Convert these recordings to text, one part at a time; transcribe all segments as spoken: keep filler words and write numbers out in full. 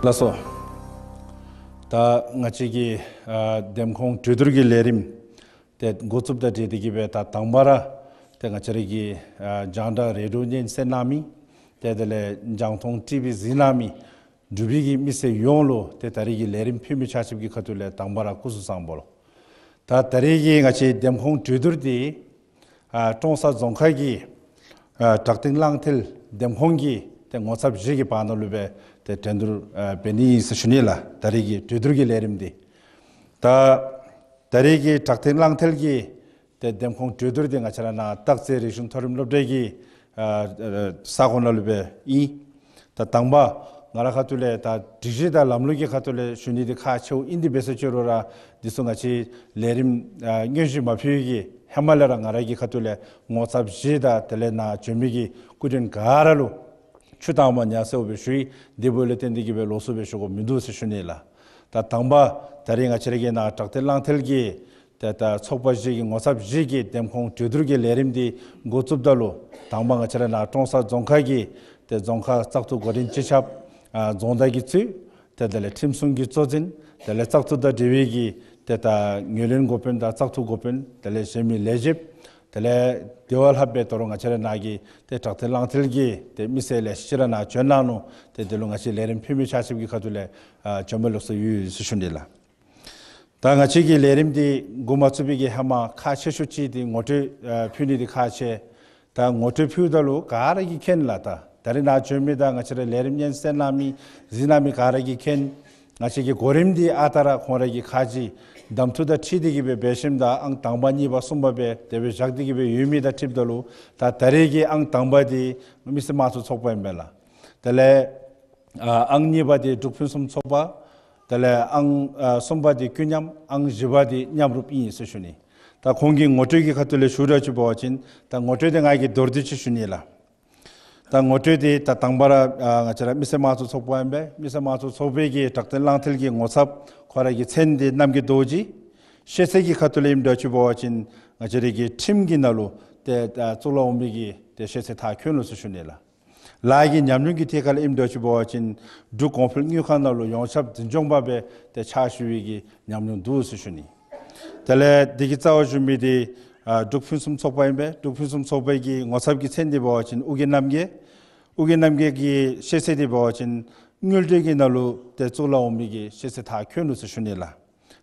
ལགས་སོ། ད་ང་བཅས་ཀྱི་ཨ་འདེམས་ཁོངས་གྲོས་བསྡུར་གྱི་ལས་རིམ་ཏེ་འགོ་བཙུགསཔ་དང་འབྲེལ་ཏེ་གི་སྦེ་ད་དང་པ་ར་ཏེ་ང་བཅས་ར་གི་ཨ་རྒྱང་བསྒྲགས་རེ་ཌིའོ་ཉན་གསན་གནང་མི་ཏེ་དེ་ལས་རྒྱང་མཐོང་ཊི་བི་གཟིགས་གནང་མི་འབྲུག་པའི་གི་མི་སེར་ཡོངས་ལུ་ཏེ་ད་རེས་ཀྱི་ལས་རིམ་ཕུལ་མི་ཆ་ཁྱབ་ཀྱི་ཁ་ཐུག་ལས་དང་པ་ར་སྐུ་གཟུགས་བཟང་པོ་ལོ། ད་ད་རེས་ཀྱི་ང་བཅས་འདེམས་ཁོངས་གྲོས་བསྡུར་འདི་ཨ་ཀྲོང་གསར་རྫོང་ཁག་གི་ཨ་བྲག་སྟེང་གླང་མཐིལ་འདེམས་ཁོངས་ཀྱི་ཏེ་ངོ་ཚབ་བཞི་གི་བར་ན་ལུ་སྦེ་ཏེ་འགྲན་བསྡུར་ཨ་འབད་ནི་ཨིན་ཟེར་ཞུ་ནི་ལགས། ད་རེས་ཀྱི་གྲོས་བསྡུར་གྱི་ལས་རིམ་འདི་ད་ད་རེས་ཀྱི་བྲག་སྟེང་གླང་མཐིལ་གྱི་ཏེ་འདེམས་ཁོངས་གྲོས་བསྡུར་འདི་ང་བཅས་ར་ནཱ་སྟག་རྩེ་རིག་གཞུང་མཐོ་རིམ་སློབ་གྲྭ་གི་ཨ་ཨ་ས་གོ་ནང་ལུ་སྦེ་ཨིན། ད་དང་པ་ང་ར་ཁ་ཐུག་ལས་ད་སྒྲིག་གཞི་དང་ལམ་ལུགས་ཀྱི་ཁ་ཐུག་ལས་ཞུ་ནི་འདི་ཁག་ཆེཝ་ཨིན། དེ་འབད་ཟེར་ཅི་རུང་ར་འདི་ཚུ་ང་བཅས་ལས་རིམ་ཨ་སྙན་ཞུ་མ་ཕུལ་གི་ཧེ་མ་ལས་ར་ང་ར་གི་ཁ་ཐུག་ལས་ངོ་ཚབ་བཞི་དང་དེ་ལས་ནཱ་བྱོན་མི་གི་སྐུ་མགྲོན་ག་ར་ལུ་ཆུ་དྭངསམ་ཉ་གསལཝ་སྦེ་ཞུ་ཡི། དེ་འབདཝ་ལས་བརྟེན་ཏེ་གི་སྦེ་ལོགས་སུ་སྦེ་ཞུ་དགོཔ་མིན་འདུག་ཟེར་ཞུ་ནི་ལགས། ད་དང་པ་ད་རེས་ང་བཅས་ར་གི་ནཱ་བྲག་སྟེང་གླང་མཐིལ་གྱི་ཏེ་ད་ཚོགས་པ་བཞི་གི་ངོ་ཚབ་བཞི་གི་འདེམས་ཁོངས་གྲོས་བསྡུར་གྱི་ལས་རིམ་འདི་འགོ་བཙུགསཔ་ད་ལུ་དང་པ་ང་བཅས་ར་ནཱ་ཀྲོང་གསར་རྫོང་ཁག་གི་ཏེ་རྫོང་ཁག་བཙག་འཐུ་འགོ་འདྲེན་སྤྱི་ཁྱབ་ཨ་རྫོང་བདག་གིས་གཙོས་ཏེ་དེ་ལས་ཁྲིམས་སྲུང་གི་གཙོ་འཛིན་དེ་ལས་བཙག་འཐུ་དང་འབྲེལ་བའི་གི་ཏེ་ད་ངོས་ལེན་འགོ་དཔོན་དང་བཙག་འཐུ་འགོ་དཔོན་དེ་ལས་གཞན་མི་ལས་བྱེདཔ་དེ་ལས་དེ་བ་ལྷགཔ་སྦེ་ད་རུང་ང་བཅས་ར་ནཱ་གི་ཏེ་བྲག་སྟེང་གླང་མཐིལ་གྱི་ཏེ་མི་སེར་ལེ་ཤ་ཅིག་ར་ནཱ་བྱོན་གནང་ནུག། ཏེ་དེ་ལུ་ང་བཅས་ལས་རིམ་ཕུལ་མི་ཆ་ཁྱབ་ཀྱི་ཁ་ཐུག་ལས་ཨ་བྱོན་པ་ལོགས་སུ་ཡོད་ཟེར་ཞུ་ནི་ལགས། ད་ང་བཅས་ཀྱི་ལས་རིམ་འདི་འགོ་མ་བཙུགས་པའི་གི་ཧེ་མ་ཁག་ཆེ་ཤོས་ཅིག་འདི་ངོ་སྤྲོད་ཨ་ཕུལ་ནི་འདི་ཁག་ཆེ། ད་ངོ་སྤྲོད་ཕུལཝ་ད་ལུ་ག་ར་གིས་མཁྱེན་ལགས། ད་ད་རེས་ནཱ་བྱོན་མི་དང་ང་བཅས་ར་ལས་རིམ་སྙན་གསན་གནང་མི་གཟིགས་གནང་མི་ག་ར་གིས་མཁྱེན། ང་བཅས་ཀྱི་གོ་རིམ་འདི་ཨ་རྟག་ར་ཁོང་ར་གིས་ཁ་ཅིག་གདམ་འཐུ་དང་འཁྲིལ་ཏེ་གི་སྦེ་འབད་ཞིནམ་ད་ཨང་དང་པ་གཉིས་པ་གསུམ་པ་སྦེ་དེ་སྦེ་བཞག་སྟེ་གི་སྦེ་ཡོད་མི་དང་འཁྲིལཝ་ད་ལུ་ད་ད་རེས་ཀྱི་ཨང་དང་པ་འདི་མི་སེར་དམངས་གཙོ་ཚོགས་པ་ཨིན་པས་ལགས། དེ་ལས་ཨ་ཨང་གཉིས་པ་འདི་འབྲུག་ཕུན་སུམ་ཚོགས་པ། དེ་ལས་ཨང་ཨ་གསུམ་པ་འདི་ཀུན་མཉམ། ཨང་བཞི་པ་འདི་མཉམ་རུབ་ཨིན་ཟེར་ཞུ་ནི། ད་ཁོང་གི་ངོ་སྤྲོད་ཀྱི་ཁ་ཐུག་ལས་ཞུ་ར་ཅིག་འབད་བ་ཅིན་ད་ངོ་སྤྲོད་འདི་ང་གིས་མདོར་བསྡུས་ཅིག་ཞུ་ནི་ལགས། ད་ངོ་སྤྲོད་འདི་ད་དང་པ་ར་ཨ་ང་བཅས་ར་མི་སེར་དམངས་གཙོ་ཚོགས་པ་ཨིན་པས། མི་སེར་དམངས་གཙོ་ཚོགས་པའི་གི་བྲག་སྟེང་གླང་མཐིལ་གྱི་ངོ་ཚབ་ཁོ་ར་གི་མཚན་འདི་རྣམ་རྒྱལ་རྡོ་རྗེ། ཤེས་ཚད་ཀྱི་ཁ་ཐུག་ལས་ཨིནམ་འདྲཝ་ཅིག་འབད་བ་ཅིན་ང་བཅས་ར་གི་ཁྲིམས་ཀྱི་ནང་ལུ་ཏེ་ཨ་གཙུག་ལག་འོག་མའི་གི་ཏེ་ཤེས་ཚད་མཐར་འཁྱོལ་ནུག་ཟེར་ཞུ་ནི་ལགས། ལཱ་གི་ཉམས་མྱོང་གི་ཐད་ཁར་ལས་ཨིནམ་འདྲཝ་ཅིག་འབད་བ་ཅིན་འབྲུག་གོང་འཕེལ་དངུལ་ཁང་ནང་ལུ་ཡོངས་ཁྱབ་འཛིན་སྐྱོང་པ་སྦེ་ཏེ་ཕྱག་ཞུ་བའི་གི་ཉམས་མྱོང་འདུག་ཟེར་ཞུ་ནི། དེ་ལས་འདི་གི་རྩ་བར་བཞུགས་མི་འདི་ཨ་འབྲུག་ཕུན་སུམ་ཚོགས་པ་ཨིན་པས། འབྲུག་ཕུན་སུམ་ཚོགས་པའི་གི་ངོ་ཚབ་ཀྱི་མཚན་འདི་འབད་བ་ཅིན་ཨོ་རྒྱན་རྣམ་རྒྱལ། ཨོ་རྒྱན་རྣམ་རྒྱལ་གྱི་ཤེས་ཚད་འདི་འབད་བ་ཅིན་དངུལ་འབྲེལ་གྱི་ནང་ལུ་ཏེ་གཙུག་ལག་འོག་མའི་གི་ཤེས་ཚད་མཐར་འཁྱོལ་ནུག་ཟེར་ཞུ་ནི་ལགས།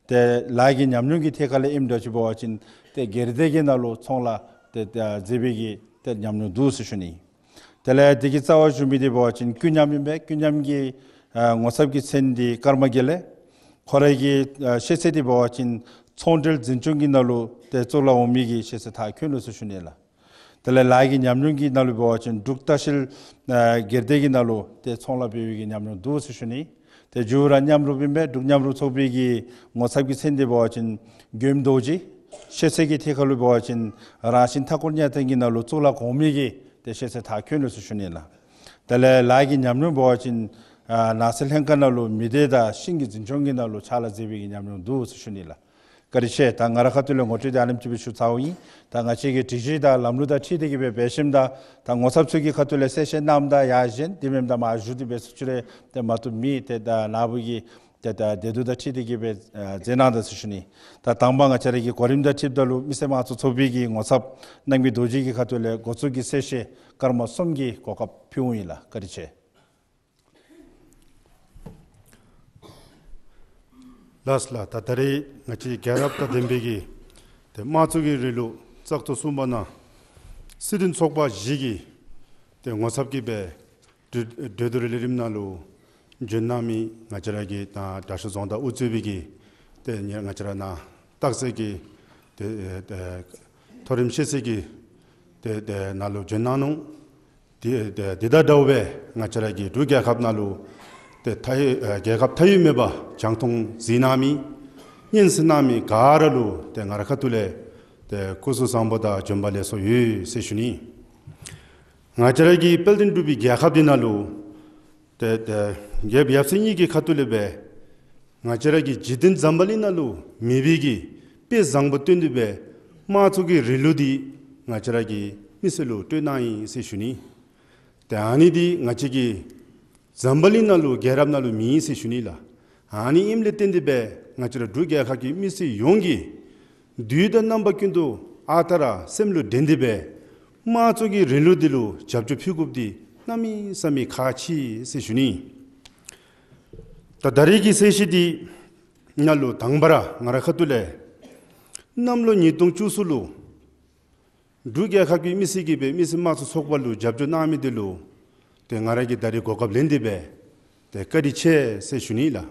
ཏེ་ལཱ་གི་ཉམས་མྱོང་གི་ཐད་ཁར་ལས་ཨིནམ་འདྲཝ་ཅིག་འབད་བ་ཅིན་ཏེ་སྒེར་སྡེ་གི་ནང་ལུ་ཚོང་ལཱ་ཏེ་ཏེ་མཛད་པའི་གི་ཏེ་ཉམས་མྱོང་འདུག་ཟེར་ཞུ་ནི། དེ་ལས་འདི་གི་རྩ་བར་བཞུགས་མི་འདི་འབད་བ་ཅིན་ཀུན་མཉམ་ཨིན་པས། ཀུན་མཉམ་གྱི་ཨ་ངོ་ཚབ་ཀྱི་མཚན་འདི་ཀརྨ་དགེ་ལེགས། ཁོ་རའི་གི་ཨ་ཤེས་ཚད་འདི་འབད་བ་ཅིན་ཚོང་འབྲེལ་འཛིན་སྐྱོང་གི་ནང་ལུ་ཏེ་གཙུག་ལག་འོག་མའི་གི་ཤེས་ཚད་མཐར་འཁྱོལ་ནུག་ཟེར་ཞུ་ནི་ལགས། དེ་ལས་ལཱ་གི་ཉམས་མྱོང་གི་ནང་ལུ་འབད་བ་ཅིན་འབྲུག་ལྟ་བཤལ་ཨ་སྒེར་སྡེ་གི་ནང་ལུ་ཏེ་ཚོང་ལཱ་འབད་བའི་གི་ཉམས་མྱོང་འདུག་ཟེར་ཞུ་ནི། ཏེ་མཇུག་ར་མཉམ་རུབ་ཨིན་པས། འབྲུག་མཉམ་རུབ་ཚོགས་པའི་གི་ངོ་ཚབ་ཀྱི་མཚན་འདི་འབད་བ་ཅིན་མགྱོནམ་རྡོ་རྗེ། ཤེས་ཚད་ཀྱི་ཐད་ཁར་ལུ་འབད་བ་ཅིན་རང་བཞིན་མཐའ་འཁོར་གཉའ་སྟོན་གྱི་ནང་ལུ་གཙུག་ལག་གོང་མའི་གི་ཏེ་ཤེས་ཚད་མཐར་འཁྱོལ་ནུག་ཟེར་ཞུ་ནི་ལགས། དེ་ལས་ལཱ་གི་ཉམས་མྱོང་འབད་བ་ཅིན་ཨ་ནགས་ཚལ་ལྷན་ཁག་ནང་ལུ་མི་སྡེ་དང་ཤིང་གི་འཛིན་སྐྱོང་གི་ནང་ལུ་ཕྱག་ལཱ་མཛད་པའི་གི་ཉམས་མྱོང་འདུག་ཟེར་ཞུ་ནི་ལགས། བཀའ་དྲིན་ཆེ། ད་ང་ར་ཁ་ཐུག་ལས་ངོ་སྤྲོད་འདི་ཨ་ནེམ་ཅིག་སྦེ་ཞུ་ཚརཝ་ཨིན། ད་ང་བཅས་ཀྱི་སྒྲིག་གཞི་དང་ལམ་ལུགས་དང་འཁྲིལ་ཏེ་གི་སྦེ་འབད་ཞིནམ་ད་ད་ངོ་ཚབ་ཚུ་གི་ཁ་ཐུག་ལས་གསལ་བཤད་གནངམ་ད་ཡར་བཞེངས། དེ་མེནམ་ད་མར་བཞུགས་ཏེ་འབད་ཟེར་ཅི་རུང་ཏེ་མ་བཏུབ་མེད། ཏེ་ད་ནཱ་བུ་གི་ཏེ་ད་བདེ་སྡུག་དང་འཁྲིལ་ཏེ་གི་སྦེ་ཨ་མཛད་གནང་ད་ཟེར་ཞུ་ནི། ད་དང་པ་ང་བཅས་ར་གི་གོ་རིམ་དང་འཁྲིལཝ་ད་ལུ་མི་སེར་དམངས་གཙོ་ཚོགས་པའི་གི་ངོ་ཚབ་རྣམ་རྒྱལ་རྡོ་རྗེ་གི་ཁ་ཐུག་ལས་འགོ་བཙུགས་ཀྱི་གསལ་བཤད་སྐར་མ་གསུམ་གྱི་གོ་སྐབས་ཕུལཝ་ཨིན་ལགས། བཀའ་དྲིན་ཆེ། ལགས་ལགས། ད་ད་རེས་ང་བཅས་རྒྱལ་རབས་དང་ལྡན་པའི་གི་ཏེ་དམངས་གཙོ་གི་རིང་ལུགས་བཙག་འཐུ་གསུམ་པ་ནང་སྲིད་དོན་ཚོགས་པ་བཞི་གི་ཏེ་ངོ་ཚབ་ཀྱིས་སྦེ་གྲོས་གྲོས་བསྡུར་ལས་རིམ་ནང་ལུ་བྱོན་གནང་མི་ང་བཅས་ར་གི་ད་དྲག་ཤོས་རྫོང་བདག་དབུ་གཙོས་པའི་གི་ཏེ་ང་བཅས་ར་ནཱ་སྟག་རྩེ་གི་ཏེ་ཏེ་མཐོ་རིམ་ཤེས་ཚད་ཀྱི་ཏེ་ཏེ་ནང་ལུ་བྱོན་གནང་ནུག། དེ་དེ་དེ་དང་འདྲཝ་སྦེ་ང་བཅས་ར་གི་འབྲུག་རྒྱལ་ཁབ་ནང་ལུ་ཏེ་མཐའ་ཡས་ཨ་རྒྱལ་ཁབ་མཐའ་དབུས་མེད་པར་རྒྱང་མཐོང་གཟིགས་གནང་མི་སྙན་གསན་གནང་མི་ག་ར་ལུ་ཏེ་ང་ར་ཁ་ཐུག་ལས་ཏེ་སྐུ་གཟུགས་བཟང་པོ་དང་བྱོན་པ་ལེགས་སོ་ཡོད་ཟེར་ཞུ་ནི། ང་བཅས་ར་གི་དཔལ་ལྡན་འབྲུག་པའི་རྒྱལ་ཁབ་འདི་ནང་ལུ་ཏེ་ཏེ་རྒྱལཔོ་ཡབ་སྲས་གཉིས་ཀྱི་ཁ་ཐུག་ལས་སྦེ་ང་བཅས་ར་གི་འཇིག་རྟེན་འཛམ་བུ་གླིང་ནང་ལུ་མེད་པའི་གི་དཔེ་བཟང་པོ་སྟོན་ཏེ་སྦེ་དམངས་གཙོ་གི་རིང་ལུགས་འདི་ང་བཅས་ར་གི་མི་སེར་ལུ་སྤྲོད་གནང་ཡི་ཟེར་ཞུ་ནི། ཏེ་ཨ་ནི་འདི་ང་བཅས་ཀྱི་ འཛམ་བུ་གླིང་ནང་ལུ་རྒྱལ་རབས་ནང་ལུ་མེད་ཟེར་ཞུ་ནི་ལགས། ཨ་ནི་ཨིནམ་ལས་བརྟེན་ཏེ་སྦེ་ང་བཅས་ར་འབྲུག་རྒྱལ་ཁབ་ཀྱི་མི་སེར་ཡོངས་ཀྱིས་དུས་དང་རྣམ་པ་ཀུན་ཏུ་ཨ་རྟག་ར་སེམས་ལུ་དྲན་ཏེ་སྦེ་དམངས་གཙོ་གི་རིང་ལུགས་འདི་ལུ་རྒྱབ་སྐྱོར་ཕུལ་དགོཔ་འདི་གནམ་མེད་ས་མེད་ཁག་ཆེ་ཟེར་ཞུ་ནི། ད་ད་རེས་ཀྱི་གསལ་བཤད་འདི་ནང་ལུ་དང་པ་ར་ང་རའི་ཁ་ཐུག་ལས་གནམ་ལོ་ཉིས་སྟོང་བཅུ་གསུམ་ལུ་འབྲུག་རྒྱལ་ཁབ་ཀྱི་མི་སེར་གྱིས་སྦེ་མི་སེར་དམངས་གཙོ་ཚོགས་པ་ལུ་རྒྱབ་སྐྱོར་གནང་མི་འདི་ལུ་ཏེ་ང་ར་གིས་ད་རེས་གོ་སྐབས་ལེན་ཏེ་སྦེ་ཏེ་བཀའ་དྲིན་ཆེ་ཟེར་ཞུ་ནི་ལགས།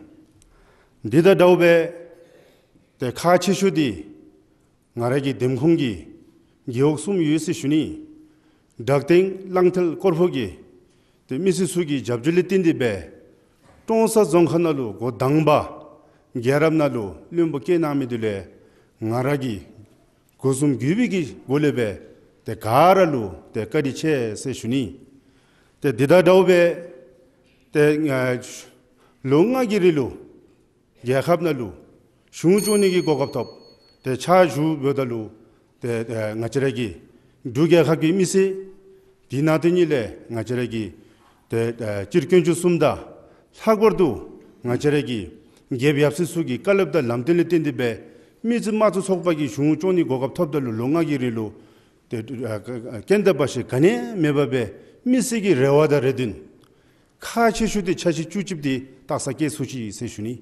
འདི་དང་འདྲཝ་སྦེ་ཏེ་ཁག་ཆེ་ཤོས་འདི་ང་ར་གི་འདེམས་ཁོངས་ཀྱི་རྒེད་འོག་གསུམ་ཡོད་ཟེར་ཞུ་ནི། བྲག་སྟེང་གླང་མཐིལ་སྐོར་ཕུག་གི་ཏེ་མི་སེར་ཚུ་གི་རྒྱབ་སྐྱོར་ལས་བརྟེན་ཏེ་སྦེ་ཀྲོང་གསར་རྫོང་ཁག་ནང་ལུ་འགོ་དང་པ་རྒྱལ་རབས་ནང་ལུ་བློན་པོ་བཀལ་གནང་མི་འདི་ལུ་ང་ར་གིས་སྒོ་གསུམ་གུས་པའི་གི་སྒོ་ལས་སྦེ་ཏེ་ག་ར་ལུ་ཏེ་བཀའ་དྲིན་ཆེ་ཟེར་ཞུ་ནི། ཏེ་འདི་དང་འདྲཝ་སྦེ་ཏེ་ཨ་ལོ་ལྔ་གི་རིང་ལུ་རྒྱལ་ཁབ་ནང་ལུ་གཞུང་སྐྱོང་ནི་གི་གོ་སྐབས་ཐོབ། ཏེ་ཕྱག་ཞུ་འབདཝ་ད་ལུ་ཏེ་ཨ་ང་བཅས་ར་གི་འབྲུག་རྒྱལ་ཁབ་ཀྱི་མི་སེར་འདི་ནང་དེ་ཉིད་ལས་ང་བཅས་ར་གི་ཏེ་ཨ་སྤྱིར་དཀོན་མཆོག་གསུམ་དང་ལྷག་པར་དུ་ང་བཅས་ར་གི་རྒྱལཔོ་ཡབ་སྲས་ཚུ་གི་བཀའ་སློབ་དང་ལམ་སྟོན་ལས་བརྟེན་ཏེ་སྦེ་མི་སེར་དམངས་གཙོ་ཚོགས་པ་གིས་གཞུང་སྐྱོང་ནི་གོ་སྐབས་ཐོབ་ད་ལུ་ལོ་ལྔ་གི་རིང་ལུ་ཏེ་ཨ་རྐྱེན་དང་བར་ཆད་ག་ནི་ཡང་མེད་པར་སྦེ་མི་སེར་གྱི་རེ་བ་དང་རེ་འདུན་ཁག་ཆེ་ཤོས་འདི་འཆར་གཞི་བཅུ་གཅིག་འདི་ཏག་ས་སྐྱེལ་ཚུགས་ཅི་ཟེར་ཞུ་ནི།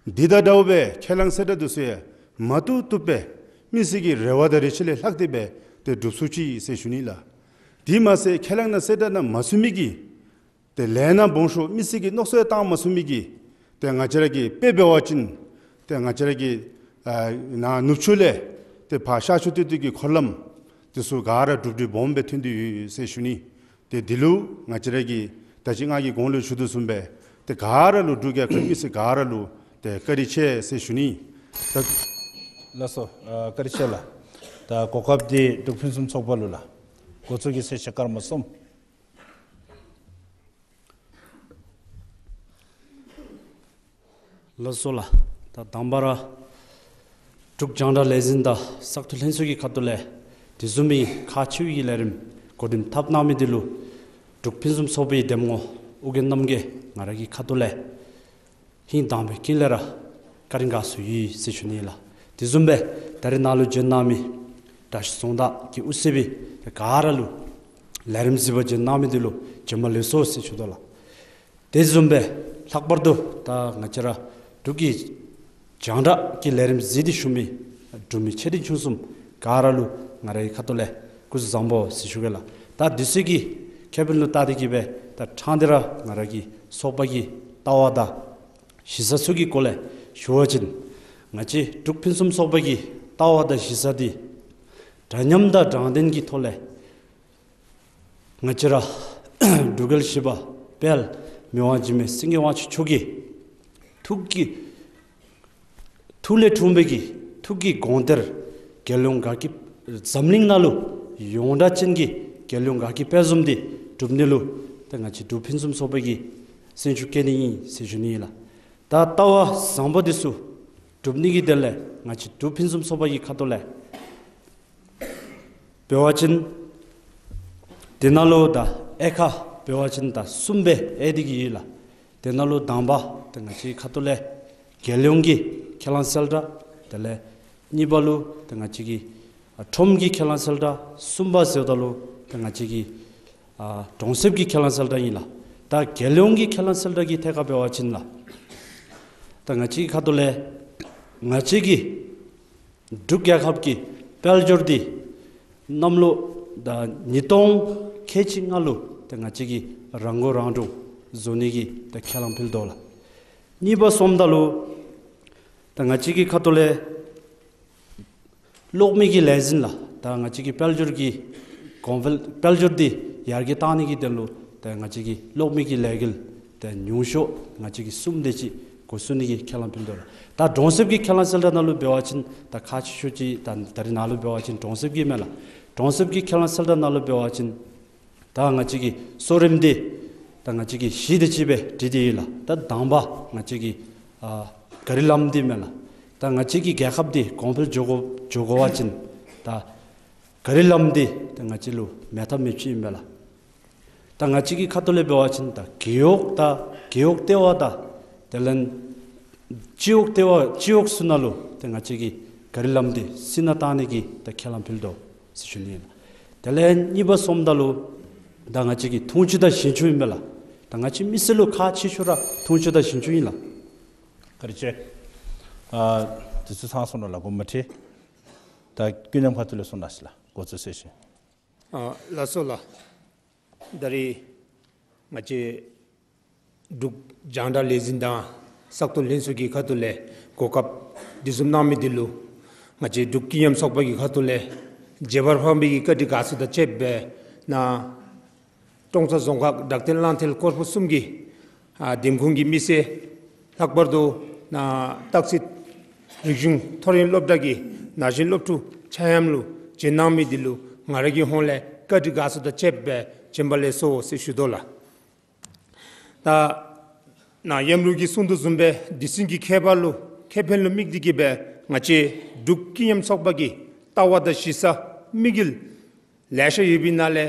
འདི་དང་འདྲཝ་སྦེ་ཁས་བླངས་གསལ་བསྒྲགས་འདི་ཚུ་ཡང་མ་བཏུབ་བཏུབ་སྦེ་མི་སེར་གྱི་རེ་བ་དང་རེ་ཆེ་ལས་ལྷག་སྟེ་སྦེ་ཏེ་སྒྲུབ་ཚུགས་ཅི་ཟེར་ཞུ་ནི་ལགས། དེ་མ་ཚད་ཁས་བླངས་ནང་གསལ་བསྒྲགས་གནང་མ་ཚུགས་མི་གི་ཏེ་ལས་སྣ་སྦོམ་ཤོས་མི་སེར་གྱིས་མནོ་བསམ་བཏང་མ་ཚུགས་མི་གི་ཏེ་ང་བཅས་ར་གི་དཔེ་འབད་བ་ཅིན་ཏེ་ང་བཅས་ར་གི་ཨ་ནཱ་ནུབ་ཕྱོགས་ལས་ཏེ་ཕར་ཤར་ཕྱོགས་བཏོན་ཏེ་གི་འཁོར་ལམ་འདི་ཚུ་ག་ར་གྲུབ་འབྲས་སྦོམ་སྦེ་ཐོན་ཏེ་ཡོད་ཟེར་ཞུ་ནི། ཏེ་འདི་ལུ་ང་བཅས་ར་གིས་ད་ཅི་ང་གིས་གོང་ལུ་ཞུ་དོ་བཟུམ་སྦེ་ཏེ་ག་ར་ལུ་འབྲུག་རྒྱལ་ཁབ་མི་སེར་ག་ར་ལུ་ཏེ་བཀའ་དྲིན་ཆེ་ཟེར་ཞུ་ནི། ད་ལགས་སོ། ཨ་བཀའ་དྲིན་ཆེ་ལགས། ད་གོ་སྐབས་འདི་འབྲུག་ཕུན་སུམ་ཚོགས་པ་ལུ་ལགས། འགོ་ཚུགས་ཀྱི་ཟེར་ཞུ་བཀའ་དྲིན་སྐར་མ་གསུམ། ལགས་སོ་ལགས། ད་དང་པ་ར་འབྲུག་རྒྱང་བསྒྲགས་ལས་འཛིན་དང་བཙག་འཐུ་ལྷན་ཚོགས་ཀྱི་ཁ་ཐུག་ལས་དེ་བཟུམ་མའི་ཁག་ཆེ་བའི་ལས་རིམ་འགོ་འདྲེན་འཐབ་གནང་མི་འདི་ལུ་འབྲུག་ཕུན་སུམ་ཚོགས་པའི་འདེམས་ངོ་ཨོ་རྒྱན་རྣམ་རྒྱལ་ང་ར་གི་ཁ་ཐུག་ལས་ཧིང་དྭངས་པའི་དཀྱིལ་ལས་ར་བཀའ་དྲིན་དགའ་ཚོར་ཡོད་ཟེར་ཞུ་ནི་ལགས། དེ་བཟུམ་སྦེ་ད་རེས་ནཱ་ལུ་བྱོན་གནང་མི་བཀྲ་ཤིས་ཟོང་རྟ་གི་དབུ་གཙོས་པའི་ཏེ་ག་ར་ལུ་ལས་རིམ་གཟིགས་པར་བྱོན་གནང་མི་འདི་ལུ་བྱོན་པ་ལེགས་སོ་ཟེར་ཞུ་དོ་ལགས། དེ་བཟུམ་སྦེ་ལྷག་པར་དུ་ད་ང་བཅས་ར་འབྲུག་གི་རྒྱང་བསྒྲགས་ཀྱི་ལས་རིམ་གཟིགས་ཏེ་བཞུགས་མི་འབྲུག་མི་ཆེ་འབྲིང་ཆུང་གསུམ་ག་ར་ལུ་ང་རའི་ཁ་ཐུག་ལས་སྐུ་གཟུགས་བཟང་པོ་ཟེར་ཞུ་གེ་ལགས། ད་དུས་ཚོད་ཀྱི་ཁེ་ཕན་ལུ་བལྟ་སྟེ་གི་སྦེ་ད་ཕྲང་སྟེ་ར་ང་ར་གི་ཚོགས་པ་གི་ལྟ་བ་དང་གཞི་རྩ་ཚུ་གི་སྐོར་ལས་ཞུ་བ་ཅིན་ང་བཅས་འབྲུག་ཕུན་སུམ་ཚོགས་པ་གི་ལྟ་བ་དང་གཞི་རྩ་འདི་འདྲ་མཉམ་དང་དྲང་བདེན་གྱི་ཐོག་ལས་ང་བཅས་ར་འབྲུག་རྒྱལ་བཞི་པ་དཔལ་མི་དབང་འཇིགས་མེད་སེང་གེ་དབང་ཕྱུག་མཆོག་གི་ཐུགས་ཀྱི་ཐུགས་ལས་འཁྲུངས་པའི་གི་ཐུགས་ཀྱི་དགོངས་གཏེར་རྒྱལ་ཡོངས་དགའ་སྐྱིད་འཛམ་གླིང་ནང་ལུ་ཡོངས་གྲགས་ཅན་གྱི་རྒྱལ་ཡོངས་དགའ་སྐྱིད་དཔལ་འཛོམས་འདི་སྒྲུབ་ནི་ལུ་ཏེ་ང་བཅས་འབྲུག་ཕུན་སུམ་ཚོགས་པ་གིས་སེམས་ཤུགས་བསྐྱེད་ནི་ཨིན་ཟེར་ཞུ་ནི་ཨིན་ལགས། ད་ལྟ་བ་བཟང་པོ་འདི་ཚུ་སྒྲུབ་ནི་གི་དོན་ལས་ང་བཅས་འབྲུག་ཕུན་སུམ་ཚོགས་པ་གི་ཁ་ཐུག་ལས་འབད་བ་ཅིན་དེ་ནང་ལུ་ད་དབྱེ་ཁག་འབད་བ་ཅིན་ད་གསུམ་སྦེ་དབྱེ་སྟེ་གི་ཡོད་ལགས། དེ་ནང་ལུ་དང་པ་ཏེ་ང་བཅས་ཁ་ཐུག་ལས་རྒྱལ་ཡོངས་ཀྱི་ཁས་བླངས་གསལ་བསྒྲགས། དེ་ལས་གཉིས་པ་ལུ་ཏེ་ང་བཅས་ཀྱི་ཨ་ཁྲོམ་གྱི་ཁས་བླངས་གསལ་བསྒྲགས། གསུམ་པ་ཟེརཝ་ད་ལུ་ཏེ་ང་བཅས་ཀྱི་ཨ་གྲོང་གསེབ་ཀྱི་ཁས་བླངས་གསལ་བསྒྲགས་ཨིན་ལགས། ད་རྒྱལ་ཡོངས་ཀྱི་ཁས་བླངས་གསལ་བསྒྲགས་ཀྱི་ཐད་ཁར་འབད་བ་ཅིན་ལགས། ད་ང་བཅས་ཀྱི་ཁ་ཐུག་ལས་ང་བཅས་ཀྱི་འབྲུག་རྒྱལ་ཁབ་ཀྱི་དཔལ་འབྱོར་འདི་གནམ་ལོ་ད་ཉིས་སྟོང་ཁལ་གཅིག་ལྔ་ལུ་ཏེ་ང་བཅས་ཀྱིས་རང་མགོ་རང་འདྲོངས་བཟོ་ནི་གི་ཏེ་ཁས་བླངས་ཕུལ་དོ་ལགས། གཉིས་པ་སོངམ་ད་ལུ་ཏེ་ང་བཅས་ཀྱི་ཁ་ཐུག་ལས་གློག་མེ་གི་ལས་འཛིན་ལགས། ད་ང་བཅས་ཀྱི་དཔལ་འབྱོར་གྱི་གོང་འཕེལ་དཔལ་འབྱོར་འདི་ཡར་རྒྱས་གཏང་ནི་གི་དོན་ལུ་ཏེ་ང་བཅས་ཀྱིས་གློག་མེ་གི་ལས་འགུལ་ཏེ་ཉུང་ཤོས་ང་བཅས་ཀྱིས་གསུམ་དེ་ཅིག་འགོ་བཙུགས་ནི་གི་ཁས་བླངས་ཕུལ་དོ་ལགས། ད་གྲོང་གསེབ་ཀྱི་ཁས་བླངས་གསལ་བསྒྲགས་ནང་ལུ་འབད་བ་ཅིན་ད་ཁག་ཆེ་ཤོས་ཅིག་ད་ད་རེས་ནཱ་ལུ་འབད་བ་ཅིན་གྲོང་གསེབ་ཀྱི་མས་ལགས། གྲོང་གསེབ་ཀྱི་ཁས་བླངས་གསལ་བསྒྲགས་ནང་ལུ་འབད་བ་ཅིན་ད་ང་བཅས་ཀྱི་གཙོ་རིམ་འདི་ད་ང་བཅས་ཀྱིས་བཞི་དེ་ཅིག་སྦེ་བྲིས་ཏེ་ཡོད་ལགས། ད་དང་པ་ང་བཅས་ཀྱི་ཨ་ག་རི་ལམ་འདི་མས་ལགས། ད་ང་བཅས་ཀྱི་རྒྱལ་ཁབ་འདི་གོང་འཕེལ་འགྱོ་དགོ་འགྱོ་དགོ་པ་ཅིན་ད་ག་རི་ལམ་འདི་ད་ང་བཅས་ལུ་མེད་ཐབས་མེདཔ་ཅིག་ཨིན་པས་ལགས། ད་ང་བཅས་ཀྱི་ཁ་ཐུག་ལས་འབད་བ་ཅིན་ད་རྒེད་འོག་དང་རྒེད་འོག་ལྟེ་བ་དང་དེ་ལས་སྤྱི་འོག་ལྟེ་བ་སྤྱི་འོག་ཚུ་ནང་ལུ་ཏེ་ང་བཅས་ཀྱིས་ག་རི་ལམ་འདི་སྲིད་ནང་བཏང་ནི་གི་ད་ཁས་བླངས་ཕུལ་དོ་ཟེར་ཞུ་ནི་ཨིན་ལགས། དེ་ལས་གཉིས་པ་སོངམ་ད་ལུ་ད་ང་བཅས་ཀྱི་འཐུང་ཆུ་དང་ཞིང་ཆུ་ཨིན་པས་ལགས། ད་ང་བཅས་མི་སེར་ལུ་ཁག་ཆེ་ཤོས་ར་འཐུང་ཆུ་དང་ཞིང་ཆུ་ཨིན་ལགས། བཀའ་དྲིན་ཆེ། ཨ་དུས་ཚོད་ཚང་སོང་ནུག་ལགས། དགོངསམ་མ་ཁྲེལ། ད་ཀུན་མཉམ་ཁ་ཐུག་ལས་གསུང་གནང་ཞིག་ལགས། འགོ་གཙོ་ཟེར་ཞུ། ཨ་ལགས་སོ་ལགས། ད་རིས་ང་བཅས་འབྲུག་རྒྱང་བསྒྲགས་ལས་འཛིན་དང་ས་སྟོང་ལྷན་ཚོགས་ཀྱི་ཁ་ཐུག་ལས་གོ་སྐབས་འདི་བཟུམ་གནང་མི་འདི་ལུ་ང་བཅས་འབྲུག་ཀུན་མཉམ་ཚོགས་པ་གི་ཁ་ཐུག་ལས་རྒྱས་པར་ཕངས་པའི་གི་བཀའ་དྲིན་དགའ་ཚོར་དང་བཅས་པའི་ནང་ཀྲོང་གསར་རྫོང་ཁག་སྦྲག་སྡེ་གླང་མཐིལ་སྐོར་པོ་གསུམ་གྱི་ཨ་འདེམས་ཁོངས་ཀྱི་མི་སེར་ལྷག་པར་དུ་ནཱ་སྟག་རྩེ་རིག་གཞུང་མཐོ་རིམ་སློབ་གྲྭ་གི་ན་གཞོན་སློབ་ཕྲུག་ཆ་མཉམ་ལུ་བྱོན་གནང་མི་འདི་ལུ་ང་ར་གི་ཧོངས་ལས་བཀའ་དྲིན་དགའ་ཚོར་དང་བཅས་པའི་བྱོན་པ་ལེགས་སོ་ཟེར་ཞུ་དོ་ལགས། ད་ནཱ་མཉམ་རོགས་ཀྱིས་གསུང་དོ་བཟུམ་སྦེ་འདི་ཚུན་གྱི་ཁྱད་པར་ལུ་ཁེ་ཕན་ལུ་དམིགས་ཏེ་གིས་སྦེ་ང་བཅས་འབྲུག་ཀུན་མཉམ་ཚོགས་པ་གི་ལྟ་བ་དང་གཞི་རྩ་དམིགས་ཡུལ་ལེ་ཤ་ཡོད་པའི་ནང་ལས་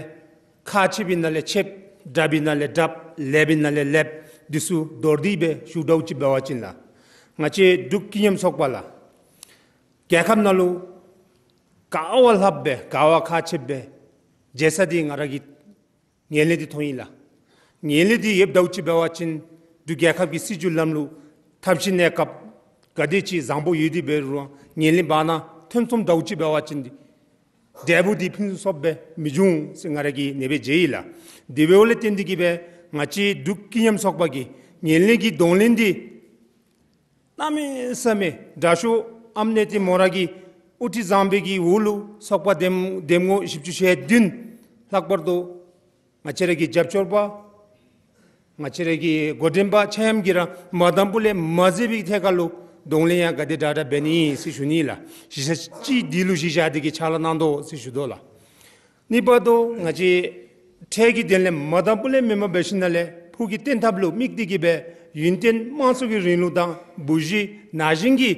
ཁག་ཆེ་བའི་ནང་ལས་ཆེ་བ། དྲག་པའི་ནང་ལས་དྲག་པ། ལེགས་པའི་ནང་ལས་ལེགས་པ། འདི་ཚུ་མདོར་བསྡུས་སྦེ་ཞུ་འདྲཝ་ཅིག་འབད་བ་ཅིན་ལགས། ང་བཅས་འབྲུག་ཀུན་མཉམ་ཚོགས་པ་ལགས། རྒྱལ་ཁབ་ནང་ལུ་ག་བ་ལྷགཔ་སྦེ་ག་བ་ཁག་ཆེ་བའི་བྱེད་ས་འདི་ང་ར་གིས་ངན་ལྷད་འདི་མཐོང་ཡི་ལགས། ངན་ལྷད་འདི་ཡོདཔ་འདྲཝ་ཅིག་འབད་བ་ཅིན་འབྲུག་རྒྱལ་ཁབ་ཀྱི་སྲིད་བྱུས་ལམ་ལུགས་ཐབས་ཤེས་གནས་སྐབས་ག་དེ་ཅིག་བཟང་པོ་ཡོད་དེ་འབད་རུང་ངན་ལྷད་བར་ན་ཐོན་སོངམ་འདྲཝ་ཅིག་འབད་བ་ཅིན་འབྲས་བུ་འདི་ཕུན་སུམ་ཚོགསཔ་སྦེ་མི་འབྱུང་ཟེར་ང་ར་གིས་ཨ་ནེ་སྦེ་མཇལ་ཡི་ལགས། དེ་འབདཝ་ལས་བརྟེན་ཏེ་གིས་སྦེ་ང་བཅས་འབྲུག་ཀུན་མཉམ་ཚོགས་པ་གིས་ངན་ལྷད་ཀྱི་གདོང་ལེན་འདི་གནམ་མེད་ས་མེད་དྲག་ཤོས་ཨམ་གནས་བརྟན་མོ་ར་གི་དབུ་ཁྲིད་བཟང་པོའི་གི་འོག་ལུ་ཚོགས་པ་འདེམས་འདེམས་ངོ་བཞི་བཅུ་ཞེ་བདུན། ལྷག་པར་དུ་ང་བཅས་ར་གི་རྒྱབ་སྐྱོར་པ་ང་བཅས་ར་གི་འགོ་འདྲེན་པ་ཆ་མཉམ་གྱིས་ར་མ་དང་པོ་ལས་མ་ཟད་པའི་ཐད་ཁར་ལུ་གདོང་ལེན་ཡང་ག་དེ་དྲག་དྲག་འབད་ནི་ཨིན་ཟེར་ཞུ་ནི་ལགས། གཞི་རྩ་ཅིག་འདི་ལུ་གཞི་བཞག་སྟེ་གིས་ཕྱག་ལཱ་གནང་དོ་ཟེར་ཞུ་དོ་ལགས། གཉིས་པ་དུ་ང་བཅས་ཁྲལ་གྱི་དོན་ལས་མ་དང་པོ་ལས་མེནམ་འབད་ཞིནམ་ལས་ཕུགས་ཀྱི་བརྟན་ཐབས་ལུ་དམིགས་ཏེ་གིས་སྦེ་ཡུན་བརྟན་དམངས་གཙོ་གི་རིང་ལུགས་དང་བུ་གཞི་ན་གཞོན་གྱི་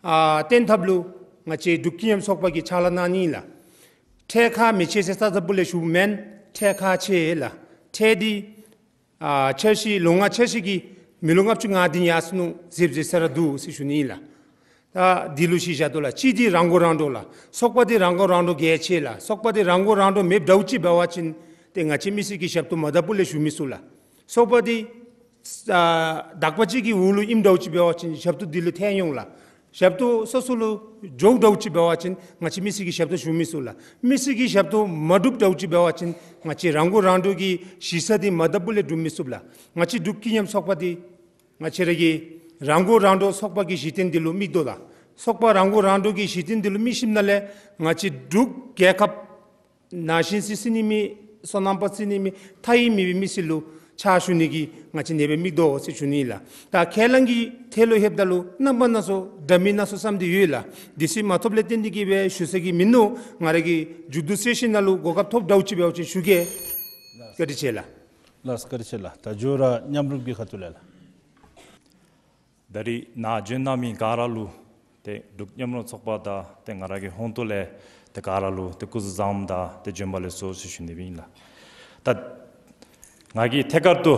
ཨ་བརྟན་ཐབས་ལུ་ང་བཅས་འབྲུག་ཀུན་མཉམ་ཚོགས་པ་གིས་ཕྱག་ལཱ་གནང་ནི་ཨིན་ལགས། ཁྲལ་ཁག་མི་ཆེ་ཟེར་རྩ་རྩ་བུ་ལས་ཞུཝ་མེན། ཁྲལ་ཁག་ཆེ་ལགས། ཁྲལ་འདི་ཨ་འཆར་གཞི་ལོ་ལྔ་འཆར་གཞི་གི་མི་ལོ་ལྔ་བཅུ་ང་བདུན་ཡར་སོ་ནུག་ཟེར་ཟེར་ས་ར་འདུག་ཟེར་ཞུ་ནི་ཨིན་ལགས། ད་འདི་ལུ་གཞི་བཞག་དོ་ལགས། གཅིག་འདི་རང་མགོ་རང་འདྲོངས་ལགས། ཚོགས་པ་འདི་རང་མགོ་རང་འདྲོངས་གལ་ཆེ་ལགས། ཚོགས་པ་འདི་རང་མགོ་རང་འདྲོངས་མེདཔ་འདྲཝ་ཅིག་འབད་བ་ཅིན་ཏེ་ང་བཅས་མི་སེར་གྱི་ཞབས་ཏོག་མ་དང་པོ་ལས་ཞུ་མི་ཚུགས་ལགས། ཚོགས་པ་འདི་ཨ་དག་པ་ཅིག་གི་འོག་ལུ་ཨིནམ་འདྲཝ་ཅིག་འབད་བ་ཅིན་ཞབས་ཏོག་འདི་ལུ་ཐལ་འོང་ལགས། ཞབས་ཏོག་སོ་སོ་ལུ་འགྱོཝ་འདྲཝ་ཅིག་འབད་བ་ཅིན་ང་བཅས་མི་སེར་གྱི་ཞབས་ཏོག་ཞུ་མི་ཚུགས་ལགས། མི་སེར་གྱི་ཞབས་ཏོག་མ་འགྲུབ་འདྲཝ་ཅིག་འབད་བ་ཅིན་ང་བཅས་རང་མགོ་རང་འདྲོངས་ཀྱི་གཞི་རྩ་འདི་མ་དང་པོ་ལས་འགྲུབ་མི་ཚུགས་ལགས། ང་བཅས་འབྲུག་ཀུན་མཉམ་ཚོགས་པ་འདི་ང་བཅས་ར་གི་རང་མགོ་རང་འདྲོངས་ཚོགས་པ་གི་གཞི་རྟེན་འདི་ལུ་དམིགས་དོ་ལགས། ཚོགས་པ་རང་མགོ་རང་འདྲོངས་ཀྱི་གཞི་རྟེན་འདི་ལུ་དམིགས་ཞིནམ་ལས་ང་བཅས་འབྲུག་རྒྱལ་ཁབ་ན་གཞོན་ཚུ་ཟེར་ནི་མེད། སོ་ནམ་པ་ཟེར་ནི་མེད། མཐའ་དབུས་མེད་པའི་མི་སེར་ལུ་ཕྱག་ཞུ་ནི་གི་ང་བཅས་ཨ་ནེ་སྦེ་དམིགས་དོ་ཟེར་ཞུ་ནི་ལགས། ད་ཁས་བླངས་ཀྱི་ཐད་ལུ་ལྷོདཔ་ད་ལུ་རྣམ་པ་སྣ་ཚོགས་འདྲ་མིན་སྣ་ཚོགས་ཙམ་འདི་ཡོད་ལགས། འདི་ཚུ་མ་ཐོབ་ལས་བརྟེན་ཏེ་གིས་སྦེ་ཞུ་ས་གི་མིན་ནུག། ང་ར་གི་མཇུག་བསྡུ་སེ་ཤིང་ནང་ལུ་གོ་སྐབས་ཐོབ་འདྲཝ་ཅིག་འབད་བ་ཅིན་ཞུ་གེ། བཀའ་དྲིན་ཆེ་ལགས། ལགས་བཀའ་དྲིན་ཆེ་ལགས། ད་མཇུག་ར་མཉམ་རུབ་ཀྱི་ཁ་ཐུག་ལས་ལགས། ད་རིས་ནཱ་བྱོན་གནང་མི་ག་ར་ལུ་ཏེ་འབྲུག་མཉམ་རུབ་ཚོགས་པ་དང་ཏེ་ང་ར་གི་ཧོངས་ལས་ཏེ་ག་ར་ལུ་ཏེ་སྐུ་གཟུགས་བཟང་པོ་དང་ཏེ་བྱོན་པ་ལེགས་སོ་ཟེར་ཞུ་ནི་སྦེ་ཨིན་ལགས། ད་ང་གིས་ཐད་ཀར་དུ་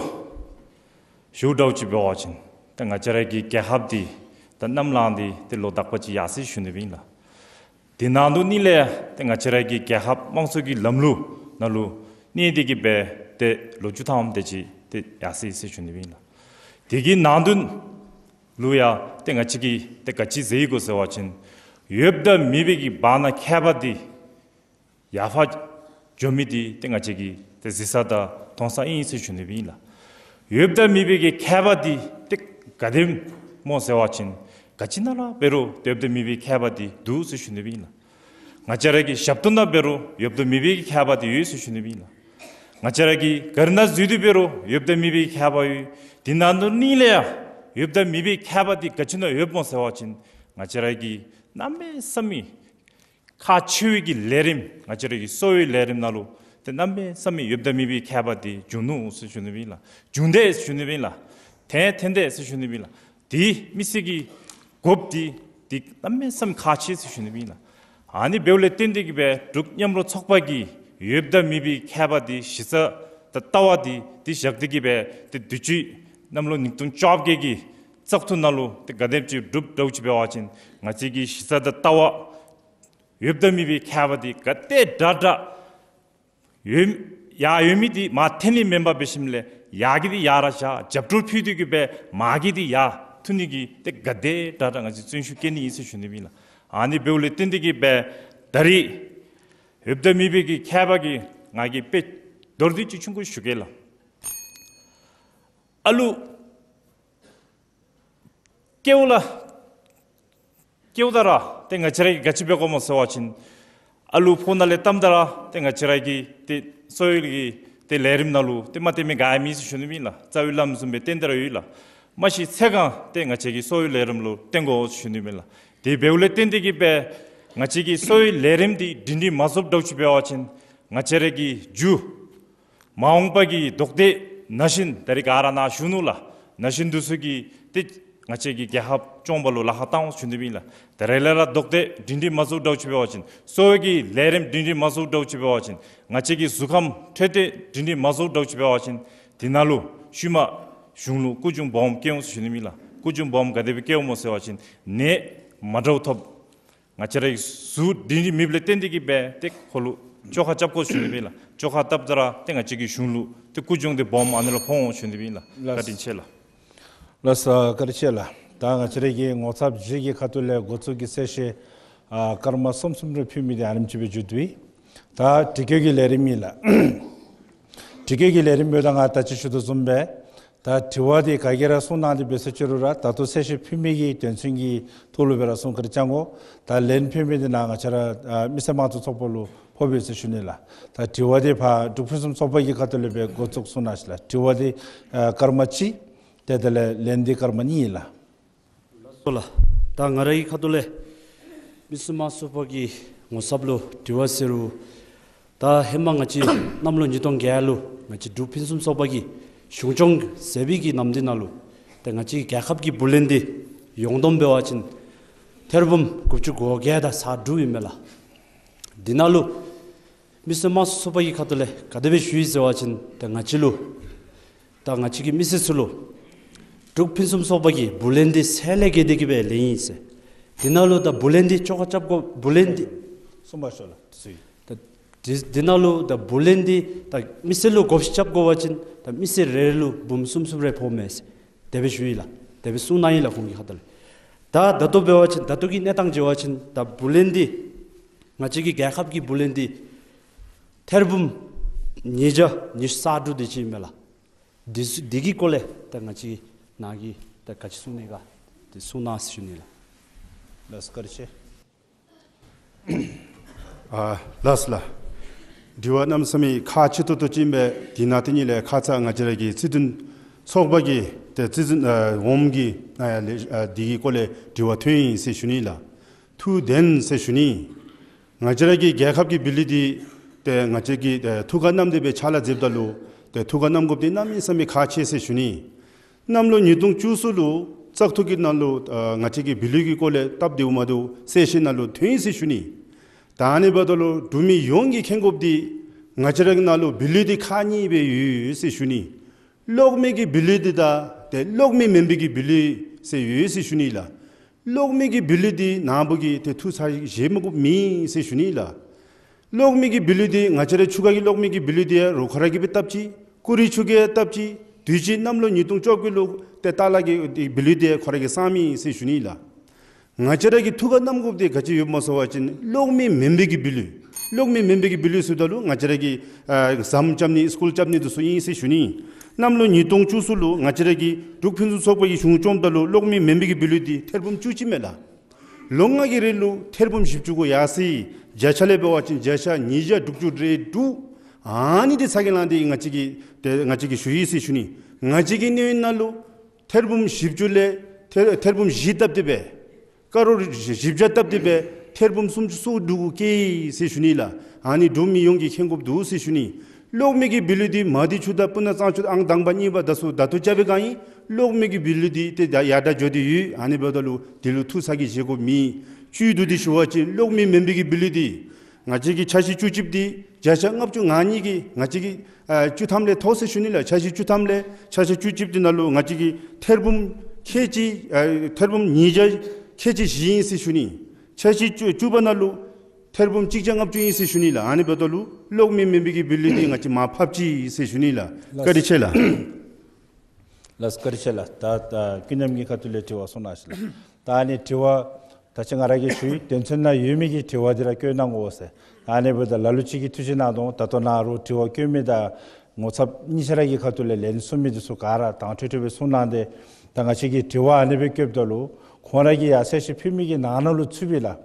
ཞུ་འདྲཝ་ཅིག་འབད་བ་ཅིན་ཏེ་ང་བཅས་ར་གི་རྒྱལ་ཁབ་འདི་ད་གནམ་ལངས་ཏེ་ཏེ་ལོ་དག་པ་ཅིག་ཡར་སོ་ཡི་ཟེར་ཞུ་ནི་སྦེ་ཨིན་ལགས། དེ་ནང་དོན་ནི་ལས་ཏེ་ང་བཅས་ར་གི་རྒྱལ་ཁབ་དམངས་གཙོ་གི་ལམ་ལུགས་ནང་ལུ་གནས་ཏེ་གིས་སྦེ་ཏེ་ལོ་བཅུ་ཐམ་དེ་ཅིག་ཏེ་ཡར་སོ་ཡི་ཟེར་ཞུ་ནི་སྦེ་ཨིན་ལགས། དེ་གི་ནང་དོན་ལུ་ཡང་ཏེ་ང་བཅས་ཀྱིས་ཏེ་ག་ཅི་ཟེར་ཡི་གོ་ཟེར་བ་ཅིན་ཡོདཔ་དང་མེདཔ་གི་བར་ན་ཁྱད་པར་འདི་ཡར་ཕར་འགྱོ་མི་འདི་ཏེ་ང་བཅས་ཀྱིས་ཏེ་གཟིགས་ས་དང་མཐོང་ས་ཨིན་ཟེར་ཞུ་ནི་སྦེ་ཨིན་ལགས། ཡོདཔ་དང་མེདཔ་གི་ཁྱད་པར་འདི་ཏེ་ག་དེམ་སྨོ་ཟེར་བ་ཅིན་ག་ཅི་ནང་ལུ་འབད་རུང་ཡོདཔ་དང་མེདཔ་གི་ཁྱད་པར་འདི་འདུག་ཟེར་ཞུ་ནི་སྦེ་ཨིན་ལགས། ང་བཅས་ར་གི་ཞབས་ཏོག་ནང་འབད་རུང་ཡོདཔ་དང་མེདཔ་གི་ཁྱད་པར་འདི་ཡོད་ཟེར་ཞུ་ནི་སྦེ་ཨིན་ལགས། ང་བཅས་ར་གི་ག་རི་ནང་འཛུལ་ཏེ་འབད་རུང་ཡོདཔ་དང་མེདཔ་གི་ཁྱད་པར་ཡོད། དེ་ནང་དོན་ནི་ལས་ཡང་ཡོདཔ་དང་མེདཔ་གི་ཁྱད་པར་འདི་ག་ཅི་ནང་ཡོདཔ་སྨོ་ཟེར་བ་ཅིན་ང་བཅས་ར་གི་གནམ་མེད་ས་མེད་ཁག་ཆེ་བའི་གི་ལས་རིམ་ང་བཅས་ར་གི་གསོ་བའི་ལས་རིམ་ནང་ལུ་ཏེ་གནམ་མེད་ས་མེད་ཡོདཔ་དང་མེདཔ་གི་ཁྱད་པར་འདི་བྱུང་ནུག་ཟེར་ཞུ་ནི་སྦེ་ཨིན་ལགས། བྱུང་དེས་ཟེར་ཞུ་ནི་སྦེ་ཨིན་ལགས། ཐོན་ཐོན་དེས་ཟེར་ཞུ་ནི་སྦེ་ཨིན་ལགས། དེ་མི་སེར་གྱི་དགོཔ་འདི་འདི་གནམ་མེད་ས་མེད་ཁག་ཆེ་ཟེར་ཞུ་ནི་སྦེ་ཨིན་ལགས། ཨ་ནི་འབདཝ་ལས་བརྟེན་ཏེ་གིས་སྦེ་འབྲུག་མཉམ་རུབ་ཚོགས་པ་གིས་ཡོདཔ་དང་མེདཔ་གི་ཁྱད་པར་འདི་གཞི་རྩ་ ད་ལྟ་བ་འདི་འདི་བཞག་སྟེ་གི་སྦེ་ཏེ་དུས་ཅི་གནམ་ལོ་ཉིས་སྟོང་བཅོ་བརྒྱད་ཀྱི་བཙག་འཐུ་ནང་ལུ་ཏེ་ག་དེམ་ཅིག་གྲུབ་འདྲཝ་ཅིག་འབད་བ་ཅིན་ང་བཅས་ཀྱི་གཞི་རྩ་དང་ལྟ་བ་ཡོདཔ་དང་མེད་པའི་ཁྱད་པར་འདི་ག་དེ་དྲག་དྲག་ཡོད། ཡར་ཡོད་མི་འདི་མར་འཐེན་ནི་མེན་པར་འབད་ཞིནམ་ལས་ཡར་གྱི་འདི་ཡར་ར་བཞག་རྒྱབ་སྐྱོར་ཕུལ་ཏེ་གི་སྦེ་མར་གྱི་འདི་ཡར་འཐུ་ནི་གི་ཏེ་ག་དེ་དྲག་དྲག་ང་བཅས་བརྩོན་ཤུགས་བསྐྱེད་ནི་ཨིན་ཟེར་ཞུ་ནི་ཨིན་ལགས། ཨ་ནི་འབདཝ་ལས་བརྟེན་ཏེ་གི་སྦེ་ད་རིས་ཡོདཔ་དང་མེད་པའི་གི་ཁྱད་པར་གྱིས་ང་གིས་དཔེ་མདོར་བསྡུས་ཅིག་ཆུང་ཀུ་ཞུ་གེ་ལགས། ཨ་ལུ་སྐྱེཝ་ལས་སྐྱེཝ་ད་ར་ཏེ་ང་བཅས་ར་གིས་ག་ཅི་འབད་དགོཔ་སྨོ་ཟེར་བ་ཅིན་ཨ་ལུ་ཕོཝ་ནང་ལས་བཏངམ་ད་ར་ཏེ་ང་བཅས་ར་གི་ཏེ་གསོ་བའི་གི་ཏེ་ལས་རིམ་ནང་ལུ་ཏེ་མ་བརྟེན་མི་ག་ཡང་མེད་ཟེར་ཞུ་ནི་ཨིན་ལགས། རྩ་བའི་བླམ་བཟུམ་སྦེ་བརྟེན་ཏེ་ར་ཡོད་ལགས། མ་གཞི་ཚེ་གང་ཏེ་ང་བཅས་ཀྱི་གསོ་བའི་ལས་རིམ་ལུ་བརྟེན་དགོ་ཟེར་ཞུ་ནི་ཨིན་ལགས། དེ་འབདཝ་ལས་བརྟེན་ཏེ་གི་སྦེ་ང་བཅས་ཀྱི་གསོ་བའི་ལས་རིམ་འདི་སྒྲིང་སྒྲིང་མ་བཟོཝ་འདྲཝ་ཅིག་འབད་བ་ཅིན་ང་བཅས་ར་གི་རྒྱུ་མ་འོངས་པ་གི་ལྡོག་ཟླའི་ན་གཞོན་ད་རིས་ག་ར་ནཱ་བཞུགས་ནུག་ལགས། ན་གཞོན་འདི་ཚུ་གིས་ཏེ་ང་བཅས་ཀྱི་རྒྱལ་ཁབ་སྐྱོང་བ་ལུ་ལཱ་ཁག་བཏང་འོང་ཟེར་ཞུ་ནི་ཨིན་ལགས། ད་རིས་ལས་ར་ལྡོག་ཟླ་སྒྲིང་སྒྲིང་མ་བཟོཝ་འདྲཝ་ཅིག་འབད་བ་ཅིན་གསོ་བའི་གི་ལས་རིམ་སྒྲིང་སྒྲིང་མ་བཟོཝ་འདྲཝ་ཅིག་འབད་བ་ཅིན་ང་བཅས་ཀྱི་གཟུགས་ཁམས་འཕྲོད་བསྟེན་སྒྲིང་སྒྲིང་མ་བཟོཝ་འདྲཝ་ཅིག་འབད་བ་ཅིན་དེ་ནང་ལུ་ཤུལ་མ་གཞུང་ལུ་སྐུ་གྱོང་སྦོམ་བཀལ་འོང་ཟེར་ཞུ་ནི་ཨིན་ལགས། སྐུ་གྱོང་སྦོམ་ག་དེ་སྦེ་བཀལ་འོང་སྨོ་ཟེར་བ་ཅིན་ནད་མ་འདྲཝ་ཐོབ། ང་བཅས་ར་གི་གཟུགས་སྒྲིང་སྒྲིང་མེདཔ་ལས་བརྟེན་ཏེ་གི་སྦེ་ཏེ་ཁོ་ལུ་བཅོ་ཁ་རྐྱབ་དགོ་ཟེར་ཞུ་ནི་ཨིན་ལགས། བཅོ་ཁ་བཏབ་ད་ར་ཏེ་ང་བཅས་ཀྱི་གཞུང་ལུ་ཏེ་སྐུ་གྱོང་འདི་སྦོམ་ཨ་ནི་ལུ་ཕོག་འོང་ཟེར་ཞུ་ནི་ཨིན་ལགས། ལགས། བཀའ་དྲིན་ཆེ་ལགས། ལགས་སོ། བཀའ་དྲིན་ཆེ་ལགས། ད་ང་བཅས་ར་གི་ངོ་ཚབ་བཞི་གི་ཁ་ཐུག་ལས་འགོ་བཙུགས་ཀྱི་གསལ་བཤད་ཨ་སྐར་མ་གསུམ་གསུམ་རེ་ཕུལ་མི་འདི་ཨ་ནེམ་ཅིག་སྦེ་མཇུག་བསྡུ་ཡི། ད་དྲི་བཀོད་ཀྱི་ལས་རིམ་ཨིན་ལགས། དྲི་བཀོད་ཀྱི་ལས་རིམ་འབདཝ་ད་ང་ད་ཅི་ཞུ་དོ་བཟུམ་སྦེ་ད་དྲི་བ་འདི་ག་གིས་ར་གསུང་གནང་སྟེ་འབད་ཟེར་ཅི་རུང་ར་ད་ལྟོ་གསལ་བཤད་ཕུལ་མི་གི་དོན་ཚན་གྱི་ཐོག་ལུ་སྦེ་ར་གསུང་བཀའ་དྲིན་བསྐྱང་དགོ། ད་ལན་ཕུལ་མི་འདི་ནཱ་ང་བཅས་ར་ཨ་མི་སེར་དམངས་གཙོ་ཚོགས་པ་ལུ་ཕོགཔ་ཨིན་ཟེར་ཞུ་ནི་ལགས། ད་དྲི་བ་འདི་ཕར་འབྲུག་ཕུན་སུམ་ཚོགས་པ་གི་ཁ་ཐུག་ལས་སྦེ་འགོ་བཙུགས་གསུང་གནང་ཞིག་ལགས། དྲི་བ་འདི་ཨ་སྐར་མ་གཅིག། ཏེ་དེ་ལས་ལན་འདི་སྐར་མ་གཉིས་ཨིན་ལགས། ལགས་སོ་ལགས། ད་ང་ར་གི་ཁ་ཐུག་ལས་མི་སེར་དམངས་གཙོ་ཚོགས་པ་གི་ངོ་ཚབ་ལུ་དྲི་བ་ཟེར་རུང་ད་ཧེ་མ་ང་བཅས་གནམ་ལོ་ཉིས་སྟོང་བརྒྱད་ལུ་ང་བཅས་འབྲུག་ཕུན་སུམ་ཚོགས་པ་གིས་གཞུང་སྐྱོང་མཛད་པའི་གི་ནམ་དུས་ནང་ལུ་ཏེ་ང་བཅས་ཀྱི་རྒྱལ་ཁབ་ཀྱི་བུ་ལོན་འདི་ཡོངས་བསྡོམས་འབད་བ་ཅིན་ཐེར་འབུམ་དགུ་བཅུ་གོ་བརྒྱད་དང་ཚག་དྲུག་ཨིན་མས་ལགས། འདི་ནང་ལུ་མི་སེར་དམངས་གཙོ་ཚོགས་པ་གི་ཁ་ཐུག་ལས་ག་དེ་སྦེ་ཞུ་ཡི་ཟེར་བ་ཅིན་ཏེ་ང་བཅས་ལུ་ད་ང་བཅས་ཀྱི་མི་སེར་ཚུ་ལུ་འབྲུག་ཕུན་སུམ་ཚོགས་པ་གིས་བུ་ལོན་འདི་ཚད་ལས་བརྒལ་ཏེ་གི་སྦེ་ལེན་ཡི་ཟེར། འདི་ནང་ལུ་ད་བུ་ལོན་འདི་བཅོ་ཁ་རྐྱབ་དགོ་བུ་ལོན་འདི་གསུངས་པ་ཞུ་ལགས། ད་འདི་འདི་ནང་ལུ་ད་བུ་ལོན་འདི་ད་མི་སེར་ལུ་བགོ་བཤའ་རྐྱབ་དགོ་པ་ཅིན་ད་མི་སེར་རེ་རེ་ལུ་འབུམ་གསུམ་གསུམ་རེ་ཕོགཔ་མས་ཟེར་དེ་སྦེ་ཞུ་ཡི་ལགས། དེ་སྦེ་གསུངས་གནང་ཡི་ལགས་ཁོང་གི་ཁ་ཐུག་ལས། ད་ད་ལྟོ་འབད་བ་ཅིན་ད་ལྟོ་གི་གནས་སྟངས་འབད་བ་ཅིན་ད་བུ་ལོན་འདི་ང་བཅས་ཀྱི་རྒྱལ་ཁབ་ཀྱི་བུ་ལོན་འདི་ཐེར་འབུམ་ཉིས་བརྒྱ་ཉི་ཤུ་རྩ་དྲུག་དེ་ཅིག་ཨིན་མས་ལགས། འདི་ཚུ་འདི་གི་སྐོར་ལས་ད་ང་བཅས་ནཱ་གིས་ད་ག་ཅི་གསུང་ནི་ག་འདི་གསུང་གནང་ཟེར་ཞུ་ནི་ལགས། ལགས་སོ་བཀའ་དྲིན་ཆེ། ཨ་ལགས་སོ་ལགས། དྲི་བ་གནམ་མེད་ས་མེད་ཁག་ཆེ་ཏོག་ཏོ་ཅིག་ཨིན་པས། དེ་ནང་དེ་ཉིད་ལས་ཁ་ཙ་ང་བཅས་ར་གི་སྲིད་དོན་ཚོགས་པ་གི་ཏེ་སྲིད་དོན་ཨ་འོགམ་གི་ཨ་ལས་ཨ་འདི་གི་སྐོར་ལས་དྲི་བ་ཐོན་ཡི་ཟེར་ཞུ་ནི་ལགས། ཐུགས་བདེན་ཟེར་ཞུ་ནི། ང་བཅས་ར་གི་རྒྱལ་ཁབ་ཀྱི་བི་ལི་འདི་ཏེ་ང་བཅས་ཀྱིས་ཏེ་ཐུགས་ཁར་བསྣམས་ཏེ་སྦེ་ཕྱག་ལཱ་མཛདཔ་ད་ལུ་ཏེ་ཐུགས་ཁར་བསྣམ་དགོཔ་འདི་གནམ་མེད་ས་མེད་ཁག་ཆེ་ཟེར་ཞུ་ནི། གནམ་ལོ་ཉིས་སྟོང་བཅུ་གསུམ་ལུ་བཙག་འཐུ་གི་ནང་ལུ་ཨ་ང་བཅས་ཀྱིས་བི་ལི་གི་སྐོར་ལས་སྟབས་བདེཝ་མ་བདེཝ་གསལ་བཤད་ནང་ལུ་ཐོན་ཡི་ཟེར་ཞུ་ནི། ད་ཨ་ནི་འབདཝ་ད་ལུ་འབྲུག་མི་ཡོངས་ཀྱིས་མཁྱེན་དགོཔ་འདི་ང་བཅས་ར་གི་ནང་ལུ་བི་ལི་འདི་ཁག་གཉིས་སྦེ་ཡོད་ཟེར་ཞུ་ནི། གློག་མེ་གི་བི་ལི་འདི་དང་ཏེ་གློག་མེ་མེན་པའི་གི་བི་ལི་ཟེར་ཡོད་ཟེར་ཞུ་ནི་ལགས། གློག་མེ་གི་བི་ལི་འདི་ནཱ་བུ་གིས་ཏེ་ཐུགས་ཚ་གྱང་བཞེས་མི་དགོཔ་མེད་ཟེར་ཞུ་ནི་ལགས། གློག་མེ་གི་བི་ལི་འདི་ང་བཅས་ར་ཆུ་ཁ་གི་གློག་མེ་གི་བི་ལི་འདི་ཡང་རོགས་ཁོ་ར་གིས་སྦེ་བཏབ་ཅི། ཀུ་རི་ཆུ་གིས་བཏབ་ཅི། དུས་ཅི་གནམ་ལོ་ཉིས་སྟོང་བཅོ་བརྒྱད་ལུ་ཏེ་ཏཱ་ལ་གི་བི་ལི་འདི་ཁོ་ར་གིས་བསངམ་ཨིན་ཟེར་ཞུ་ནི་ལགས། ང་བཅས་ར་གིས་ཐུགས་ཁར་བསྣམ་དགོཔ་འདི་ག་ཅི་ཡོདཔ་སྨོ་ཟེར་བ་ཅིན་གློག་མེ་མེན་པའི་གི་བི་ལི། གློག་མེ་མེན་པའི་གི་བི་ལི་ཟེརཝ་ད་ལུ་ང་བཅས་ར་གི་ཨ་ཟམ་རྐྱབ་ནི་སི་ཀུལ་རྐྱབ་ནི་འདི་ཚུ་ཨིན་ཟེར་ཞུ་ནི། གནམ་ལོ་ཉིས་སྟོང་བཅུ་གསུམ་ལུ་ང་བཅས་ར་གི་འབྲུག་ཕུན་སུམ་ཚོགས་པ་གིས་གཞུང་སྐྱོངམ་ད་ལུ་གློག་མེ་མེན་པའི་གི་བི་ལི་འདི་ཐེར་འབུམ་བཅུ་གཅིག་མས་ལགས། ལོ་ལྔ་གི་རིང་ལུ་ཐེར་འབུམ་བཞི་བཅུ་གོ་ཡར་སོ་ཡི། བརྒྱ་ཆ་ལས་འབད་བ་ཅིན་བརྒྱ་ཆ་ཉིས་བརྒྱ་དྲུག་ཅུ་རེ་དྲུག་ཨ་ནི་འདི་ཚ་གྱང་ལངས་ཏེ་ང་བཅས་ཀྱིས་ཏེ་ང་བཅས་ཀྱིས་ཞུ་ཡི་ཟེར་ཞུ་ནི། ང་བཅས་ཀྱི་གནས་ཡུན་ནང་ལུ་ཐེར་འབུམ་བཞི་བཅུ་ལས་ཐེར་ཐེར་འབུམ་བཞི་བཏབ་སྟེ་སྦེ་ཀ་རོར་བཞི་བརྒྱ་བཏབ་སྟེ་སྦེ་ཐེར་འབུམ་སུམ་ཅུ་སོ་དྲུག་གུ་བཀལ་ཡི་ཟེར་ཞུ་ནི་ལགས། ཨ་ནི་འབྲུག་མི་ཡོངས་ཀྱིས་མཁྱེན་དགོཔ་འདུག་ཟེར་ཞུ་ནི། གློག་མེ་གི་བི་ལི་འདི་མ་དེ་ཆུ་དང་སྤུ་ན་གཙང་ཆུ་ཨང་དང་པ་གཉིས་པ་ད་ཚུ་ད་ལྟོ་རྐྱབ་པའི་སྒང་ཨིན། གློག་མེ་གི་བི་ལི་འདི་ཏེ་ད་ཡར་དྲག་འགྱོ་སྟེ་ཡོད། ཨ་ནི་འབདཝ་ད་ལུ་དེ་ལུ་ཐུགས་ཚ་གྱང་བཞེས་དགོཔ་མེད། བཅུད་བསྡུ་སྟེ་ཞུ་བ་ཅིན་གློག་མེ་མེན་པའི་གི་བི་ལི་འདི་ ང་བཅས་ཀྱི་འཆར་གཞི་བཅུ་གཅིག་འདི་བརྒྱ་ཆ་ལྔ་བཅུ་ང་གཉིས་ཀྱིས་ང་བཅས་ཀྱི་ཨ་བཅུ་ཐམ་ལས་མཐོ་ཟེར་ཞུ་ནི་ལགས། འཆར་གཞི་བཅུ་ཐམ་ལས་འཆར་གཞི་བཅུ་གཅིག་འདི་ནང་ལུ་ང་བཅས་ཀྱི་ཐེར་འབུམ་ཁལ་གཅིག་ཨ་ཐེར་འབུམ་ཉིས་བརྒྱ་ཁལ་གཅིག་བཞི་ཨིན་ཟེར་ཞུ་ནི། འཆར་གཞི་བཅུ་བཅུ་པ་ནང་ལུ་ཐེར་འབུམ་གཅིག་བརྒྱ་ལྔ་བཅུ་ཨིན་ཟེར་ཞུ་ནི་ལགས། ཨ་ནི་འབདཝ་ད་ལུ་གློག་མེ་མེ་མེ་གི་བིལ་ལི་འདི་ང་བཅས་མར་ཕབ་ཅི་ཟེར་ཞུ་ནི་ལགས། བཀའ་དྲིན་ཆེ་ལགས། ལགས་བཀའ་དྲིན་ཆེ་ལགས། ད་ད་ཀུན་མཉམ་གྱི་ཁ་ཐུག་ལས་དྲི་བ་གསུང་གནང་ཞུ་ལགས། ད་ཨ་ནི་དྲི་བ་ད་ཅི་ང་ར་གིས་ཞུ་ཡི། དོན་ཚན་ནང་ཡོད་མི་གི་དྲི་བ་འདི་ར་བཀོད་གནང་དགོ་ཟེར། ཨ་ནི་འབདཝ་ད་ལ་ལུ་ཅིག་གིས་ཐུགས་བཞེད་གནང་དོ། ད་ལྟོ་ནཱ་རུང་དྲི་བ་བཀོད་མི་དང་ངོ་ཚབ་གཉིས་ཆ་ར་གི་ཁ་ཐུག་ལས་ལན་གསུང་མི་འདི་ཚུ་ག་ར་དྭངས་ཁྲོལ་ཁྲོལ་སྦེ་གསུང་གནང་སྟེ། ད་ང་བཅས་ཀྱིས་དྲི་བ་ཨ་ནི་སྦེ་བཀོདཔ་ད་ལུ་ཁོང་ར་གིས་ཡར་གསལ་བཤད་ཕུལ་མི་གི་ནང་ན་ལུ་ཚུད་པས་ལགས།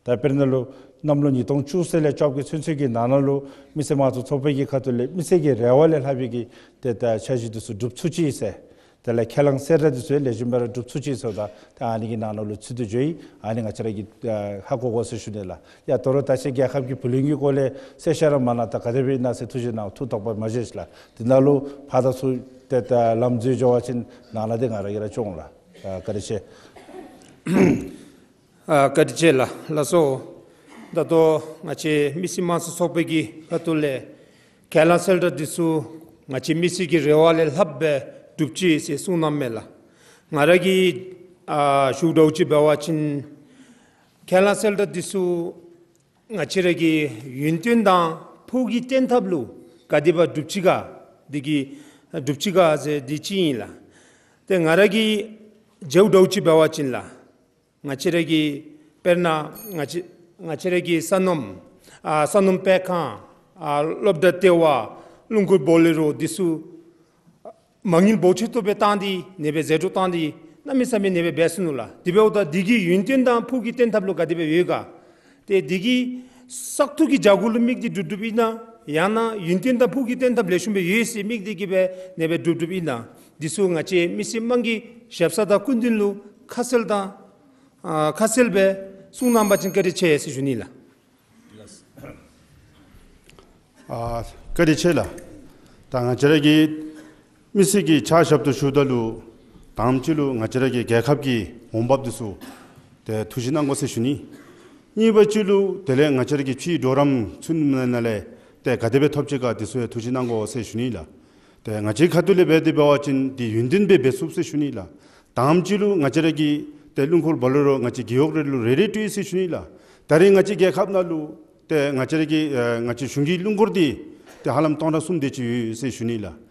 ད་དཔེར་ན་ལུ་གནམ་ལོ་ཉིས་སྟོང་བཅུ་གསུམ་ལས་བཅོ་བརྒྱད་ཚུན་ཚོད་ཀྱི་ནང་ན་ལུ་མི་སེར་དམངས་གཙོ་ཚོགས་པའི་གི་ཁ་ཐུག་ལས་མི་སེར་གྱི་རེ་བ་ལས་ལྷག་པའི་གི་ཏེ་ད་འཆར་གཞི་འདི་ཚུ་འགྲུབ་ཚུགས་ཅི་ཟེར། དེ་ལས་ཁས་བླངས་གསལ་བསྒྲགས་འདི་ཚུ་ལེགས་ཤོམ་སྦེ་ར་འགྲུབ་ཚུགས་ཅི་ཟེརཝ་ད་ད་ཨ་ནི་གི་ནང་ན་ལུ་ཚུད་དེ་འགྱོ་ཡི། ཨ་ནི་ང་བཅས་ར་གིས་ཨ་ཧ་གོ་དགོ་ཟེར་ཞུ་ནི་ལགས། ཡ་ད་རུང་ད་ཅི་རྒྱལ་ཁབ་ཀྱི་བུ་ལོན་གྱི་སྐོར་ལས་གསལ་བཤད་ར་མ་གནང་། ད་ག་དེ་སྦེ་ཨིན་ན་ཟེར་ཐུགས་བཞེད་གནང་། ཐུགས་དོགས་པ་མ་བཞེས་ཤིག་ལགས། དེ་ནང་ལུ་ཕར་དང་ཚུར་ཏེ་ད་ལམ་འཛོལ་འགྱོ་བ་ཅིན་ནང་ན་འདི་ང་ར་གིས་ར་སྐྱོང་ལགས། ཨ་བཀའ་དྲིན་ཆེ། ཨ་བཀའ་དྲིན་ཆེ་ལགས། ལགས་སོ། ད་ལྟོ་ང་བཅས་མི་སེར་དམངས་གཙོ་ཚོགས་པའི་གི་ཁ་ཐུག་ལས་ཁས་བླངས་གསལ་བསྒྲགས་འདི་ཚུ་ང་བཅས་མི་སེར་གྱི་རེ་བ་ལས་ལྷགཔ་སྦེ་འགྲུབ་ཅི་ཟེར་གསུང་གནངམ་མས་ལགས། ང་ར་གིས་ཨ་ཞུ་དགོཔ་ཅིག་འབད་བ་ཅིན་ཁས་བླངས་གསལ་བསྒྲགས་འདི་ཚུ་ང་བཅས་ར་གི་ཡུན་བརྟན་དང་ཕུགས་ཀྱི་བརྟན་ཐབས་ལུ་ག་དེ་སྦེ་འགྲུབ་ཅི་ག། འདི་གིས་འགྲུབ་ཅི་ག་ཟེར་འདི་ཅིག་ཨིན་ལགས། ཏེ་ང་ར་གིས་ཞུ་དགོཔ་ཅིག་འབད་བ་ཅིན་ལགས། ང་བཅས་ར་གི་དཔེར་ན་ང་བཅས་ང་བཅས་ར་གི་སོ་ནམ་ཨ་སོ་ནམ་སྤེལ་ཁང་ཨ་སློབ་གྲྭ་ལྟེ་བ་རླུང་འཁོར་བོ་ལེ་རོ་འདི་ཚུ་མ་དངུལ་འབོར་ཆེ་ཏོག་ཏོ་སྦེ་བཏང་སྟེ་ཨ་ནེ་སྦེ་ཟད་འགྲོ་བཏང་སྟེ་གནམ་མེད་ས་མེད་ཨ་ནེ་སྦེ་འབད་སོ་ནུག་ལགས། དེ་འབདཝ་ད་འདི་གི་ཡུན་བརྟན་དང་ཕུགས་ཀྱི་བརྟན་ཐབས་ལུ་ག་དེ་སྦེ་ཡོད་ག། ཏེ་འདི་གི་སག་ཐུག་གི་བྱ་སྒོ་ལུ་དམིགས་ཏེ་སྒྲུབ་སྒྲུབཔ་ཨིན་ན་ཡང་ན་ཡུན་བརྟན་དང་ཕུགས་ཀྱི་བརྟན་ཐབས་ལེགས་ཤོམ་སྦེ་ཡོད་ཟེར་དམིགས་ཏེ་གིས་སྦེ་ཨ་ནེ་སྦེ་སྒྲུབ་སྒྲུབཔ་ཨིན་ན། འདི་ཚུ་ང་བཅས་མི་སེར་དམངས་ཀྱི་ཞབས་སར་དང་སྐུ་མདུན་ལུ་ཁ་གསལ་དང་ཨ་ཁ་གསལ་སྦེ་གསུང་གནང་བ་ཅིན་བཀའ་དྲིན་ཆེ་ཟེར་ཞུ་ནི་ལགས། ཨ་བཀའ་དྲིན་ཆེ་ལགས། ད་ང་བཅས་ར་གི་མི་སེར་གྱི་ཕྱག་ཞབས་ཏོག་ཞུཝ་ད་ལུ་དང་པ་ཅིག་ལུ་ང་བཅས་ར་གི་རྒྱལ་ཁབ་ཀྱི་འོང་འབབ་འདི་ཚུ་ཏེ་ཐུགས་བཞེད་གནང་དགོ་ཟེར་ཞུ་ནི། གཉིས་པ་ཅིག་ལུ་དེ་ལས་ང་བཅས་ར་གི་ཕྱིའི་གྲོགས་རམ་ཚུ་ནང་ལས་ཏེ་ག་དེ་སྦེ་ཐོབ་ཅི་ག་འདི་ཚུ་ཡང་ཐུགས་བཞེད་གནང་དགོ་ཟེར་ཞུ་ནི་ལགས། ཏེ་ང་བཅས་ཁ་ཐུག་ལས་འབད་དེ་འབད་བ་ཅིན་འདི་ཡུན་བརྟན་སྦེ་འབད་ཚུགས་ཟེར་ཞུ་ནི་ལགས། དང་པ་ཅིག་ལུ་ང་བཅས་ར་གི་ཏེ་རླུང་འཁོར་བོ་ལེ་རོ་ང་བཅས་རྒེད་འོག་རེ་ལུ་རེ་རེ་སྤྲོད་ཟེར་ཞུ་ནི་ལགས། ད་རེས་ང་བཅས་རྒྱལ་ཁབ་ནང་ལུ་ཏེ་ང་བཅས་ར་གི་ཨ་ང་བཅས་གཞུང་གི་རླུང་འཁོར་འདི་ཏེ་ཧ་ལམ་སྟོང་ཕྲག་གསུམ་དེ་ཅིག་ཡོད་ཟེར་ཞུ་ནི་ལགས།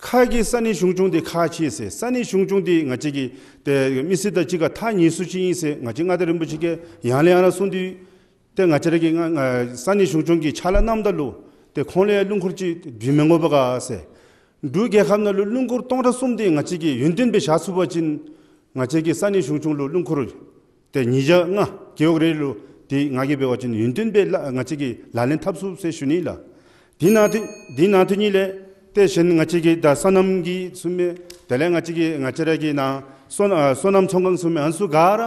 ཁ་གི་ས་གནས་གཞུང་སྐྱོང་འདི་ཁག་ཆེ་ཟེར། ས་གནས་གཞུང་སྐྱོང་འདི་ང་བཅས་ཀྱི་ཏེ་མི་སེར་དང་གཅིག་ཁར་ཐག་ཉེ་སུ་ཅིག་ཨིན་ཟེར་ང་བཅས་མངའ་བདག་རིན་པོ་ཆེ་གིས་ཡང་ལས་ཡང་ན་གསུངས་ཏེ། ཏེ་ང་བཅས་ར་གི་ང་ས་གནས་གཞུང་སྐྱོང་གི་ཕྱག་ལཱ་གནངམ་ད་ལུ་ཏེ་ཁོང་ལས་རླུང་འཁོར་ཅིག་བྱིན་མི་དགོ་པས་ག་ཟེར། འབྲུག་རྒྱལ་ཁབ་ནང་ལུ་རླུང་འཁོར་སྟོང་ཕྲག་གསུམ་འདི་ང་བཅས་ཀྱིས་ཡུན་བརྟན་སྦེ་བཞག་ཚུགས་པ་ཅིན་ང་བཅས་ཀྱི་ས་གནས་གཞུང་སྐྱོང་ལུ་རླུང་འཁོར་ཏེ་ཉིས་བརྒྱ་ལྔ་རྒེད་འོག་རེ་ལུ་ཏེ་ང་གིས་འབད་བ་ཅིན་ཡུན་བརྟན་སྦེ་ལ་ང་བཅས་ཀྱིས་ལག་ལེན་འཐབ་ཚུགས་ཟེར་ཞུ་ནི་ལགས། དེ་ནང་དེ་དེ་ནང་དེ་གཉིས་ལས་ཏེ་གཞན་ང་བཅས་ཀྱི་ད་སོ་ནམ་གྱི་ཚུ་མས། དེ་ལས་ང་བཅས་ཀྱི་ང་བཅས་ར་གི་ནང་སོ་ཨ་སོ་ནམ་ཚོང་ཁང་ཚུ་མས། ཨ་ནི་ཚུ་ག་ར་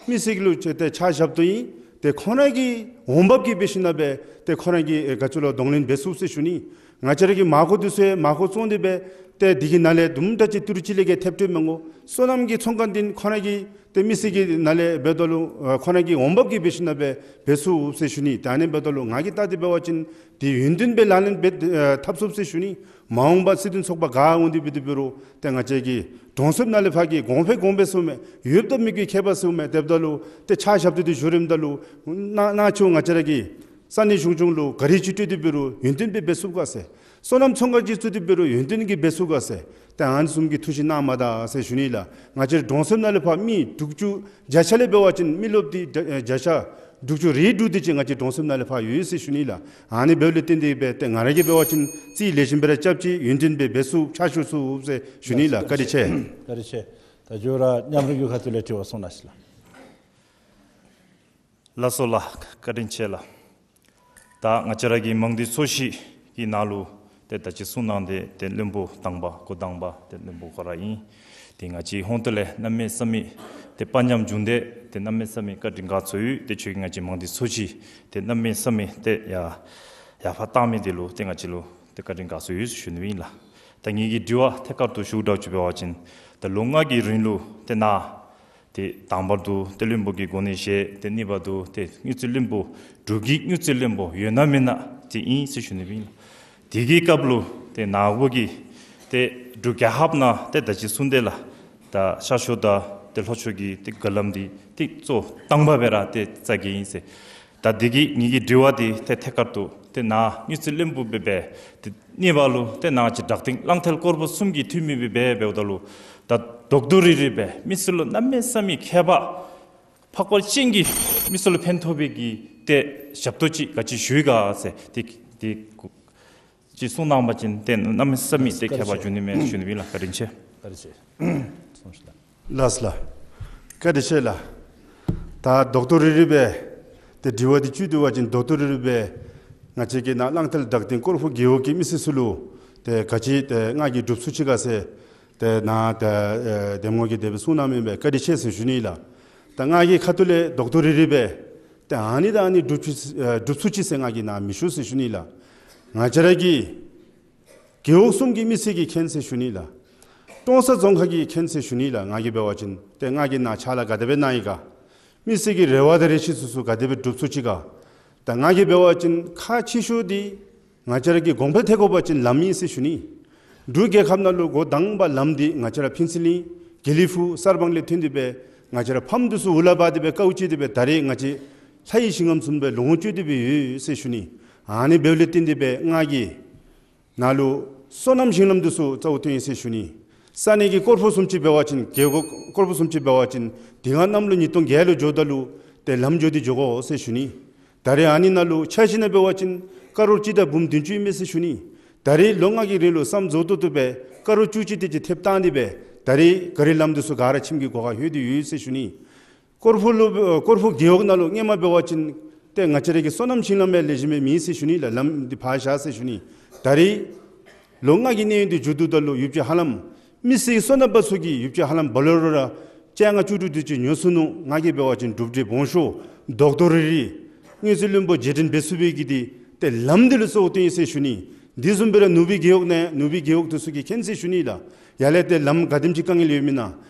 མི་སེར་གྱི་ལུ་ཏེ་ཕྱག་ཞབས་ཏོག་ཨིན། ཏེ་ཁོང་ར་གི་འོང་འབབ་ཀྱི་འབད་ཞིནམ་ལས་སྦེ་ཏེ་ཁོང་ར་གིས་ཨེ་ག་ཅི་ལོ་གདོང་ལེན་འབད་ཚུགས་ཟེར་ཞུ་ནི། ང་བཅས་ར་གི་མར་ཁུ་འདི་ཚུ་མར་ཁུ་བཙོང་སྟེ་སྦེ་ཏེ་འདི་གི་ནང་ལས་དུམ་གྲ་ཅིག་ཏི་རུ་ཅིག་ལས་བརྒལ་ཐེབས་སྤྲོད་མི་དགོ། སོ་ནམ་གྱི་ཚོང་ཁང་འདི་ཁོང་ར་གི་ཏེ་མི་སེར་གྱི་ནང་ལས་འབདཝ་ད་ལུ་ཨ་ཁོང་ར་གི་འོང་འབབ་ཀྱི་འབད་ཞིནམ་ལས་སྦེ་འབད་ཚུགས་ཟེར་ཞུ་ནི། ད་ཨ་ནི་འབདཝ་ད་ལུ་ང་གིས་བལྟ་སྟེ་འབད་བ་ཅིན་འདི་ཡུན་བརྟན་སྦེ་ལག་ལེན་འབད་ཨ་འཐབ་ཚུགས་ཟེར་ཞུ་ནི། མ་འོངས་པ་སྲིད་དོན་ཚོགས་པ་ག་འོང་སྟེ་འབད་དེ་འབད་རུང་ཏེ་ང་བཅས་ཀྱི་གྲོང་གསེབ་ནང་ལས་ཕར་གྱི་གོང་འཕེལ་གོང་འཕེལ་ཚུ་མས། ཡོདཔ་དང་མེད་པའི་ཁྱད་པར་ཚུ་མས། དེ་འབདཝ་ད་ལུ་ཏེ་ཕྱག་ཞབས་ཏོག་འདི་ཞུ་རནམ་ད་ལུ་ནཱ་ནཱ་ཚུ་ང་བཅས་ར་གི་ས་གནས་གཞུང་སྐྱོང་ལུ་ག་ར་ཅིག་སྤྲོད་དེ་འབད་རུང་ཡུན་བརྟན་སྦེ་འབད་ཚུགས་ག་ཟེར། སོ་ནམ་ཚོང་ཁང་ཅིག་བཙུགས་ཏེ་འབད་རུང་ཡུན་བརྟན་གྱི་འབད་ཚུགས་ག་ཟེར། ཏེ་ཨ་ནི་བཟུམ་གྱི་ཐུགས་བཞེད་གནངམ་ད་ཟེར་ཞུ་ནི་ལགས། ང་བཅས་རའི་གྲོང་གསེབ་ནང་ལས་ཕར་མི་དྲུག་ཅུ་བརྒྱ་ཆ་ལས་འབད་བ་ཅིན་མི་རློབས་འདི་བརྒྱ་ཆ་དྲུག་ཅུ་རེ་དྲུག་དེ་ཅིག་ང་བཅས་གྲོང་གསེབ་ནང་ལས་ཕར་ཡོད་ཟེར་ཞུ་ནི་ལགས། ཨ་ནི་འབདཝ་ལས་བརྟེན་ཏེ་སྦེ་ཏེ་ང་ར་གིས་འབད་བ་ཅིན་རྩིས་ལེགས་ཤོམ་སྦེ་ར་རྐྱབ་ཅི། ཡུན་བརྟན་སྦེ་འབད་ཚུགས་ཕྱག་ཞུ་ཚུགས་ཟེར་ཞུ་ནི་ལགས། བཀའ་དྲིན་ཆེ། བཀའ་དྲིན་ཆེ། ད་མཇུག་ར་མཉམ་རུབ་ཀྱི་ཁ་ཐུག་ལས་དྲི་བ་གསུང་གནང་ཞུ་ལགས། ལགས་སོ་ལགས། བཀའ་དྲིན་ཆེ་ལགས། ད་ང་བཅས་ར་གི་མང་སྡེ་ཚོས་གཞི་གི་ནང་ལུ་ཏེ་ད་ཅི་གསུང་གནང་སྟེ་ཏེ་བློན་པོ་དང་པ་འགོ་དང་པ་ཏེ་བློན་པོ་ཁོ་ར་ཨིན། ཏེ་ང་བཅས་ཧོང་ཏོ་ལས་གནམ་མེད་ས་མེད་ཏེ་དཔའ་ཉམས་བྱུང་སྟེ་ཏེ་གནམ་མེད་ས་མེད་བཀའ་དྲིན་དགའ་ཚོར་ཡོད། ཏེ་ཁྱོད་ཀྱིས་ང་བཅས་མང་སྡེ་ཚོས་གཞི་ཏེ་གནམ་མེད་ས་མེད་ཏེ་ཡར་ཡར་ཕར་བཏང་མི་འདི་ལུ་ཏེ་ང་བཅས་ལུ་ཏེ་བཀའ་དྲིན་དགའ་ཚོར་ཡོད་ཞུ་ནི་ཨིན་ལགས། ད་ངེ་གི་དྲི་བ་ཐད་ཀར་དུ་ཞུ་དགོཔ་ཅིག་འབད་བ་ཅིན་ད་ལོ་ལྔ་གི་རིང་ལུ་ཏེ་ནཱ་ ཏེ་དང་པ་དུ་ཏེ་བློན་པོ་གི་གོ་གནས་བཞེས། ཏེ་གཉིས་པ་དུ་ཏེ་དངུལ་རྩིས་བློན་པོ་འབྲུག་གི་དངུལ་རྩིས་བློན་པོ་ཡོད་ན་མེད་ན་ཏེ་ཨིན་ཟེར་ཞུ་ནི་སྦེ་ཨིན་ལགས། དེ་གི་སྐབས་ལུ་ཏེ་ནཱ་བུ་གིས་ཏེ་འབྲུག་རྒྱལ་ཁབ་ནང་ཏེ་ད་ཅི་གསུངས་ཏེ་ལགས། ད་ཤར་ཕྱོགས་དང་ཏེ་ལྷོ་ཕྱོགས་ཀྱི་ཏེ་བརྒལ་ལམ་འདི་ཏེ་གཙོ་དང་པ་སྦེ་ར་ཏེ་བཙུགས་གེ་ཨིན་ཟེར། ད་དེ་གི་ངེ་གི་དྲི་བ་འདི་ཏེ་ཐད་ཀར་དུ་ཏེ་ནཱ་དངུལ་རྩིས་བློན་པོ་སྦེ་འབད་ཏེ་གཉིས་པ་ལུ་ཏེ་ནཱ་ཅིག་བསྒྲགས་གཏང་གླང་མཐིལ་སྐོར་པོ་གསུམ་གྱི་འཐུས་མི་སྦེ་འབད་འབདཝ་ད་ལུ་ད་རྡོག་རྡོག་རིལ་རིལ་སྦེ་མི་སེར་ལུ་གནམ་མེད་ས་མེད་ཁྱད་པར་འཕགས་པ་ཅན་གྱི་མི་སེར་ལུ་ཕན་ཐོགས་པའི་གི་ཏེ་ཞབས་ཏོག་ཅིག་ག་ཅི་ཞུ་ཡི་ག་ཟེར་ཏེ་ཏེ་ཅིག་གསུང་གནང་བ་ཅིན་ཏེ་གནམ་མེད་ས་མེད་ཏེ་ཁྱད་པར་འབྱུང་ནི་མས་ཞུ་ནི་སྦེ་ལགས། བཀའ་དྲིན་ཆེ། བཀའ་དྲིན་ཆེ། ལགས་ལགས། བཀའ་དྲིན་ཆེ་ལགས། ད་རྡོག་རྡོག་རིལ་རིལ་སྦེ་ཏེ་དྲི་བ་འདི་བཅུག་སྟེ་འབད་བ་ཅིན་རྡོག་རྡོག་རིལ་རིལ་སྦེ་ང་བཅས་ཀྱི་ནཱ་གླང་མཐིལ་བདག་སྟེང་སྐོར་པོ་རྒེད་འོག་གི་མི་སེར་ཚུ་ལུ་ཏེ་ག་ཅི་ཏེ་ང་གིས་སྒྲུབ་ཚུགས་ཅི་ག་ཟེར་ཏེ་ནཱ་ཏེ་ཨེ་གདམ་ངོ་གིས་དེ་སྦེ་གསུང་གནང་མི་ཨིན་པས། བཀའ་དྲིན་ཆེ་ཟེར་ཞུ་ནི་ལགས། ད་ང་གི་ཁ་ཐུག་ལས་རྡོག་རྡོག་རིལ་རིལ་སྦེ་ཏེ་ཨ་ནི་དང་ཨ་ནི་སྒྲུབ་ཚུགས་ཨེ་སྒྲུབ་ཚུགས་ཅི་ཟེར་ང་གིས་ནཱ་མི་ཞུ་ཟེར་ཞུ་ནི་ལགས། ང་བཅས་ར་གི་རྒེད་འོག་གསུམ་གྱི་མི་སེར་གྱིས་མཁྱེན་ཟེར་ཞུ་ནི་ལགས། ཀྲོང་གསར་རྫོང་ཁག་གིས་མཁྱེན་ཟེར་ཞུ་ནི་ལགས། ང་གིས་འབད་བ་ཅིན་ཏེ་ང་གིས་ནཱ་ཕྱག་ལཱ་ག་དེ་སྦེ་གནང་ཡི་ག། མི་སེར་གྱི་རེ་བ་དང་རེ་ཆེ་ཚུ་ཚུ་ག་དེ་སྦེ་སྒྲུབ་ཚུགས་ཅི་ག། ད་ང་གིས་འབད་བ་ཅིན་ཁག་ཆེ་ཤོས་འདི་ང་བཅས་ར་གི་གོང་འཕེལ་ཐེབས་དགོ་པ་ཅིན་ལམ་ཨིན་ཟེར་ཞུ་ནི། འབྲུག་རྒྱལ་ཁབ་ནང་ལུ་འགོ་དང་པ་ལམ་འདི་ང་བཅས་ར་ཕུན་ཚོགས་གླིང་དགེ་ལེགས་ཕུག་གསར་སྤང་ལས་ཐོན་ཏེ་སྦེ་ང་བཅས་ར་ཕམ་འདི་ཚུ་འུ་ལག་འབག་སྟེ་སྦེ་དཀའཝ་སྤྱད་དེ་སྦེ་ད་རེས་ང་བཅས་ལྷ་ཡི་ཞིང་ཁམས་བཟུམ་སྦེ་ལོངས་སྤྱོད་དེ་སྦེ་ཡོད་ཟེར་ཞུ་ནི། ཨ་ནི་འབདཝ་ལས་བརྟེན་ཏེ་སྦེ་ང་གིས་ནཱ་ལུ་སོ་ནམ་ཞིང་ལམ་འདི་ཚུ་རྩ་བོ་བཏོན་ཡི་ཟེར་ཞུ་ནི། ས་གནས་ཀྱི་སྐོར་པོ་གསུམ་ཅིག་འབད་བ་ཅིན་རྒེད་འོག་སྐོར་པོ་གསུམ་ཅིག་འབད་བ་ཅིན་དེ་སྒང་གནམ་ལོ་ཉིས་སྟོང་བརྒྱད་ལུ་འགྱོཝ་ད་ལུ་ཏེ་ལམ་འགྱོ་སྟེ་འགྱོ་དགོ་ཟེར་ཞུ་ནི། ད་རེས་ཨ་ནི་ནང་ལུ་ཆ་བཞག་ནང་འབད་བ་ཅིན་ཀ་རོར་གཅིག་དང་འབུམ་བདུན་ཅུ་ཨིན་མས་ཟེར་ཞུ་ནི། ད་རེས་ལོ་ལྔ་གི་རིང་ལུ་བསམ་རྫོགས་ཏོག་ཏོ་སྦེ་ཀ་རོར་བཅུ་གཅིག་དེ་ཅིག་ཐེབས་བཏང་སྟེ་སྦེ་ད་རེས་ག་རི་ལམ་འདི་ཚུ་ག་ར་ཁྱིམ་གྱི་སྒོ་ཁར་ལྷོད་དེ་ཡོད་ཟེར་ཞུ་ནི། སྐོར་པོ་ལུ་སྐོར་པོ་རྒེད་འོག་ནང་ལུ་སྔོན་མ་འབད་བ་ཅིན་ཏེ་ང་བཅས་ར་གི་སོ་ནམ་ཞིང་ལམ་ཡང་ལེགས་ཤོམ་སྦེ་མེད་ཟེར་ཞུ་ནི་ལགས། ལམ་འདི་ཕར་བཞག་ཟེར་ཞུ་ནི། ད་རེས་ལོ་ལྔ་གི་གནས་ཡུན་འདི་མཇུག་བསྡུཝ་ད་ལུ་ཡུདཔ་ཅིག་ཧ་ལམ་མི་སེར་སོ་ནམ་པ་ཚུ་གིས་ཡུདཔ་ཅིག་ཧ་ལམ་བ་ལོ་ར་བཅོ་ལྔ་བཅུ་དྲུག་དེ་ཅིག་ཉོ་ཚུགས་ནུག། ང་གིས་འབད་བ་ཅིན་གྲུབ་འབྲས་སྦོམ་ཤོས་རྡོག་རྡོག་རིལ་རིལ་དངུལ་རྩིས་བློན་པོ་རྗེས་དྲན་འབད་ཚུགས་པའི་གི་འདི་ཏེ་ལམ་འདི་ལུ་གཙོ་བོ་བཏོན་ཡི་ཟེར་ཞུ་ནི། དེ་བཟུམ་སྦེ་ར་ནུབ་སྦིས་རྒེད་འོག་ནང་ནུབ་སྦིས་རྒེད་འོག་དེ་ཚུ་གིས་མཁྱེན་ཟེར་ཞུ་ནི་ལགས། ཡར་ལས་ཏེ་ལམ་ག་དེམ་ཅིག་དཀའ་ངལ་ཡོདཔ་ཨིན་ན།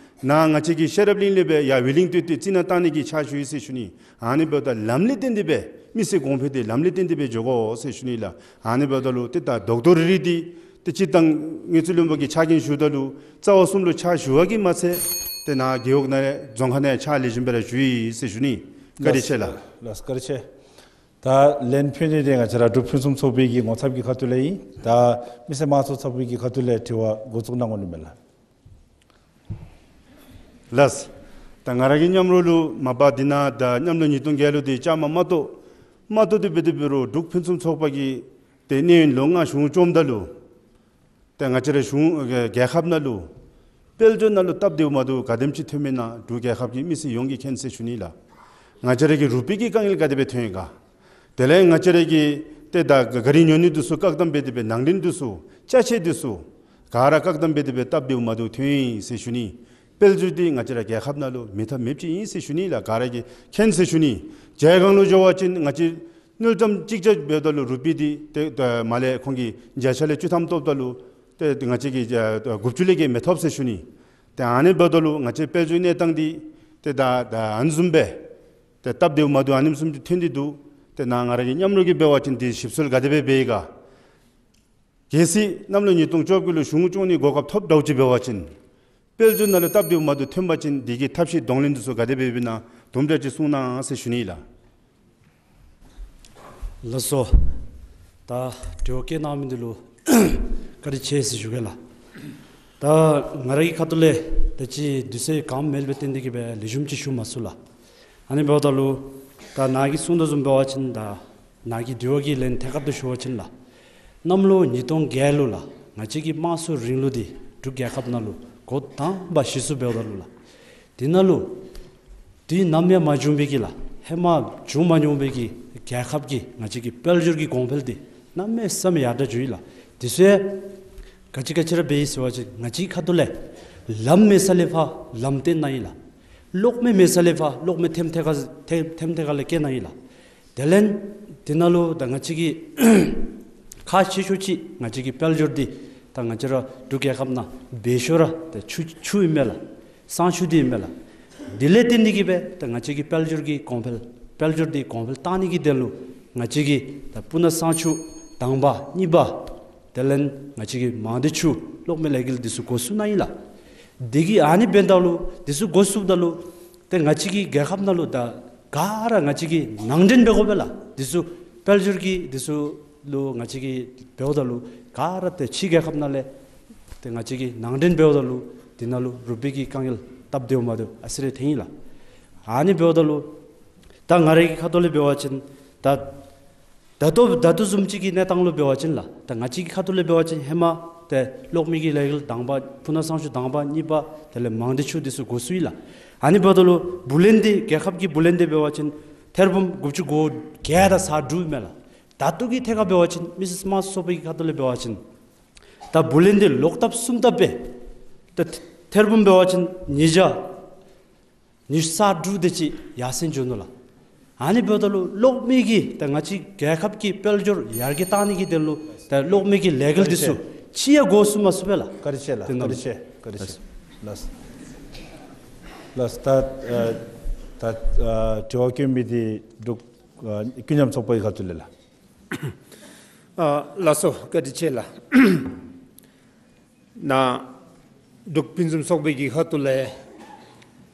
ནཱ་ང་བཅས་ཀྱི་ཤེས་རབ་གླིང་ལས་སྦེ་ཡར་ཝེ་ལིང་ཏོན་ཏེ་རྩི་ནག་བཏང་ནི་གི་ཕྱག་ཞུ་ཡི་ཟེར་ཞུ་ནི། ཨ་ནི་འབདཝ་ད་ལམ་ལས་བརྟེན་ཏེ་སྦེ་མི་སེར་གོང་འཕེལ་འདི་ལམ་ལས་བརྟེན་ཏེ་སྦེ་འགྱོ་དགོ་ཟེར་ཞུ་ནི་ལགས། ཨ་ནི་འབདཝ་ད་ལུ་ཏེ་ད་རྡོག་རྡོག་རིལ་རིལ་འདི་ཏེ་སྤྱིར་བཏང་དངུལ་རྩིས་བློན་པོ་གི་ཕྱག་འགན་ཞུཝ་ད་ལུ་རྩ་བ་གསུམ་ལུ་ཕྱག་ཞུ་བ་གིས་མ་ཚད་ཏེ་ནཱ་རྒེད་འོག་ནང་རྫོང་ཁག་ནང་ཕྱག་ལེགས་ཤོམ་སྦེ་ར་ཞུ་ཡི་ཟེར་ཞུ་ནི། བཀའ་དྲིན་ཆེ་ལགས། ལགས་བཀའ་དྲིན་ཆེ། ད་ལན་ཕུལ་ནི་འདི་ང་བཅས་ར་འབྲུག་ཕུན་སུམ་ཚོགས་པའི་གི་ངོ་ཚབ་ཀྱི་ཁ་ཐུག་ལས་ཨིན། ད་མི་སེར་དམངས་གཙོ་ཚོགས་པའི་གི་ཁ་ཐུག་ལས་དྲི་བ་འགོ་བཙུགས་གནང་དགོ་ནི་མས་ལགས། ལགས། ད་ང་ར་གི་མཉམ་རོགས་ལུ་མ་པ་འདི་ནང་ད་གནམ་ལོ་ཉིས་སྟོང་བརྒྱད་ལོ་འདི་བཅའ་མར་མ་གཏོགས་མ་གཏོགས་ཏེ་འབད་དེ་འབད་རུང་འབྲུག་ཕུན་སུམ་ཚོགས་པ་གི་ཏེ་གནས་ཡུན་ལོ་ལྔ་གཞུང་བཅོམ་ད་ལུ་ཏེ་ང་བཅས་ར་གཞུང་རྒྱལ་ཁབ་ནང་ལུ་དཔལ་འབྱོར་ནང་ལུ་སྟབས་བདེཝ་མ་བདེཝ་ག་དེམ་ཅིག་ཐོནམ་ཨིན་ན་འབྲུག་རྒྱལ་ཁབ་ཀྱི་མི་སེར་ཡོངས་ཀྱིས་མཁྱེན་ཟེར་ཞུ་ནི་ལགས། ང་བཅས་ར་གི་རུ་པི་གི་དཀའ་ངལ་ག་དེ་སྦེ་ཐོན་ཡི་ག། དེ་ལས་ང་བཅས་ར་གི་ཏེ་ད་ག་རི་ཉོ་ནི་འདི་ཚུ་བཀག་དམ་འབད་དེ་སྦེ་ནང་འདྲེན་འདི་ཚུ་ཅ་ཆས་འདི་ཚུ་ག་ར་བཀག་དམ་འབད་དེ་སྦེ་སྟབས་བདེཝ་མ་བདེཝ་ཐོན་ཡི་ཟེར་ཞུ་ནི། དཔལ་འབྱོར་འདི་ང་བཅས་ར་རྒྱལ་ཁབ་ནང་ལུ་མེད་ཐབས་མེདཔ་ཅིག་ཨིན་ཟེར་ཞུ་ནི་ལགས། ག་ར་གིས་མཁྱེན་ཟེར་ཞུ་ནི། མཇལ་ཁང་ལུ་འགྱོ་བ་ཅིན་ང་བཅས་དངུལ་ཀྲམ་གཅིག་བརྒྱ་འབདཝ་ད་ལུ་རུ་པི་འདི་ཏེ་ད་མར་ལས་ཁོང་གིས་བརྒྱ་ཆ་ལས་བཅུ་ཐམ་བཏོགཔ་ད་ལུ་ཏེ་ང་བཅས་ཀྱིས་ཨ་དགུ་བཅུ་ལས་བརྒལ་མི་ཐོབ་ཟེར་ཞུ་ནི། ཏེ་ཨ་ནི་འབདཝ་ད་ལུ་ང་བཅས་དཔལ་འབྱོར་གནས་སྟངས་འདི་ཏེ་ད་ད་ཨ་ནི་བཟུམ་སྦེ་ཏེ་སྟབས་བདེཝ་མ་བདེཝ་ཨ་ནི་བཟུམ་ཅིག་ཐོན་ཏེ་འདུག། ཏེ་ནཱ་ང་ར་གི་མཉམ་རོགས་ཀྱིས་འབད་བ་ཅིན་འདི་ཞིབ་འཚོལ་ག་དེ་སྦེ་འབད་ཡི་ག། གལ་སྲིད་གནམ་ལོ་ཉིས་སྟོང་བཅོ་དགུ་ལུ་གཞུང་བཅོམ་ནི་གོ་སྐབས་ཐོབ་འདྲཝ་ཅིག་འབད་བ་ཅིན་དཔལ་འབྱོར་ནང་ལུ་སྟབས་བདེཝ་མ་བདེཝ་ཐོན་པ་ཅིན་འདི་གི་ཐབས་ཤེས་གདོང་ལེན་འདི་ཚུ་ག་དེ་སྦེ་འབད་ན་དུམ་གྲ་ཅིག་གསུང་གནང་ཟེར་ཞུ་ནི་ལགས། ལགས་སོ། ད་དྲི་བ་བཀོད་གནང་མི་འདི་ལུ་བཀའ་དྲིན་ཆེ་ཟེར་ཞུ་གེ་ལགས། ད་ང་ར་གི་ཁ་ཐུག་ལས་ད་ཅི་དུས་ཚོད་གནམ་མེད་པའི་རྟེན་འབྲེལ་གྱིས་སྦེ་ལེགས་ཤོམ་ཅིག་ཞུ་མ་ཚུགས་ལགས། ཨ་ནི་འབདཝ་ད་ལུ་ད་ནཱ་གིས་གསུངས་དོ་བཟུམ་འབད་བ་ཅིན་ད་ནཱ་གི་དྲི་བ་གི་ལན་ཐད་ཀར་དུ་ཞུ་བ་ཅིན་ལགས། གནམ་ལོ་ཉིས་སྟོང་བརྒྱད་ལུ་ལགས་ང་བཅས་ཀྱི་དམངས་གཙོའི་རིང་ལུགས་འདི་འབྲུག་རྒྱལ་ཁབ་ནང་ལུ་འགོ་དང་པ་གཞི་བཙུགས་འབདཝ་ད་ལུ་ལགས། དེ་ནང་ལུ་དུས་ནམ་ཡང་མ་བྱུང་བའི་གི་ལགས། ཧེ་མ་བྱུང་མ་མྱོང་བའི་གི་རྒྱལ་ཁབ་ཀྱི་ང་བཅས་ཀྱི་དཔལ་འབྱོར་གྱི་གོང་འཕེལ་འདི་གནམ་མེད་ས་མེད་ཡར་དྲག་འགྱོ་ཡི་ལགས། དེ་ཚུ་ག་ཅི་ག་ཅི་ར་འབད་ཡི་ཟེར་བ་ཅིན་ང་བཅས་ཁ་ཐུག་ལས་ལམ་མེད་ས་ལས་ཕར་ལམ་བཏོན་གནང་ཡི་ལགས། གློག་མེ་མེད་ས་ལས་ཕར་གློག་མེ་ཐེམ་ཐེ་ཁ་ཐེམ་ཐེམ་ཐེ་ཁ་ལས་བཀལ་གནང་ཡི་ལགས། དེ་ལས་དེ་ནང་ལུ་ད་ང་བཅས་ཀྱི་ཁག་ཆེ་ཤོས་ཅིག་ང་བཅས་ཀྱི་དཔལ་འབྱོར་འདི་ད་ང་བཅས་ར་འབྲུག་རྒྱལ་ཁབ་ནང་སྦེ་ཤོས་ར་ད་ཆུ་ཆུ་ཨིན་མས་ལགས། བསང་ཆུ་འདི་ཨིན་མས་ལགས། དེ་ལས་བརྟེན་ཏེ་གིས་སྦེ་ད་ང་བཅས་ཀྱི་དཔལ་འབྱོར་གྱི་གོང་འཕེལ་དཔལ་འབྱོར་འདི་གོང་འཕེལ་བཏང་ནི་གི་དོན་ལུ་ང་བཅས་ཀྱིས་ད་སྤུ་ན་གཙང་ཆུ་དང་པ་གཉིས་པ་དེ་ལས་ང་བཅས་ཀྱི་མང་སྡེ་ཆུ་གློག་མེ་ལས་འགུལ་འདི་ཚུ་འགོ་བཙུགས་ནི་ཨིན་ལགས། དེ་གི་ཨ་ནི་འབདཝ་ད་ལུ་འདི་ཚུ་འགོ་བཙུགསཔ་ད་ལུ་ཏེ་ང་བཅས་ཀྱི་རྒྱལ་ཁབ་ནང་ལུ་ད་ག་ར་ང་བཅས་ཀྱིས་ནང་འདྲེན་འབད་དགོ་པས་ལགས། འདི་ཚུ་དཔལ་འབྱོར་གྱི་འདི་ཚུ་ལུ་ང་བཅས་ཀྱིས་འབདཝ་ད་ལུ་ག་ར་ཏེ་ཕྱི་རྒྱལ་ཁབ་ནང་ལས་ཏེ་ང་བཅས་ཀྱིས་ནང་འདྲེན་འབདཝ་ད་ལུ་འདི་ནང་ལུ་རུ་པི་གི་དཀའ་ངལ་སྟབས་བདེཝ་མ་བདེཝ་ཨ་ཙི་རེ་ཐོན་ཡི་ལགས། ཨ་ནི་འབདཝ་ད་ལུ་ད་ང་རའི་གི་ཁ་ཐུག་ལས་འབད་བ་ཅིན་ད་ད་ལྟོ་ད་ལྟོ་བཟུམ་ཅིག་གི་གནས་སྟངས་ལུ་འབད་བ་ཅིན་ལགས། ད་ང་བཅས་ཀྱི་ཁ་ཐུག་ལས་འབད་བ་ཅིན་ཧེ་མ་ཏེ་གློག་མེ་གི་ལས་འགུལ་དང་པ་སྤུ་ན་གཙང་ཆུ་དང་པ་གཉིས་པ་དེ་ལས་མང་སྡེ་ཆུ་འདི་ཚུ་འགོ་བཙུགས་ཡི་ལགས། ཨ་ནི་འབདཝ་ད་ལུ་བུ་ལོན་འདི་རྒྱལ་ཁབ་ཀྱི་བུ་ལོན་འདི་འབད་བ་ཅིན་ཐེར་འབུམ་དགུ་བཅུ་གོ་བརྒྱད་དང་ས་དྲུག་མས་ལགས། ད་ལྟོ་གི་ཐད་ཁར་འབད་བ་ཅིན་མི་སེར་དམངས་གཙོའི་ཚོགས་པའི་ཁ་ཐུག་ལས་འབད་བ་ཅིན་ད་བུ་ལོན་འདི་ལོག་ལྟབ་གསུམ་ལྟབ་སྦེ་ད་ཐེར་འབུམ་འབད་བ་ཅིན་ཉིས་བརྒྱ་ཉི་ཤུ་རྩ་དྲུག་དེ་ཅིག་ཡར་སེང་འགྱོ་ནུག་ལགས། ཨ་ནི་འབདཝ་ད་ལུ་གློག་མེ་གི་ད་ང་བཅས་རྒྱལ་ཁབ་ཀྱི་དཔལ་འབྱོར་ཡར་རྒྱས་བཏང་ནི་གི་དོན་ལུ་ད་གློག་མེ་གི་ལས་འགུལ་འདི་ཚུ་ཅིག་ཡང་འགོ་བཙུགས་མ་ཚུགས་པས་ལགས། བཀའ་དྲིན་ཆེ་ལགས། དེ་ནང་བཀའ་དྲིན་ཆེ། བཀའ་དྲིན་ཆེ། ལགས། ལགས། ད་ཨ་ད་ཨ་དྲི་བ་བཀོད་མི་འདི་འབྲུག་ཨ་ཀུན་མཉམ་ཚོགས་པའི་ཁ་ཐུག་ལས་ལགས། ཨ་ལགས་སོ། བཀའ་དྲིན་ཆེ་ལགས། ནཱ་འབྲུག་ཕུན་སུམ་ཚོགས་པའི་གི་ཁ་ཐུག་ལས་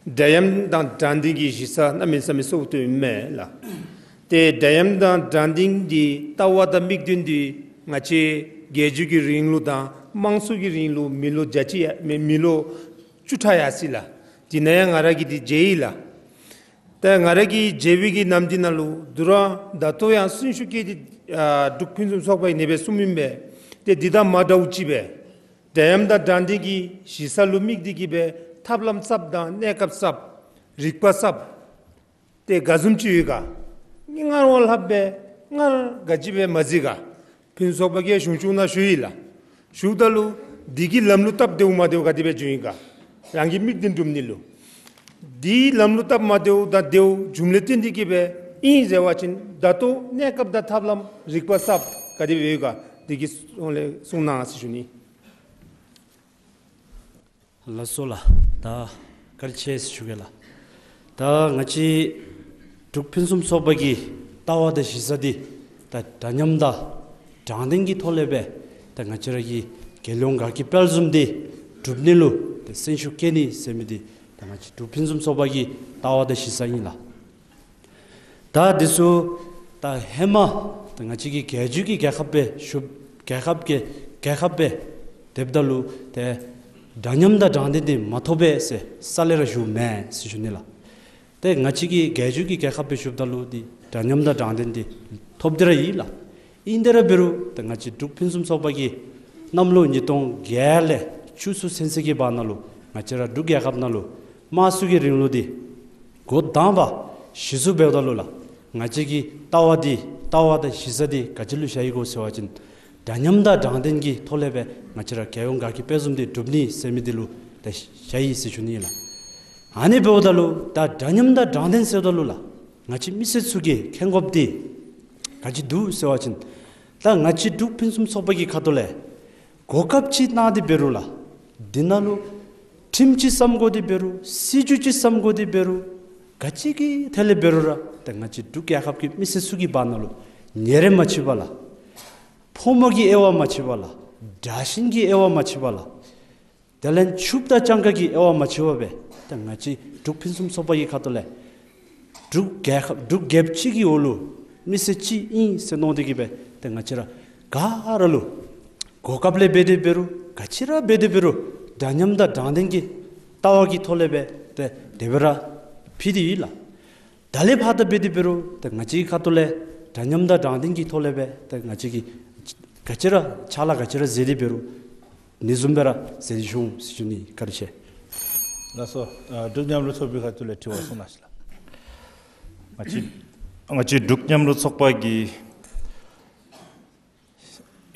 འདྲ་མཉམ་དང་དྲང་བདེན་གྱི་གཞི་རྩ་གནམ་མེད་ས་མེད་སྲུང་དགོཔ་ཨིན་མས་ལགས། ཏེ་འདྲ་མཉམ་དང་དྲང་བདེན་གྱི་ལྟ་བ་དང་དམིགས་དོན་འདི་ང་བཅས་རྒྱལ་བརྒྱུད་ཀྱི་རིང་ལུགས་དང་དམངས་གཙོ་གི་རིང་ལུགས་མི་ལོ་བརྒྱ་ཅིག་ཡ་མི་མི་ལོ་བཅུ་ཕྲག་ཡར་སོ་ཡི་ལགས། དེ་ནང་ཡང་ང་ར་གིས་འདི་མཇལ་ཡི་ལགས། ཏེ་ང་ར་གིས་མཇལ་བའི་གི་ནམ་དུས་ནང་ལུ་དུས་ར་ད་ལྟོ་ཡང་གསོན་ཤུགས་བསྐྱེད་དེ་ཨ་འབྲུག་ཕུན་སུམ་ཚོགས་པ་གིས་ཨ་ནེ་སྦེ་གསུངམ་ཨིན་པས། ཏེ་འདི་དང་མ་འདྲཝ་ཅིག་སྦེ་འདྲ་མཉམ་དང་དྲང་བདེན་གྱི་གཞི་རྩ་ལུ་དམིགས་ཏེ་གིས་སྦེ་ཐབས་ལམ་གསརཔ་དང་གནས་སྐབས་གསརཔ་རིག་པ་གསརཔ་ཏེ་ག་བཟུམ་ཅིག་ཡོད་ག། སྔར་བ་ལྷགཔ་སྦེ་སྔར་ག་ཅི་སྦེ་མ་མཛད་ག། ཕུན་སུམ་ཚོགས་པ་གིས་གཞུང་སྐྱོང་ནང་ཞུ་ཡི་ལགས། ཞུཝ་ད་ལུ་འདི་གི་ལམ་ལུགས་སྟབས་བདེཝ་མ་བདེཝ་ག་དེ་སྦེ་བྱུང་ཡི་ག། རང་གི་དམིགས་དོན་སྒྲུབ་ནི་ལུ་འདི་ལམ་ལུགས་སྟབས་མ་བདེཝ་དང་བདེཝ་བྱུངམ་ལས་བརྟེན་ཏེ་གིས་སྦེ་ཨིན་ཟེར་བ་ཅིན་ད་ལྟོ་གནས་སྐབས་དང་ཐབས་ལམ་རིག་པ་གསརཔ་ག་དེ་སྦེ་ཡོད་ག། འདི་གི་སྐོར་ལས་གསུང་གནང་ཟེར་ཞུ་ནི། ལགས་སོ་ལགས། ད་བཀའ་དྲིན་ཆེ་ཟེར་ཞུ་གེ་ལགས། ད་ང་བཅས་འབྲུག་ཕུན་སུམ་ཚོགས་པ་གི་ལྟ་བ་དང་གཞི་རྩ་འདི་ད་འདྲ་མཉམ་དང་དྲང་བདེན་གྱི་ཐོག་ལས་སྦེ་ད་ང་བཅས་ར་གི་རྒྱལ་ཡོངས་དགའ་སྐྱིད་དཔལ་འཛོམས་འདི་སྒྲུབ་ནི་ལུ་ད་སེམས་ཤུགས་བསྐྱེད་ནི་ཟེར་མི་འདི་ད་ང་བཅས་འབྲུག་ཕུན་སུམ་ཚོགས་པ་གི་ལྟ་བ་དང་གཞི་རྩ་ཨིན་ལགས། ད་འདི་ཚུ་ད་ཧེ་མ་ད་ང་བཅས་ཀྱི་རྒྱལ་བརྒྱུད་ཀྱི་རྒྱལ་ཁབ་སྦེ་བཞུགས་རྒྱལ་ཁབ་ཀྱི་རྒྱལ་ཁབ་སྦེ་སྡོདཔ་ད་ལུ་ཏེ་འདྲ་མཉམ་དང་དྲང་བདེན་འདི་མ་ཐོབ་པས་ཟེར་རྩ་ལས་ར་ཞུཝ་མེན་ཟེར་ཞུ་ནི་ལགས། ཏེ་ང་བཅས་ཀྱི་རྒྱལ་བརྒྱུད་ཀྱི་རྒྱལ་ཁབ་སྦེ་བཞུགསཔ་ད་ལུ་འདི་འདྲ་མཉམ་དང་དྲང་བདེན་འདི་ཐོབ་སྟེ་ར་ཡོད་ལགས། ཨིན་ཏེ་ར་འབད་རུང་ཏེ་ང་བཅས་འབྲུག་ཕུན་སུམ་ཚོགས་པ་གིས་གནམ་ལོ་ཉིས་སྟོང་བརྒྱད་ལས་བཅུ་གསུམ་ཚུན་ཚོད་ཀྱི་བར་ན་ལུ་ང་བཅས་ར་འབྲུག་རྒྱལ་ཁབ་ནང་ལུ་དམངས་གཙོའི་རིང་ལུགས་འདི་འགོ་དང་པ་གཞི་བཙུགས་འབདཝ་ད་ལུ་ལགས། ང་བཅས་ཀྱི་ལྟ་བ་འདི་ལྟ་བ་དང་གཞི་རྩ་འདི་ག་ཅི་ལུ་བཞག་ཡི་གོ་ཟེར་བ་ཅིན་འདྲ་མཉམ་དང་དྲང་བདེན་གྱི་ཐོག་ལས་སྦེ་ང་བཅས་ར་རྒྱལ་ཡོངས་དགའ་སྐྱིད་དཔལ་འཛོམས་འདི་སྒྲུབ་ནི་ཟེར་མི་འདི་ལུ་ད་བཞག་ཡི་ཟེར་ཞུ་ནི་ལགས། ཨ་ནི་འབདཝ་ད་ལུ་ད་འདྲ་མཉམ་དང་དྲང་བདེན་ཟེརཝ་ད་ལུ་ལགས། ང་བཅས་མི་སེར་ཚུ་གིས་མཁྱེན་དགོཔ་འདི་ག་ཅི་འདུག་ཟེར་བ་ཅིན་ད་ང་བཅས་འབྲུག་ཕུན་སུམ་ཚོགས་པ་གི་ཁ་ཐུག་ལས་གོ་སྐབས་ཅིག་གནང་སྟེ་འབད་རུང་ལགས། འདི་ནང་ལུ་ཁྲིམས་ཅིག་བརྩམ་དགོ་སྟེ་འབད་རུང་སྲིད་བྱུས་ཅིག་བརྩམ་དགོ་སྟེ་འབད་རུང་ག་ཅི་གི་ཐད་ལས་འབད་རུང་ར་ད་ང་བཅས་འབྲུག་རྒྱལ་ཁབ་ཀྱི་མི་སེར་ཚུ་གི་བར་ན་ལུ་ཉེ་རིང་མ་མཆིས་པར་ལགས། ཕོ་མོ་གི་དབྱེ་བ་མ་མཆིས་པར་ལགས། དགྲ་གཤིས་ཀྱི་དབྱེ་བ་མ་མཆིས་པར་ལགས། དེ་ལས་ཕྱུགཔོ་དང་སྤྱང་ཀ་གི་དབྱེ་བ་མ་མཆིས་པར་སྦེ་ད་ང་བཅས་འབྲུག་ཕུན་སུམ་ཚོགས་པ་གི་ཁ་ཐུག་ལས་འབྲུག་རྒྱལ་ཁབ་འབྲུག་རྒྱལཔོ་གཅིག་གི་འོག་ལུ་མི་སེར་གཅིག་ཨིན་ཟེར་མནོ་སྟེ་གིས་སྦེ་ད་ང་བཅས་ར་ག་ར་ལུ་གོ་སྐབས་ལས་འབད་དེ་འབད་རུང་ག་ཅི་ར་འབད་དེ་འབད་རུང་འདྲ་མཉམ་དང་དྲང་བདེན་གྱི་ལྟ་བ་གི་ཐོག་ལས་སྦེ་ད་དེ་སྦེ་ར་ཕུལ་ཏེ་ཡོད་ལགས། ད་ལས་ཕར་ད་འབད་དེ་འབད་རུང་ད་ང་བཅས་ཁ་ཐུག་ལས་འདྲ་མཉམ་དང་དྲང་བདེན་གྱི་ཐོག་ལས་སྦེ་ད་ང་བཅས་ཀྱིས་ག་ཅི་ར་ཕྱག་ལཱ་ག་ཅི་ར་མཛད་དེ་འབད་རུང་ཨ་ནི་བཟུམ་སྦེ་ར་མཛད་དེ་འོང་ཟེར་ཞུ་ནི། བཀའ་དྲིན་ཆེ། ལགས་སོ། ཨ་འབྲུག་མཉམ་རུབ་ཚོགས་པའི་ཁ་ཐུག་ལས་དྲི་བ་གསུང་གནང་ཞིག་ལགས། ང་བཅས་ང་བཅས་འབྲུག་མཉམ་རུབ་ཚོགས་པ་གིས་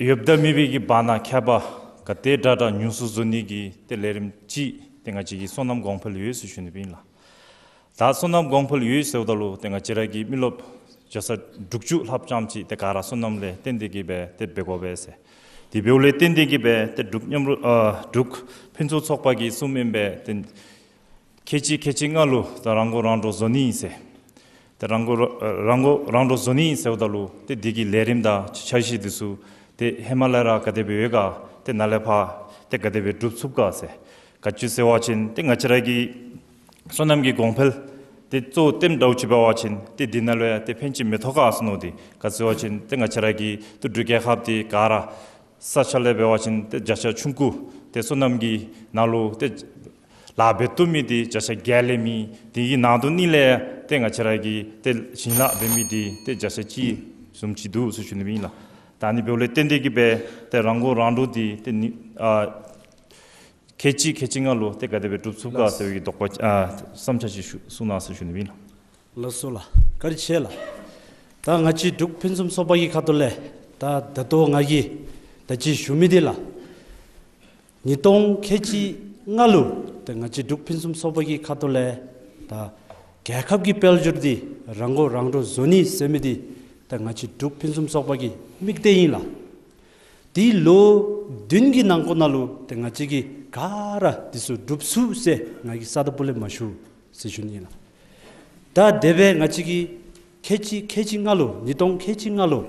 ཡོདཔ་དང་མེད་པའི་གི་བར་ན་ཁྱད་པར་ག་དེ་དྲག་དྲག་ཉུང་སུ་བཟོ་ནི་གི་ཏེ་ལས་རིམ་ཅིག་ཏེ་ང་བཅས་ཀྱི་སོ་ནམ་གོང་འཕེལ་ཡོད་ཟེར་ཞུ་ནི་ཨིན་ལགས། ད་སོ་ནམ་གོང་འཕེལ་ཡོད་ཟེརཝ་ད་ལུ་ཏེ་ང་བཅས་ར་གི་མི་རློབས་བརྒྱ་ཆ་དྲུག་ཅུ་ལྷགཔ་ཙམ་ཅིག་ཏེ་ག་ར་སོ་ནམ་ལས་བརྟེན་ཏེ་གིས་སྦེ་ཏེ་འབད་དགོ་པས་ཟེར། དེ་འབདཝ་ལས་བརྟེན་ཏེ་གིས་སྦེ་ཏེ་འབྲུག་མཉམ་རུབ་ཨ་འབྲུག་ཕུན་སུམ་ཚོགས་པ་གིས་གསུངམ་ཨིན་པས། ཏེ་ ཁལ་གཅིག་ཁལ་གཅིག་ལྔ་ལུ་ད་རང་མགོ་རང་འདྲོངས་བཟོ་ནི་ཨིན་ཟེར། ཏེ་རང་མགོ་རང་མགོ་རང་འདྲོངས་བཟོ་ནི་ཨིན་ཟེརཝ་ད་ལུ་ཏེ་འདི་གི་ལས་རིམ་དང་འཆར་གཞི་འདི་ཚུ་ཏེ་ཧེ་མ་ལས་ར་ག་དེ་སྦེ་ཡོད་ག། ཏེ་ནཱ་ལས་ཕར་ཏེ་ག་དེ་སྦེ་སྒྲུབ་ཚུགས་ག་ཟེར། ག་ཅི་ཟེར་བ་ཅིན་ཏེ་ང་བཅས་ར་གི་སོ་ནམ་གྱི་གོང་འཕེལ་ཏེ་གཙོ་བོ་ཏེ་འདྲཝ་ཅིག་འབད་བ་ཅིན་ཏེ་འདི་ནང་ལུ་ཡང་ཏེ་ཕན་ཅིག་མི་ཐོགས་ག་ཟེར་མནོ་སྟེ། ག་ཅི་ཟེར་བ་ཅིན་ཏེ་ང་བཅས་ར་གི་ཏེ་འབྲུག་རྒྱལ་ཁབ་འདི་ག་ར་ས་ཆ་ལས་འབད་བ་ཅིན་ཏེ་བརྒྱ་ཆ་ཆུང་ཀུ་ཏེ་སོ་ནམ་གྱི་ནང་ལུ་ཏེ་ལཱ་འབད་བཏུབ་མི་འདི་བརྒྱ་ཆ་བརྒྱད་ལས་མེད། དེ་གི་ནང་དོག་ནང་ལས་ཏེ་ང་བཅས་ར་གི་ཏེ་བྱིན་རླབས་འབད་མི་འདི་ཏེ་བརྒྱ་ཆ་གཅིག་བཟུམ་ཅིག་འདུག་ཟེར་ཞུ་ནི་ཨིན་ལགས། ད་ཨ་ནི་འབདཝ་ལས་བརྟེན་ཏེ་གིས་སྦེ་ཏེ་རང་མགོ་རང་འདྲོངས་འདི་ཏེ་ནི་ཨ་ཁལ་གཅིག་ཁལ་གཅིག་ལྔ་ལུ་ཏེ་ག་དེ་སྦེ་སྒྲུབ་ཚུགས་ག་ཟེར་བའི་གི་དོགས་པ་ཨ་བསམ་འཆར་ཅིག་ཞུ་གསུང་གནང་ཟེར་ཞུ་ནི་ཨིན་ལགས། ལགས་སོ་ལགས། བཀའ་དྲིན་ཆེ་ལགས། ད་ང་བཅས་འབྲུག་ཕུན་སུམ་ཚོགས་པ་གི་ཁ་ཐུག་ལས་ད་ད་ལྟོ་ང་གིས་ད་ཅི་ཞུ་མི་འདི་ལགས། ཉིས་སྟོང་ཁལ་གཅིག་ལྔ་ལུ་ཏེ་ང་བཅས་འབྲུག་ཕུན་སུམ་ཚོགས་པ་གི་ཁ་ཐུག་ལས་ད་རྒྱལ་ཁབ་ཀྱི་དཔལ་འབྱོར་འདི་རང་མགོ་རང་འདྲོངས་བཟོ་ནི་ཟེར་མི་འདི་ད་ང་བཅས་འབྲུག་ཕུན་སུམ་ཚོགས་པ་གི་དམིགས་གཏད་ཨིན་ལགས། དེ་ལུ་བདུན་གྱི་ནང་འཁོད་ནང་ལུ་ཏེ་ང་བཅས་ཀྱིས་ག་ར་འདི་ཚུ་སྒྲུབ་ཚུགས་ཟེར་ང་གིས་ས་ད་པུ་ལས་མ་ཞུ་ཟེར་ཞུ་ནི་ཨིན་ལགས། ད་དེ་སྦེ་ང་བཅས་ཀྱིས་ཁལ་གཅིག་ཁལ་གཅིག་ལྔ་ལུ་ཉིས་སྟོང་ཁལ་གཅིག་ལྔ་ལུ་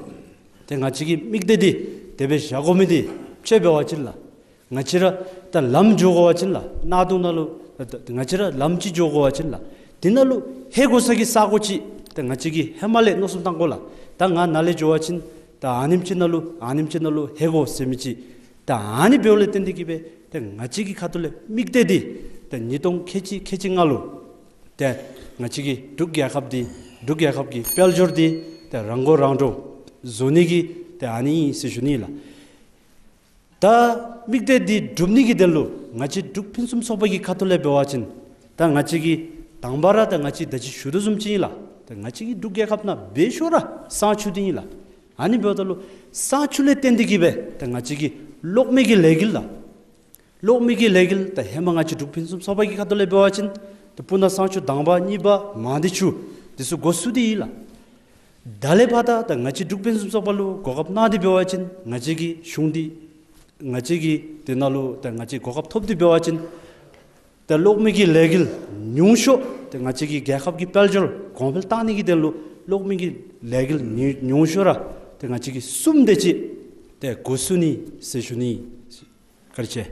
ཏེ་ང་བཅས་ཀྱི་དམིགས་གཏད་འདི་དེ་སྦེ་བཞག་དགོ་མི་འདི་ཅིག་འབད་བ་ཅིན་ལགས། ང་བཅས་ར་ད་ལམ་འགྱོ་དགོ་པ་ཅིན་ལགས། གནག་དུང་ནང་ལུ་ད་ང་བཅས་ར་ལམ་ཅིག་འགྱོ་དགོ་པ་ཅིན་ལགས། དེ་ནང་ལུ་ལྷོད་དགོ་ས་གི་ས་གོ་ཅིག་ཏེ་ང་བཅས་ཀྱིས་ཧེ་མ་ལས་མནོ་བསམ་བཏང་དགོ་ལགས། ད་ང་ནཱ་ལས་འགྱོ་བ་ཅིན་ད་ཨ་ནེམ་ཅིག་ནང་ལུ་ཨ་ནེམ་ཅིག་ནང་ལུ་ལྷོད་དགོ་ཟེར་མི་ཅིག། ད་ཨ་ནི་འབདཝ་ལས་བརྟེན་ཏེ་གིས་སྦེ་ཏེ་ང་བཅས་ཀྱི་ཁ་ཐུག་ལས་དམིགས་གཏད་འདི་ཏེ་ཉིས་སྟོང་ཁལ་གཅིག་ཁལ་གཅིག་ལྔ་ལུ་ཏེ་ང་བཅས་ཀྱི་འབྲུག་རྒྱལ་ཁབ་འདི་འབྲུག་རྒྱལ་ཁབ་ཀྱི་དཔལ་འབྱོར་འདི་ཏེ་རང་མགོ་རང་འདྲོངས་བཟོ་ནི་གི་ཏེ་ཨ་ནི་ཨིན་ཟེར་ཞུ་ནི་ལགས། ད་དམིགས་གཏད་འདི་སྒྲུབ་ནི་གི་དོན་ལུ་ང་བཅས་འབྲུག་ཕུན་སུམ་ཚོགས་པ་གི་ཁ་ཐུག་ལས་འབད་བ་ཅིན་ད་ང་བཅས་ཀྱིས་དང་པ་ར་ད་ང་བཅས་ད་ཅི་ཞུ་དོ་བཟུམ་ཅིག་ཨིན་ལགས། ད་ང་བཅས་ཀྱི་འབྲུག་རྒྱལ་ཁབ་ནང་སྦེ་ཤོས་ར་ས་ཆུ་འདི་ཨིན་ལགས། ཨ་ནི་འབདཝ་ད་ལུ་ས་ཆུ་ལས་བརྟེན་ཏེ་གིས་སྦེ་ད་ང་བཅས་ཀྱི་གློག་མེ་གི་ལས་འགུལ་ལགས། གློག་མེ་གི་ལས་འགུལ་ད་ཧེ་མ་ང་བཅས་འབྲུག་ཕུན་སུམ་ཚོགས་པ་གི་ཁ་ཐུག་ལས་འབད་བ་ཅིན་ད་སྤུ་ན་གཙང་ཆུ་དང་པ་གཉིས་པ་མང་སྡེ་ཆུ་འདི་ཚུ་འགོ་བཙུགས་ཏེ་ཨིན་ལགས། ད་ལས་ཕར་ད་ད་ང་བཅས་འབྲུག་ཕུན་སུམ་ཚོགས་པ་ལུ་གོ་སྐབས་གནང་སྟེ་འབད་བ་ཅིན་ང་བཅས་ཀྱི་གཞུང་འདི་ང་བཅས་ཀྱི་དེ་ནང་ལུ་ད་ང་བཅས་གོ་སྐབས་ཐོབ་སྟེ་འབད་བ་ཅིན་ད་གློག་མེ་གི་ལས་འགུལ་ཉུང་ཤོས་ད་ང་བཅས་ཀྱི་རྒྱལ་ཁབ་ཀྱི་དཔལ་འབྱོར་གོང་འཕེལ་བཏང་ནི་གི་དོན་ལུ་གློག་མེ་གི་ལས་འགུལ་ཉུང་ཉུང་ཤོས་ར་ད་ང་བཅས་ཀྱིས་གསུམ་དེ་ཅིག་ད་འགོ་བཙུགས་ནི་ཟེར་ཞུ་ནི། བཀའ་དྲིན་ཆེ།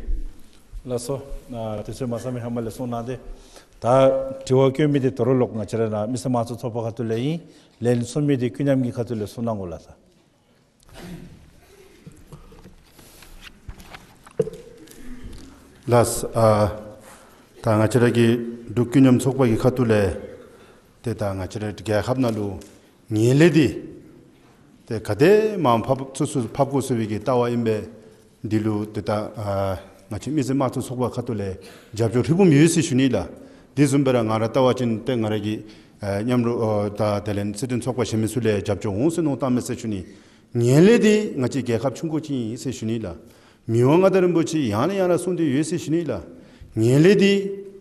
ལགས་སོ། ཨ་དུས་ཚོད་མ་ཚང་མི་ཧེ་མ་ལས་གསུངས་གནང་སྟེ། ད་དྲི་བ་བཀོད་མི་འདི་དོ་རུང་ལོག་ང་བཅས་ར་ནཱ་མི་སེར་དམངས་གཙོ་ཚོགས་པ་ཁ་ཐུག་ལས་ཨིན། ལན་གསུང་མི་འདི་ཀུན་མཉམ་གྱི་ཁ་ཐུག་ལས་གསུང་གནང་དགོ་ལགས། ལགས། ཨ་ད་ང་བཅས་ར་གི་འབྲུག་ཀུན་མཉམ་ཚོགས་པ་གི་ཁ་ཐུག་ལས་ཏེ་ད་ང་བཅས་ར་རྒྱལ་ཁབ་ནང་ལུ་ངན་ལྷད་འདི་ཏེ་ག་དེ་མར་ཕབ་ཚུགས་ཚུགས་ཕབ་དགོ་ཟེར་བའི་གི་ལྟ་བ་ཨིན་པས། འདི་ལུ་ཏེ་ད་ཨ་ང་བཅས་མི་སེར་དམངས་གཙོ་ཚོགས་པ་ཁ་ཐུག་ལས་རྒྱབ་སྐྱོར་ཧྲིལ་བུམ་ཡོད་ཟེར་ཞུ་ནི་ལགས། དེ་བཟུམ་སྦེ་ར་ང་ར་ལྟ་བ་ཅིན་ཏེ་ང་ར་གི་ཨ་མཉམ་རོགས་ཨ་ད་དེ་ལས་སྲིད་དོན་ཚོགས་པ་གཞན་མི་ཚུ་ལས་རྒྱབ་སྐྱོར་འོང་ཟེར་མནོ་བསམ་བཏངམ་མས་ཟེར་ཞུ་ནི། ངན་ལྷད་འདི་ང་བཅས་རྒྱལ་ཁབ་ཆུང་ཀུ་ཅིག་ཨིན་ཟེར་ཞུ་ནི་ལགས། མི་དབང་མངའ་བདག་རིན་པོ་ཆེ་ཡང་ནས་ཡང་ན་གསུངས་ཏེ་ཡོད་ཟེར་ཞུ་ནི་ལགས། ངན་ལྷད་འདི་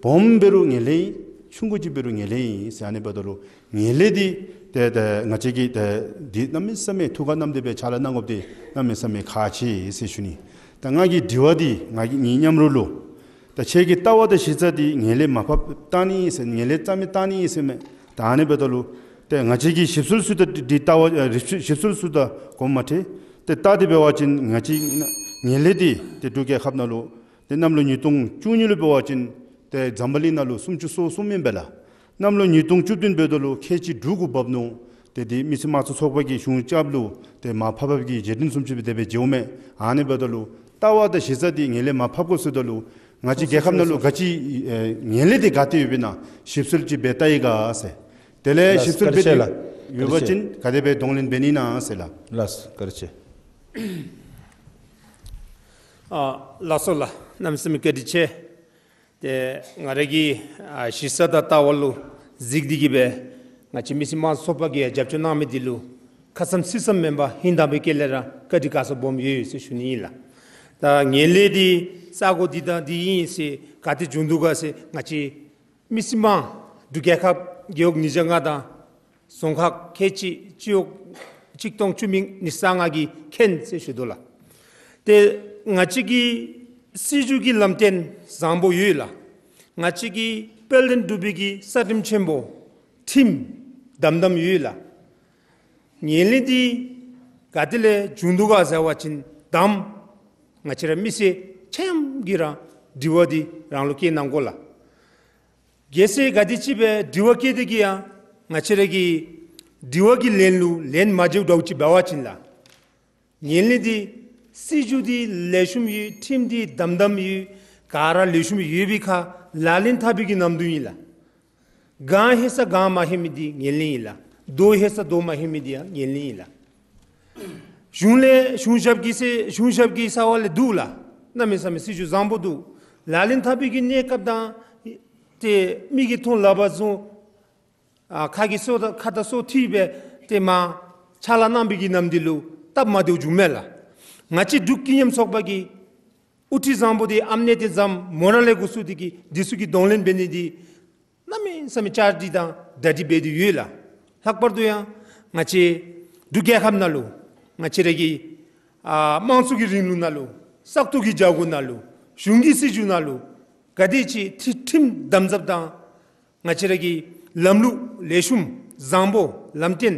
སྦོམ་འབད་རུང་ངན་ལྷད་ཨིན། ཆུང་ཀུ་ཅིག་འབད་རུང་ངན་ལྷད་ཨིན་ཟེར། ཨ་ནི་འབདཝ་ད་ལུ་ངན་ལྷད་འདི་ཏེ་ཏེ་ང་བཅས་ཀྱིས་ཏེ་འདི་གནམ་མེད་ས་མེད་ཐུགས་ཁར་བསྣམས་ཏེ་སྦེ་ཕྱག་ལཱ་གནང་དགོཔ་འདི་གནམ་མེད་ས་མེད་ཁག་ཆེ་ཟེར་ཞུ་ནི། ད་ང་གི་དྲི་བ་འདི་ང་གིས་ངེའི་མཉམ་རོགས་ལུ་ད་ཁྱེད་ཀྱི་ལྟ་བ་དང་གཞི་རྩ་འདི་ངན་ལྷད་མར་ཕབ་བཏང་ནི་ཨིན་ཟེར་ངན་ལྷད་རྩ་མེད་བཏང་ནི་ཨིན་ཟེར་མས། ད་ཨ་ནི་འབདཝ་ད་ལུ་ཏེ་ང་བཅས་ཀྱིས་ཞིབ་འཚོལ་ཚུ་དང་འདི་ལྟ་བ་ཨ་རིག་ཞིབ་འཚོལ་ཚུ་དང་གོ་མ་ཐད་ཏེ་ལྟ་སྟེ་འབད་བ་ཅིན་ང་བཅས་ངན་ལྷད་འདི་ཏེ་འབྲུག་རྒྱལ་ཁབ་ནང་ལུ་ཏེ་གནམ་ལོ་ཉིས་སྟོང་བཅུ་གཉིས་ལུ་འབད་བ་ཅིན་ཏེ་འཛམ་བུ་གླིང་ནང་ལུ་སུམ་ཅུ་སོ་གསུམ་ཨིན་པས་ལགས། གནམ་ལོ་ཉིས་སྟོང་བཅུ་བདུན་འབདཝ་ད་ལུ་ཁལ་གཅིག་དྲུག་གུ་བབས་ནུག། ཏེ་འདི་མི་སེར་དམངས་གཙོ་ཚོགས་པ་གིས་གཞུང་རྐྱབ་ལུ་ཏེ་མར་ཕབ་ཕབ་ཀྱི་རྗེས་དྲན་བཟུམ་ཅིག་སྦེ་དེ་སྦེ་མཇལཝ་མས། ཨ་ནི་འབདཝ་ད་ལུ་ལྟ་བ་དང་གཞི་རྩ་འདི་ངན་ལྷད་མར་ཕབ་དགོ་ཟེརཝ་ད་ལུ་ང་བཅས་རྒྱལ་ཁབ་ནང་ལུ་ག་ཅི་ཨེ་ངན་ལྷད་འདི་ག་ཏེ་ཡོདཔ་ཨིན་ན་ཞིབ་འཚོལ་ཅིག་འབད་བལྟ་ཡི་ག་ཟེར། དེ་ལས་ལགས། ཞིབ་འཚོལ་བཀའ་དྲིན་ཆེ་ལགས། འབད་ཡོད་པ་ཅིན་བཀའ་དྲིན་ཆེ་ལགས། ག་དེ་སྦེ་གདོང་ལེན་འབད་ནི་ཨིན་ན་ཟེར་ལགས། ལགས། བཀའ་དྲིན་ཆེ། ཨ་ལགས་སོ་ལགས། གནམ་མེད་ས་མེད་བཀའ་དྲིན་ཆེ། ཏེ་ང་ར་གིས་ཨ་གཞི་རྩ་དང་ལྟ་བ་ལུ་གཟིགས་ཏེ་གིས་སྦེ་ང་བཅས་མི་སེར་དམངས་གཙོ་ཚོགས་པ་གིས་རྒྱབ་སྐྱོར་གནང་མི་འདི་ལུ་ཁ་ཙ་ཚིག་ཙམ་མེན་པར་ཧིང་དྭངས་པའི་དཀྱིལ་ལས་ར་བཀའ་དྲིན་དགའ་ཚོར་སྦོམ་ཡོད་ཡོད་ཟེར་ཞུ་ནི་ཨིན་ལགས། ད་ངན་ལྷད་འདི་ས་གོ་འདི་དང་འདི་ཨིན་ཟེར་ག་ཏེ་བྱུང་འདུག་ག་ཟེར་ང་བཅས་མི་སེར་དམངས་འབྲུག་རྒྱལ་ཁབ་རྒེད་འོག་ཉིས་བརྒྱ་ལྔ་དང་རྫོང་ཁག་ཁལ་གཅིག་སྤྱི་འོག་གཅིག་སྟོང་བཅུ་མེད་ཉི་ཤུ་རྩ་ལྔ་གིས་མཁྱེན་ཟེར་ཞུ་དོ་ལགས། ཏེ་ང་བཅས་ཀྱི་སྲིད་བྱུས་ཀྱི་ལམ་སྟོན་བཟང་པོ་ཡོད་ལགས། ང་བཅས་ཀྱི་ དཔལ་ལྡན་འབྲུག་པའི་གི་རྩ་ཁྲིམས་ཆེན་པོ་ཁྲིམས་དམ་དམ་ཡོད་ལགས། ངན་ལྷད་འདི་ག་ཏེ་ལས་བྱུང་འདུག་ག་ཟེར་བ་ཅིན་དམ་ང་བཅས་ར་མི་སེར་ཆ་མཉམ་གྱིས་ར་དྲི་བ་འདི་རང་ལུ་བཀོད་གནང་དགོ་ལགས། གལ་སྲིད་ག་དེམ་ཅིག་སྦེ་དྲི་བ་བཀོད་དེ་གིས་ཡང་ང་བཅས་ར་གི་དྲི་བ་གི་ལན་ལུ་ལན་མ་འཇལཝ་འདྲཝ་ཅིག་འབད་བ་ཅིན་ལགས། ངན་ལྷད་འདི་སྲིད་བྱུས་འདི་ལེགས་ཤོམ་ཡོད། ཁྲིམས་འདི་དམ་དམ་ཡོད། ག་ར་ལེགས་ཤོམ་ཡོད་པའི་ཁར་ལག་ལེན་འཐབ་པའི་གི་ནམ་དུས་ཨིན་ལགས། གང་ལྷད་ས་གང་མ་ལྷད་མི་འདི་ངན་ལྷད་ཨིན་ལགས། རྡོ་ལྷད་ས་རྡོ་མ་ལྷད་མི་འདི་ཡང་ངན་ལྷད་ཨིན་ལགས། གཞུང་ལས་གཞུང་ཞབས་ཀྱི་ས་གཞུང་ཞབས་ཀྱི་ས་བ་ལས་འདུག་ལགས། གནམ་མེད་ས་མེད་སྲིད་བྱུས་བཟང་པོ་འདུག། ལག་ལེན་འཐབ་པའི་གི་གནས་སྐབས་དང་ཏེ་མིག་གིས་མཐོང་ལག་པར་བཟུང་ཨ་ཁ་གིས་སོ་ད་ཁ་དང་སོ་ཐིག་སྦེ་ཏེ་མ་ཕྱག་ལཱ་གནང་པའི་གི་ནམ་དུས་ལུ་སྟབས་མ་བདེཝ་བྱུངམ་མས་ལགས། ང་བཅས་འབྲུག་ཀུན་མཉམ་ཚོགས་པ་གི་དབུ་ཁྲིད་བཟང་པོ་འདི་ཨམ་གནས་བརྟན་བཟང་མོ་ར་ལས་འགོ་བཙུགས་ཏེ་གིས་འདི་ཚུ་གི་གདོང་ལེན་འབད་ནི་འདི་གནམ་མེད་ས་མེད་བཅར་འདྲི་དང་གྲ་སྒྲིག་འབད་དེ་ཡོད་ལགས། ལྷག་པར་དུ་ཡང་ང་བཅས་འབྲུག་རྒྱལ་ཁབ་ནང་ལུ་ང་བཅས་ར་གི་ཨ་དམངས་གཙོ་གི་རིང་ལུགས་ནང་ལུ་བཙག་འཐུ་གི་བྱ་སྒོ་ནང་ལུ་གཞུང་གི་སྲིད་བྱུས་ནང་ལུ་ག་དེམ་ཅིག་ཁྲི་ཁྲིམས་དམ་ཟབ་དང་ང་བཅས་ར་གི་ལམ་ལུགས་ལེགས་ཤོམ་བཟང་པོ་ལམ་སྟོན་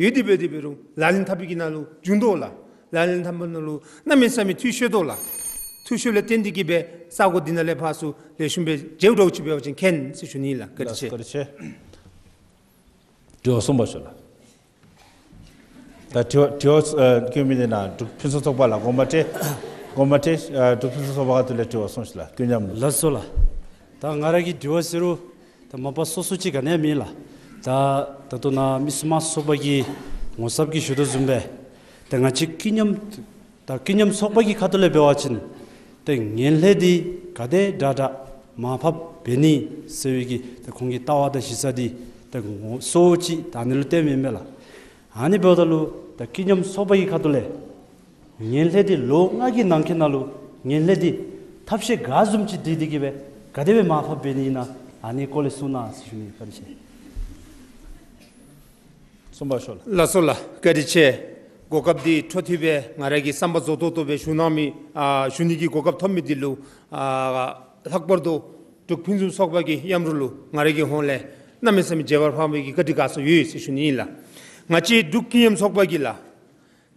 ཡོད་དེ་འབད་དེ་འབད་རུང་ལག་ལེན་འཐབ་པའི་གི་ནང་ལུ་བྱུང་དོ་ལགས། ལག་ལེན་འཐབ་པའི་ནང་ལུ་གནམ་མེད་ས་མེད་འཐུས་ཤོར་དོ་ལགས། འཐུས་ཤོར་ལས་བརྟེན་ཏེ་གིས་སྦེ་ས་གོ་འདི་ནང་ལས་ཕར་ཚུར་ལེགས་ཤོམ་སྦེ་མཇལཝ་འདྲཝ་ཅིག་འབད་བ་ཅིན་མཁྱེན་ཟེར་ཞུ་ནི་ལགས། བཀའ་དྲིན་ཆེ། བཀའ་དྲིན་ཆེ། དྲི་བ་གསུམ་པ་ཞུ་ལགས། ད་དྲི་བ་དྲི་བ་ཨ་བཀོད་མི་འདི་ནཱ་འབྲུག་ཕུན་སུམ་ཚོགས་པ་ལགས་དགོངསམ་ཁྲེལ་དགོངསམ་ཁྲེལ། ཨ་འབྲུག་ཕུན་སུམ་ཚོགས་པ་ཁ་ཐུག་ལས་དྲི་བ་གསུངས་ཤིག་ལགས། ཀུན་མཉམ་ལུ། ལགས་སོ་ལགས། ད་ང་ར་གི་དྲི་བ་ཟེར་རུང་ད་མ་པ་སོ་སོ་ཅིག་ག་ནི་ཡང་མེད་ལགས། ད་ད་ལྟོ་ནཱ་མི་སེར་དམངས་གཙོ་ཚོགས་པ་གིས་ངོ་ཚབ་ཀྱིས་ཞུ་དོ་བཟུམ་སྦེ་ད་ང་བཅས་ཀུན་མཉམ་ད་ཀུན་མཉམ་ཚོགས་པ་གི་ཁ་ཐུག་ལས་འབད་བ་ཅིན་ཏེ་ངན་ལྷད་འདི་ག་དེ་དྲག་དྲག་མར་ཕབ་འབད་ནི་ཟེར་བའི་གི་ཏེ་ཁོང་གི་ལྟ་བ་དང་གཞི་རྩ་འདི་ཏེ་ངོ་སོ་ཅིག་ད་ཨ་ནི་ལུ་བརྟེན་མི་མས་ལགས། ཨ་ནི་འབདཝ་ད་ལུ་ད་ཀུན་མཉམ་ཚོགས་པ་གི་ཁ་ཐུག་ལས་ངན་ལྷད་འདི་ལོ་ལྔ་གི་ནང་འཁོད་ནང་ལུ་ངན་ལྷད་འདི་ཐབས་ཤེས་ག་བཟུམ་ཅིག་བསྒྲིགས་ཏེ་གིས་སྦེ་ག་དེ་སྦེ་མར་ཕབ་འབད་ནི་ཨིན་ན་ཨ་ནི་སྐོར་ལས་གསུང་གནང་ཟེར་ཞུ་ནི། བཀའ་དྲིན་ཆེ། གསུམ་པ་ཞུ་ལགས། ལགས་སོ་ལགས། བཀའ་དྲིན་ཆེ། གོ་སྐབས་འདི་འཕྲོ་མཐུད་སྦེ་ང་ར་གིས་བསམ་པ་རྫོགས་ཏོག་ཏོ་སྦེ་ཞུ་གནང་མི་ཨ་ཞུ་ནི་གི་གོ་སྐབས་ཐོབ་མི་འདི་ལུ་ཨ་ལྷག་པར་དུ་འབྲུག་ཕུན་སུམ་ཚོགས་པ་གི་མཉམ་རོགས་ལུ་ང་ར་གི་ཧོངས་ལས་གནམ་མེད་ས་མེད་རྗེས་བར་འཕར་བའི་གི་བཀའ་དྲིན་དགའ་ཚོར་ཡོད་ཟེར་ཞུ་ནི་ཨིན་ལགས། ང་བཅས་འབྲུག་ཀུན་མཉམ་ཚོགས་པ་གིས་ལགས་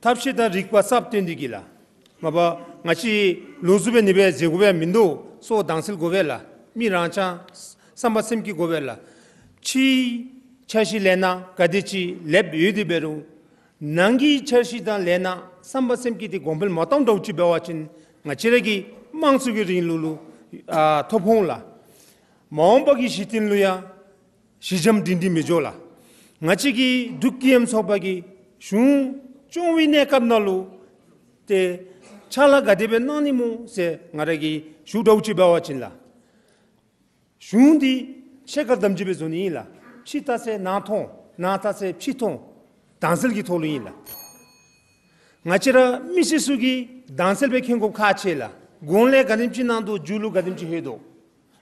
ཐབས་ཤེས་དང་རིག་པ་གསརཔ་བཏོན་ཏེ་གིས་ལགས། མ་པ་ང་བཅས་ལོགས་སུ་སྦེ་ཨ་ནི་སྦེ་མཛད་དགོ་པས་མིན་འདུག། སོ་དྭངས་གསལ་དགོ་པས་ལགས། མི་རང་རྐྱང་བསམ་པ་སེམས་བསྐྱེད་དགོ་པས་ལགས། ཕྱིའི་འཆར་གཞི་ལས་ནཱ་ག་དེ་ཅིག་ལེགསཔ་ཡོད་དེ་འབད་རུང་ནང་གི་འཆར་གཞི་དང་ལས་ནཱ་བསམ་པ་སེམས་བསྐྱེད་དེ་གོང་འཕེལ་མ་བཏང་འདྲཝ་ཅིག་འབད་བ་ཅིན་ང་བཅས་ར་གི་དམངས་གཙོ་གི་རིང་ལུགས་ལུ་ཨ་ཐོ་ཕོག་འོང་ལགས། མ་འོངས་པ་གི་གཞི་རྟེན་ལུ་ཡང་གཞི་འགྱམ་སྒྲིང་སྒྲིང་མི་འགྱོ་ལགས། ང་བཅས་ཀྱི་འབྲུག་ཀུན་མཉམ་ཚོགས་པ་གིས་གཞུང་སྐྱོང་བའི་གནས་སྐབས་ནང་ལུ་ཏེ་ཕྱག་ལཱ་ག་དེ་སྦེ་གནང་ནི་སྨོ་ཟེར་ང་ར་གིས་ཞུ་འདྲཝ་ཅིག་འབད་བ་ཅིན་ལགས། གཞུང་འདི་ཕྱི་ཁར་དམ་འཛིན་འབད་བཟོ་ནི་ཨིན་ལགས། ཕྱི་བལྟ་ཚེ་ནང་མཐོང་། ནང་བལྟ་ཚེ་ཕྱི་མཐོང་། དྭངས་གསལ་གྱི་ཐོག་ལུ་ཨིན་ལགས། ང་བཅས་ར་མི་སེར་ཚུ་གིས་དྭངས་གསལ་སྦེ་མཁྱེན་དགོཔ་ཁག་ཆེ་ལགས། གོང་ལས་ག་དེམ་ཅིག་གནང་དོ་མཇུག་ལུ་ག་དེམ་ཅིག་ལྷོད་དོ།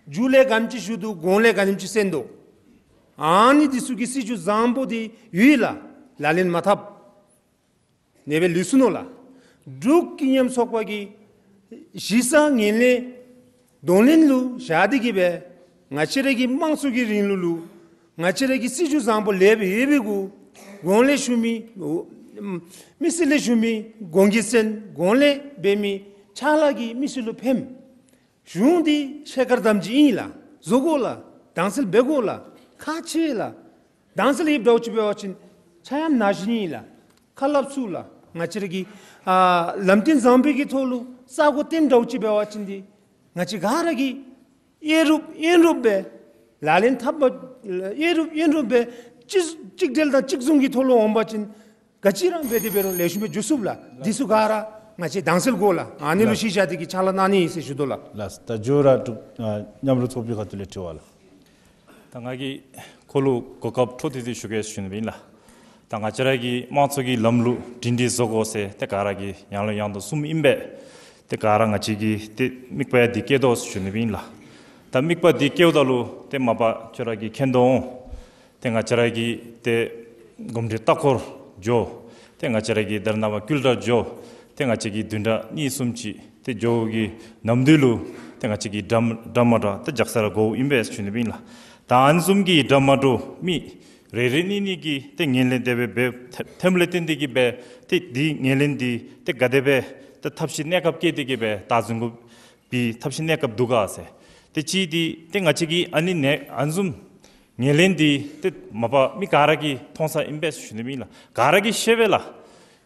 མཇུག་ལས་ག་དེམ་ཅིག་ཞུ་དོ་གོང་ལས་ག་དེམ་ཅིག་གསན་དོ། ཨ་ནི་འདི་ཚུ་གི་སྲིད་བྱུས་བཟང་པོ་འདི་ཡོད་ལགས། ལག་ལེན་མ་འཐབ། ཨ་ནི་སྦེ་ལུས་སོ་ནུག་ལགས། འབྲུག་ཀུན་མཉམ་ཚོགས་པ་གིས་གཞི་རྩ་ངན་ལྷད་གདོང་ལེན་ལུ་བཞག་སྟེ་གིས་སྦེ་ང་བཅས་ར་གི་དམངས་གཙོ་གི་རིང་ལུགས་ལུ་ང་བཅས་ར་གི་སྲིད་བྱུས་བཟང་པོ་ལེགསཔ་ཡོད་པའི་གུ་གོང་ལས་ཞུ་མི་མི་སེར་ལས་ཞུ་མི་དགོངས་ཀྱིས་གསན། གོང་ལས་འབད་མི་ཕྱག་ལཱ་གིས་མི་སེར་ལུ་ཕནམ། གཞུང་འདི་ཕྱི་ཁར་དམ་འཛིན་ཨིན་ལགས། བཟོ་དགོ་ལགས། དྭངས་གསལ་འབད་དགོ་ལགས། ཁག་ཆེ་ལགས། དྭངས་གསལ་ཡོདཔ་འདྲཝ་ཅིག་འབད་བ་ཅིན་ཆ་མཉམ་ན་གཞོན་ཨིན་ལགས། ཁ་སླབ་ཚུགས་ལགས། ང་བཅས་ར་གི་ཨ་ལམ་སྟོན་བཟང་པོའི་གི་ཐོག་ལུ་ས་གོ་སྟོན་འདྲཝ་ཅིག་འབད་བ་ཅིན་འདི་ང་བཅས་ག་ར་གིས་ཡོན་རུབ་ཡོན་རུབ་སྦེ་ལག་ལེན་འཐབ་པ་ཡོན་རུབ་ཡོན་རུབ་སྦེ་གཅིག་གཅིག་སྒྲིལ་དང་གཅིག་མཚུངས་ཀྱི་ཐོག་ལུ་འོང་པ་ཅིན་ག་ཅི་ར་འབད་དེ་འབད་རུང་ལེགས་ཤོམ་སྦེ་འགྱོ་ཚུགས་ལགས། འདི་ཚུ་ག་ར་ང་བཅས་དྭངས་གསལ་དགོ་ལགས། ཨ་ནི་ལུ་ལགས། གཞི་བཞག་སྟེ་གིས་ཕྱག་ལཱ་གནང་ནི་ཨིན་ཟེར་ཞུ་དོ་ལགས། ལགས། ད་མཇུག་ར་འབྲུག་ཨ་མཉམ་རོགས་ཚོགས་པའི་ཁ་ཐུག་ལས་དྲི་བ་ལགས། ད་ང་གིས་ཁོ་ལུ་གོ་སྐབས་འཕྲོ་མཐུད་དེ་ཞུ་གེ་ཟེར་ཞུ་ནི་ཨིན་ལགས། ད་ང་བཅས་ར་གི་དམངས་གཙོ་གི་ལམ་ལུགས་སྒྲིང་སྒྲིང་བཟོ་དགོ་ཟེར་ཏེ་ག་ར་གིས་ཡང་ལས་ཡང་དུ་གསུངམ་ཨིན་པས། ཏེ་ག་ར་ང་བཅས་ཀྱིས་ཏེ་དམིགས་པ་ཡང་འདི་བསྐྱེད་དོ་ཟེར་ཞུ་ནི་ཨིན་ལགས། ད་དམིགས་པ་འདི་བསྐྱེདཔ་ད་ལུ་ཏེ་མ་པ་ཁྱོད་ར་གིས་མཁྱེན་དོ་འོང་། ཏེ་ང་བཅས་ར་གི་ཏེ་གོམས་འདྲིས་ལྟ་སྐོར་འགྱོ། ཏེ་ང་བཅས་ར་གི་ད་རེས་ནངས་པ་ཀུན་ལྟར་འགྱོ། ཏེ་ང་བཅས་ཀྱི་བདུན་ཕྲག་གཉིས་གསུམ་ཅིག་ཏེ་འགྱོ་གི་ནམ་དུས་ལུ་ ཏེ་ང་བཅས་ཀྱིས་འདྲ་འདྲ་མ་འདྲཝ་ཏེ་རྒྱག་ས་ར་དགོཔ་ཨིན་པས་ཞུ་ནི་ཨིན་ལགས། ད་ཨ་ནི་བཟུམ་གྱི་འདྲ་མ་འདྲཝ་མི་རེ་རེ་གཉིས་གཉིས་ཀྱིས་ཏེ་ངན་ལྷད་དེ་སྦེ་འབད་ཐལ་ལས་བརྟེན་ཏེ་གིས་སྦེ་ཏེ་འདི་ངན་ལྷད་འདི་ཏེ་ག་དེ་སྦེ་ཏེ་ཐབས་ཤེས་གནས་སྐབས་བཀལ་ཏེ་གིས་སྦེ་བདའ་འཛིན་དགོ་པའི་ཐབས་ཤེས་གནས་སྐབས་འདུག་ག་ཟེར། ཏེ་གཅིག་འདི་ཏེ་ང་བཅས་ཀྱིས་ཨ་ནི་ནད་ཨ་ནི་བཟུམ་ངན་ལྷད་འདི་ཏེ་མ་པ་མི་ག་ར་གིས་མཐོང་ས་ཨིན་པས་ཞུ་ནི་ཨིན་ལགས། ག་ར་གིས་ཤེས་པས་ལགས།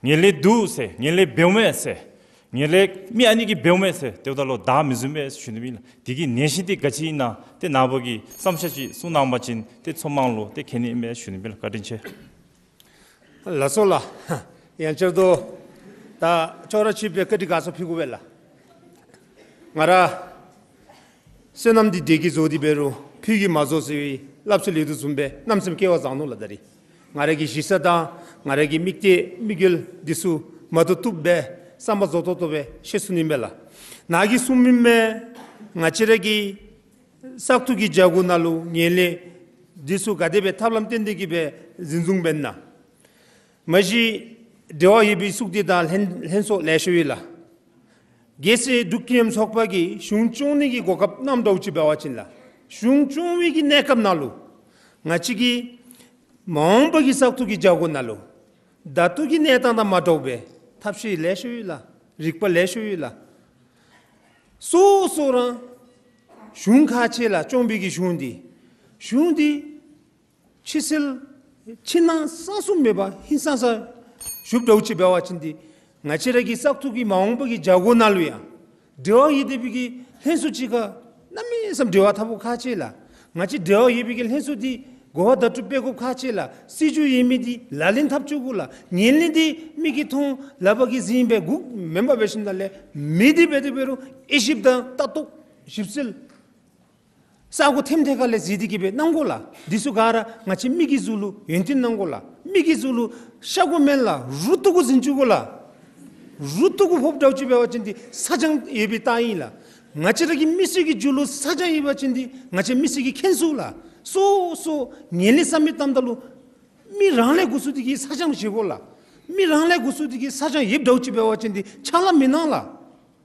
ངན་ལྷད་འདུག་ཟེར། ངན་ལྷད་འབདཝ་མས་ཟེར། ངན་ལྷད་མི་ཨ་ནི་གིས་འབདཝ་མས་ཟེར། དེ་འབདཝ་ད་ལུ་བདའ་མི་བཟུམ་པས་ཞུ་ནི་ཨིན་ལགས། དེ་གི་ནད་གཞི་འདི་ག་ཅི་ཨིན་ན་ཏེ་ནཱ་བུ་གིས་བསམ་ཤེས་ཅིག་གསུང་གནང་བ་ཅིན་ཏེ་ཚོགས་མང་ལུ་ཏེ་མཁྱེན་ནི་ཨིན་པས་ཞུ་ནི་ཨིན་ལགས། བཀའ་དྲིན་ཆེ། ལགས་སོ་ལགས། ཡང་བསྐྱར་དུ་ད་ཅོག་ར་ཅིག་སྦེ་བཀའ་དྲིན་དགའ་ཚོར་ཕུལ་དགོ་པས་ལགས། ང་ར་བསོད་ནམས་འདི་འདྲེ་གིས་རྫོགས་ཏེ་འབད་རུང་ཕུད་ཀྱིས་མ་རྫོགས་ཟེར་བའི་སླབ་སྲོལ་ཡོད་དོ་བཟུམ་སྦེ་གནམ་མེད་ས་མེད་སྐལ་བ་བཟང་ནུག་ལགས། ད་རིས་ང་ར་གི་གཞི་རྩ་དང་ང་ར་གི་དམིགས་གཏད་དམིགས་ཡུལ་འདི་ཚུ་མ་བཏུབ་བཏུབ་སྦེ་བསམ་པ་རྫོགས་ཏོག་ཏོ་སྦེ་ཤེས་ཚུགས་ནི་མས་ལགས། ནཱ་གིས་གསུངས་མི་མས། ང་བཅས་ར་གི་བཙག་འཐུ་གི་བྱ་སྒོ་ནང་ལུ་ངན་ལྷད་འདི་ཚུ་ག་དེ་སྦེ་ཐབས་ལམ་བརྟེན་ཏེ་གིས་སྦེ་འཛིན་བཟུང་འབད་ན། མ་གཞི་འབྲེལ་བ་ཡོད་པའི་ཚོགས་སྡེ་དང་ལྷན་ལྷན་ཚོགས་ལེ་ཤ་ཡོད་ལགས། གལ་སྲིད་འབྲུག་མཉམ་རུབ་ཚོགས་པ་གིས་གཞུང་སྐྱོང་ནི་གི་གོ་སྐབས་གནངམ་འདྲཝ་ཅིག་འབད་བ་ཅིན་ལགས། གཞུང་སྐྱོང་བའི་གི་གནས་སྐབས་ནང་ལུ་ང་བཅས་ཀྱི་མ་འོངས་པ་གི་བཙག་འཐུ་གི་བྱ་སྒོ་ནང་ལུ་ད་ལྟོ་གི་གནས་སྟངས་དང་མ་འདྲཝ་སྦེ་ཐབས་ཤེས་ལེ་ཤ་ཡོད་ལགས། རིག་པ་ལེ་ཤ་ཡོད་ལགས། སོ་སོ་ར་གཞུང་ཁག་ཆེ་ལགས། སྐྱོང་བའི་གི་གཞུང་འདི་གཞུང་འདི་ཕྱི་སེལ་ཕྱི་ནང་གསང་གསུམ་མེད་པར་ཧིང་སངས་ས་བཞུགསཔ་འདྲཝ་ཅིག་འབད་བ་ཅིན་འདི་ང་བཅས་ར་གི་བཙག་འཐུ་གི་མ་འོངས་པ་གི་བྱ་སྒོ་ནང་ལུ་ཡང་འབྲེལ་བ་ཡོད་པའི་གི་ལྷན་ཚོགས་ཅིག་ཁར་གནམ་མེད་ས་མེད་འབྲེལ་བ་འཐབ་དགོཔ་ཁག་ཆེ་ལགས། ང་བཅས་འབྲེལ་བ་ཡོད་པའི་གི་ལྷན་ཚོགས་འདི་གོ་བ་བརྡ་སྤྲོད་འབད་དགོཔ་ཁག་ཆེ་ལགས། སྲིད་བྱུས་ཡོད་མི་འདི་ལག་ལེན་འཐབ་བཅུག་དགོ་ལགས། ངན་ལྷད་འདི་མིག་གིས་མཐོང་ལག་པ་གིས་གཟིགས་པའི་འགོ་མེན་པར་འབད་ཞིནམ་ལས་མི་འདི་འབད་དེ་འབད་རུང་དབྱེ་ཞིབ་དང་ལྟ་རྟོག་ཞིབ་འཚོལ་ས་གོ་ཐེམ་ཐེ་ཁ་ལས་གཟིགས་ཏེ་གིས་སྦེ་གནང་དགོ་ལགས། འདི་ཚུ་ག་ར་ང་བཅས་མི་གི་གཟུགས་ལུ་ཡོན་ཏན་གནང་དགོ་ལགས། མི་གི་གཟུགས་ལུ་ཤ་དགོ་མེན་ལགས། རུ་ཏོག་གུ་འཛིན་བཅུག་དགོ་ལགས། རུ་ཏོག་གུ་ཕོགཔ་འདྲཝ་ཅིག་འབད་བ་ཅིན་འདི་ཚ་གྱང་ཡོད་པའི་རྟགས་ཨིན་ལགས། ང་བཅས་ར་གི་མི་སེར་གྱི་རྒྱུད་ལུ་ཚ་གྱང་ཡོད་པ་ཅིན་འདི་ང་བཅས་མི་སེར་གྱིས་མཁྱེན་ཚུགས་ལགས། སོ་སོ་ངན་ལྷད་བསམ་མི་བཏངམ་ད་ལུ་མི་རང་ལས་འགོ་བཙུགས་ཏེ་གིས་ཚ་གྱང་བཞེས་དགོ་ལགས། མི་རང་ལས་འགོ་བཙུགས་ཏེ་གིས་ཚ་གྱང་ཡོདཔ་འདྲཝ་ཅིག་འབད་བ་ཅིན་འདི་ཕྱག་ལཱ་མི་གནང་ལགས།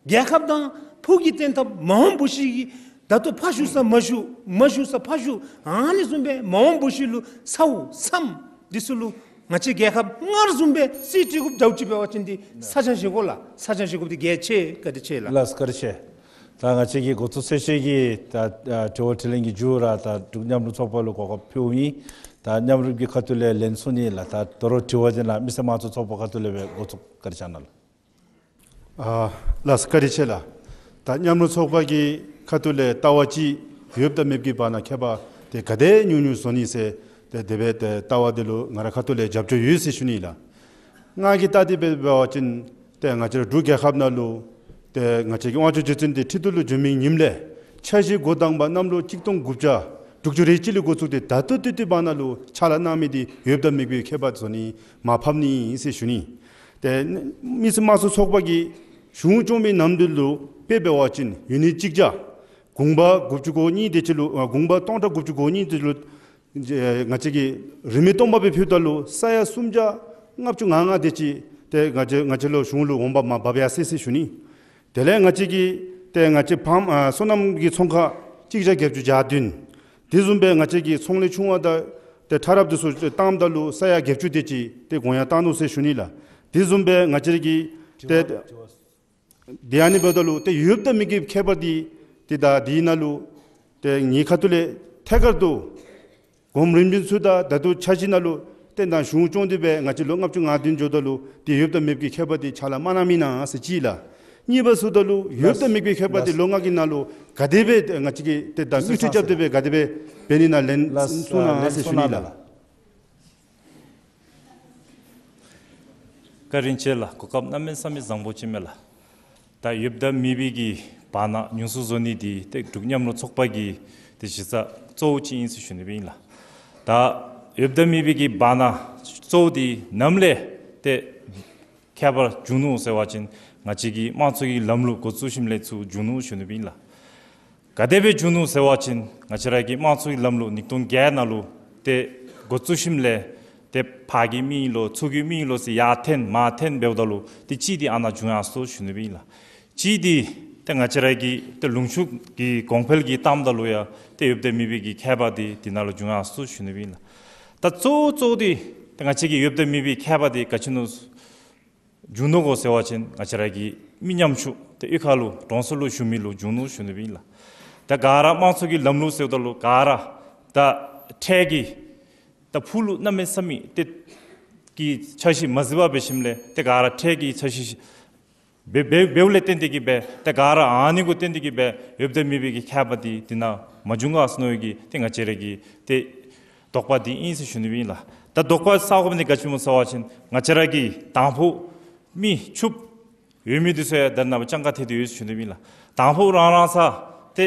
རྒྱལ་ཁབ་དང་ཕུགས་ཀྱི་བརྟན་ཐབས་མ་འོངས་བུ་གཞི་གི་ད་ལྟོ་ཕར་བཞུགས་ས་མར་བཞུགས་མར་བཞུགས་ས་ཕར་བཞུགས་ཨ་ནི་བཟུམ་སྦེ་མ་འོངས་བུ་གཞི་ལུ་ཚཝ་མཚམས་འདི་ཚུ་ལུ་ང་བཅས་རྒྱལ་ཁབ་སྔར་བཟུམ་སྦེ་རྩིས་སྤྲོད་དགོཔ་འདྲཝ་ཅིག་འབད་བ་ཅིན་འདི་ཚ་གྱང་བཞེས་དགོ་ལགས། ཚ་གྱང་བཞེས་དགོཔ་འདི་གལ་ཆེ། བཀའ་དྲིན་ཆེ་ལགས། ལགས་བཀའ་དྲིན་ཆེ། ད་ང་བཅས་ཀྱི་འགོ་བཙུགས་ཚར་ཅིག་གི་ད་ཨ་དྲི་བ་དྲིས་ལན་གྱི་མཇུག་ར་ད་འབྲུག་མཉམ་རུབ་ཚོགས་པ་ལུ་གོ་སྐབས་ཕུལཝ་ཨིན། ད་མཉམ་རུབ་ཀྱི་ཁ་ཐུག་ལས་ལན་གསུང་ནི་ལགས། ད་དོ་རུང་དྲི་བ་ཅིན་ལགས་མི་སེར་དམངས་གཙོའི་ཚོགས་པ་ཁ་ཐུག་ལས་སྦེ་འགོ་བཙུགས། བཀའ་དྲིན་ཆེ་ལགས། ཨ་ལགས་བཀའ་དྲིན་ཆེ་ལགས། ད་མཉམ་རུབ་ཚོགས་པ་གི་ཁ་ཐུག་ལས་ལྟ་བ་ཅིག་ཡོདཔ་དང་མེདཔ་གི་བར་ན་ཁྱད་པར་དེ་ག་དེ་ཉུང་ཉུང་བཟོ་ནི་ཟེར་ཏེ་དེ་སྦེ་ཏེ་ལྟ་བ་དེ་ལུ་ང་ར་ཁ་ཐུག་ལས་རྒྱབ་སྐྱོར་ཡོད་ཟེར་ཞུ་ནི་ལགས། ང་གིས་བལྟ་སྟེ་འབད་བ་ཅིན་ཏེ་ང་བཅས་ར་འབྲུག་རྒྱལ་ཁབ་ནང་ལུ་ཏེ་ང་བཅས་ཀྱི་དབང་ཕྱུག་རྗེ་བཙུན་འདི་ཁྲི་གདུགས་ལུ་བྱོན་མི་ཉིནམ་ལས་འཆར་གཞི་འགོ་དང་པ་གནམ་ལོ་གཅིག་སྟོང་དགུ་བརྒྱ་དྲུག་ཅུ་རེ་གཅིག་ལས་འགོ་བཙུགས་ཏེ་ད་ལྟོ་ཏེ་ཏེ་བར་ན་ལུ་ཕྱག་ལཱ་གནང་མི་འདི་ཡོདཔ་དང་མེདཔ་གི་ཁྱད་པར་བཟོ་ནི་མ་ཕམ་ནི་ཨིན་ཟེར་ཞུ་ནི། ཏེ་མི་སེར་དམངས་གཙོའི་ཚོགས་པ་གིས་གཞུང་སྐྱོང་བའི་ནམ་དུས་ལུ་དཔེ་འབད་བ་ཅིན་ཡུན་རིང་གཅིག་བརྒྱ་དགུང་པ་དགུ་བཅུ་གོ་གཉིས་དེ་ཅིག་ལུ་ཨ་དགུང་པ་སྟོང་ཕྲག་དགུ་བཅུ་གོ་གཉིས་དེ་ལུ་ང་བཅས་ཀྱིས་རིས་མེད་སྟོང་པ་སྦེ་ཕུལཝ་ད་ལུ་ས་ཡ་སུམ་བརྒྱ་ལྔ་བཅུ་ང་ལྔ་དེ་ཅིག་ཏེ་ང་བཅས་ང་བཅས་ལུ་གཞུང་ལུ་འོང་འབབ་མར་འབབ་ཡར་སོ་ཡི་ཟེར་ཞུ་ནི། དེ་ལས་ང་བཅས་ཀྱི་ཏེ་ང་བཅས་ཕམ་ཨ་སོ་ནམ་གྱི་ཚོང་ཁང་གཅིག་བརྒྱ་བརྒྱད་ཅུ་གྱ་བདུན། དེ་བཟུམ་སྦེ་ང་བཅས་ཀྱི་ཚོང་ལས་ཆུང་བ་དང་ཏེ་ཕྲ་རབ་དེ་ཚུ་བཏངམ་ད་ལུ་ས་ཡ་བརྒྱད་ཅུ་དེ་ཅིག་ཏེ་གོང་ཡར་བཏང་ནུག་ཟེར་ཞུ་ནི་ལགས། དེ་བཟུམ་སྦེ་ང་བཅས་ཀྱི་ཏེ་དེ་ཨ་ནི་འབདཝ་ད་ལུ་ཏེ་ཡོདཔ་དང་མེདཔ་གི་ཁྱད་པར་འདི་ཏེ་ད་འདི་ནང་ལུ་ཏེ་ངེའི་ཁ་ཐུག་ལས་ཐད་ཀར་དུ་གོངམ་རིམ་བྱོན་ཚུ་དང་ད་ལྟོ་འཆར་གཞི་ནང་ལུ་ཏེ་ད་གཞུང་སྐྱོང་སྟེ་སྦེ་ང་བཅས་ལོ་ལྔ་བཅུ་ང་བདུན་འགྱོཝ་ད་ལུ་ཏེ་ཡོདཔ་དང་མེདཔ་གི་ཁྱད་པར་འདི་ཕྱག་ལཱ་མ་གནང་མི་ཨིན་ན་ཟེར་གཅིག་ལགས། གཉིས་པ་ཚུ་ད་ལུ་ཡོདཔ་དང་མེདཔ་གི་ཁྱད་པར་འདི་ལོ་ལྔ་གི་ནང་ལུ་ག་དེ་སྦེ་ང་བཅས་ཀྱིས་ཏེ་ད་དངུལ་འབྲེལ་རྐྱབ་སྟེ་སྦེ་ག་དེ་སྦེ་འབད་ནི་ཨིན་ན་ལན་གསུང་གནང་ཟེར་ཞུ་ནི་ལགས། བཀའ་དྲིན་ཆེ་ལགས། གོ་སྐབས་གནམ་མེད་ས་མེད་བཟང་པོ་ཅིག་མས་ལགས། ད་ཡོདཔ་དང་མེདཔ་གི་བར་ན་ཉུང་སུ་བཟོ་ནི་འདི་ཏེ་འབྲུག་མཉམ་རུབ་ཚོགས་པ་གི་ཏེ་གཞི་རྩ་གཙོ་བོ་ཅིག་ཨིན་ཟེར་ཞུ་ནི་ཨིན་ལགས། ད་ཡོདཔ་དང་མེདཔ་གི་བར་ན་གཙོ་བོ་འདི་ནམ་ལས་ཏེ་ཁྱད་པར་བྱུང་ནུག་ཟེར་བ་ཅིན་ང་བཅས་ཀྱི་དམངས་གཙོ་གི་ལམ་ལུགས་འགོ་བཙུགས་ཞིནམ་ལས་ཚུར་བྱུང་ནུག་ཞུ་ནི་ཨིན་ལགས། ག་དེ་སྦེ་བྱུང་ནུག་ཟེར་བ་ཅིན་ང་བཅས་ར་གི་དམངས་གཙོའི་ལམ་ལུགས་ཉིས་སྟོང་བརྒྱད་ནང་ལུ་ཏེ་འགོ་བཙུགས་ཞིནམ་ལས་ཏེ་ཕར་གྱི་མི་ཨིན་ལོ་ཚུར་གྱི་མི་ཨིན་ལོ་ཟེར་ཡར་འཐེན་མར་འཐེན་འབདཝ་ད་ལུ་ཏེ་གཅིག་འདི་ཨ་ནཱ་བྱུང་ཡར་སོ་ཞུ་ནི་ཨིན་ལགས། གཅིག་འདི་ ཏེ་ང་བཅས་ར་གི་ཏེ་ལུང་ཕྱོགས་ཀྱི་གོང་འཕེལ་གྱི་གཏམ་དང་ལུ་ཡང་ཏེ་ཡོདཔ་དང་མེདཔ་གི་ཁྱད་པར་འདི་འདི་ནང་ལུ་འབྱུང་ཡར་སོ་ཞུ་ནི་ཨིན་ལགས། ད་གཙོ་བོ་གཙོ་བོ་འདི་ཏེ་ང་བཅས་ཀྱི་ཡོདཔ་དང་མེདཔ་གི་ཁྱད་པར་འདི་ག་ཅི་ནང་འབྱུང་ནུག་གོ་ཟེར་བ་ཅིན་ང་བཅས་ར་གི་མི་ཉམ་ཆུང་ཏེ་གཡུས་ཁ་ལུ་གྲོང་གསེབ་ལུ་བཞུགས་མི་ལུ་འབྱུང་ནུག་ཞུ་ནི་ཨིན་ལགས། ད་ག་ར་དམངས་གཙོ་གི་ལམ་ལུགས་ཟེརཝ་ད་ལུ་ག་ར་ད་ཁྲལ་གྱི་ད་ཕུགས་ལུ་གནམ་མེད་ས་མེད་ཏེ་གི་འཆར་གཞི་མ་གཟིགས་པར་འབད་ཞིནམ་ལས་ཏེ་ག་ར་ཁྲལ་གྱི་འཆར་གཞི་འབད་འབད་འབདཝ་ལས་བརྟེན་ཏེ་གི་སྦེ་ཏེ་ག་ར་ཨ་ནི་གུ་བརྟེན་ཏེ་གི་སྦེ་ཡོདཔ་དང་མེདཔ་གི་ཁྱད་པར་འདི་འདི་ནང་མ་འབྱུང་ག་ཟེར་མནོ་བའི་གི་ཏེ་ང་བཅས་ར་གི་ཏེ་དོགས་པ་འདི་ཨིན་ཟེར་ཞུ་ནི་ཨིན་ལགས། ད་དོགས་པ་ཟ་དགོ་མི་འདི་ག་ཅི་སྨོ་ཟེར་བ་ཅིན་ང་བཅས་ར་གི་དང་ཕུ་མི་ཕྱུགཔོ་ཡོད་མི་འདི་ཚུ་ཡང་ད་རེས་ནངས་པ་སྤྱང་ཀ་ཐལ་ཏེ་ཡོད་ཟེར་ཞུ་ནི་ཨིན་ལགས། དང་ཕུ་རང་རང་ས་ཏེ་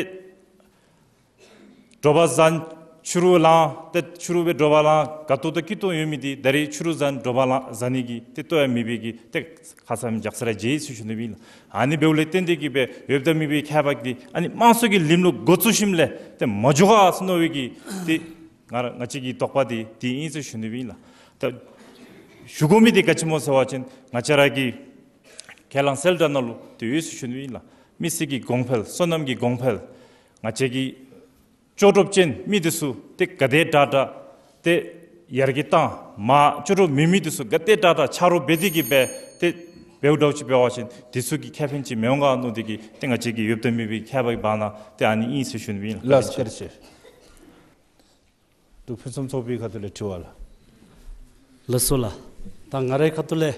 དྲོ་པ་བཟའ་ཕྱི་རུ་ལངས་ཏེ་ཕྱི་རུ་སྦེ་དྲོ་པ་ལངས་དགའ་ཏོག་ཏོ་སྐྱིད་ཏོང་ཡོད་མི་འདི་ད་རེས་ཕྱི་རུ་བཟའ་དྲོ་པ་ལངས་བཟའ་ནི་གི་ཏེ་ལྟོ་ཡང་མེད་པའི་གི་ཏེ་ཁ་ཙ་མཇལ་ས་ར་མཇལ་ཡི་ཟེར་ཞུ་ནི་ཨིན་ལགས། ཨ་ནི་འབདཝ་ལས་བརྟེན་ཏེ་གི་སྦེ་ཡོདཔ་དང་མེདཔ་གི་ཁྱད་པར་འདི་ཨ་ནི་དམངས་གཙོ་གི་ལམ་ལུགས་འགོ་བཙུགས་ཞིནམ་ལས་ཏེ་མ་འགྱོ་ག་ཟེར་མནོ་བའི་གི་ཏེ་ང་ར་ང་བཅས་ཀྱི་དོགས་པ་འདི་འདི་ཨིན་ཟེར་ཞུ་ནི་ཨིན་ལགས། ད་ཞུ་དགོ་མི་འདི་ག་ཅི་སྨོ་ཟེར་བ་ཅིན་ང་བཅས་ར་གི་ཁས་བླངས་གསལ་བསྒྲགས་ནང་ལུ་ཏེ་ཡོད་ཟེར་ཞུ་ནི་ཨིན་ལགས། མི་སེར་གྱི་གོང་འཕེལ་སོ་ནམ་གྱི་གོང་འཕེལ་ང་བཅས་ཀྱི་ལྕོགས་གྲུབ་ཅན་མི་འདི་ཚུ་ཏེ་ག་དེ་དྲག་དྲག་ཏེ་ཡར་རྒྱས་བཏང་མ་ལྕོགས་གྲུབ་མེད་མི་འདི་ཚུ་ག་དེ་དྲག་དྲག་ཆ་རོགས་འབད་དེ་གི་སྦེ་ཏེ་འབདཝ་འདྲཝ་ཅིག་འབད་བ་ཅིན་འདི་ཚུ་གི་ཁེ་ཕན་ཅིག་མི་འོང་ག་མནོ་སྟེ་གི་ཏེ་ང་བཅས་ཀྱི་ཡོདཔ་དང་མེདཔ་གི་ཁྱད་པར་གྱི་བར་ན་ཏེ་ཨ་ནི་ཨིན་ཟེར་ཞུ་ནི་ཨིན་ལགས། ལགས་སོ། བཀའ་དྲིན་ཆེ། འབྲུག་ཕུན་སུམ་ཚོགས་པའི་ཁ་ཐུག་ལས་དྲི་བ་ལགས། ལགས་སོ་ལགས། ད་ང་རའི་ཁ་ཐུག་ལས་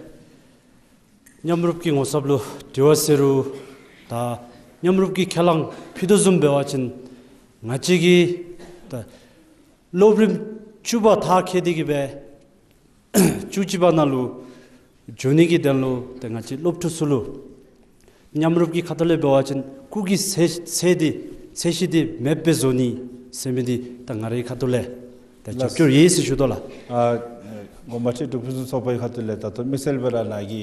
མཉམ་རུབ་ཀྱི་ངོ་ཚབ་ལུ་དྲི་བ་ཟེར་རུང་ད་མཉམ་རུབ་ཀྱི་ཁས་བླངས་ཕུལ་དོ་བཟུམ་འབད་བ་ཅིན་ང་བཅས་ཀྱི་ད་སློབ་རིམ་བཅུ་པ་མཐར་འཁྱོལ་ཏེ་གི་སྦེ་བཅུ་གཅིག་པ་ནང་ལུ་འགྱོ་ནི་གི་དོན་ལུ་ཏེ་ང་བཅས་སློབ་ཕྲུག་ཚུ་ལུ་མཉམ་རུབ་ཀྱི་ཁ་ཐུག་ལས་འབད་བ་ཅིན་སྐུགས་ཀྱི་ཚད་ཚད་འདི་ཚད་གཞི་འདི་མེདཔ་སྦེ་བཟོ་ནི་ཟེར་མི་འདི་ད་ང་རའི་ཁ་ཐུག་ལས་ད་རྒྱབ་སྐྱོར་ཡོད་ཟེར་ཞུ་དོ་ལགས། ཨ་དགོངསམ་ཁྲེལ། འབྲུག་ཕུན་སུམ་ཚོགས་པའི་ཁ་ཐུག་ལས་ད་ལྟོ་དམིགས་བསལ་སྦེ་ར་ནཱ་གི་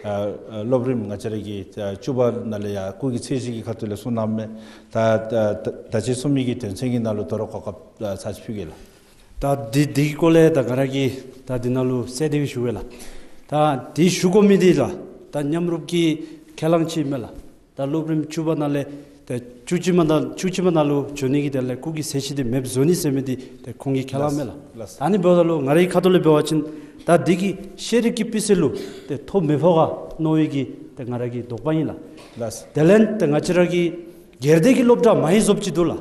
ཨ་ཨ་སློབ་རིམ་ང་བཅས་ར་གི་ཨ་བཅུ་པ་ནང་ལས་ཡང་སྐུགས་ཀྱི་ཚད་གཞི་གི་ཁ་ཐུག་ལས་གསུངས་གནངམ་མས། ད་ད་ད་ཅི་གསུངས་མི་གི་དོན་ཚན་གྱི་ནང་ལུ་དོ་རུང་གོ་སྐབས་ཨ་ཚར་ཅིག་ཕུལ་གེ་ལགས། ད་འདི་འདི་གི་སྐོར་ལས་ད་ང་ར་གིས་ད་འདི་ནང་ལུ་གསལ་ཏེ་སྦེ་ཞུ་གེ་ལགས། ད་འདི་ཞུ་དགོ་མི་འདི་ལགས་ད་མཉམ་རུབ་ཀྱི་ཁས་བླངས་ཅིག་མས་ལགས། ད་སློབ་རིམ་བཅུ་པ་ནང་ལས་ད་བཅུ་གཅིག་པ་ནང་བཅུ་གཅིག་པ་ནང་ལུ་འགྱོ་ནི་གི་དོན་ལས་སྐུགས་ཀྱི་ཚད་གཞི་འདི་མེདཔ་བཟོ་ནི་ཟེར་མི་འདི་ད་ཁོང་གི་ཁས་བླངས་མས་ལགས། ལགས། ད་ཨ་ནི་འབདཝ་ད་ལུ་ང་རའི་ཁ་ཐུག་ལས་འབད་བ་ཅིན་ད་འདི་གི་ཤེས་རིག་གི་སྤུས་ཚད་ལུ་ཏེ་ཐོ་མི་ཕོག་ག་མནོ་བའི་གི་ད་ང་ར་གི་དོགས་པ་ཨིན་ལགས། ལགས། དེ་ལས་ད་ང་བཅས་ར་གི་སྒེར་སྡེ་གི་སློབ་གྲྭ་མང་རབས་ཅིག་འདུག་ལགས།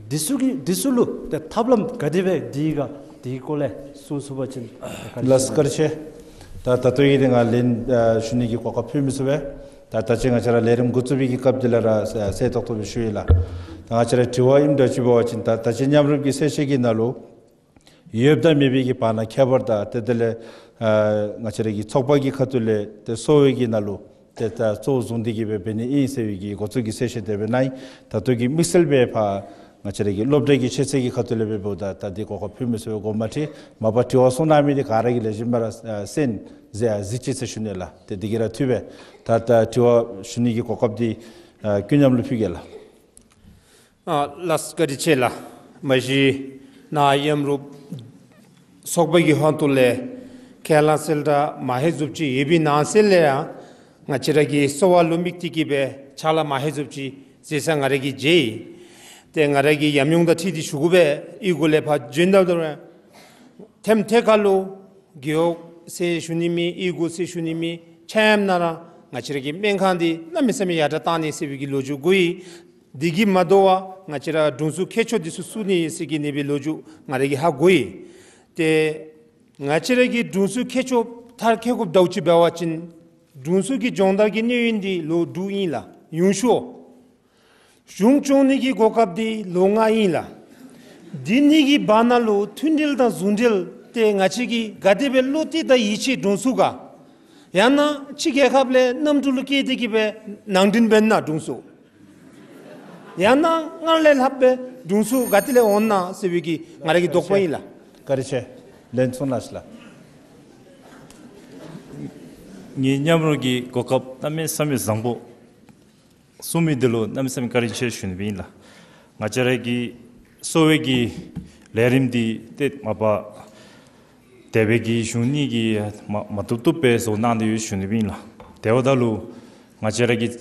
འདི་ཚུ་གི་འདི་ཚུ་ལུ་ཏེ་ཐབས་ལམ་ག་དེ་སྦེ་འདི་ག་འདི་སྐོར་ལས་གསུང་ཚུགས་པ་ཅིན་བཀའ་དྲིན་ཆེ། ལགས་སོ། བཀའ་དྲིན་ཆེ། ད་ད་ལྟོ་ཡི་འདི་ང་ལན་ཨ་ཞུ་ནི་གི་གོ་སྐབས་ཕུལ་མི་ཚུགས་པས། ད་ད་ཅི་ང་བཅས་ར་ལས་རིམ་འགོ་བཙུགས་པའི་གི་སྐབས་འདི་ལས་ར་གསལ་ཏོག་ཏོ་སྦེ་ཞུ་ཡི་ལགས། ད་ང་བཅས་ར་དྲི་བ་ཨིནམ་འདྲཝ་ཅིག་འབད་བ་ཅིན་ད་ད་ཅི་མཉམ་རུབ་ཀྱི་ཚད་གཞི་གི་ནང་ལུ་ཡོདཔ་དང་མེདཔ་གི་བར་ན་ཁྱད་པར་དང་ཏེ་དེ་ལས་ཨ་ང་བཅས་ར་གི་ཚོགས་པ་གི་ཁ་ཐུག་ལས་ཏེ་གསོ་བའི་གི་ནང་ལུ་ཏེ་ད་གཙོ་བོ་བཟུང་སྟེ་གི་སྦེ་འབད་ནི་ཨིན་ཟེར་བའི་གི་འགོ་བཙུགས་ཀྱི་ཚད་གཞི་དེ་སྦེ་ནཱ་ད་ལྟོ་གི་དམིགས་བསལ་སྦེ་ཕར་ང་བཅས་ར་གི་སློབ་གྲྭ་གི་ཤེས་ཚད་ཀྱི་ཁ་ཐུག་ལས་སྦེ་འབདཝ་ད་ད་འདི་གོ་སྐབས་ཕུལ་མི་ཚུགས་པས། དགོངསམ་མ་ཁྲེལ། མ་པ་དྲི་བ་གསུང་གནང་མི་འདི་ག་ར་གིས་ལེགས་ཤོམ་སྦེ་ར་ཨ་གསན་གཟིགས་ཨ་གཟིགས་ཅི་ཟེར་ཞུ་ནི་ལགས། ཏེ་འདི་གིས་ར་འཐུས་པས། ད་ད་དྲི་བ་ཞུ་ནི་གི་གོ་སྐབས་འདི་ཨ་ཀུན་མཉམ་ལུ་ཕུལ་གེ་ལགས། ཨ་ལགས་བཀའ་དྲིན་ཆེ་ལགས། མ་གཞི་ནཱ་མཉམ་རུབ་ཚོགས་པ་གི་ཧོངས་ལས་ཁས་བླངས་གསལ་བསྒྲགས་མ་ཧེ་ཟུབ་ཅིག་ཡོད་པའི་ནང་གསེས་ལས་ཡང་ང་བཅས་ར་གི་གསོ་བ་ལུ་དམིགས་ཏེ་གི་སྦེ་ཕྱག་ལཱ་མ་ཧེ་ཟུབ་ཅིག་མཛད་ས་ང་ར་གིས་མཇལ་ཡི། ཏེ་ང་ར་གི་ཉམས་མྱོང་དང་འཁྲིལ་ཏེ་ཞུ་དགོ་པས། གཡུས་སྒོ་ལས་ཕར་བྱོནམ་ད་ལུ་ཐེམ་ཐེ་ཁ་ལུ་རྒེད་འོག་ཟེར་ཞུ་ནི་མེད། གཡུས་སྒོ་ཟེར་ཞུ་ནི་མེད། ཆ་མཉམ་ནང་ར་ང་བཅས་ར་གི་སྨན་ཁང་འདི་གནམ་མེད་ས་མེད་ཡར་དྲག་བཏང་ནི་ཟེར་བའི་གི་ལོ་རྒྱུས་གོ་ཡི། འདི་གིས་མ་དོ་བར་ང་བཅས་ར་དྲུང་འཚོ་མཁས་མཆོག་འདི་ཚུ་བསུ་ནི་ཟེར་གི་ནི་སྦེ་ལོ་རྒྱུས་ང་ར་གིས་ཧ་གོ་ཡི། ཏེ་ང་བཅས་ར་གི་དྲུང་འཚོ་མཁས་མཆོག་མཐར་འཁྱོལ་དགོཔ་འདྲཝ་ཅིག་འབད་བ་ཅིན་དྲུང་འཚོ་གི་སྦྱོང་བརྡར་གྱི་གནས་ཡུན་འདི་ལོ་དྲུག་ཨིན་ལགས། ཡུན་ཤོས། གཞུང་སྐྱོང་ནི་གི་གོ་སྐབས་འདི་ལོ་ལྔ་ཨིན་ལགས། འདི་གཉིས་ཀྱི་བར་ན་ལུ་མཐུན་སྒྲིལ་དང་ཟུང་འབྲེལ་ཏེ་ང་བཅས་ཀྱིས་ག་དེ་སྦེ་བློ་གཏད་དང་ཡིད་ཆེས་དྲུང་འཚོ་ག་ཡང་ན་ཕྱི་རྒྱལ་ཁབ་ལས་གནམ་གྲུ་ལུ་བསྐྱལ་ཏེ་གི་སྦེ་ནང་འདྲེན་འབད་ན་དྲུང་འཚོ། ཡང་ན་སྔར་ལས་ལྷགཔ་སྦེ་དྲུང་འཚོ་ག་ཏེ་ལས་འོང་ན་ཟེར་བའི་གི་ང་ར་གི་དོགས་པ་ཨིན་ལགས། བཀའ་དྲིན་ཆེ། ལན་གསུང་གནང་ཞིག་ལགས། ངེའི་མཉམ་རུབ་ཀྱི་གོ་སྐབས་གནམ་མེད་ས་མེད་བཟང་པོ་གསུངས་མི་འདི་ལུ་གནམ་མེད་ས་མེད་བཀའ་དྲིན་ཆེ་ཞུ་ནི་ཨིན་ལགས། ང་བཅས་ར་གི་གསོ་བའི་གི་ལས་རིམ་འདི་ཏེ་མ་པ་འདས་པའི་གི་གཞུང་གཉིས་ཀྱིས་མ་མ་བཏུབ་བཏུབ་སྦེ་བཟོ་གནང་སྟེ་ཡོད་ཞུ་ནི་ཨིན་ལགས། དེ་འབདཝ་ད་ལུ་ང་བཅས་ར་གི་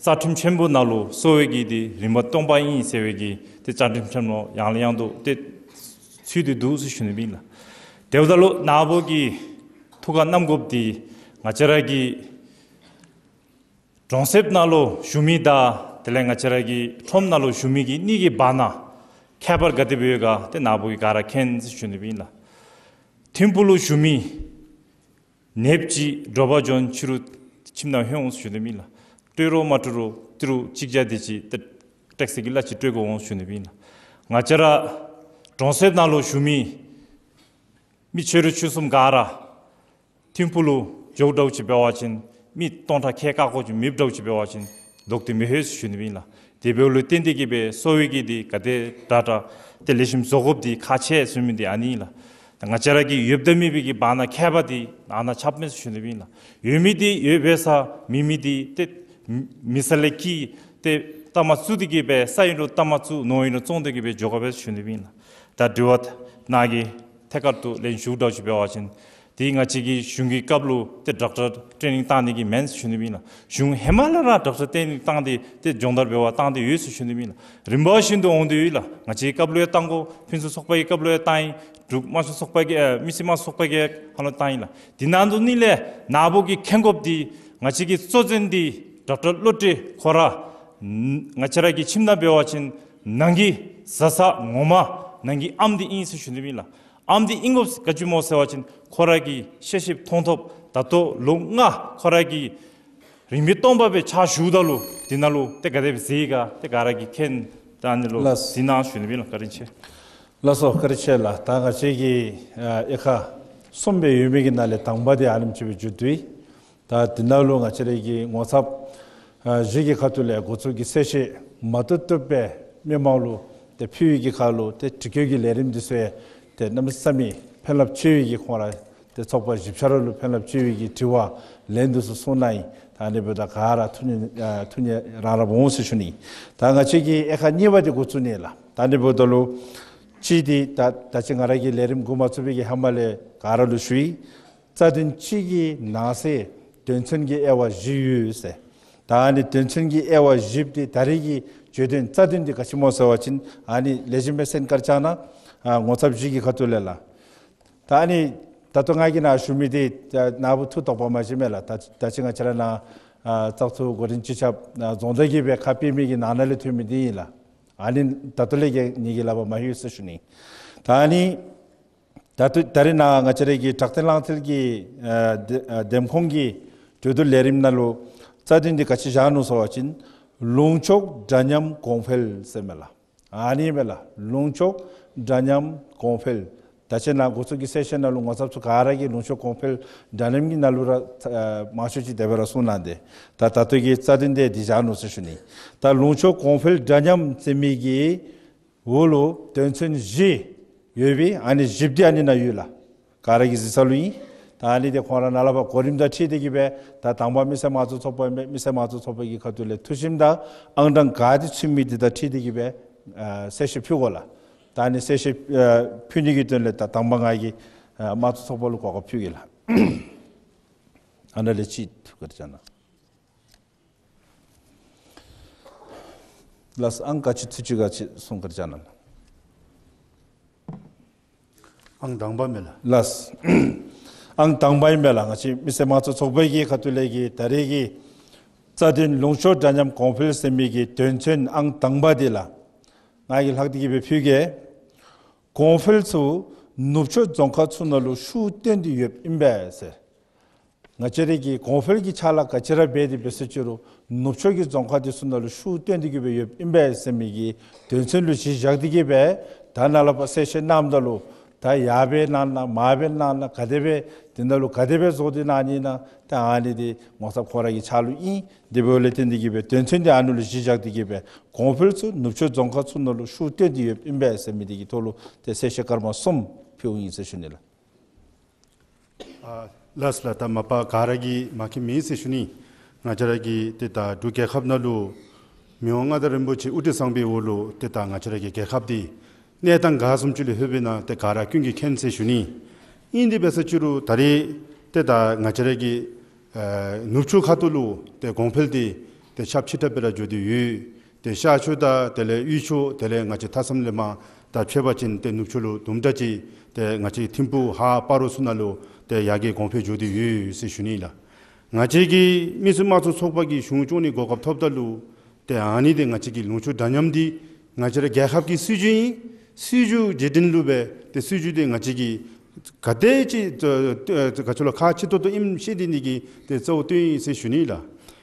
རྩ་ཁྲིམས་ཆེན་པོ་ནང་ལུ་གསོ་བའི་གི་འདི་རིམ་པ་སྟོང་པ་ཨིན་ཟེར་བའི་གི་ཏེ་རྩ་ཁྲིམས་ཆེན་པོ་ཡང་ལས་ཡང་དུ་ཏེ་ཚུད་དེ་འདུག་ཟེར་ཞུ་ནི་ཨིན་ལགས། དེ་འབདཝ་ད་ལུ་ནཱ་བུ་གི་ཐུགས་ཁར་བསྣམ་དགོཔ་འདི་ང་བཅས་ར་གི་གྲོང་གསེབ་ནང་ལུ་བཞུགས་མི་དང་དེ་ལས་ང་བཅས་ར་གི་ཁྲོམ་ནང་ལུ་བཞུགས་མི་གི་གཉིས་ཀྱི་བར་ན་ཁྱད་པར་ག་དེ་སྦེ་ཡོད་ག་ཏེ་ནཱ་བུ་གིས་ག་ར་མཁྱེན་ཟེར་ཞུ་ནི་ཨིན་ལགས། ཐིམ་ཕུག་ལུ་བཞུགས་མི་ནདཔ་ཅིག་དྲོ་པ་འབྱོན་ཕྱི་རུ་ཁྱིམ་ནང་ལྷོད་འོང་ཟེར་ཞུ་ནི་ཨིན་ལགས། སྤྲོད་རུང་མ་སྤྲོད་རུང་ཏི་རུ་གཅིག་བརྒྱ་དེ་ཅིག་ཏེ་ཊེག་སི་གི་གླ་ཅིག་སྤྲོད་དགོ་འོང་ཟེར་ཞུ་ནི་ཨིན་ལགས། ང་བཅས་ར་གྲོང་གསེབ་ནང་ལུ་བཞུགས་མི་མི་ཆོས་རིག་ཆོས་གསུམ་ག་ར་ཐིམ་ཕུག་ལུ་འགྱོཝ་འདྲཝ་ཅིག་འབད་བ་ཅིན་མི་སྟོང་ཕྲག་ཁལ་ཀ་ཀོ་ཅིག་མེདཔ་འདྲཝ་ཅིག་འབད་བ་ཅིན་ལོག་སྟེ་མི་ལྷོད་ཟེར་ཞུ་ནི་ཨིན་ལགས། དེ་འབདཝ་ལུ་བརྟེན་ཏེ་གིས་སྦེ་གསོ་བའི་གི་འདི་ག་དེ་དྲག་དྲག་ཏེ་ལེགས་ཤོམ་བཟོ་དགོཔ་འདི་ཁག་ཆེ་ཟེར་མི་འདི་ཨ་ནི་ཨིན་ལགས། ད་ང་བཅས་ར་གི་ཡོདཔ་དང་མེད་པའི་གི་བར་ན་ཁྱད་པར་འདི་ཨ་ནཱ་ཁྱབ་མས་ཟེར་ཞུ་ནི་ཨིན་ལགས། ཡོད་མི་འདི་ཡོདཔ་སྦེ་ས་མེད་མི་འདི་ཏེ་མེད་ས་ལས་སྐྱེས་ཏེ་ལྟ་མ་ཚུགས་ཏེ་གིས་སྦེ་ས་ཨིན་རུང་ལྟ་མ་ཚུགས་ནོར་ཨིན་རུང་བཙོང་སྟེ་གིས་སྦེ་འགྱོ་དགོ་པས་ཟེར་ཞུ་ནི་ཨིན་ལགས། ད་དྲི་བ་ནཱ་གི་ཐད་ཀར་དུ་ལན་ཞུཝ་འདྲཝ་ཅིག་འབད་བ་ཅིན་དེ་ང་བཅས་ཀྱི་གཞུང་གི་སྐབས་ལུ་ཏེ་ཌོག་ཊར་ཊེ་ནིང་བཏང་ནི་གི་མེན་ཟེར་ཞུ་ནི་ཨིན་ལགས། གཞུང་ཧེ་མ་ལས་ར་ཌོག་ཊར་ཊེ་ནིང་བཏང་སྟེ་ཏེ་སྦྱོང་བརྡར་འབད་བར་བཏང་སྟེ་ཡོད་ཟེར་ཞུ་ནི་ཨིན་ལགས། རིམ་པ་བཞིན་དུ་འོང་སྟེ་ཡོད་ལགས། ང་བཅས་ཀྱི་སྐབས་ལུ་ཡང་བཏང་དགོ། ཕུན་ཚོགས་ཚོགས་པ་གི་སྐབས་ལུ་ཡང་བཏང་ཡི། འབྲུག་དམངས་གཙོའི་ཚོགས་པ་གི་ཨ་མི་སེར་དམངས་གཙོའི་ཚོགས་པ་གི་ཧ་ལམ་བཏང་ཡི་ལགས། དེ་ནང་དུ་ནི་ལས་ནཱ་བུ་གིས་མཁྱེན་དགོཔ་འདི་ང་བཅས་ཀྱི་གཙོ་འཛིན་འདི་ཌོག་ཊར་བློ་གྲོས་ཁོ་ར་ང་བཅས་ར་གི་ཁྱིམ་ནང་འབད་བ་ཅིན་ནང་གི་བཟའ་ཚང་ངོ་མ་ནང་གི་ཨམ་འདི་ཨིན་ཟེར་ཞུ་ནི་ཨིན་ལགས། ཨམ་འདི་ཨིན་དགོཔ་ག་ཅི་སྨོ་ཟེར་བ་ཅིན་ཁོ་ར་གིས་ཤེས་ཤེསཔ་མཐོང་ཐོབ་ད་ལྟོ་ལོ་ལྔ་ཁོ་ར་གིས་རིམ་པ་སྟོང་པ་སྦེ་ཕྱག་ཞུཝ་ད་ལུ་དེ་ནང་ལུ་ཏེ་ག་དེ་སྦེ་མཛད་ཡི་ག་ཏེ་ག་ར་གིས་མཁྱེན། ད་ཨ་ནི་ལུ་ལགས། གཟིགས་གནང་ཞུ་ནི་ཨིན་ལགས། བཀའ་དྲིན་ཆེ། ལགས་སོ། བཀའ་དྲིན་ཆེ་ལགས། ད་ང་བཅས་ཀྱི་ཨ་དབྱེ་ཁག་གསུམ་སྦེ་ཡོད་མི་གི་ནང་ལས་དང་པ་འདི་ཨ་ནེམ་ཅིག་སྦེ་མཇུག་བསྡུ་ཡི། ད་འདི་ནང་ལུ་ང་བཅས་ར་གི་ངོ་ཚབ་ཨ་བཞི་གི་ཁ་ཐུག་ལས་འགོ་བཙུགས་ཀྱི་གསལ་བཤད་མ་བཏུབ་བཏུབ་སྦེ་མི་མང་ལུ་ཏེ་ཕུལ་བའི་གི་ཁར་ལུ་ཏེ་དྲི་བཀོད་ཀྱི་ལས་རིམ་འདི་ཚུ་ཡང་ཏེ་གནམ་མེད་ས་མེད་ཕན་རླབས་ཆེ་བའི་གི་ཁོང་ར་ཏེ་ཚོགས་པ་བཞི་ཆ་ར་ལུ་ཕན་རླབས་ཆེ་བའི་གི་དྲི་བ་ལན་འདི་ཚུ་གསུངས་གནང་ཡི། ད་ཨ་ནི་འབདཝ་ད་ག་ར་ཐུགས་མཉེས་ཨ་ཐུགས་མཉེས་རང་རང་འོང་ཟེར་ཞུ་ནི། ད་ང་བཅས་ཀྱི་དབྱེ་ཁག་གཉིས་པ་འདི་འགོ་བཙུགས་ནི་ལགས། ད་ཨ་ནི་འབདཝ་ད་ལུ་གཅིག་འདི་ད་ད་ཅི་ང་ར་གིས་ལས་རིམ་འགོ་མ་བཙུགས་པའི་གི་ཧེ་མ་ལས་ག་ར་ལུ་ཞུ་ཡི། རྩ་དོན་གཅིག་གི་ནང་གསེས་དོན་ཚན་གྱི་དབྱེ་བ་བཞི་ཡོད་ཟེར། ད་ཨ་ནི་དོན་ཚན་གྱི་དབྱེ་བ་བཞི་འདི་ད་རེས་ཀྱི་བརྗོད་དོན་རྩ་དོན་འདི་ག་ཅི་སྨོ་ཟེར་བ་ཅིན་ཨ་ནི་ལེགས་ཤོམ་སྦེ་གསན་བཀའ་དྲིན་བསྐྱང་གནང་། ཨ་ངོ་ཚབ་བཞི་གི་ཁ་ཐུག་ལས་ལགས། ད་ཨ་ནི་ད་ལྟོ་ང་གིས་ནཱ་ཞུ་མི་འདི་ད་ནཱ་བུ་ཐུགས་དོགས་པ་མ་བཞེས་མས་ལགས། ད་ད་ཅི་ང་བཅས་ར་ནཱ་ཨ་བཙག་འཐུ་འགོ་འདྲེན་སྤྱི་ཁྱབ་ཨ་རྫོང་བདག་གིས་སྦེ་ཁ་ཕྱེ་མི་གི་ནང་ན་ལས་ཐོན་མི་འདི་ཨིན་ལགས། ཨ་ནི་ད་ལྟོ་ལས་ཀྱི་ངེ་གི་ལག་པར་མ་ལྷོད་ཟེར་ཞུ་ནི། ད་ཨ་ནི་ད་ལྟོ་ད་རེས་ནཱ་ང་བཅས་ར་གི་དྲག་བདེན་ལག་རྩལ་གྱི་ཨ་འདེམས་ཨ་འདེམས་ཁོངས་ཀྱི་གྲོས་བསྡུར་ལས་རིམ་ནང་ལུ་རྩ་དོན་འདི་ག་ཅི་བཞག་ནུག་ཟེར་བ་ཅིན་ལུང་ཕྱོགས་འདྲ་མཉམ་གོང་འཕེལ་ཟེར་མས་ལགས། ཨ་ནི་མས་ལགས། ལུང་ཕྱོགས་འདྲ་མཉམ་གོང་འཕེལ། ད་ཅི་ནཱ་འགོ་བཙུགས་ཀྱི་གསལ་བཤད་ནང་ལུ་ངོ་ཚབ་ཚུ་ག་ར་གིས་ལུང་ཕྱོགས་གོང་འཕེལ་འདྲ་མཉམ་གྱི་ནང་ལུ་ར་ཨ་མང་ཤོས་ཅིག་དེ་སྦེ་ར་གསུངས་གནང་སྟེ། ད་ད་ལྟོ་གི་རྩ་དོན་འདི་འདི་བཞག་ནུག་ཟེར་ཞུ་ནི། ད་ལུང་ཕྱོགས་གོང་འཕེལ་འདྲ་མཉམ་ཟེར་མི་གི་འོག་ལུ་དོན་ཚན་བཞི་ཡོད་པས། ཨ་ནི་བཞི་འདི་ཨ་ནི་ནང་ཡོད་ལགས། ག་ར་གིས་གཟིགས་ས་ལུ་ཨིན། ད་ཨ་ནི་འདི་ཁོང་ར་ནཱ་ལས་ཕར་གོ་རིམ་དང་འཁྲིལ་ཏེ་གིས་སྦེ་ད་དང་པ་མི་སེར་དམངས་གཙོའི་ཚོགས་པ་ཨིན་པས། མི་སེར་དམངས་གཙོའི་ཚོགས་པ་གི་ཁ་ཐུག་ལས་ཐུགས་ཞིབ་དང་ཨང་གྲངས་ག་ཏེ་ཚུད་མི་འདི་དང་འཁྲིལ་ཏེ་གིས་སྦེ་ཨ་གསལ་བཤད་ཕུལ་དགོ་ལགས། ད་ཨ་ནི་གསལ་བཤད་ཨ་ཕུལ་ནི་གི་དོན་ལས་ད་དང་པ་ང་གིས་ཨ་དམངས་གཙོའི་ཚོགས་པ་ལུ་གོ་སྐབས་ཕུལ་གེ་ལགས། ཨ་ནཱ་ལས་ཅིག་ཐུགས་ཁར་བཅངས་གནང་། ལགས། ཨང་ག་ཅི་ཐུགས་ཅི་ག་ཅི་གསུང་བཀའ་དྲིན་བསྐྱང་གནང་། ཨང་དང་པ་མས་ལགས། ལགས། ཨང་དང་པ་ཨིན་པས་ལགས། ང་བཅས་མི་སེར་དམངས་གཙོའི་ཚོགས་པའི་གི་ཁ་ཐུག་ལས་ཀྱི་ད་རེས་ཀྱི་རྩ་དོན་ལུང་ཕྱོགས་འདྲ་མཉམ་གོང་འཕེལ་ཟེར་མི་གི་དོན་ཚན་ཨང་དང་པ་འདི་ལགས། ང་གིས་ལྷག་སྟེ་གིས་སྦེ་ཕུལ་གེ། གོང་འཕེལ་ཚུ་ནུབ་ཕྱོགས་རྫོང་ཁག་ཚུ་ནང་ལུ་ཤུགས་བཏོན་ཏེ་ཡོདཔ་ཨིན་པས་ཟེར། ང་བཅས་ར་གི་གོང་འཕེལ་གྱི་ཕྱག་ལཱ་ག་ཅི་ར་འབད་དེ་འབད་ཟེར་ཅི་རུང་ནུབ་ཕྱོགས་ཀྱི་རྫོང་ཁག་འདི་ཚུ་ནང་ལུ་ཤུགས་བཏོན་ཏེ་གིས་སྦེ་ཡོདཔ་ཨིན་པས་ཟེར་མི་གི་དོན་ཚན་ལུ་གཞི་བཞག་སྟེ་གིས་སྦེ་ད་ནཱ་ལས་ཕར་གསལ་བཤད་གནངམ་ད་ལུ་ད་ཡར་སྦེ་གནང་ན་མར་སྦེ་གནང་ན་ག་དེ་སྦེ་དེ་ནང་ལུ་ག་དེ་སྦེ་བཟོ་སྟེ་གནང་ནི་ཨིན་ན་ད་ཨ་ནི་འདི་ངོ་ཚབ་ཁོ་ར་གི་ཕྱག་ལུ་ཨིན། དེ་འབདཝ་ལས་བརྟེན་ཏེ་གིས་སྦེ་དོན་ཚན་འདི་ཨ་ནི་ལུ་གཞི་བཞག་སྟེ་གིས་སྦེ་གོང་འཕེལ་ཚུ་ནུབ་ཕྱོགས་རྫོང་ཁག་ཚུ་ནང་ལུ་ཤུགས་བཏོན་ཏེ་ཡོདཔ་ཨིན་པས་ཟེར་མི་འདི་གི་ཐོག་ལུ་ཏེ་གསལ་བཤད་སྐར་མ་གསུམ་ཕུལཝ་ཨིན་ཟེར་ཞུ་ནི་ལགས། ཨ་ལགས་ལགས། ད་མ་པ་ག་ར་གིས་མ་མཁྱེན་མེད་ཟེར་ཞུ་ནི། ང་བཅས་ར་གི་ཏེ་ད་འབྲུག་རྒྱལ་ཁབ་ནང་ལུ་མི་དབང་མངའ་བདག་རིན་པོ་ཆེ་དབུ་ཁྲིད་གཙང་པའི་འོག་ལུ་ཏེ་ད་ང་བཅས་ར་གི་རྒྱལ་ཁབ་འདི་གནས་སྟངས་ག་བཟུམ་ཅིག་ལུ་ལྷོད་པས་ན་ཏེ་ག་ར་ཀུན་གྱིས་མཁྱེན་ཟེར་ཞུ་ནི། ཨིན་དེ་འབད་ཟེར་ཅི་རུང་ད་རེས་ཏེ་ད་ང་བཅས་ར་གི་ཨ་ནུབ་ཕྱོགས་ཁ་ཐུག་ལུ་ཏེ་གོང་འཕེལ་འདི་ ཏེ་ཤར་ཕྱི་ཁྲག་སྦེ་ར་འགྱོ་སྟེ་ཡོད། ཏེ་ཤར་ཕྱོགས་དང་དེ་ལས་དབུས་ཕྱོགས་དེ་ལས་ང་བཅས་མཐའ་མཚམས་ལས་མར་ད་ཕྱེ་བ་ཅིན་ཏེ་ནུབ་ཕྱོགས་ལུ་དུམ་གྲ་ཅིག་ཏེ་ང་བཅས་ཐིམ་ཕུག་ཧཱ་སྤ་རོ་ཚུ་ནང་ལུ་ཏེ་ཡར་རྒྱས་གོང་འཕེལ་འགྱོ་སྟེ་ཡོད་ཟེར་ཞུ་ནི་ལགས། ང་བཅས་ཀྱི་མི་སེར་དམངས་གཙོ་ཚོགས་པ་གིས་གཞུང་སྐྱོང་ནི་གོ་སྐབས་ཐོབ་ད་ལུ་ཏེ་ཨ་ནི་འདི་ང་བཅས་ཀྱི་ལུང་ཕྱོགས་འདྲ་མཉམ་འདི་ང་བཅས་ར་རྒྱལ་ཁབ་ཀྱི་སྲིད་བྱུས་ཨིན། སྲིད་བྱུས་རྗེས་དྲན་ལུ་སྦེ་ཏེ་སྲིད་བྱུས་འདི་ང་བཅས་ཀྱིས་ག་དེ་ཅིག་ཏེ་ཏེ་ག་ཅི་ལོ་ཁག་ཆེ་ཏོག་ཏོ་ཨིནམ་ཤེས་ཏེ་ནི་གི་ཏེ་གཙོ་བོ་བཏོན་ཡི་ཟེར་ཞུ་ནི་ལགས།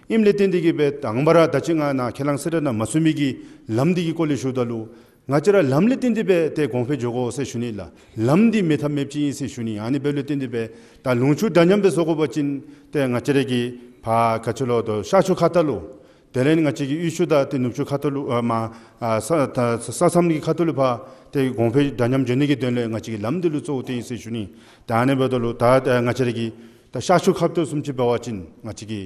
ཨིནམ་ལས་བརྟེན་ཏེ་གིས་སྦེ་དང་པ་ར་ད་ཅི་ང་ནཱ་ཁས་བླངས་གསལ་བསྒྲགས་ནང་མ་ཚུད་མི་གི་ལམ་འདི་གི་སྐོར་ལས་ཞུཝ་ད་ལུ་ང་བཅས་ར་ལམ་ལས་བརྟེན་ཏེ་སྦེ་ཏེ་གོང་འཕེལ་འགྱོ་དགོ་ཟེར་ཞུ་ནི་ལགས། ལམ་འདི་མེད་ཐབས་མེདཔ་ཅིག་ཨིན་ཟེར་ཞུ་ནི། ཨ་ནི་འབདཝ་ལས་བརྟེན་ཏེ་སྦེ་ད་ལུང་ཕྱོགས་འདྲ་མཉམ་སྦེ་བཟོ་དགོ་པ་ཅིན་ཏེ་ང་བཅས་ར་གི་ཕར་ག་ཅི་ལོ་ཏེ་ཤར་ཕྱོགས་ཁ་ཐུག་ལུ་དེ་ལས་ང་བཅས་ཀྱི་དབུས་ཕྱོགས་དང་ཏེ་ནུབ་ཕྱོགས་ཁ་ཐུག་ལུ་ཨ་མར་ཨ་ས་ད་ས་མཚམས་ཀྱི་ཁ་ཐུག་ལུ་ཕར་ཏེ་གོང་འཕེལ་འདྲ་མཉམ་འགྱོ་ནི་གི་དོན་ལས་ང་བཅས་ཀྱིས་ལམ་འདི་ལུ་གཙོ་བོ་བཏོན་ཡི་ཟེར་ཞུ་ནི། ད་ཨ་ནི་འབདཝ་ད་ལུ་ད་ད་ང་བཅས་ར་གི་ད་ཤར་ཕྱོགས་ཁ་ཐུག་བཟུམ་ཅིག་འབད་བ་ཅིན་ང་བཅས་ཀྱི་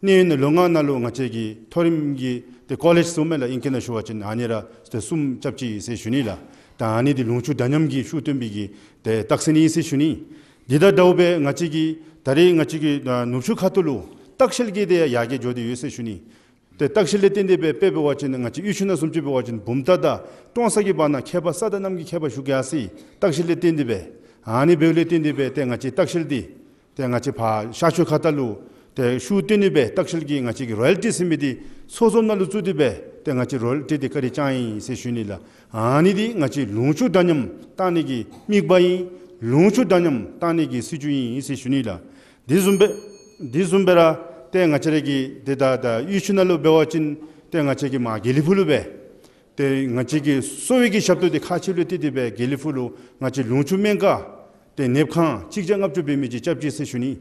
གནས་ཡུན་ལོ་ལྔ་ནང་ལུ་ང་བཅས་ཀྱི་མཐོ་རིམ་གྱི་ཏེ་ཀོ་ལེཇ་གསུམ་མས་ལགས། ཨིང་སྐད་ནང་ཞུ་བ་ཅིན་ཨ་ནི་ར་ཏེ་གསུམ་རྐྱབ་ཅི་ཟེར་ཞུ་ནི་ལགས། ད་ཨ་ནི་འདི་ལུང་ཕྱོགས་འདྲ་མཉམ་གྱི་ཤུགས་བཏོན་པའི་གི་ཏེ་རྟགས་མཚན་ཨིན་ཟེར་ཞུ་ནི། འདི་དང་འདྲཝ་སྦེ་ང་བཅས་ཀྱི་ད་རེས་ང་བཅས་ཀྱི་ཨ་ནུབ་ཕྱོགས་ཁ་ཐུག་ལུ་ལྟ་བཤལ་གྱི་དེ་ཡར་རྒྱས་འགྱོ་སྟེ་ཡོད་ཟེར་ཞུ་ནི། ཏེ་ལྟ་བཤལ་ལས་བརྟེན་ཏེ་སྦེ་དཔེ་འབད་བ་ཅིན་ང་བཅས་དབུས་ཕྱོགས་ནང་བཟུམ་ཅིག་འབད་བ་ཅིན་བུམ་ཐང་དང་ཀྲོང་གསར་གྱི་བར་ན་ཁྱད་པར་ས་དང་གནམ་གྱི་ཁྱད་པར་ཞུགས་ཡར་སོ་ཡི། ལྟ་བཤལ་ལས་བརྟེན་ཏེ་སྦེ། ཨ་ནི་འབདཝ་ལས་བརྟེན་ཏེ་སྦེ་ཏེ་ང་བཅས་ལྟ་བཤལ་འདི་ཏེ་ང་བཅས་ཕར་ཤར་ཕྱོགས་ཁ་ཐུག་ལུ་ཏེ་ཤུགས་བཏོན་ནི་སྦེ་ལྟ་བཤལ་གྱི་ང་བཅས་ཀྱི་རོ་ཡལ་ཊི་ཟེར་མི་འདི་ཚོགས་འཛོམས་ནང་ལུ་བཙུགས་ཏེ་སྦེ་ཏེ་ང་བཅས་རོ་ཡལ་ཊི་འདི་བཀའ་དྲིན་བསྐྱང་ཡི་ཟེར་ཞུ་ནི་ལགས། ཨ་ནི་འདི་ང་བཅས་ལུང་ཕྱོགས་འདྲ་མཉམ་བཏང་ནི་གི་དམིགས་པ་ཨིན། ལུང་ཕྱོགས་འདྲ་མཉམ་བཏང་ནི་གི་སྲིད་བྱུས་ཨིན་ཟེར་ཞུ་ནི་ལགས། དེ་བཟུམ་སྦེ་དེ་བཟུམ་སྦེ་ར་ཏེ་ང་བཅས་ར་གི་ཏེ་ད་ད་དབུས་ཕྱོགས་ནང་ལུ་འབད་བ་ཅིན་ཏེ་ང་བཅས་ཀྱི་མར་དགེ་ལེགས་ཕུག་ལུ་སྦེ་ཏེ་ང་བཅས་ཀྱི་གསོ་བའི་གི་ཞབས་ཏོག་འདི་ཁག་ཆེཝ་ལས་བརྟེན་ཏེ་སྦེ་དགེ་ལེགས་ཕུག་ལུ་ང་བཅས་ལུང་ཕྱོགས་སྨན་ཁང་ཏེ་ནདཔ་ཁང་གཅིག་བརྒྱ་ལྔ་བཅུ་འབད་མི་ཅིག་རྐྱབ་ཅི་ཟེར་ཞུ་ནི།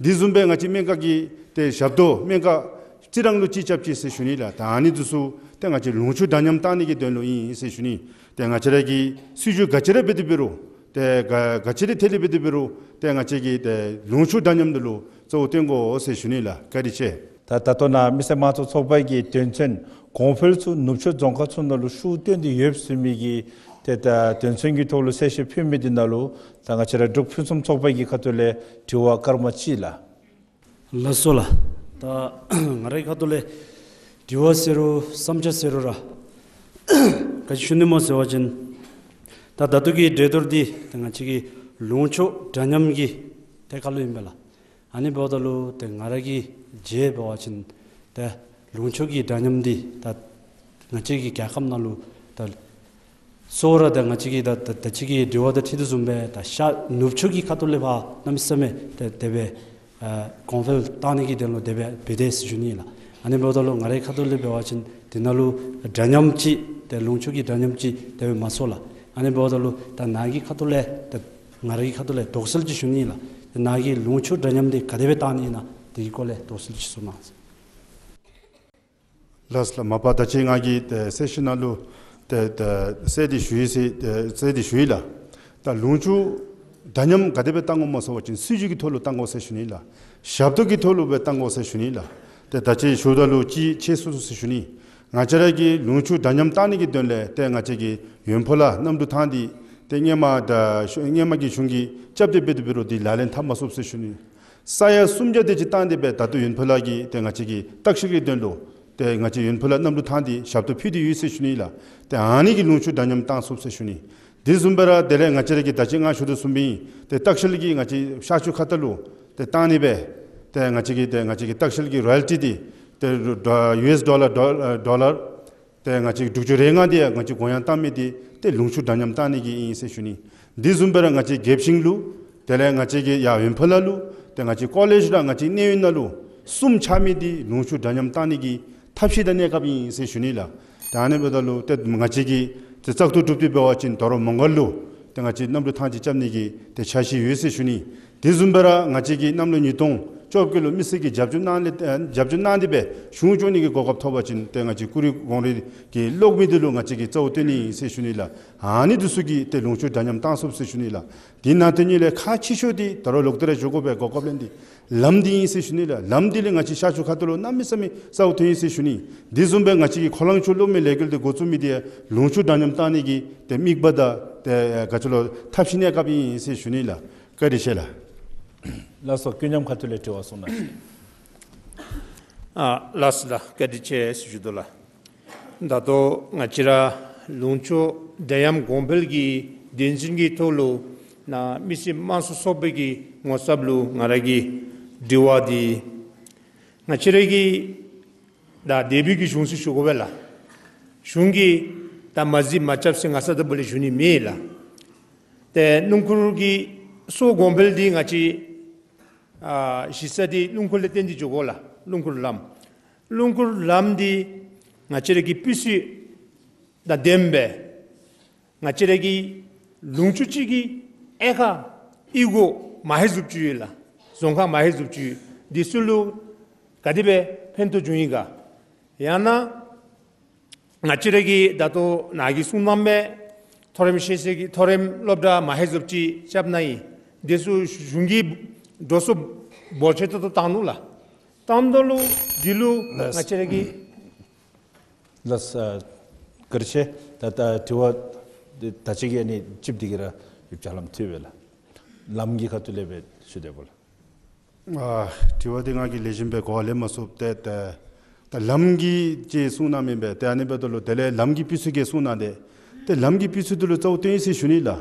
དེ་བཟུམ་སྦེ་ང་བཅས་སྨན་ཁང་གི་ཏེ་ཞབས་ཏོག་སྨན་ཁང་རྩི་རང་ལུ་གཅིག་རྐྱབ་ཅི་ཟེར་ཞུ་ནི་ལགས། ད་ཨ་ནི་འདི་ཚུ་ཏེ་ང་བཅས་ལུང་ཕྱོགས་འདྲ་མཉམ་བཏང་ནི་གི་དོན་ལུ་ཨིན་ཟེར་ཞུ་ནི། ཏེ་ང་བཅས་ར་གི་སྲིད་བྱུས་ག་ཅི་ར་འབད་དེ་འབད་རུང་ཏེ་ག་ག་ཅི་ར་ཐད་ལས་འབད་དེ་འབད་རུང་ཏེ་ང་བཅས་ཀྱིས་ཏེ་ལུང་ཕྱོགས་འདྲ་མཉམ་འདི་ལུ་གཙོ་བོ་བཏོན་དགོ་ཟེར་ཞུ་ནི་ལགས། བཀའ་དྲིན་ཆེ། ད་ད་ལྟོ་ནཱ་མི་སེར་དམངས་གཙོ་ཚོགས་པ་གི་དོན་ཚན་གོང་འཕེལ་ཚུ་ནུབ་ཕྱོགས་རྫོང་ཁག་ཚུ་ནང་ལུ་ཤུགས་བཏོན་ཏེ་ཡོད་ཟེར་མི་གི་ཏེ་ད་དོན་ཚན་གྱི་ཐོག་ལུ་གསལ་བཤད་ཕུལ་མི་འདི་ནང་ལུ་ད་ང་བཅས་ར་འབྲུག་ཕུན་སུམ་ཚོགས་པ་གི་ཁ་ཐུག་ལས་དྲི་བ་སྐར་མ་གཅིག་ལགས། ལགས་སོ་ལགས། ད་ང་རའི་ཁ་ཐུག་ལས་དྲི་བ་ཟེར་རུང་བསམ་འཆར་ཟེར་རུང་ར་ག་ཅི་ཞུ་ནི་སྨོ་ཟེར་བ་ཅིན་ད་ད་ལྟོ་གི་འགྲན་བསྡུར་འདི་ད་ང་བཅས་ཀྱི་ལུང་ཕྱོགས་འདྲ་མཉམ་གྱི་ཐད་ཁར་ལུ་ཨིན་པས་ལགས། ཨ་ནི་འབདཝ་ད་ལུ་ཏེ་ང་ར་གི་རྒྱས་འབད་བ་ཅིན་ཏེ་ལུང་ཕྱོགས་ཀྱི་འདྲ་མཉམ་འདི་ད་ང་བཅས་ཀྱི་རྒྱལ་ཁབ་ནང་ལུ་ད་གཙོ་བོ་ར་ད་ང་བཅས་ཀྱི་ད་ད་ད་ཅི་གི་དྲི་བ་དང་འཁྲིལ་དོ་བཟུམ་སྦེ་ད་ཤར་ནུབ་ཕྱོགས་ཀྱི་ཁ་ཐུག་ལས་ཕར་གནམ་མེད་ས་མེད་ཏེ་དེ་སྦེ་ཨ་གོང་འཕེལ་བཏང་ནི་གི་དོན་ལུ་དེ་སྦེ་འབད་དེས་ཟེར་ཞུ་ནི་ལགས། ཨ་ནི་འབདཝ་ད་ལུ་ང་རའི་ཁ་ཐུག་ལས་འབད་བ་ཅིན་དེ་ནང་ལུ་འདྲ་མཉམ་ཅིག་ཏེ་ལུང་ཕྱོགས་ཀྱི་འདྲ་མཉམ་ཅིག་དེ་སྦེ་མ་ཚོར་ལགས། ཨ་ནི་འབདཝ་ད་ལུ་ད་ནཱ་གི་ཁ་ཐུག་ལས་ད་ང་རའི་ཁ་ཐུག་ལས་དོགས་སེལ་ཅིག་ཞུ་ནི་ལགས། ད་ནཱ་གིས་ལུང་ཕྱོགས་འདྲ་མཉམ་འདི་ག་དེ་སྦེ་བཏང་ནི་ཨིན་ན་དེ་གི་སྐོར་ལས་དོགས་སེལ་ཅིག་གསུང་གནང་། ལགས་ལགས། མ་པ་ད་ཅི་ང་གིས་ཏེ་གསལ་བཤད་ནང་ལུ་ཏེ་ཏེ་གསལ་ཏེ་ཞུ་ཡི་ཟེར་ཏེ་གསལ་ཏེ་ཞུ་ཡི་ལགས། ད་ལུང་ཕྱོགས་འདྲ་མཉམ་ག་དེ་སྦེ་བཏང་དགོཔ་སྨོ་ཟེར་བ་ཅིན་སྲིད་བྱུས་ཀྱི་ཐོག་ལུ་བཏང་དགོ་ཟེར་ཞུ་ནི་ལགས། ཞབས་ཏོག་གི་ཐོག་ལུ་སྦེ་བཏང་དགོ་ཟེར་ཞུ་ནི་ལགས། ཏེ་ད་ཅི་ཞུཝ་ད་ལུ་ཅིག་ཁྱད་སོ་སོ་ཟེར་ཞུ་ནི། ང་བཅས་ར་གིས་ལུང་ཕྱོགས་འདྲ་མཉམ་བཏང་ནི་གི་དོན་ལས་ཏེ་ང་བཅས་ཀྱི་ཡོན་ཕོ་ལ་གནམ་གྲུ་ཐང་འདི་ཏེ་སྔོན་མ་ད་ཤུ་སྔོན་མ་གི་གཞུང་གིས་རྐྱབ་སྟེ་འབད་དེ་འབད་རུང་འདི་ལག་ལེན་འཐབ་མ་ཚུགས་ཟེར་ཞུ་ནི། ས་ཡ་སུམ་བརྒྱ་དེ་ཅིག་བཏང་སྟེ་སྦེ་ད་ལྟོ་ཡོན་ཕོ་ལ་གིས་ཏེ་ང་བཅས་ཀྱི་ལྟ་བཤལ་གྱི་དོན་ལུ་ཏེ་ང་བཅས་ཡོན་ཕོ་ལ་གནམ་གྲུ་ཐང་འདི་ཞབས་ཏོག་ཕུལ་ཏེ་ཡོད་ཟེར་ཞུ་ནི་ལགས། ཏེ་ཨ་ནི་གི་ལུང་ཕྱོགས་འདྲ་མཉམ་བཏང་ཚུགས་ཟེར་ཞུ་ནི། དེ་བཟུམ་སྦེ་ར་དེ་ལས་ང་བཅས་ར་གི་ད་ཅི་ང་ཞུ་དོ་བཟུམ་སྦེ་ཏེ་ལྟ་བཤལ་གྱི་ང་བཅས་ཤར་ཕྱོགས་ཁ་ཐུག་ལུ་ཏེ་བཏང་ནི་སྦེ་ཏེ་ང་བཅས་ཀྱི་ཏེ་ང་བཅས་ཀྱི་ལྟ་བཤལ་གྱི་རོ་ཡལ་ཊི་འདི་ཏེ་ཌོ་ཡུ་ཨེསི་ཌོ་ལར་ཌོ་ཨ་ཌོ་ལར་ཏེ་ང་བཅས་དྲུག་ཅུ་རེ་ལྔ་འདི་ང་བཅས་གུ་ཡངས་བཏང་མི་འདི་ཏེ་ལུང་ཕྱོགས་འདྲ་མཉམ་བཏང་ནི་གི་ཨིན་ཟེར་ཞུ་ནི། དེ་བཟུམ་སྦེ་ར་ང་བཅས་དགེ་ཞིང་ལུ་དེ་ལས་ང་བཅས་ཀྱི་ཡར་ཡོན་ཕོ་ལ་ལུ་ཏེ་ང་བཅས་ཀོ་ལེཇ་ར་ང་བཅས་གནས་ཡུན་ནང་ལུ་གསུམ་ཆགས་མི་འདི་ལུང་ཕྱོགས་འདྲ་མཉམ་བཏང་ནི་གི་ཐབས་ཤེས་དང་གནས་སྐབས་ཨིན་ཟེར་ཞུ་ནི་ལགས། ད་ཨ་ནི་འབདཝ་ད་ལུ་ཏེ་ང་བཅས་ཀྱིས་ཏེ་བཙག་འཐུ་གྲུབ་སྟེ་འབད་བ་ཅིན་ད་རུང་མོང་སྒར་ལུ་ཏེ་ང་བཅས་གནམ་གྲུ་ཐང་ཅིག་རྐྱབ་ནི་གི་ཏེ་འཆར་གཞི་ཡོད་ཟེར་ཞུ་ནི། དེ་བཟུམ་སྦེ་ར་ང་བཅས་ཀྱིས་གནམ་ལོ་ཉིས་སྟོང་བཅོ་བརྒྱད་ལུ་མི་སེར་གྱིས་རྒྱབ་སྐྱོར་གནང་ནི་ཨ་རྒྱབ་སྐྱོར་གནང་སྟེ་སྦེ་གཞུང་སྐྱོང་ནི་གི་གོ་སྐབས་ཐོབ་པ་ཅིན་ཏེ་ང་བཅས་ཀུ་རི་གོང་རི་གི་གློག་མེ་འདི་ལུ་ང་བཅས་ཀྱིས་གཙོ་བོ་བཏོན་ནི་ཨིན་ཟེར་ཞུ་ནི་ལགས། ཨ་ནི་འདི་ཚུ་གིས་ཏེ་ལུང་ཕྱོགས་འདྲ་མཉམ་བཏང་ཚུགས་ཟེར་ཞུ་ནི་ལགས། དེ་ནང་དོན་ཉིད་ལས་ཁག་ཆེ་ཤོས་འདི་ད་རུང་ལོག་སྟེ་ར་ཞུ་དགོ་པའི་གོ་སྐབས་ལེན་འདི་ལམ་འདི་ཨིན་ཟེར་ཞུ་ནི་ལགས། ལམ་འདི་ལས་ང་བཅས་ཤར་ཕྱོགས་ཁ་ཐུག་ལུ་གནམ་མེད་ས་མེད་གསལ་བོ་ཐོན་ཡི་ཟེར་ཞུ་ནི། དེ་བཟུམ་སྦེ་ང་བཅས་ཀྱིས་ཁོ་རང་ཆུ་གློག་མེ་ལས་འགུལ་འདི་འགོ་བཙུགས་མི་འདི་ལུང་ཕྱོགས་འདྲ་མཉམ་བཏང་ནི་གི་ཏེ་དམིགས་པ་དང་ཏེ་ག་ཅི་ལོ་ཐབས་ཤེས་གནས་སྐབས་ཨིན་ཟེར་ཞུ་ནི་ལགས། བཀའ་དྲིན་ཆེ་ལགས། ལགས་སོ། ཀུན་མཉམ་ཁ་ཐུག་ལས་དྲི་བ་གསུང་གནང་ཞུ། ཨ་ལགས་ལགས། བཀའ་དྲིན་ཆེ་ཟེར་ཞུ་དོ་ལགས། ད་ལྟོ་ང་བཅས་ར་ལུང་ཕྱོགས་འབྲེལ་ཡམ་གོང་འཕེལ་གྱི་དོན་ཚན་གྱི་ཐོག་ལུ་ནཱ་མི་སེར་དམངས་གཙོ་ཚོགས་པའི་གི་ངོ་ཚབ་ལུ་ང་ར་གི་དྲི་བ་འདི་ང་བཅས་ར་གི་ད་འདས་པའི་གི་གཞུང་ཟེར་ཞུ་དགོ་པས་ལགས། གཞུང་གིས་ད་མ་གཟིགས་མ་རྐྱབ་ཟེར་ང་བསམ་ད་པ་ལས་ཞུ་ནི་མེད་ལགས། ཏེ་སྣུམ་འཁོར་གྱི་གཙོ་གོང་འཕེལ་འདི་ང་བཅས་ཨ་གཞི་རྩ་འདི་སྣུམ་འཁོར་ལས་བརྟེན་ཏེ་འགྱོ་དགོ་ལགས། སྣུམ་འཁོར་ལམ། སྣུམ་འཁོར་ལམ་འདི་ང་བཅས་ར་གི་སྤུས་ཚད་དང་ལྡནམ་སྦེ་ང་བཅས་ར་གི་ལུང་ཕྱོགས་ཅིག་གི་ཨེ་ཁ་ཨི་གོ་མ་ཧེ་ཟུབ་ཅིག་ཡོད་ལགས། རྫོང་ཁག་མ་ཧེ་ཟུབ་ཅིག་ཡོད། འདི་ཚུ་ལུ་ག་དེ་སྦེ་ཕན་ཐོགས་འབྱུང་ཡི་ག། ཡང་ན་ང་བཅས་ར་གི་ད་ལྟོ་ནཱ་གིས་གསུང་གནང་མི་མཐོ་རིམ་ཤེས་ཚད་ཀྱི་མཐོ་རིམ་སློབ་གྲྭ་མ་ཧེ་ཟུབ་ཅིག་རྐྱབ་གནང་ཡི། འདི་ཚུ་གཞུང་གིས་འགྲོ་སོང་འབོར་ཆེ་ཏོག་ཏོ་བཏང་ནུག་ལགས། བཏངམ་ད་ལུ་འདི་ལུ་ལགས། ང་བཅས་ར་གི་ལགས། ཨ་བཀའ་དྲིན་ཆེ། ད་ད་དྲི་བ་འདི་ད་ཅི་གི་ཨ་ནི་ཅིག་འདི་གིས་ར་ཡིག་ཆ་ལམ་ཐུབ་པས་ལགས། ལམ་གྱི་ཁ་ཐུག་ལས་སྦེ་ཞུ་དེས་པོ་ལགས། ཨ་དྲི་བ་འདི་ང་གིས་ལེགས་ཤོམ་སྦེ་གོ་བ་ལེན་མ་ཚུགས། ཏེ་ད་ད་ལམ་གྱི་ཅིག་གསུང་གནངམ་ཨིན་པས། ཏེ་ཨ་ནི་འབདཝ་ད་ལུ་དེ་ལས་ལམ་གྱི་སྤུས་ཚད་ཀྱི་གསུང་གནང་སྟེ། ཏེ་ལམ་གྱི་སྤུས་ཚད་འདི་ལུ་གཙོ་བོ་བཏོན་ཡི་ཟེར་ཞུ་ནི་ལགས།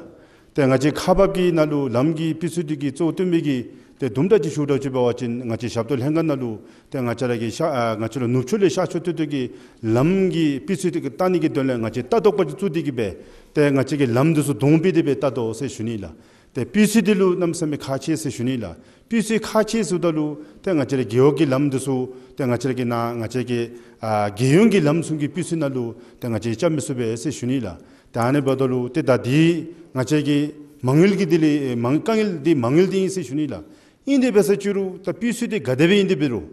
ཏེ་ང་བཅས་ཁག་འབག་གི་ནང་ལུ་ལམ་གྱི་སྤུས་ཚད་འདི་གི་གཙོ་བོ་བཏོན་མི་གི་ཏེ་དུམ་གྲ་ཅིག་ཞུ་དགོཔ་ཅིག་འབད་བ་ཅིན་ང་བཅས་ཞབས་ཏོག་ལྷན་ཁག་ནང་ལུ་ཏེ་ང་བཅས་ར་གི་ཤར་ཨ་ང་བཅས་ར་ནུབ་ཕྱོགས་ལས་ཤར་ཕྱོགས་བཏོན་ཏེ་གི་ལམ་གྱི་སྤུས་ཚད་འདི་གི་བལྟ་ནི་གི་དོན་ལས་ང་བཅས་ལྟ་རྟོག་པ་ཅིག་བཙུགས་ཏེ་གི་སྦེ་ཏེ་ང་བཅས་ཀྱིས་ལམ་འདི་ཚུ་དོང་སྤིག་སྟེ་སྦེ་ལྟ་དོ་ཟེར་ཞུ་ནི་ལགས། ཏེ་སྤུས་ཚད་འདི་ལུ་གནམ་མེད་ས་མེད་ཁག་ཆེ་ཟེར་ཞུ་ནི་ལགས། སྤུས་ཚད་ཁག་ཆེ་ཟེརཝ་ད་ལུ་ཏེ་ང་བཅས་ར་རྒེད་འོག་གི་ལམ་འདི་ཚུ་ཏེ་ང་བཅས་ར་གི་ནཱ་ང་བཅས་ཀྱི་ཨ་རྒྱལ་ཡོངས་ཀྱི་ལམ་བཟུམ་གྱི་སྤུས་ཚད་ནང་ལུ་ཏེ་ང་བཅས་རྐྱབ་མི་ཚུགས་པས་ཟེར་ཞུ་ནི་ལགས། ཏེ་ཨ་ནི་འབདཝ་ད་ལུ་ཏེ་ད་འདི་ང་བཅས་ཀྱི་མ་དངུལ་གྱི་འདི་ལས་མ་དཀའ་ངལ་འདི་མ་དངུལ་འདི་ཨིན་ཟེར་ཞུ་ནི་ལགས། ཨིན་དེ་འབད་ས་ཅིག་རུང་ད་སྤུས་ཚད་འདི་ག་དེ་སྦེ་ཨིན་དེ་འབད་རུང་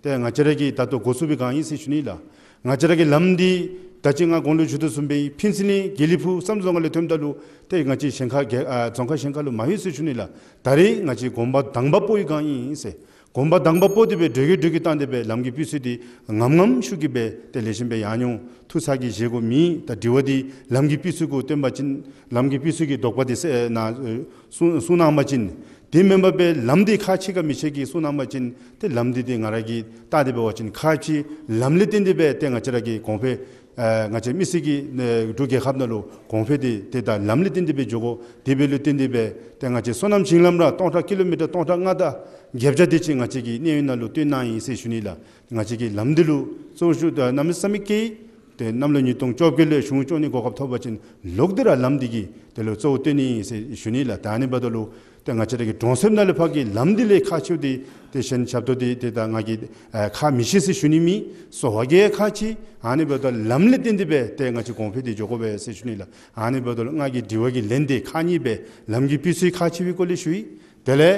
ཏེ་ང་བཅས་ར་གིས་ད་ལྟོ་འགོ་བཙུགས་པའི་སྒང་ཨིན་ཟེར་ཞུ་ནི་ལགས། ང་བཅས་ར་གི་ལམ་འདི་ད་ཅི་ང་གོང་ལུ་ཞུ་དོ་བཟུམ་སྦེ་ཕུན་ཚོགས་གླིང་དགེ་ལེགས་ཕུག་བསམ་གྲུབ་རྫོང་ཁག་ལས་ཐོནམ་ད་ལུ་ཏེ་ང་བཅས་གཞན་ཁར་ག་ཨ་རྫོང་ཁག་གཞན་ཁར་ལུ་མ་ལྷོད་ཟེར་ཞུ་ནི་ལགས། ད་རེས་ང་བཅས་གོམ་པ་དང་པ་སྤོ་བའི་སྒང་ཨིན་ཟེར། གོམ་པ་དང་པ་སྤོ་སྟེ་སྦེ་འགྲོས་ཀྱིས་འགྲོས་ཀྱིས་བཏང་སྟེ་སྦེ་ལམ་གྱི་སྤུས་ཚད་འདི་ངམ་ངམ་ཤུགས་ཀྱིས་སྦེ་ཏེ་ལེགས་ཤོམ་སྦེ་ཡར་འགྱོ་ཐུག་ས་གི་བཞེས་སྒོ་མེད། ད་དྲི་བ་འདི་ལམ་གྱི་སྤུས་ཚད་གུ་བཏོན་པ་ཅིན་ལམ་གྱི་སྤུས་ཚད་ཀྱི་དོགས་པ་འདི་སེལ་ནཱ་གསུང་གསུང་གནང་པ་ཅིན། དེ་མེན་པར་སྦེ་ལམ་འདི་ཁག་ཆེ་ག་མི་ཆེ་གི་གསུང་གནང་པ་ཅིན་ཏེ་ལམ་འདི་ཏེ་ང་ར་གིས་བལྟ་སྟེ་འབད་བ་ཅིན་ཁག་ཆེ། ལམ་ལས་བརྟེན་ཏེ་སྦེ་ཏེ་ང་བཅས་ར་གི་གོང་འཕེལ་ཨ་ང་བཅས་མི་སེར་གྱི་ཨ་འབྲུག་རྒྱལ་ཁབ་ནང་ལུ་གོང་འཕེལ་འདི་ཏེ་ད་ལམ་ལས་བརྟེན་ཏེ་སྦེ་འགྱོ་དགོ། དེ་འབདཝ་ལས་བརྟེན་ཏེ་སྦེ་ཏེ་ང་བཅས་སོ་ནམ་ཞིང་ལམ་ར་སྟོང་ཕྲག་ཀི་ལོ་མི་ཊར་སྟོང་ཕྲག་ལྔ་དང་བརྒྱད་བརྒྱ་དེ་ཅིག་ང་བཅས་ཀྱི་གནས་ཡུན་ནང་ལུ་བཏོན་གནང་ཡི་ཟེར་ཞུ་ནི་ལགས། ང་བཅས་ཀྱིས་ལམ་འདི་ལུ་གཙོ་བོ་ཞུ་ད་གནམ་མེད་ས་མེད་བསྐྱེད་ཡི། ཏེ་གནམ་ལོ་ཉིས་སྟོང་བཅོ་བརྒྱད་ལས་གཞུང་གི་གཙོ་གནད་གོ་སྐབས་ཐོབ་པ་ཅིན་ལོག་སྟེ་ར་ལམ་འདི་གི་དེ་ལུ་གཙོ་བོ་བཏོན་ནི་ཟེར་ཞུ་ནི་ལགས། ད་ཨ་ནི་འབདཝ་ད་ལུ་ཏེ་ང་བཅས་ར་གི་གྲོང་གསེབ་ནང་ལས་ཕར་གྱི་ལམ་འདི་ལས་ཁག་ཆེཝ་འདི་ཏེ་གཞན་ཞབས་ཏོག་འདི་ཏེ་ད་ང་གིས་ཨ་ཁག་མི་ཆེ་ཟེར་ཞུ་ནི་མེད། གསོ་བ་གི་ཁག་ཆེ། ཨ་ནི་འབདཝ་ད་ལམ་ལས་བརྟེན་ཏེ་སྦེ་ཏེ་ང་བཅས་གོང་འཕེལ་འདི་འགྱོ་དགོ་པས་ཟེར་ཞུ་ནི་ལགས། ཨ་ནི་འབདཝ་ད་ལུ་ང་གི་དྲི་བ་གི་ལན་འདི་ཁག་གཉིས་སྦེ་ལམ་གྱི་སྤུས་ཚད་ཁག་ཆེ་བའི་སྐོར་ལས་ཞུ་ཡི། དེ་ལས་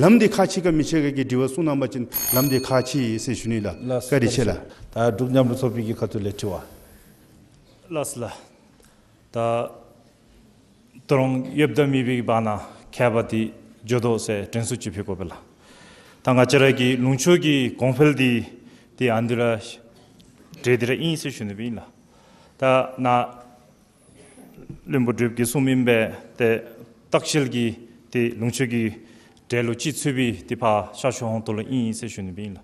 ལམ་འདི་ཁག་ཆེ་ག་མི་ཆེ་ག་གི་དྲི་བ་གསུང་གནང་པ་ཅིན་ལམ་འདི་ཁག་ཆེ་ཟེར་ཞུ་ནི་ལགས། ལགས་སོ། བཀའ་དྲིན་ཆེ་ལགས། ད་འབྲུག་མཉམ་རུབ་ཚོགས་པའི་གི་ཁ་ཐུག་ལས་དྲི་བ། ལགས་སོ་ལགས། ད་ད་རུང་ཡོདཔ་དང་མེད་པའི་བར་ན་ཁྱད་པར་འདི་འགྱོ་དོ་ཟེར་དྲན་གསོ་ཅིག་ཕུལ་དགོ་པས་ལགས། ད་ང་བཅས་ར་གི་ལུང་ཕྱོགས་ཀྱི་གོང་འཕེལ་འདི་ཏེ་ཨ་ནི་འདི་ར་འབྲེལ་ཏེ་ར་ཨིན་ཟེར་ཞུ་ནི་སྦེ་ཨིན་ལགས། ད་ནཱ་བློན་པོ་བགྲེསཔ་གིས་གསུངམ་ཨིན་པས། ཏེ་ལྟ་བཤལ་གྱི་ཏེ་ལུང་ཕྱོགས་ཀྱི་འབྲེལ་ལུ་ཅིག་ཚུད་པའི་ཏེ་ཕར་ཤར་ཕྱོགས་ཧོང་ཏོ་ལུ་ཨིན་ཟེར་ཞུ་ནི་སྦེ་ཨིན་ལགས།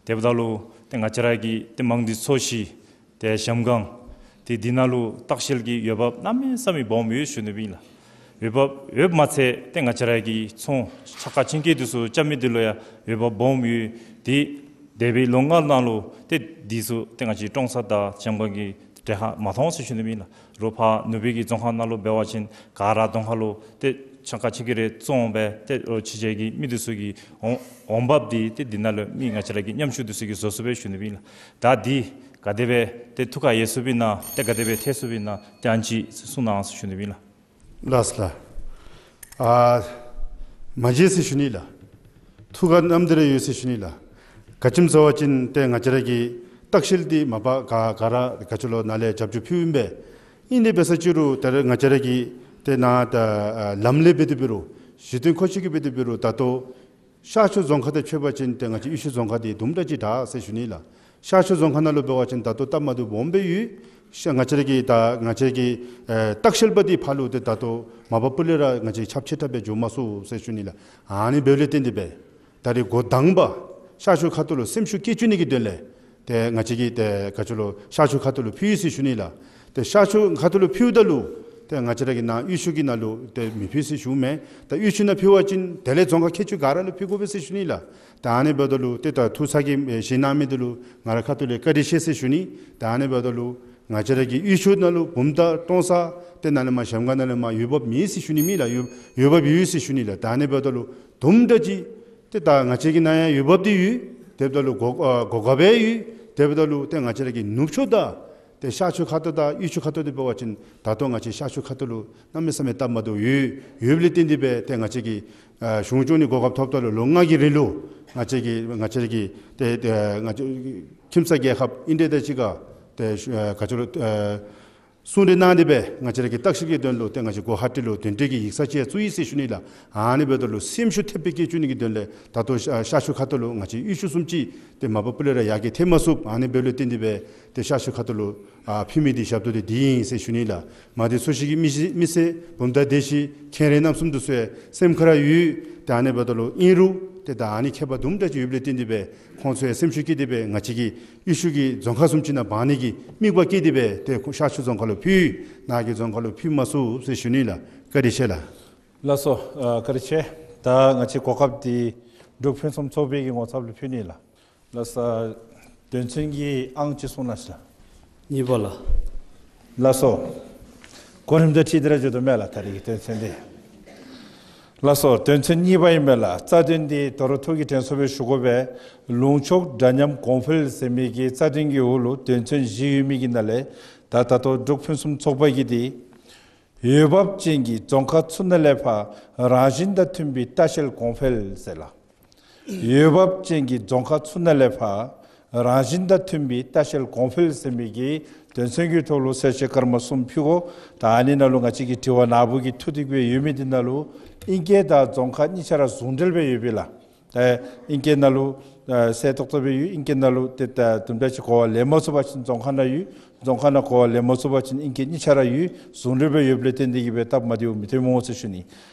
དེ་འབདཝ་ད་ལུ་ཏེ་ང་བཅས་ར་གི་ཏེ་མང་སྡེ་ཚོ་བཞི་ཏེ་གཞལམ་སྒང་ཏེ་འདི་ནང་ལུ་ལྟ་བཤལ་གྱི་འོས་འབབ་གནམ་མེད་ས་མེད་སྦོམ་ཡོད་ཞུ་ནི་སྦེ་ཨིན་ལགས། འོས་འབབ་ཡོདཔ་མ་ཚད་ཏེ་ང་བཅས་ར་གི་ཚོང་འཆར་ཁ་ཆེན་ཀེ་འདི་ཚུ་རྐྱབ་མི་འདི་ལུ་ཡང་འོས་འབབ་སྦོམ་ཡོད། ཏེ་འདས་པའི་ལོ་ལྔ་ནང་ལུ་ཏེ་འདི་ཚུ་ཏེ་ང་བཅས་ཀྲོང་གསར་དང་གཞལམ་སྒང་གི་གྲལ་ཁར་མ་མཐོང་ཟེར་ཞུ་ནི་སྦེ་ཨིན་ལགས། རོགས་ཕར་ནུབ་སྦིས་ཀྱི་རྫོང་ཁག་ནང་ལུ་འབད་བ་ཅིན་ག་ར་རྫོང་ཁག་ལུ་ཏེ་འཆར་ཁ་ཆེན་ཀེ་རེ་བཙོང་སྦེ་ཏེ་རོགས་ཕྱི་རྒྱལ་གྱི་མི་འདི་ཚུ་གི་འོང་འོང་འབབ་འདི་ཏེ་འདི་ནང་ལུ་མི་ང་བཅས་ར་གི་ཉམ་ཆུང་འདི་ཚུ་གིས་བཟོ་ཚུགས་པས་ཞུ་ནི་སྦེ་ཨིན་ལགས། ད་འདི་ག་དེ་སྦེ་ཏེ་ཐུགས་ཁར་ཡོད་ཚུགསཔ་ཨིན་ན་ཏེ་ག་དེ་སྦེ་ཐལ་ཚུགསཔ་ཨིན་ན་ཏེ་ཨ་ནི་ཅིག་གསུང་གནང་ཟེར་ཞུ་ནི་སྦེ་ཨིན་ལགས། ལགས་སོ་ལགས། ཨ་མ་བརྗེད་ཟེར་ཞུ་ནི་ལགས། ཐུགས་ཁར་བསྣམས་ཏེ་ར་ཡོད་ཟེར་ཞུ་ནི་ལགས། ག་ཅི་སྨོ་ཟེར་བ་ཅིན་ཏེ་ང་བཅས་ར་གི་ལྟ་བཤལ་འདི་མ་པ་ག་ག་ར་ག་ཅི་ལོ་ནཱ་ལས་རྒྱབ་སྐྱོར་ཕུལཝ་ཨིན་པས། ཨིན་དེ་འབད་ས་ཅིག་རུང་ད་རེས་ང་བཅས་ར་གི་ཏེ་ནཱ་ད་ཨ་ལམ་ལས་འབད་དེ་འབད་རུང་གཞི་རྟེན་མཁོ་ཆས་ཀྱིས་འབད་དེ་འབད་རུང་ད་ལྟོ་ཤར་ཕྱོགས་རྫོང་ཁག་དང་ཕྱད་པ་ཅིན་ཏེ་ང་བཅས་དབུས་ཕྱོགས་རྫོང་ཁག་འདི་དུམ་གྲ་ཅིག་དྲག་ཟེར་ཞུ་ནི་ལགས། ཤར་ཕྱོགས་རྫོང་ཁག་ནང་ལུ་འབད་བ་ཅིན་ད་ལྟོ་སྟབས་མ་བདེཝ་སྦོམ་སྦེ་ཡོད། ཤ་ང་བཅས་ར་གི་ད་ང་བཅས་ཀྱི་ཨེ་ལྟ་བཤལ་པ་འདི་ཕར་ལུ་ཏེ་ད་ལྟོ་མ་པ་སྤུ་ལས་ར་ང་བཅས་ཁྱབ་ཆེ་དྲགས་སྦེ་འགྱོ་མ་ཚུགས་ཟེར་ཞུ་ནི་ལགས། ཨ་ནི་འབདཝ་ལས་བརྟེན་ཏེ་སྦེ་ད་རེས་འགོ་དང་པ་ ཤར་ཕྱོགས་ཁ་ཐུག་ལུ་སེམས་ཤུགས་སྐྱེད་བཅུག་ནི་གི་དོན་ལས་ཏེ་ང་བཅས་ཀྱིས་ཏེ་ག་ཅི་ལོ་ཤར་ཕྱོགས་ཁ་ཐུག་ལུ་ཕུལ་ཡི་ཟེར་ཞུ་ནི་ལགས། ཏེ་ཤར་ཕྱོགས་ཁ་ཐུག་ལུ་ཕུལཝ་ད་ལུ་ཏེ་ང་བཅས་ར་གི་ནཱ་དབུས་ཕྱོགས་ཀྱི་ནང་ལུ་ཏེ་མི་ཕུལ་ཟེར་ཞུཝ་མེན། ད་དབུས་ཕྱོགས་ནང་ཕུལ་བ་ཅིན་དེ་ལས་རྫོང་ཁག་ཁལ་གཅིག་ག་ར་ལུ་ཕུལ་དགོ་པས་ཟེར་ཞུ་ནི་ལགས། ད་ཨ་ནི་འབདཝ་ད་ལུ་ཏེ་ད་ཐུགས་ཚ་གྱང་ཨེ་བཞེས་གནང་མི་འདི་ལུ་ང་ར་ཁ་ཐུག་ལས་བཀའ་དྲིན་ཆེ་ཟེར་ཞུ་ནི། ད་ཨ་ནི་འབདཝ་ད་ལུ་ང་བཅས་ར་གི་དབུས་ཕྱོགས་ནང་ལུ་བུམ་ཐང་ཀྲོང་གསར་ཏེ་ནཱ་ལས་མར་གཞལམ་སྒང་ནང་ལས་མར་འོས་འབབ་མེད་ཟེར་ཞུ་ནི་མེན་ལགས། འོས་འོས་འབབ་ཡོད་ཟེར་ཞུ་ནི་ལགས། ད་ཨ་ནི་འབདཝ་ད་ལུ་དུམ་གྲ་ཅིག་ཏེ་ད་ང་བཅས་ཀྱི་ནང་ཡང་འོས་འབབ་འདི་ཡོད། དེ་འབདཝ་ད་ལུ་གོ་ཨ་གོ་སྐབས་ཡང་ཡོད། དེ་འབདཝ་ད་ལུ་ཏེ་ང་བཅས་ར་གི་ནུབ་ཕྱོགས་དང་ཏེ་ཤར་ཕྱོགས་ཁ་ཐུག་དང་དབུས་ཕྱོགས་ཁ་ཐུག་འདི་འབད་བ་ཅིན་ད་ལྟོ་ང་བཅས་ཤར་ཕྱོགས་ཁ་ཐུག་ལུ་གནམ་མེད་ས་མེད་སྟབས་མ་བདེཝ་ཡོད། ཡོདཔ་ལས་བརྟེན་ཏེ་སྦེ་ཏེ་ང་བཅས་ཀྱིས་ཨ་གཞུང་སྐྱོང་ནི་གོ་སྐབས་ཐོབ་ད་ལུ་ལོ་ལྔ་གི་རིང་ལུ་ང་བཅས་ཀྱིས་ང་བཅས་ར་གི་ཏེ་ཏེ་ང་བཅས་ཁྱིམ་ཚང་རྒྱལ་ཁབ་ཨིན་ཏེ་ད་ཅི་ག་ཏེ་ཨ་ག་ཅི་ལོ་ཨ་གསུང་གྲོས་གནང་སྟེ་སྦེ་ང་བཅས་ར་གི་བརྟག་ཞིབ་ཀྱི་དོན་ལུ་ཏེ་ང་བཅས་གུ་ཝ་ཧ་ཊི་ལུ་གདན་འདྲེན་གྱི་ཡིག་ཚང་ཅིག་བཙུགས་ཡི་ཟེར་ཞུ་ནི་ལགས། ཨ་ནི་འབདཝ་ད་ལུ་སེམས་ཤུགས་ཐེབས་པའི་སྐྱེད་བཅུག་ནི་གི་དོན་ལས་ད་ལྟོ་ཤར་ཤར་ཕྱོགས་ཁ་ཐུག་ལུ་ང་བཅས་དབུས་ཕྱོགས་གསུམ་ཅིག་ཏེ་མ་པ་སྤུ་ལས་ར་ཡར་རྒྱས་ཐེབས་མ་ཚུགས། ཨ་ནི་འབདཝ་ལས་བརྟེན་ཏེ་སྦེ་ཏེ་ཤར་ཕྱོགས་ཁ་ཐུག་ལུ་ཨ་ཕུལ་མི་འདི་ཞབས་ཏོག་འདི་འདི་ཨིན་ཟེར་ཞུ་ནི་ལགས། མ་འདི་ཚུ་ཞིག་གི་མི་སེར་མི་སེར་བུམ་ཐང་སྡེ་བཞི་ཁྱེད་ར་རྣམ་གསུམ་འདི་ཚུ་ཡང་སེམས་ཁར་ཡོད། ཏེ་ཨ་ནི་འབདཝ་ད་ལུ་ཨིན་རུང་ཏེ་ད་ཨ་ནི་ཁྱད་པར་དུམ་གྲ་ཅིག་ཡོདཔ་ལས་བརྟེན་ཏེ་སྦེ་ཁོང་ཚུ་ཡང་སེམས་ཤུགས་བསྐྱེད་དེ་སྦེ་ང་བཅས་ཀྱི་དབུས་ཕྱོགས་ཀྱི་རྫོང་ཁག་གསུམ་ཅིག་ནང་འབག་ནི་གི་དམིགས་པ་བསྐྱེད་དེ་སྦེ་ཏེ་ཤར་ཕྱོགས་རྫོང་ཁག་ལུ་ཕུལ། ནཱ་གི་རྫོང་ཁག་ལུ་ཕུལ་མ་ཚུགས་ཟེར་ཞུ་ནི་ལགས། བཀའ་དྲིན་ཆེ་ལགས། ལགས་སོ། ཨ་བཀའ་དྲིན་ཆེ། ད་ང་བཅས་གོ་སྐབས་འདི་འབྲུག་ཕུན་སུམ་ཚོགས་པའི་གི་ངོ་ཚབ་ལུ་ཕུལ་ནི་ལགས། ལགས་སོ། དོན་ཚན་གྱི་ཨང་ཅིག་གསུང་གནང་ཞིག་ལགས། གཉིས་པ་ལགས། ལགས་སོ། གོ་རིམ་དང་འཁྲིལ་ཏེ་ར་བརྗོད་དོ་མས་ལགས། ད་རིས་ཀྱི་དོན་ཚན་འདི། ལགས་སོ། དོན་ཚན་གཉིས་པ་ཨིན་མས་ལགས། རྩ་དོན་འདི་དོ་རུང་ཐུགས་ཀྱིས་དྲན་གསོ་སྦེ་ཞུ་དགོ་པས། ལུང་ཕྱོགས་འདྲ་མཉམ་གོང་འཕེལ་ཟེར་མི་གི་རྩ་དོན་གྱི་འོག་ལུ་དོན་ཚན་བཞི་ཡོད་མི་གི་ནང་ལས་ད་ད་ལྟོ་འབྲུག་ཕུན་སུམ་ཚོགས་པ་གི་འདི་འོས་འབབ་ཅན་གྱི་རྫོང་ཁག་ཚུ་ནང་ལས་ཕར་རང་བཞིན་དང་མཐུན་པའི་ལྟ་བཤལ་གོང་འཕེལ་ཟེར་ལགས། འོས་འབབ་ཅན་གྱི་རྫོང་ཁག་ཚུ་ནང་ལས་ཕར་རང་བཞིན་དང་མཐུན་པའི་ལྟ་བཤལ་གོང་འཕེལ་ཟེར་མི་གི་དོན་ཚན་གྱི་ཐོག་ལུ་གསལ་བཤད་སྐར་མ་གསུམ་ཕུལ་དགོ། ད་ཨ་ནི་ནང་ལུ་ང་བཅས་ཀྱི་དྲི་བ་ནཱ་བུ་གིས་འཐུ་སྟེ་སྦེ་ཡོད་མི་འདི་ནང་ལུ་ཨིང་སྐད་དང་རྫོང་ཁག་གཉིས་ཆ་ར་ཟུང་འབྲེལ་སྦེ་ཡོད་པས་ལགས། ད་ཨིང་སྐད་ནང་ལུ་ཨ་གསལ་ཏོག་ཏོ་སྦེ་ཡོད། ཨིང་སྐད་ནང་ལུ་ཏེ་ད་དུམ་གྲ་ཅིག་གོ་བ་ལེན་མ་ཚུགས་པ་ཅིན་རྫོང་ཁག་ནང་ཡོད། རྫོང་ཁག་ནང་གོ་བ་ལེན་མ་ཚུགས་པ་ཅིན་ཨིང་སྐད་གཉིས་ཆ་ར་ཡོད། ཟུང་འབྲེལ་སྦེ་ཡོདཔ་ལས་བརྟེན་ཏེ་གིས་སྦེ་སྟབས་མ་བདེཝ་མི་ཐོན་སྨོ་ཟེར་ཞུ་ནི།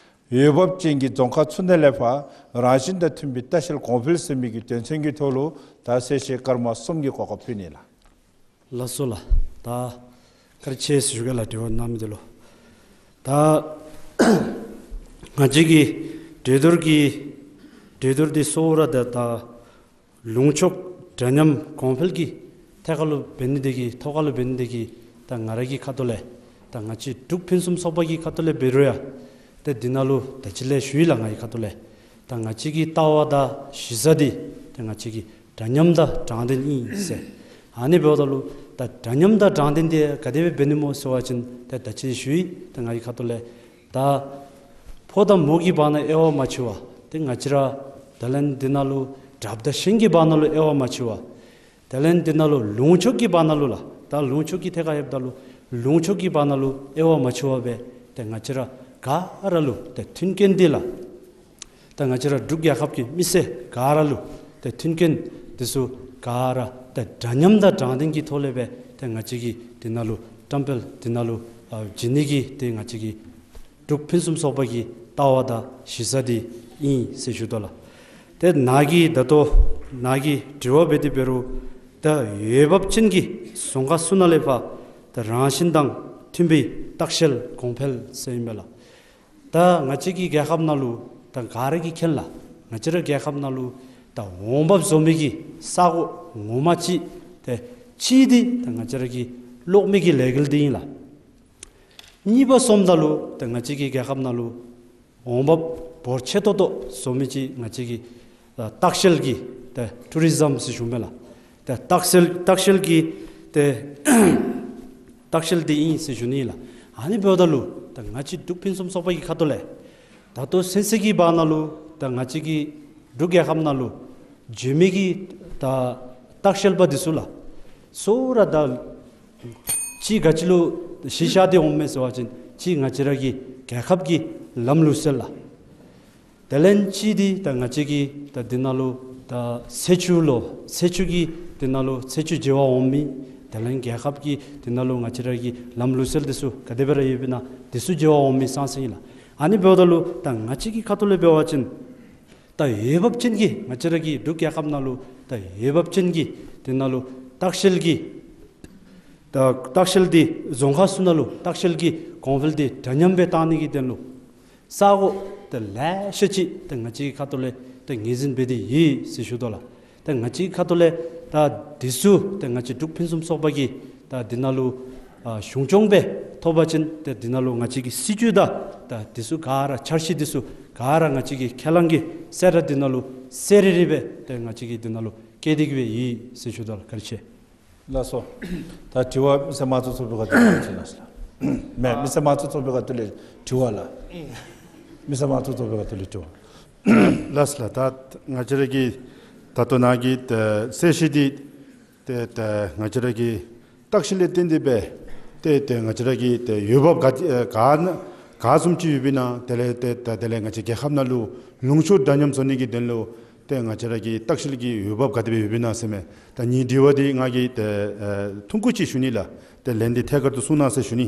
འོས་འབབ་ཅན་གྱི་རྫོང་ཁག་ཚུ་ནང་ལས་ཕར་རང་བཞིན་དང་མཐུན་པའི་ལྟ་བཤལ་གོང་འཕེལ་ཟེར་མི་གི་དོན་ཚན་གྱི་ཐོག་ལུ་ད་གསལ་བཤད་སྐར་མ་གསུམ་གྱི་གོ་སྐབས་ཕུལ་ནི་ལགས། ལགས་སོ་ལགས། ད་བཀའ་དྲིན་ཆེ་ཟེར་ཞུ་གེ་ལགས། དྲི་བ་གནང་མི་འདི་ལུ། ད་ང་བཅས་ཀྱི་གྲོས་བསྡུར་གྱི་གྲོས་བསྡུར་འདི་གཙོ་བོ་ར་ད་ད་ལུང་ཕྱོགས་འདྲ་མཉམ་གོང་འཕེལ་གྱི་ཐད་ཁར་ལུ་འབད་ནི་དེ་གིས་ཐོག་ཁར་ལུ་འབད་ནི་དེ་གིས་ད་ང་ར་གི་ཁ་ཐུག་ལས་ད་ང་བཅས་འབྲུག་ཕུན་སུམ་ཚོགས་པ་གི་ཁ་ཐུག་ལས་འབད་རུང་ཡང་ཏེ་འདི་ནང་ལུ་ད་ཅི་ལས་ཞུ་ཡི་ལགས། ང་གི་ཁ་ཐུག་ལས་ད་ང་བཅས་ཀྱི་ལྟ་བ་དང་གཞི་རྩ་འདི་ད་ང་བཅས་ཀྱི་འདྲ་མཉམ་དང་དྲང་བདེན་ཨིན་ཟེར། ཨ་ནི་འབདཝ་ད་ལུ་ད་འདྲ་མཉམ་དང་དྲང་བདེན་འདི་ག་དེ་སྦེ་འབད་ནི་སྨོ་ཟེར་བ་ཅིན་ད་ད་ཅི་ཞུ་ཡི། ད་ང་གི་ཁ་ཐུག་ལས་ད་ཕོ་དང་མོ་གི་བར་ན་དབྱེ་བ་མ་ཕྱེ་བར་ཏེ་ང་བཅས་ར་ད་ལན་འདི་ནང་ལུ་དྲགཔ་དང་ཞན་གྱི་བར་ན་ལུ་དབྱེ་བ་མ་ཕྱེ་བར་ད་ལན་འདི་ནང་ལུ་ལུང་ཕྱོགས་ཀྱི་བར་ན་ལུ་ལགས། ད་ལུང་ཕྱོགས་ཀྱི་ཐད་ཁར་ཡོདཔ་ད་ལུ་ལུང་ཕྱོགས་ཀྱི་བར་ན་ལུ་དབྱེ་བ་མ་ཕྱེ་བར་སྦེ་ཏེ་ང་བཅས་ར་ག་ར་ལུ་ཏེ་མཐུན་རྐྱེན་འདི་ལགས། ད་ང་བཅས་ར་འབྲུག་རྒྱལ་ཁབ་ཀྱི་མི་སེར་ག་ར་ལུ་ཏེ་མཐུན་རྐྱེན་འདི་ཚུ་ག་ར་ཏེ་འདྲ་མཉམ་དང་དྲང་བདེན་གྱི་ཐོག་ལས་སྦེ་ཏེ་ང་བཅས་ཀྱིས་འདི་ནང་ལུ་བཀྲམ་སྤེལ་འདི་ནང་ལུ་ཨ་བྱིན་ནི་གི་ཏེ་ང་བཅས་ཀྱི་འབྲུག་ཕུན་སུམ་ཚོགས་པ་གི་ལྟ་བ་དང་གཞི་རྩ་འདི་ཨིན་ཟེར་ཞུ་དོ་ལགས། ཏེ་ནཱ་གི་ད་ལྟོ་ནཱ་གི་དྲི་བ་འབད་དེ་འབད་རུང་ད་འོས་འབབ་ཅན་གྱི་རྫོང་ཁག་ཚུ་ནང་ལས་ཕར་ད་རང་བཞིན་དང་མཐུན་པའི་ལྟ་བཤལ་གོང་འཕེལ་ཟེར་ཨིན་པས་ལགས། ད་ང་བཅས་ཀྱི་རྒྱལ་ཁབ་ནང་ལུ་ད་ག་ར་གིས་མཁྱེན་ལགས། ང་བཅས་ར་རྒྱལ་ཁབ་ནང་ལུ་ད་འོང་འབབ་བཟོ་མི་གི་ས་གོ་ངོ་མ་ཅིག་ཏེ་གཅིག་འདི་ད་ང་བཅས་ར་གི་གློག་མེ་གི་ལས་འགུལ་འདི་ཨིན་ལགས། གཉིས་པ་སོངམ་ད་ལུ་ད་ང་བཅས་ཀྱི་རྒྱལ་ཁབ་ནང་ལུ་འོང་འབབ་འབོར་ཆེ་ཏོག་ཏོ་བཟོ་མི་ཅིག་ང་བཅས་ཀྱི་ལྟ་བཤལ་གྱི་ཏེ་ཊུ་རི་ཛམ་ཟེར་ཞུ་མི་ལགས། ཏེ་ལྟ་བཤལ་ལྟ་བཤལ་གྱི་ཏེ་ལྟ་བཤལ་འདི་ཨིན་ཟེར་ཞུ་ནི་ལགས། ཨ་ནི་འབདཝ་ད་ལུ་ད་ང་བཅས་འབྲུག་ཕུན་སུམ་ཚོགས་པ་གི་ཁ་ཐུག་ལས་ད་ལྟོ་ཚུན་ཚོད་ཀྱི་བར་ན་ལུ་ད་ང་བཅས་ཀྱི་འབྲུག་རྒྱལ་ཁབ་ནང་ལུ་འགྱོ་མི་གི་ད་ལྟ་བཤལ་པ་འདི་ཚུ་ལགས། གཙོ་བོ་ར་ད་གཅིག་ག་ཅི་ལུ་གཞི་བཞག་སྟེ་འོངམ་མས་ཟེར་བ་ཅིན་གཅིག་ང་བཅས་ར་གི་རྒྱལ་ཁབ་ཀྱི་ལམ་ལུགས་སྲོལ་ལགས། དེ་ལས་གཅིག་འདི་ད་ང་བཅས་ཀྱི་ད་འདི་ནང་ལུ་ད་ཚེས་བཅུ་ལུ་ཚེས་བཅུ་གི་འདི་ནང་ལུ་ཚེས་བཅུ་མཇལ་བར་འོང་མི་དེ་ལས་རྒྱལ་ཁབ་ཀྱི་འདི་ནང་ལུ་ང་བཅས་ར་གི་ལམ་ལུགས་སྲོལ་འདི་ཚུ་ག་དེ་སྦེ་ར་ཡོདཔ་ཨིན་ན་འདི་ཚུ་མཇལ་བར་འོང་མི་ཚང་ཚང་ཨིན་ལགས། ཨ་ནི་འབདཝ་ད་ལུ་ད་ང་བཅས་ཀྱི་ཁ་ཐུག་ལས་འབད་བ་ཅིན་ ད་འོས་འབབ་ཅན་གྱི་ང་བཅས་ར་གི་འབྲུག་རྒྱལ་ཁབ་ནང་ལུ་ད་འོས་འབབ་ཅན་གྱི་དེ་ནང་ལུ་ལྟ་བཤལ་གྱི་ད་ལྟ་བཤལ་འདི་རྫོང་ཁག་ཚུ་ནང་ལུ་ལྟ་བཤལ་གྱི་གོང་འཕེལ་འདི་འདྲ་མཉམ་སྦེ་བཏང་ནི་གི་དོན་ལུ་ས་གོ་ད་ལེ་ཤ་ཅིག་ད་ང་བཅས་ཀྱི་ཁ་ཐུག་ལས་ད་ངོས་འཛིན་འབད་དེ་ཡོད་ཟེར་ཞུ་དོ་ལགས། ད་ང་བཅས་ཀྱི་ཁ་ཐུག་ལས་ད་འདི་ཚུ་ད་ང་བཅས་འབྲུག་ཕུན་སུམ་ཚོགས་པ་གིས་ད་འདི་ནང་ལུ་ཨ་གཞུང་སྐྱོང་སྦེ་ཐོབ་པ་ཅིན་ད་འདི་ནང་ལུ་ང་བཅས་ཀྱི་སྲིད་བྱུས་དང་ད་འདི་ཚུ་ག་ར་འཆར་གཞི་འདི་ཚུ་ག་ར་ང་བཅས་ཀྱིས་ཁས་བླངས་ཀྱི་གསལ་བསྒྲགས་འདི་ནང་ལུ་གསལ་རི་རི་སྦེ་ད་ང་བཅས་ཀྱིས་འདི་ནང་ལུ་བཀོད་དེ་གི་སྦེ་ཡོད་ཟེར་ཞུ་དོ་ལགས། བཀའ་དྲིན་ཆེ། ལགས་སོ། ད་དྲི་བ་མི་སེར་དམངས་གཙོ་ཚོགས་པའི་ཁ་ཐུག་ལས་ཅིག་གནང་ཤིག་ལགས། མེན་མི་སེར་དམངས་གཙོ་ཚོགས་པའི་ཁ་ཐུག་ལས་དྲི་བ་ལགས། མི་སེར་དམངས་གཙོ་ཚོགས་པའི་ཁ་ཐུག་ལས་དྲི་བ། ལགས་ལགས། ད་ང་བཅས་ར་གི་ད་ལྟོ་ནཱ་གི་ད་གསལ་བཤད་འདི་ཏེ་ད་ང་བཅས་ར་གི་ལྟ་བཤལ་ལས་བརྟེན་ཏེ་སྦེ་ཏེ་ཏེ་ང་བཅས་ར་གི་ཏེ་འོས་འབབ་ག་ཨེ་ག་ན་ག་བཟུམ་ཅིག་ཡོདཔ་ཨིན་ན། དེ་ལས་ཏེ་ད་དེ་ལས་ང་བཅས་རྒྱལ་ཁབ་ནང་ལུ་ལུང་ཕྱོགས་འདྲ་མཉམ་བཟོ་ནི་གི་དོན་ལུ་ཏེ་ང་བཅས་ར་གི་ལྟ་བཤལ་གྱི་འོས་འབབ་ག་དེ་སྦེ་ཡོདཔ་ཨིན་ན་ཟེར་མས། ད་ངེའི་དྲི་བ་འདི་ང་གིས་ཏེ་ཨེ་ཐུང་ཀུ་ཅིག་ཞུ་ནི་ལགས། ཏེ་ལན་འདི་ཐད་ཀར་དུ་གསུང་གནང་ཟེར་ཞུ་ནི།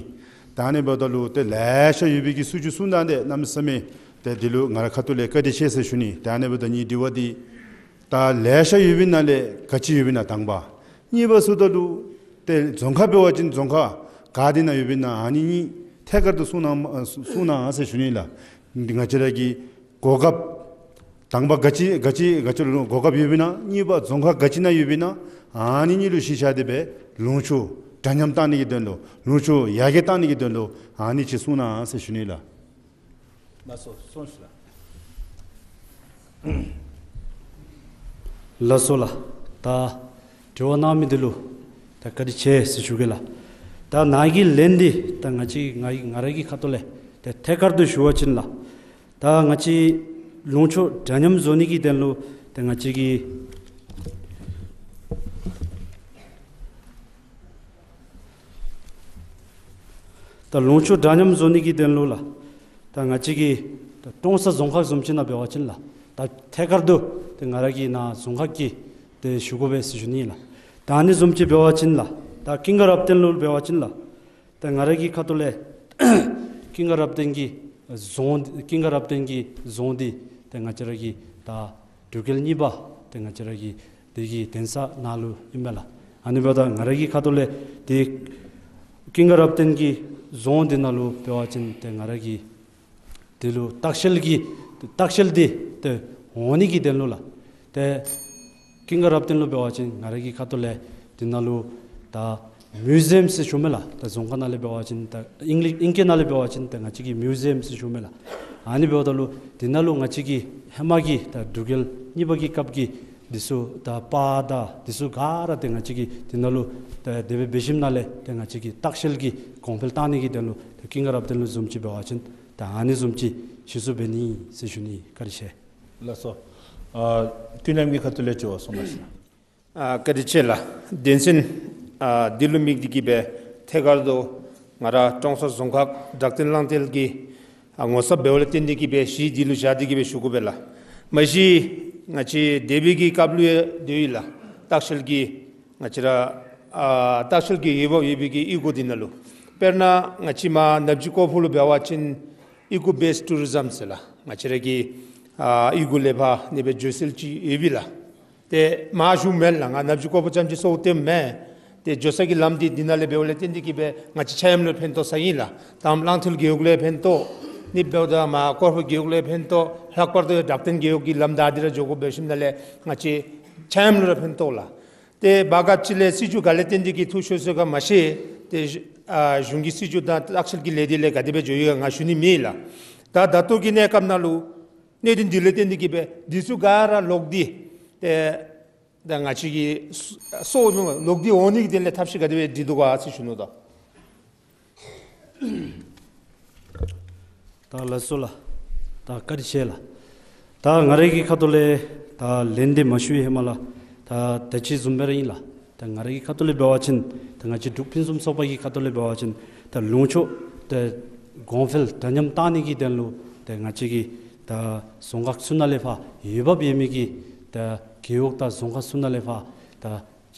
ད་ཨ་ནི་འབདཝ་ད་ལུ་ཏེ་ལེ་ཤ་ཡོད་པའི་གི་སྲིད་བྱུས་གསུང་གནང་སྟེ་གནམ་མེད་ས་མེད་ཏེ་འདི་ལུ་ང་ར་ཁ་ཐུག་ལས་བཀའ་དྲིན་ཆེ་ཟེར་ཞུ་ནི། ད་ཨ་ནི་འབདཝ་ད་ངེའི་དྲི་བ་འདི་ད་ལེ་ཤ་ཡོདཔ་ཨིན་ན་ལས་ག་ཅི་ཡོདཔ་ཨིན་ན་དང་པ། གཉིས་པ་ཟེརཝ་ད་ལུ་ཏེ་རྫོང་ཁག་འབད་བ་ཅིན་རྫོང་ཁག་ག་དེ་ནང་ཡོདཔ་ཨིན་ན་ཨ་ནི་གཉིས་ཐད་ཀར་དུ་གསུང་གནང་གསུང་གནང་ཟེར་ཞུ་ནི་ལགས། འདི་ང་བཅས་ར་གི་གོ་སྐབས་དང་པ་ག་ཅི་ག་ཅི་ག་ཅི་ལུ་གོ་སྐབས་ཡོདཔ་ཨིན་ན། གཉིས་པ་རྫོང་ཁག་ག་ཅི་ནང་ཡོདཔ་ཨིན་ན་ཨ་ནི་གཉིས་ལུ་གཞི་བཞག་སྟེ་སྦེ་ལུང་ཕྱོགས་འདྲ་མཉམ་བཏང་ནི་གི་དོན་ལུ་ལུང་ཕྱོགས་ཡར་རྒྱས་བཏང་ནི་གི་དོན་ལུ་ཨ་ནི་ཅིག་གསུང་གནང་ཟེར་ཞུ་ནི་ལགས། ལགས་སོ། གསུངས་ཤིག་ལགས། ལགས་སོ་ལགས། ད་དྲི་བ་གནང་མི་འདི་ལུ་ད་བཀའ་དྲིན་ཆེ་ཟེར་ཞུ་གེ་ལགས། ད་ནཱ་གི་ལན་འདི་ད་ང་བཅས་ང་ང་ར་གི་ཁ་ཐུག་ལས་ད་ཐད་ཀར་དུ་ཞུ་བ་ཅིན་ལགས། ད་ང་བཅས་ལུང་ཕྱོགས་འདྲ་མཉམ་བཟོ་ནི་གི་དོན་ལུ་ད་ང་བཅས་ཀྱི་ད་ལུང་ཕྱོགས་འདྲ་མཉམ་བཟོ་ནི་གི་དོན་ལུ་ལགས། ད་ང་བཅས་ཀྱི་ད་ཀྲོང་གསར་རྫོང་ཁག་བཟུམ་ཅིག་ནང་འབད་བ་ཅིན་ལགས། ད་ཐད་ཀར་དུ་ད་ང་ར་གི་ནཱ་རྫོང་ཁག་གི་ཏེ་ཞུ་དགོ་པས་ཟེར་ཞུ་ནི་ལགས། ད་ཨ་ནི་བཟུམ་ཅིག་འབད་བ་ཅིན་ལགས། ད་ཀུན་དགའ་རབ་བརྟན་ལུ་འབད་བ་ཅིན་ལགས། ད་ང་ར་གི་ཁ་ཐུག་ལས་ཀུན་དགའ་རབ་བརྟན་གྱི་རྫོང་ཀུན་དགའ་རབ་བརྟན་གྱི་རྫོང་འདི་ད་ང་བཅས་ར་གི་ད་འབྲུག་རྒྱལ་གཉིས་པ་ད་ང་བཅས་ར་གི་དེ་གི་གདན་ས་ནང་ལུ་ཨིན་མས་ལགས། ཨ་ནི་འབདཝ་ད་ང་ར་གི་ཁ་ཐུག་ལས་ཏེ་ཀུན་དགའ་རབ་བརྟན་གྱི་རྫོང་འདི་ནང་ལུ་འབད་བ་ཅིན་ཏེ་ང་ར་གི་དེ་ལུ་ལྟ་བཤལ་གྱི་ལྟ་བཤལ་འདི་ཏེ་འོང་ནི་གི་དོན་ལུ་ལགས། ཏེ་ཀུན་དགའ་རབ་བརྟན་ལུ་འབད་བ་ཅིན་ང་ར་གི་ཁ་ཐུག་ལས་དེ་ནང་ལུ་ད་མིའུ་ཟི་ཡམ་ཟེར་ཞུ་མས་ལགས། ད་རྫོང་ཁ་ནང་ལས་འབད་བ་ཅིན་ད་ཨིང་ལི་ཨིང་སྐད་ནང་ལས་འབད་བ་ཅིན་ད་ང་བཅས་ཀྱི་མིའུ་ཟི་ཡམ་ཟེར་ཞུ་མས་ལགས། ཨ་ནི་འབདཝ་ད་ལུ་དེ་ནང་ལུ་ང་བཅས་ཀྱི་ཧེ་མ་གི་ད་འབྲུག་རྒྱལ་གཉིས་པ་གི་སྐབས་ཀྱི་འདི་ཚུ་ད་པར་དང་འདི་ཚུ་ག་ར་ཏེ་ང་བཅས་ཀྱིས་དེ་ནང་ལུ་ད་དེ་སྦེ་འབད་ཞིནམ་ལས་ཏེ་ང་བཅས་ཀྱི་ལྟ་བཤལ་གྱི་གོང་འཕེལ་བཏང་ནི་གི་དོན་ལུ་ད་ཀུན་དགའ་རབ་བརྟན་ལུ་བཟུམ་ཅིག་འབད་བ་ཅིན་ད་ཨ་ནི་བཟུམ་ཅིག་གཞི་བཙུགས་འབད་ནི་ཟེར་ཞུ་ནི། བཀའ་དྲིན་ཆེ། ལགས་སོ། ཨ་ཀུན་རིན་གྱི་ཁ་ཐུག་ལས་དྲི་བ་གསུང་གནང་ཤིག། ཨ་བཀའ་དྲིན་ཆེ་ལགས། དོན་ཚན་ཨ་འདི་ལུ་དམིགས་ཏེ་གི་སྦེ་ཐད་ཀར་དུ་ང་ར་ཀྲོང་གསར་རྫོང་ཁག་བྲག་སྟེང་གླང་མདའ་གི་ཨ་ངོ་ཚབ་འབདཝ་ལས་བརྟེན་ཏེ་གི་སྦེ་གཞི་འདི་ལུ་བཞག་སྟེ་གི་སྦེ་ཞུ་དགོ་པས་ལགས། མ་གཞི་ང་བཅས་འདས་པའི་གི་སྐབས་ལུ་ཡང་འདུག་ཡི་ལགས། ལྟ་བཤལ་གྱི་ང་བཅས་ར་ཨ་ལྟ་བཤལ་གྱི་འོས་འབབ་ཡོད་པའི་གི་གཡུས་སྒོ་འདི་ནང་ལུ། དཔེར་ན་ང་བཅས་མར་ནབ་ཇི་ཀོར་ཕུག་ལུ་འབད་བ་ཅིན་ཨི་ཀོ་བེསི་ཊུ་རི་ཛམ་ཟེར་ལགས། ང་བཅས་ར་གི་ཨ་གཡུས་སྒོ་ལས་ཕར་ཨ་ནི་སྦེ་འགྱོ་སྲོལ་ཅིག་ཡོད་པས་ལགས། ཏེ་མར་ཞུ་མེན་ལགས། ང་ནབ་ཇི་ཀོར་ཕུག་རྐྱངམ་ཅིག་སོར་བཏོནམ་མེན། ཏེ་འགྱོ་ས་གི་ལམ་འདི་འདི་ནང་ལས་འབདཝ་ལས་བརྟེན་ཏེ་གི་སྦེ་ང་བཅས་ཆ་མཉམ་ལུ་ཕན་ཐོགས་ས་ཨིན་ལགས། ད་གླང་མཐིལ་རྒེད་འོག་ལུ་ཡང་ཕན་ཐོགས། ཨ་ནི་འབདཝ་ད་མར་ཀོར་ཕུ་རྒེད་འོག་ལུ་ཡང་ཕན་ཐོགས། ལྷག་པར་དུ་བྲག་སྟེང་རྒེད་འོག་གི་ལམ་བདའ་སྟེ་ར་འགྱོ་དགོཔ་འབད་ཞིནམ་ལས་ང་བཅས་ཆ་མཉམ་ལུ་ར་ཕན་ཐོགས་ལགས། ཏེ་བར་སྐབས་ཅིག་ལས་སྲིད་བྱུས་ག་ལས་བརྟེན་ཏེ་གི་འཐུས་ཤོར་སོང་ག་མ་ཤེས། ཏེ་ཨ་གཞུང་གི་སྲིད་བྱུས་དང་ལྟ་བཤལ་གྱི་ལས་སྡེ་ལས་ག་དེ་སྦེ་འགྱོ་ཡི་ག་ང་ཞུ་ནི་མེད་ལགས། ད་ད་ལྟོ་གི་གནས་སྐབས་ནང་ལུ་གནད་དོན་འདི་ལས་བརྟེན་ཏེ་གི་སྦེ་འདི་ཚུ་ག་ར་ལོག་སྟེ་ཏེ་ད་ང་བཅས་ཀྱི་སོ་ལོག་སྟེ་འོང་ནི་གི་དོན་ལས་ཐབས་ཤེས་ག་དེ་སྦེ་སྒྲིག་དོ་ག་ཟེར་ཞུ་ནི་ད། ད་ལགས་སོ་ལགས། ད་བཀའ་དྲིན་ཆེ་ལགས། ད་ང་རའི་གི་ཁ་ཐུག་ལས་ད་ལན་འདི་མ་ཞུ་བའི་ཧེ་མ་ལགས། ད་ད་ཅི་བཟུམ་སྦེ་ར་ཨིན་ལགས། ད་ང་རའི་གི་ཁ་ཐུག་ལས་འབད་བ་ཅིན་ད་ང་བཅས་འབྲུག་ཕུན་སུམ་ཚོགས་པ་གི་ཁ་ཐུག་ལས་འབད་བ་ཅིན་ད་ལུང་ཕྱོགས་ད་གོང་འཕེལ་འདྲ་མཉམ་བཏང་ནི་གི་དོན་ལུ་ད་ང་བཅས་ཀྱི་ད་རྫོང་ཁག་ཚུ་ནང་ལས་ཕར་འོས་འབབ་ཡོད་མི་གི་ད་རྒེད་འོག་དང་རྫོང་ཁག་ཚུ་ནང་ལས་ཕར་ད་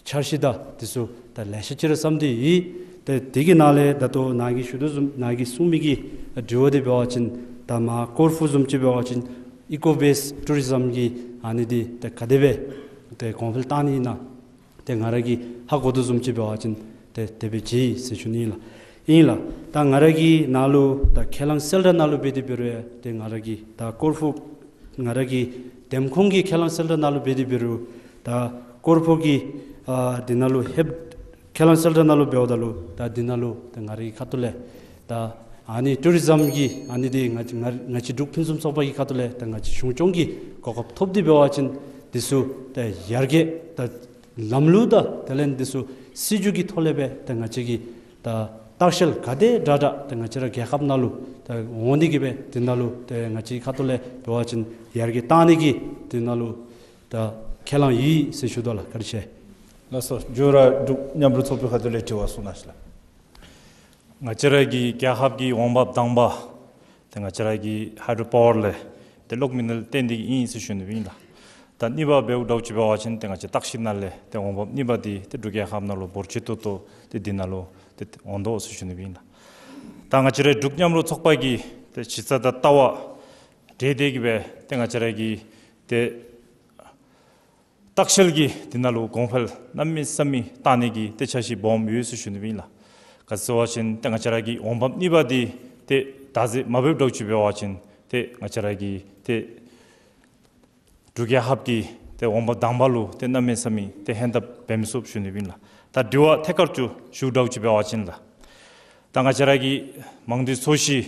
འཆར་གཞི་དང་འདི་ཚུ་ད་ལེ་ཤ་ཅིག་ར་བསམ་སྟེ་ཡོད། ད་དེ་གི་ནང་ལས་ད་ལྟོ་ནཱ་གིས་ཞུ་དོ་བཟུམ་ནཱ་གིས་གསུང་མི་གི་དྲི་བ་འདི་འབད་བ་ཅིན་ད་མར་ཀོར་ཕུ་བཟུམ་ཅིག་འབད་བ་ཅིན་ ཨི་ཀོ་བེསི་ཊུ་རི་ཛམ་གྱི་ཨ་ནི་འདི་ཏེ་ག་དེ་སྦེ་ཏེ་གོང་འཕེལ་བཏང་ནི་ཨིན་ན་ཏེ་ང་ར་གིས་ཧ་གོ་དོ་བཟུམ་ཅིག་འབད་བ་ཅིན་ཏེ་དེ་སྦེ་མཇལ་ཡི་ཟེར་ཞུ་ནི་ཨིན་ལགས། ཨིན་ལགས། ད་ང་ར་གི་ནང་ལུ་ད་ཁས་བླངས་གསལ་བསྒྲགས་ནང་ལུ་འབད་དེ་འབད་རུང་ཡང་ཏེ་ང་ར་གི་ད་སྐོར་ཕོག་ང་ར་གི་འདེམས་ཁོངས་ཀྱི་ཁས་བླངས་གསལ་བསྒྲགས་ནང་ལུ་འབད་དེ་འབད་རུང་ད་སྐོར་ཕོག་གི་ཨ་འདི་ནང་ལུ་ཧེབ་ཁས་བླངས་གསལ་བསྒྲགས་ནང་ལུ་འབདཝ་ད་ལུ་ད་འདི་ནང་ལུ་ད་ང་རའི་ཁ་ཐུག་ལས་ད་ཨ་ནི་ཊུ་རི་ཛམ་གྱི་ཨ་ནི་འདི་ང་ང་ང་བཅས་འབྲུག་ཕུན་སུམ་ཚོགས་པ་གི་ཁ་ཐུག་ལས་ད་ང་བཅས་གཞུང་སྐྱོང་གི་གོ་སྐབས་ཐོབ་སྟེ་འབད་བ་ཅིན་འདི་ཚུ་ད་ཡར་རྒྱས་ད་ལམ་ལུགས་དང་དེ་ལས་འདི་ཚུ་སྲིད་བྱུས་ཀྱི་ཐོག་ལས་སྦེ་ད་ང་བཅས་ཀྱི་ད་ལྟ་བཤལ་ག་དེ་དྲག་དྲག་ད་ང་བཅས་ར་རྒྱལ་ཁབ་ནང་ལུ་ད་འོང་ནི་གི་སྦེ་འདི་ནང་ལུ་ད་ང་བཅས་ཁ་ཐུག་ལས་འབད་བ་ཅིན་ཡར་རྒྱས་བཏང་ནི་གི་འདི་ནང་ལུ་ད་ཁས་བླངས་ཡོད་ཟེར་ཞུ་དོ་ལགས། བཀའ་དྲིན་ཆེ། ལགས་སོ། མགྱོགས་ར་འབྲུག་མཉམ་རུབ་ཚོགས་པའི་ཁ་ཐུག་ལས་དྲི་བ་གསུང་གནང་ཞུ་ལགས། ང་བཅས་ར་གི་རྒྱལ་ཁབ་ཀྱི་འོང་འབབ་དང་པ་ཏེ་ང་བཅས་ར་གི་ཧའི་ཌྲོ་པ་ཝར་ལས་ཏེ་གློག་མེ་ནང་ལས་བཏོན་ཏེ་གིས་ཨིན་ཟེར་ཞུ་ནི་ཨིན་ལགས། ད་གཉིས་པ་འབདཝ་འདྲཝ་ཅིག་འབད་བ་ཅིན་ཏེ་ང་བཅས་ལྟ་བཤལ་ནང་ལས་ཏེ་འོང་འབབ་གཉིས་པ་འདི་ཏེ་འབྲུག་རྒྱལ་ཁབ་ནང་ལུ་འབོར་ཆེ་ཏོག་ཏོ་ཏེ་འདི་ནང་ལུ་ཏེ་འོང་དོ་ཟེར་ཞུ་ནི་ཨིན་ལགས། ད་ང་བཅས་ར་འབྲུག་མཉམ་རུབ་ཚོགས་པ་གི་ཏེ་གཞི་རྩ་དང་ལྟ་བ་འབྲེལ་ཏེ་གིས་སྦེ་ཏེ་ང་བཅས་ར་གི་ཏེ་ལྟ་བཤལ་གྱི་འདི་ནང་ལུ་གོང་འཕེལ་གནམ་མེད་ས་མེད་བཏང་ནི་གི་ཏེ་འཆར་གཞི་སྦོམ་ཡོད་ཟེར་ཞུ་ནི་ཨིན་ལགས། ག་ཅི་ཟེར་བ་ཅིན་ཏེ་ང་བཅས་ར་གི་འོང་འབབ་གཉིས་པ་འདི་ཏེ་ད་ཟེར་མ་འབདཝ་འདྲཝ་ཅིག་འབད་བ་ཅིན་ཏེ་ང་བཅས་ར་གི་ཏེ་འབྲུག་རྒྱལ་ཁབ་ཀྱི་ཏེ་འོང་འབབ་དང་པ་ལུ་ཏེ་གནམ་མེད་ས་མེད་ཏེ་ཧན་ཏབ་འབད་མི་ཚུགས་ཞུ་ནི་ཨིན་ལགས། ད་དྲི་བ་ཐད་ཀར་ཅིག་ཞུཝ་འདྲཝ་ཅིག་འབད་བ་ཅིན་ལགས། ད་ང་བཅས་ར་གི་མང་སྡེ་ཚོ་གཞི་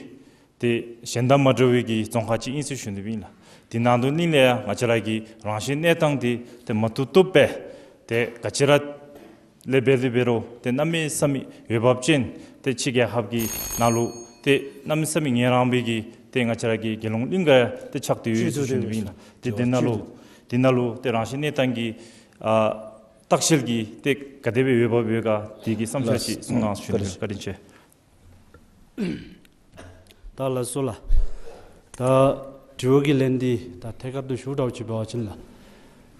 འདི་གཞན་དང་མ་འདྲ་བའི་གི་རྫོང་ཁག་ཅིག་ཨིན་ཟེར་ཞུ་ནི་ཨིན་ལགས། འདི་ནང་དུ་ནི་ལས་ཡང་ང་བཅས་ར་གི་རང་བཞིན་གནས་སྟངས་འདི་ཏེ་མ་བཏུབ་བཏུབ་སྦེ་ཏེ་ག་ཅི་ར་ལས་འབད་དེ་འབད་རུང་ཏེ་གནམ་མེད་ས་མེད་འོས་འབབ་ཅན་ཏེ་ཕྱི་རྒྱལ་ཁབ་ཀྱི་ནང་ལུ་ཏེ་གནམ་མེད་ས་མེད་ངལ་རངས་པའི་གི་ཏེ་ང་བཅས་ར་གི་རྒྱལ་ཡོངས་གླིང་ག་ཏེ་ཆགས་ཏེ་ཡོད་ཟེར་ཞུ་ནི་ཨིན་ལགས། ཏེ་འདི་ནང་ལུ་འདི་ནང་ལུ་ཏེ་རང་བཞིན་གནས་སྟངས་ཀྱི་ཨ་ལྟ་བཤལ་གྱི་ཏེ་ག་དེ་སྦེ་འོས་འབབ་ཡོད་ག་དེ་གི་བསམ་འཆར་ཅིག་གསུང་གནང་ཞུ་ནི། བཀའ་དྲིན་ཆེ། ད་ལགས་སོ་ལགས། ད་དྲི་བ་གི་ལན་འདི་ད་ཐད་ཀར་དུ་ཞུཝ་འདྲཝ་ཅིག་འབད་བ་ཅིན་ལགས།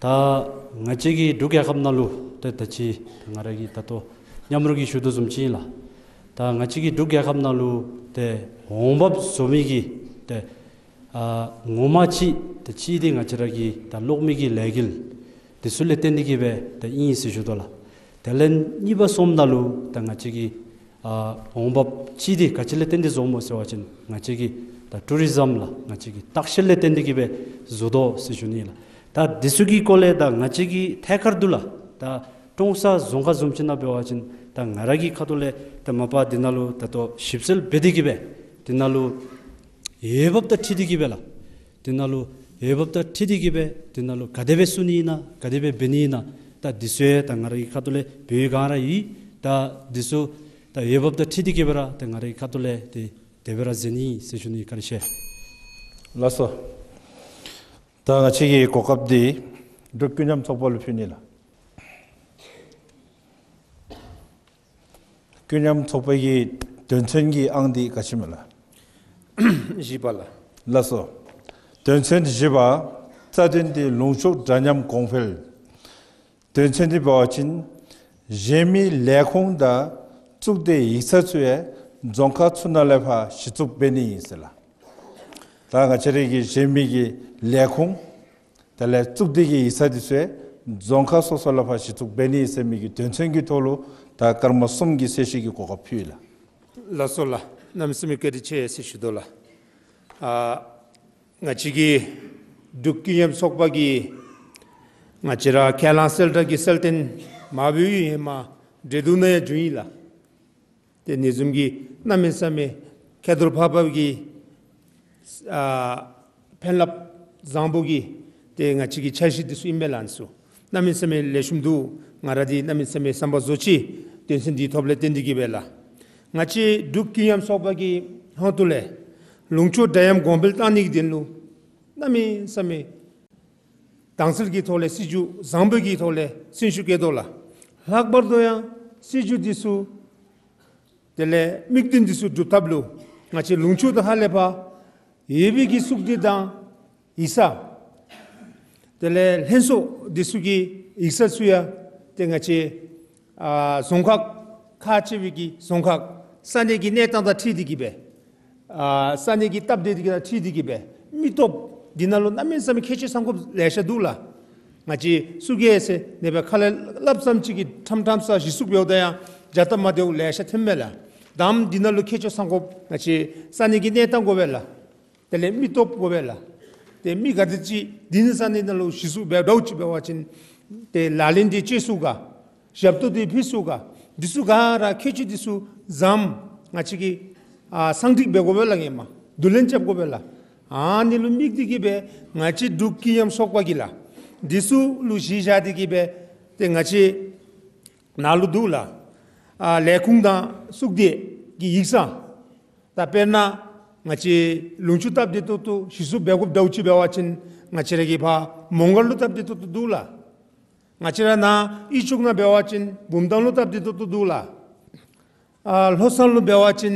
ད་ང་བཅས་ཀྱི་འབྲུག་རྒྱལ་ཁབ་ནང་ལུ་ཏེ་ད་ཅི་ང་ར་གིས་ད་ལྟོ་མཉམ་རུབ་ཀྱིས་ཞུ་དོ་བཟུམ་ཅིག་ཨིན་ལགས། ད་ང་བཅས་ཀྱི་འབྲུག་རྒྱལ་ཁབ་ནང་ལུ་ཏེ་འོང་འབབ་བཟོ་མི་གི་ཏེ་ཨ་ངོ་མ་ཅིག་ཏེ་གཅིག་འདི་ང་བཅས་ར་གི་ད་གློག་མེ་གི་ལས་འགུལ་འདི་ཚུ་ལས་བརྟེན་ཏེ་གིས་སྦེ་ད་ཨིན་ཟེར་ཞུ་དོ་ལགས། དེ་ལས་གཉིས་པ་སོངམ་ད་ལུ་ད་ང་བཅས་ཀྱི་ཨ་འོང་འབབ་ཅིག་འདི་ག་ཅི་ལས་བརྟེན་ཏེ་བཟོཝ་སྨོ་ཟེར་བ་ཅིན་ང་བཅས་ཀྱི་ད་ཊུ་རི་ཛམ་ལགས། ང་བཅས་ཀྱི་ལྟ་བཤལ་ལས་བརྟེན་ཏེ་གིས་སྦེ་བཟོ་དོ་ཟེར་ཞུ་ནི་ལགས། ད་འདི་ཚུ་གི་སྐོར་ལས་ད་ང་བཅས་ཀྱིས་ཐད་ཀར་དུ་ལགས་ད་ཀྲོང་གསར་རྫོང་ཁག་བཟུམ་ཅིག་ནང་འབད་བ་ཅིན་ད་ང་ར་གི་ཁ་ཐུག་ལས་ད་མ་པ་འདི་ནང་ལུ་ད་ལྟོ་ཞིབ་འཚོལ་འབད་དེ་གིས་སྦེ་འདི་ནང་ལུ་འོས་འབབ་དང་འཁྲིལ་ཏེ་གིས་སྦེ་ལགས། འདི་ནང་ལུ་འོས་འབབ་དང་འཁྲིལ་ཏེ་གིས་སྦེ་འདི་ནང་ལུ་ག་དེ་སྦེ་བཙུགས་ནི་ཨིན་ན་ག་དེ་སྦེ་འབད་ནི་ཨིན་ན་ད་འདི་ཚུ་ཡང་ད་ང་ར་གི་ཁ་ཐུག་ལས་འབད་བའི་སྒང་ར་ཡོད། ད་འདི་ཚུ་ད་འོས་འབབ་དང་འཁྲིལ་ཏེ་གིས་སྦེ་ར་ད་ང་ར་གི་ཁ་ཐུག་ལས་ཏེ་དེ་སྦེ་ར་མཛད་ནི་ཟེར་ཞུ་ནི། བཀའ་དྲིན་ཆེ། ལགས་སོ། ད་ང་བཅས་ཀྱི་གོ་སྐབས་འདི་འབྲུག་ཀུན་མཉམ་ཚོགས་པ་ལུ་ཕུལ་ནི་ལགས། ཀུན་མཉམ་ཚོགས་པའི་གི་དོན་ཚན་གྱི་ཨང་འདི་ག་ཅི་སྨོ་ལགས། བཞི་པ་ལགས། ལགས་སོ། དོན་ཚན་བཞི་པ། རྩ་དོན་འདི་ལུང་ཕྱོགས་འདྲ་མཉམ་གོང་འཕེལ། དོན་ཚན་འདི་འབད་བ་ཅིན་གཞན་མི་ལས་ཁུངས་དང་གཙུག་སྡེ་ཡིག་ཚང་ཚུ་ཡང་རྫོང་ཁག་ཚུ་ནང་ལས་ཕར་གཞི་བཙུགས་འབད་ནི་ཨིན་ཟེར་ལགས། ད་ང་བཅས་རའི་གི་གཞན་མི་གི་ལས་ཁུངས་དེ་ལས་གཙུག་སྡེ་གི་ཡིག་ཚང་འདི་ཚུ་ཡང་རྫོང་ཁག་སོ་སོ་ལས་ཕར་གཞི་བཙུགས་འབད་ནི་ཨིན་ཟེར་མི་གི་དོན་ཚན་གྱི་ཐོག་ལུ་ད་སྐར་མ་གསུམ་གྱི་གསལ་བཤད་ཀྱི་གོ་སྐབས་ཕུལ་ཡི་ལགས། ལགས་སོ་ལགས། གནམ་མེད་ས་མེད་བཀའ་དྲིན་ཆེ་ཟེར་ཞུ་དོ་ལགས། ཨ་ང་བཅས་ཀྱི་འབྲུག་ཀུན་མཉམ་ཚོགས་པ་གིས་ང་བཅས་ར་ཁས་བླངས་གསལ་བསྒྲགས་ཀྱི་གསལ་སྟོན་མ་འབད་བའི་ཧེ་མ་འབྲེལ་གཏུག་ནང་ཡང་བྱུང་ཡི་ལགས། ཏེ་ཨ་ནི་བཟུམ་གྱི་གནམ་མེད་ས་མེད་ཁ་ཐོར་ཕབ་ཕབ་ཀྱི་ཨ་ཕན་རླབས་བཟང་པོ་གི་ཏེ་ང་བཅས་ཀྱི་འཆར་གཞི་འདི་ཚུ་ཨིན་མས་ལགས། ཨ་ནི་ཚུ་གནམ་མེད་ས་མེད་ལེགས་ཤོམ་འདུག། ང་ར་འདི་གནམ་མེད་ས་མེད་བསམ་པ་རྫོགས་ཅི། དོན་ཚན་འདི་ཐོག་ལས་བརྟེན་ཏེ་གིས་སྦེ་ལགས། ང་བཅས་འབྲུག་ཀུན་མཉམ་ཚོགས་པ་གི་ཧོངས་ཏོ་ལས་ལུང་ཕྱོགས་འདྲ་མཉམ་གོང་འཕེལ་བཏང་ནི་གི་དོན་ལུ་གནམ་མེད་ས་མེད་དྭངས་གསལ་གྱི་ཐོག་ལས་སྲིད་བྱུས་བཟང་པོ་གི་ཐོག་ལས་སེམས་ཤུགས་བསྐྱེད་དོ་ལགས། ལྷག་པར་དུ་ཡང་སྲིད་བྱུས་འདི་ཚུ་དེ་ལས་དམིགས་དོན་འདི་ཚུ་སྒྲུབ་ཐབས་ལུ་ང་བཅས་ལུང་ཕྱོགས་དང་ཧ་ལས་པ་ཡོད་པའི་གི་གཙུག་སྡེ་དང་ཡིག་ཚང་དེ་ལས་ལྷན་ཚོགས་འདི་ཚུ་གི་ཡིག་ཚང་ཚུ་ཡང་ཏེ་ང་བཅས་ཨ་རྫོང་ཁག་ཁག་ཆེ་བའི་གི་རྫོང་ཁག་ས་གནས་ཀྱི་གནས་སྟངས་དང་འཁྲིལ་ཏེ་གིས་སྦེ་ཨ་ས་གནས་ཀྱི་སྟབས་བདེ་དེ་གི་དང་འཁྲིལ་ཏེ་གིས་སྦེ་མི་སྟོབས་ འདི་ནང་ལུ་གནམ་མེད་ས་མེད་ཁྱད་ཆོས་ཚང་དགོཔ་ལེ་ཤ་འདུག་ལགས། ང་བཅས་བཙུགས་གེ་ཟེར་ནེ་སྦེ་ཁ་ལས་སླབ་ཙམ་ཅིག་གིས་ཁྲམ་ཁྲམ་ས་གཞི་བཙུགས་འབདཝ་ད་ཡང་བྱ་སྟབས་མ་བདེཝ་ལེ་ཤ་ཐོནམ་མས་ལགས། དམ་འདི་ནང་ལུ་ཁྱད་ཆོས་ཚང་དགོཔ་ང་བཅས་ས་གནས་ཀྱི་གནས་སྟངས་དགོ་པས་ལགས། དེ་ལས་མི་སྟོབས་དགོ་པས་ལགས། ཏེ་མི་ག་དེ་ཅིག་འདི་ནི་ས་གནས་ནང་ལུ་གཞི་བཙུགས་འབད་འདྲཝ་ཅིག་འབད་བ་ཅིན་ཏེ་ལག་ལེན་འདི་སྤྱོད་ཚུགས་ག། ཞབས་ཏོག་འདི་ཕུལ་ཚུགས་ག། འདི་ཚུ་ག་ར་ཁྱད་ཆོས་འདི་ཚུ་ཙམ་ང་བཅས་ཀྱིས་ཨ་སང་ཏོག་འབད་དགོ་པས་ལགས། ངེས་མ་བསྡུ་ལེན་རྐྱབ་དགོ་པས་ལགས། ཨ་ནི་ལུ་དམིགས་ཏེ་གིས་སྦེ་ང་བཅས་འབྲུག་ཀྱི་ཡམ་ཚོགས་པ་གིས་ལགས། འདི་ཚུ་ལུ་གཞི་བཞག་སྟེ་གིས་སྦེ་ཏེ་ང་བཅས་ནཱ་ལུ་འདུག་ལགས། ཨ་ལས་ཁུངས་དང་གཙུག་སྡེ་གི་ཡིག་ཚང་། ད་དཔེར་ན་ང་བཅས་ལུང་ཕྱོགས་སྟབས་བདེ་ཏོག་ཏོ་གཞི་བཙུགས་འབད་དགོཔ་འདྲཝ་ཅིག་འབད་བ་ཅིན་ང་བཅས་ར་གི་ཕར་མོང་སྒར་ལུ་སྟབས་བདེ་ཏོག་ཏོ་འདུག་ལགས། ང་བཅས་ར་ནཱ་དབུས་ཕྱོགས་ནང་འབད་བ་ཅིན་བུམ་ཐང་ལུ་སྟབས་བདེ་ཏོག་ཏོ་འདུག་ལགས། ཨ་ལྷོ་མཚམས་ལུ་འབད་བ་ཅིན་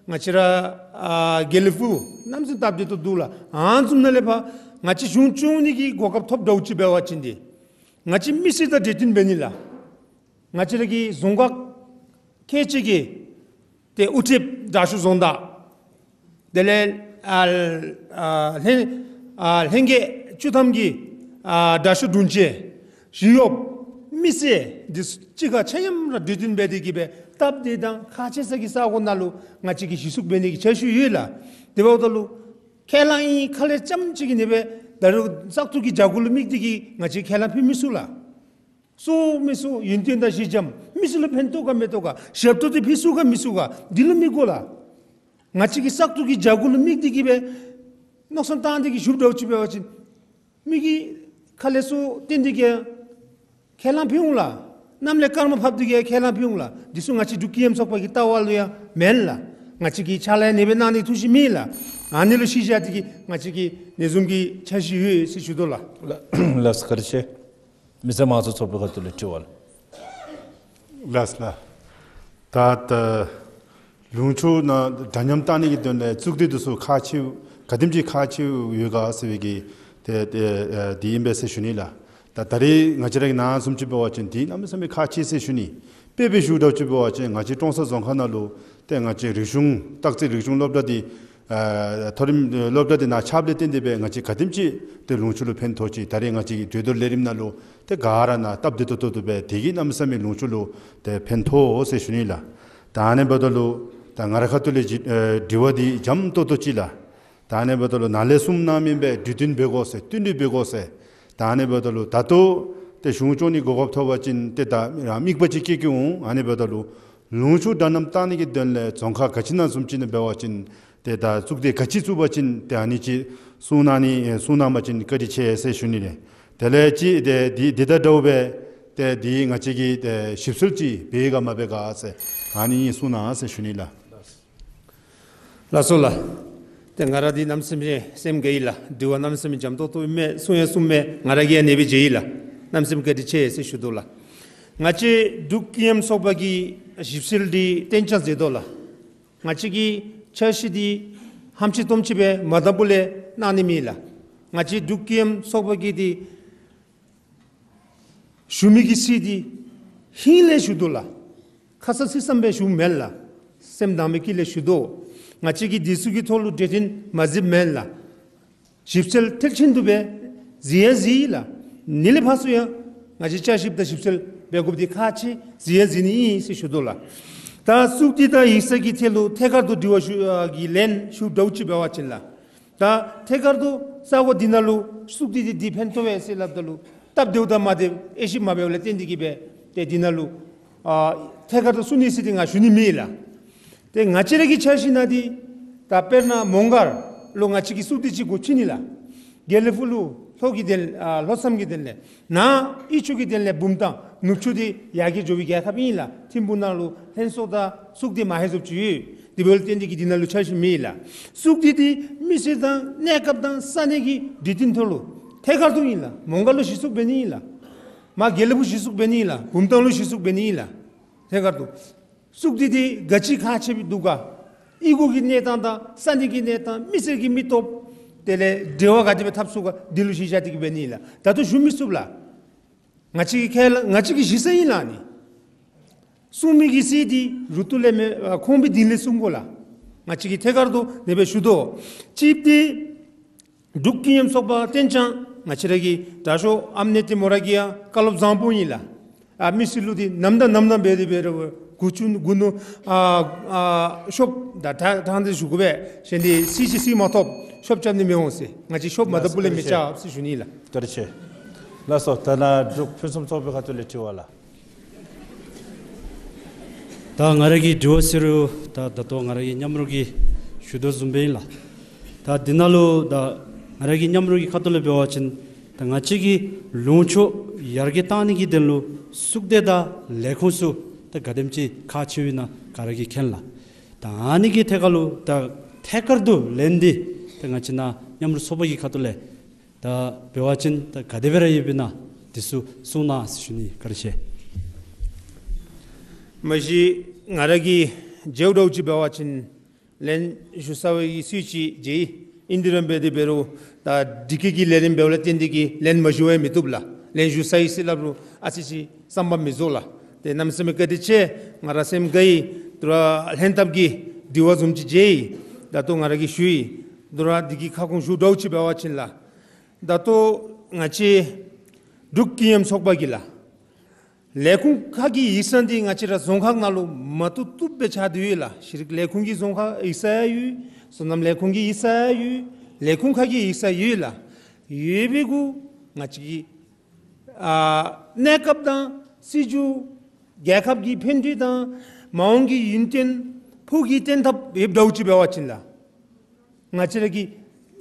ང་བཅས་ར་ཨ་དགེ་ལེགས་ཕུག་གནམ་མེད་ས་མེད་སྟབས་བདེ་ཏོག་ཏོ་འདུག་ལགས། ཨ་ནི་བཟུམ་ནང་ལས་ཕར་ང་བཅས་གཞུང་སྐྱོང་ནི་གི་གོ་སྐབས་ཐོབ་འདྲཝ་ཅིག་འབད་བ་ཅིན་ཏེ་ང་བཅས་མི་སེར་དང་འབྲེལ་མཐུད་འབད་ནི་ལགས། ང་བཅས་ར་གི་རྫོང་ཁག་ཁལ་གཅིག་གི་ཏེ་དབུ་ཁྲིདཔ་དྲག་ཤོས་རྫོང་བདག། དེ་ལས་ཨ་ཨ་ལྷན་ཨ་ལྷན་རྒྱས་བཅུ་ཐམ་གྱི་ཨ་དྲག་ཤོས་དྲུང་ཆེན་ཞི་གཡོགཔ་མི་སེར་འདི་ཚུ་གཅིག་ཁར་ཆ་མཉམ་ར་འབྲེལ་མཐུད་འབད་དེ་གིས་སྦེ་སྟབས་བདེ་དང་ཁག་ཆེ་ས་གི་ས་གོ་ནང་ལུ་ང་བཅས་ཀྱིས་གཞི་བཙུགས་འབད་ནི་གི་འཆར་གཞི་ཡོད་ལགས། དེ་འབདཝ་ད་ལུ་ཁས་བླངས་ཨིན་ཁ་ལས་ཙམ་ཅིག་གིས་ནེ་སྦེ་ད་རུང་བཙག་འཐུ་གི་བྱ་སྒོ་ལུ་དམིགས་ཏེ་གིས་ང་བཅས་ཁས་བླངས་ཕུལ་མི་ཚུགས་ལགས། ཚུགས་མི་ཚུགས་ཡུན་བརྟན་དང་ཞི་འཇམ་མི་སེར་ལུ་ཕན་ཐོགས་ག་མི་ཐོགས་ག། ཞབས་ཏོག་འདི་ཕུལ་ཚུགས་ག་མི་ཚུགས་ག། འདི་ལུ་དམིགས་དགོ་ལགས། ང་བཅས་ཀྱིས་བཙག་འཐུ་གི་བྱ་སྒོ་ལུ་དམིགས་ཏེ་གིས་སྦེ་མནོ་བསམ་བཏང་སྟེ་གིས་ཞུཝ་འདྲཝ་ཅིག་འབད་བ་ཅིན་མི་གིས་ཁ་ལས་ཚུར་བཏོན་ཏེ་གིས་ཁས་བླངས་ཕུལ་འོང་ལགས། གནམ་ལས་སྐར་མ་ཕབ་སྟེ་གིས་ཁས་བླངས་ཕུལ་འོང་ལགས། འདི་ཚུ་ང་བཅས་འབྲུག་ཀྱི་ཡམ་ཚོགས་པ་གི་ལྟ་བ་ལུ་ཡང་མེན་ལགས། ང་བཅས་ཀྱིས་ཕྱག་ལཱ་ཡང་ཨ་ནེ་སྦེ་གནང་ནི་ཐུགས་བཞེད་མེད་ལགས། ཨ་ནི་ལུ་གཞི་བཞག་སྟེ་གིས་ང་བཅས་ཀྱིས་ཨ་ནི་བཟུམ་གྱི་འཆར་གཞི་ཡོད་ཟེར་ཞུ་དོ་ལགས། ལགས་སོ། བཀའ་དྲིན་ཆེ། མི་སེར་དམངས་གཙོ་ཚོགས་པའི་ཁ་ཐུག་ལས་དྲི་བ་ལགས། ལགས་སོ་ལགས། ད་ད་ལུང་ཕྱོགས་ནང་འདྲ་མཉམ་བཏང་ནི་གི་དོན་ལས་གཙུག་སྡེ་འདི་ཚུ་ཁག་ཆེཝ་ག་དེམ་ཅིག་ཁག་ཆེཝ་ཡོད་ག་ཟེར་བའི་གི་ཏེ་ཏེ་ཨེ་འདི་ཨིན་པས་ཟེར་ཞུ་ནི་ལགས། ད་ད་རེས་ང་བཅས་ར་གི་ནང་བཟུམ་ཅིག་འབད་བ་ཅིན་འདི་གནམ་མེད་ས་མེད་ཁག་ཆེ་ཟེར་ཞུ་ནི། དཔེ་སྦེ་ཞུཝ་འདྲཝ་ཅིག་འབད་བ་ཅིན་ང་བཅས་ཀྲོང་གསར་རྫོང་ཁག་ནང་ལུ་ཏེ་ང་བཅས་རིག་གཞུང་སྟག་རྩེ་རིག་གཞུང་སློབ་གྲྭ་འདི་ཨ་མཐོ་རིམ་སློབ་གྲྭ་འདི་ནཱ་ཁྱབ་ལས་བརྟེན་ཏེ་སྦེ་ང་བཅས་ག་དེམ་ཅིག་ཏེ་ལུང་ཕྱོགས་ལུ་ཕན་ཐོགས་ཅི། ད་རེས་ང་བཅས་ཀྱི་གྲོས་བསྡུར་ལས་རིམ་ནང་ལུ་ཏེ་ག་ར་ནཱ་སྟབས་བདེ་ཏོག་ཏོ་འདུག་པས། དེ་གིས་གནམ་མེད་ས་མེད་ལུང་ཕྱོགས་ལུ་ཏེ་ཕན་ཐོགས་ཟེར་ཞུ་ནི་ལགས། ད་ཨ་ནི་འབདཝ་ད་ལུ་ད་ང་རའི་ཁ་ཐུག་ལས་ཨེ་དྲི་བ་འདི་འཇམ་ཏོག་ཏོ་ཅིག་ལགས། ད་ཨ་ནི་འབདཝ་ད་ལུ་ནཱ་ལས་གསུངམ་ནང་མེན་པས་གྲོས་བསྟུན་འབད་དགོ་ཟེར་བསྟུན་གྲོས་འབད་དགོ་ཟེར། ད་ཨ་ནི་འབདཝ་ད་ལུ་ད་ལྟོ་ཏེ་གཞུང་སྐྱོང་ནི་གོ་སྐབས་ཐོབ་པ་ཅིན་ཏེ་ད་རང་དམིགས་པ་ཅིག་སྐྱེ་སྐྱེ་འོང་། ཨ་ནི་འབདཝ་ད་ལུ་ལུང་ཕྱོགས་འདྲ་མཉམ་བཏང་ནི་གི་དོན་ལས་རྫོང་ཁག་ག་ཅི་ནང་བཟུམ་ཅིག་ནང་འབད་བ་ཅིན་ཏེ་ད་གཙུག་སྡེ་ག་ཅི་བཙུགས་པ་ཅིན་ཏེ་ཨ་ནི་ཅིག་གསུང་གནང་ནི་ཨེ་གསུང་གནང་པ་ཅིན་བཀའ་དྲིན་ཆེ་ཟེར་ཞུ་ནི་ལགས། དེ་ལས་ཅིག་ཏེ་འདི་འདི་དང་འདྲཝ་སྦེ་ཏེ་འདི་ང་བཅས་ཀྱིས་ཏེ་ཞིབ་འཚོལ་ཅིག་འབད་ག་མ་འབད་ག་ཟེར་ཨ་ནི་གསུང་གནང་ཟེར་ཞུ་ནི་ལགས། ལགས་སོ་ལགས། ཏེ་ང་ར་འདི་གནམ་མེད་ས་མེད་སེམས་དགའ་ཡི་ལགས། དྲི་བ་གནམ་མེད་ས་མེད་འཇམ་ཏོག་ཏོ་ཨིན་མས། གསུང་ཡང་གསུངམ་མས། ང་ར་གིས་ཡང་ཨ་ནེ་སྦེ་མཇལ་ཡི་ལགས། གནམ་མེད་ས་མེད་བཀའ་དྲིན་ཆེ་ཟེར་ཞུ་དོ་ལགས། ང་བཅས་འབྲུག་ཀྱི་ཡམ་ཚོགས་པ་གིས་ཞིབ་འཚོལ་འདི་གཏན་འཇགས་མཛད་དོ་ལགས། ང་བཅས་ཀྱི་འཆར་གཞི་འདི་ཧམ་ཅིག་སྟོང་ཅིག་སྦེ་མ་དང་པོ་ལས་གནང་ནི་མེད་ལགས། ང་བཅས་འབྲུག་ཀྱི་ཡམ་ཚོགས་པ་གིས་འདི་ཞུ་མི་གི་ཚིག་འདི་ཧིང་ལས་ཞུ་དོ་ལགས། ཁ་ཙ་ཚིག་ཙམ་སྦེ་ཞུཝ་མེན་ལགས། སེམས་དྭངས་མའི་དཀྱིལ་ལས་ཞུ་དོ། ང་བཅས་ཀྱིས་འདི་ཚུ་གི་ཐོག་ལུ་གྲོས་བསྟུན་མ་མཛདཔ་མེན་ལགས། ཞིབ་འཚོལ་མཐིལ་ཕྱིན་དུ་སྦེ་མཛད་ཡང་མཛད་ཡི་ལགས། ཨ་ནི་ལས་ཕར་ཚུར་ཡང་ང་བཅས་བསྐྱར་ཞིབ་དང་ཞིབ་འཚོལ་འབད་དགོཔ་འདི་ཁག་ཆེ་མཛད་ཡང་མཛད་ནི་ཨིན་ཟེར་ཞུ་དོ་ལགས། ད་གཙུག་སྡེ་དང་ཡིག་ཚང་གི་ཐད་ལུ་ཐད་ཀར་དུ་དྲི་བ་ཞུ་ཨ་གི་ལན་ཞུཝ་འདྲཝ་ཅིག་འབད་བ་ཅིན་ལགས། ད་ཐད་ཀར་དུ་ས་གོ་འདི་ནང་ལུ་གཙུག་སྡེ་འདི་འདི་ཕན་ཐོགས་པས་ཟེར་སླབ་ད་ལུ་སྟབས་བདེཝ་དང་མ་བདེཝ་དབྱེ་ཞིབ་མ་འབདཝ་ལས་བརྟེན་ཏེ་གིས་སྦེ་ཏེ་འདི་ནང་ལུ་ཨ་ཐད་ཀར་དུ་གསུང་ནི་ཟེར་འདི་ང་ཞུ་ནི་མེད་ལགས། ཏེ་ང་བཅས་ར་གི་འཆར་གཞི་ནང་འདི་ད་དཔེར་ན་མོང་སྒར་ལུ་ང་བཅས་ཀྱི་གཙུག་སྡེ་ཅིག་དགོ་ཅི་ནི་ལགས། དགེ་ལེགས་ཕུག་ལུ་ལྷོ་གི་དོན་ཨ་ལྷོ་མཚམས་ཀྱི་དོན་ལས་ནཱ་དབུས་ཕྱོགས་ཀྱི་དོན་ལས་བུམ་ཐང་ནུབ་ཕྱོགས་འདི་ཡར་རྒྱས་འགྱོ་བའི་རྒྱལ་ཁབ་ཨིན་ལགས། ཐིམ་ཕུ་ནང་ལུ་ལྷན་ཚོགས་དང་གཙུག་སྡེ་མ་ཧེ་བཟུམ་ཅིག་ཡོད། དེ་འབདཝ་ལས་བརྟེན་ཏེ་གིས་འདི་ནང་ལུ་འཆར་གཞི་མེད་ལགས། གཙུག་སྡེ་འདི་མི་སེར་དང་གནས་སྐབས་དང་ས་གནས་ཀྱི་འབྲེལ་མཐུད་ཐོག་ལུ་ཐད་ཀར་དུ་ཨིན་ལགས། མོང་སྒར་ལུ་གཞི་བཙུགས་འབད་ནི་ཨིན་ལགས། མར་དགེ་ལེགས་ཕུག་གཞི་བཙུགས་འབད་ནི་ཨིན་ལགས། བུམ་ཐང་ལུ་གཞི་བཙུགས་འབད་ནི་ཨིན་ལགས། ཐད་ཀར་དུ་གཙུག་སྡེ་འདི་ག་ཅི་ཁག་ཆེ་འདུག་ག། གཡུས་སྒོ་གི་གནས་སྟངས་དང་ས་གནས་ཀྱི་གནས་སྟངས་མི་སེར་གྱི་མི་སྟོབས་དེ་ལས་འབྲེལ་བ་ག་དེ་སྦེ་འཐབ་ཚུགས་ག། འདི་ལུ་གཞི་བཞག་སྟེ་གིས་འབད་ནི་ཨིན་ལགས། ད་ལྟོ་ཞུ་མི་ཚུགས་ལགས། ང་བཅས་ཀྱི་ཁས་ལ་ང་བཅས་ཀྱི་གཞི་རྩ་ཨིན་ལགས་ཨ་ནི། གསུང་མི་གི་ཚིག་འདི་རུ་ཏོ་ལས་མེན་ཨ་ཁོང་པའི་དིང་ལས་གསུང་དགོ་ལགས། ང་བཅས་ཀྱིས་ཐད་ཀར་དུ་ཨ་ནེ་སྦེ་ཞུ་དོ། གཅིག་འདི་ འབྲུག་ཀུན་མཉམ་ཚོགས་པ་ཏེན་ཅང་ང་བཅས་ར་གི་དྲག་ཤོས་ཨམ་ནེ་ཏེ་མོ་ར་གིས་ཡང་བཀའ་སློབ་བཟང་པོ་ཨིན་ལགས། ཨ་མི་སེར་ལུ་འདི་ནམ་དང་ནམ་དང་འབད་དེ་འབད་རུང་འགོ་བཙུགས་འགོ་ནུ་ཨ་ཨ་ཤོབ་ད་ད་ད་འདི་ཞུ་དགོ་པས། གཞན་འདི་སྲིད་ཅིག་སྲིད་མ་ཐོབ་ཤོབ་རྐྱབ་ནི་མི་འོང་ཟེར། ང་བཅས་ཤོབ་མ་ད་བུ་ལས་མི་རྐྱབ་ཟེར་ཞུ་ནི་ལགས། བཀའ་དྲིན་ཆེ། ལགས་སོ། ད་ནཱ་འབྲུག་ཕུན་སུམ་ཚོགས་པའི་ཁ་ཐུག་ལས་དྲི་བ་ལགས། ད་ང་ར་གི་དྲི་བ་ཟེར་རུང་ད་ད་ལྟོ་ང་ར་གི་མཉམ་རོགས་ཀྱིས་ཞུ་དོ་བཟུམ་སྦེ་ཨིན་ལགས། ད་འདི་ནང་ལུ་ད་ང་ར་གི་མཉམ་རོགས་ཀྱི་ཁ་ཐུག་ལས་འབད་བ་ཅིན་ད་ང་བཅས་ཀྱི་ལུང་ཕྱོགས་ཡར་རྒྱས་གཏང་ནི་གི་དོན་ལུ་གཙུག་སྡེ་དང་ལས་ཁུངས་ཚུ་ད་ག་དེམ་ཅིག་ཁག་ཆེཝ་ཨིན་ན་ག་ར་གིས་མཁྱེན་ལགས། ད་ཨ་ནི་གི་ཐད་ཁར་ལུ་ད་ཐད་ཀར་དུ་ལན་འདི་ད་ང་བཅས་ནཱ་མཉམ་རོགས་ཚོགས་པ་གི་ཁ་ཐུག་ལས་ད་འབད་བ་ཅིན་ད་ག་དེ་སྦེ་ར་ཡོདཔ་ཨིན་ན་འདི་ཚུ་གསུང་གནང་ཟེར་ཞུ་ནི། བཀའ་དྲིན་ཆེ། མ་གཞི་ང་ར་གིས་མཇལཝ་འདྲཝ་ཅིག་འབད་བ་ཅིན་ལན་ཞུ་ཚར་བའི་ཚུལ་ཅིག་མཇལ་ཡི། ཨིན་དེ་ར་འབད་དེ་འབད་རུང་ད་འདི་སྐད་ཀྱི་ལས་རིམ་འབདཝ་ལས་བརྟེན་ཏེ་གིས་ལན་མ་ཞུ་བ་ཡང་མི་བཏུབ་ལགས། ལན་ཞུ་ཚར་ཡི་ཟེར་སླབ་རུང་ཨ་ཙི་ཅིག་བསམ་པ་མི་རྫོགས་ལགས། ཏེ་གནམ་མེད་ས་མེད་བཀའ་དྲིན་ཆེ། ང་ར་སེམས་དགའ་ཡི། དོ་རུང་ལྷན་ཐབས་ཀྱི་དྲི་བ་བཟུམ་ཅིག་མཇལ་ཡི། ད་ལྟོ་ང་ར་གིས་ཞུ་ཡི། དོ་རུང་འདི་གི་ཁ་སྐོང་ཞུཝ་འདྲཝ་ཅིག་འབད་བ་ཅིན་ལགས། ད་ལྟོ་ང་བཅས་འབྲུག་ཀུན་མཉམ་ཚོགས་པ་གིས་ལགས། ལས་ཁུངས་ཁག་གི་ཡིག་ཚང་འདི་ང་བཅས་ར་རྫོང་ཁག་ནང་ལུ་མ་བཏུབ་བཏུབ་སྦེ་ཆགས་ཏེ་ཡོད་ལགས། ཤེས་རིག་ལས་ཁུངས་ཀྱི་རྫོང་ཁག་ཡིག་ཚང་ཡང་ཡོད། སོ་ནམ་ལས་ཁུངས་ཀྱི་ཡིག་ཚང་ཡང་ཡོད། ལས་ཁུངས་ཁག་གི་ཡིག་ཚང་ཡོད་ལགས། ཡོད་པའི་གུ་ང་བཅས་ཀྱི་ཨ་གནས་སྐབས་དང་སྲིད་བྱུས་རྒྱལ་ཁབ་ཀྱི་ཕན་བདེ་དང་མ་འོངས་ཀྱི་ཡུན་བརྟན་ཕུགས་ཀྱི་བརྟན་ཐབས་ཡོདཔ་འདྲཝ་ཅིག་འབད་བ་ཅིན་ལགས། ང་བཅས་ར་གི་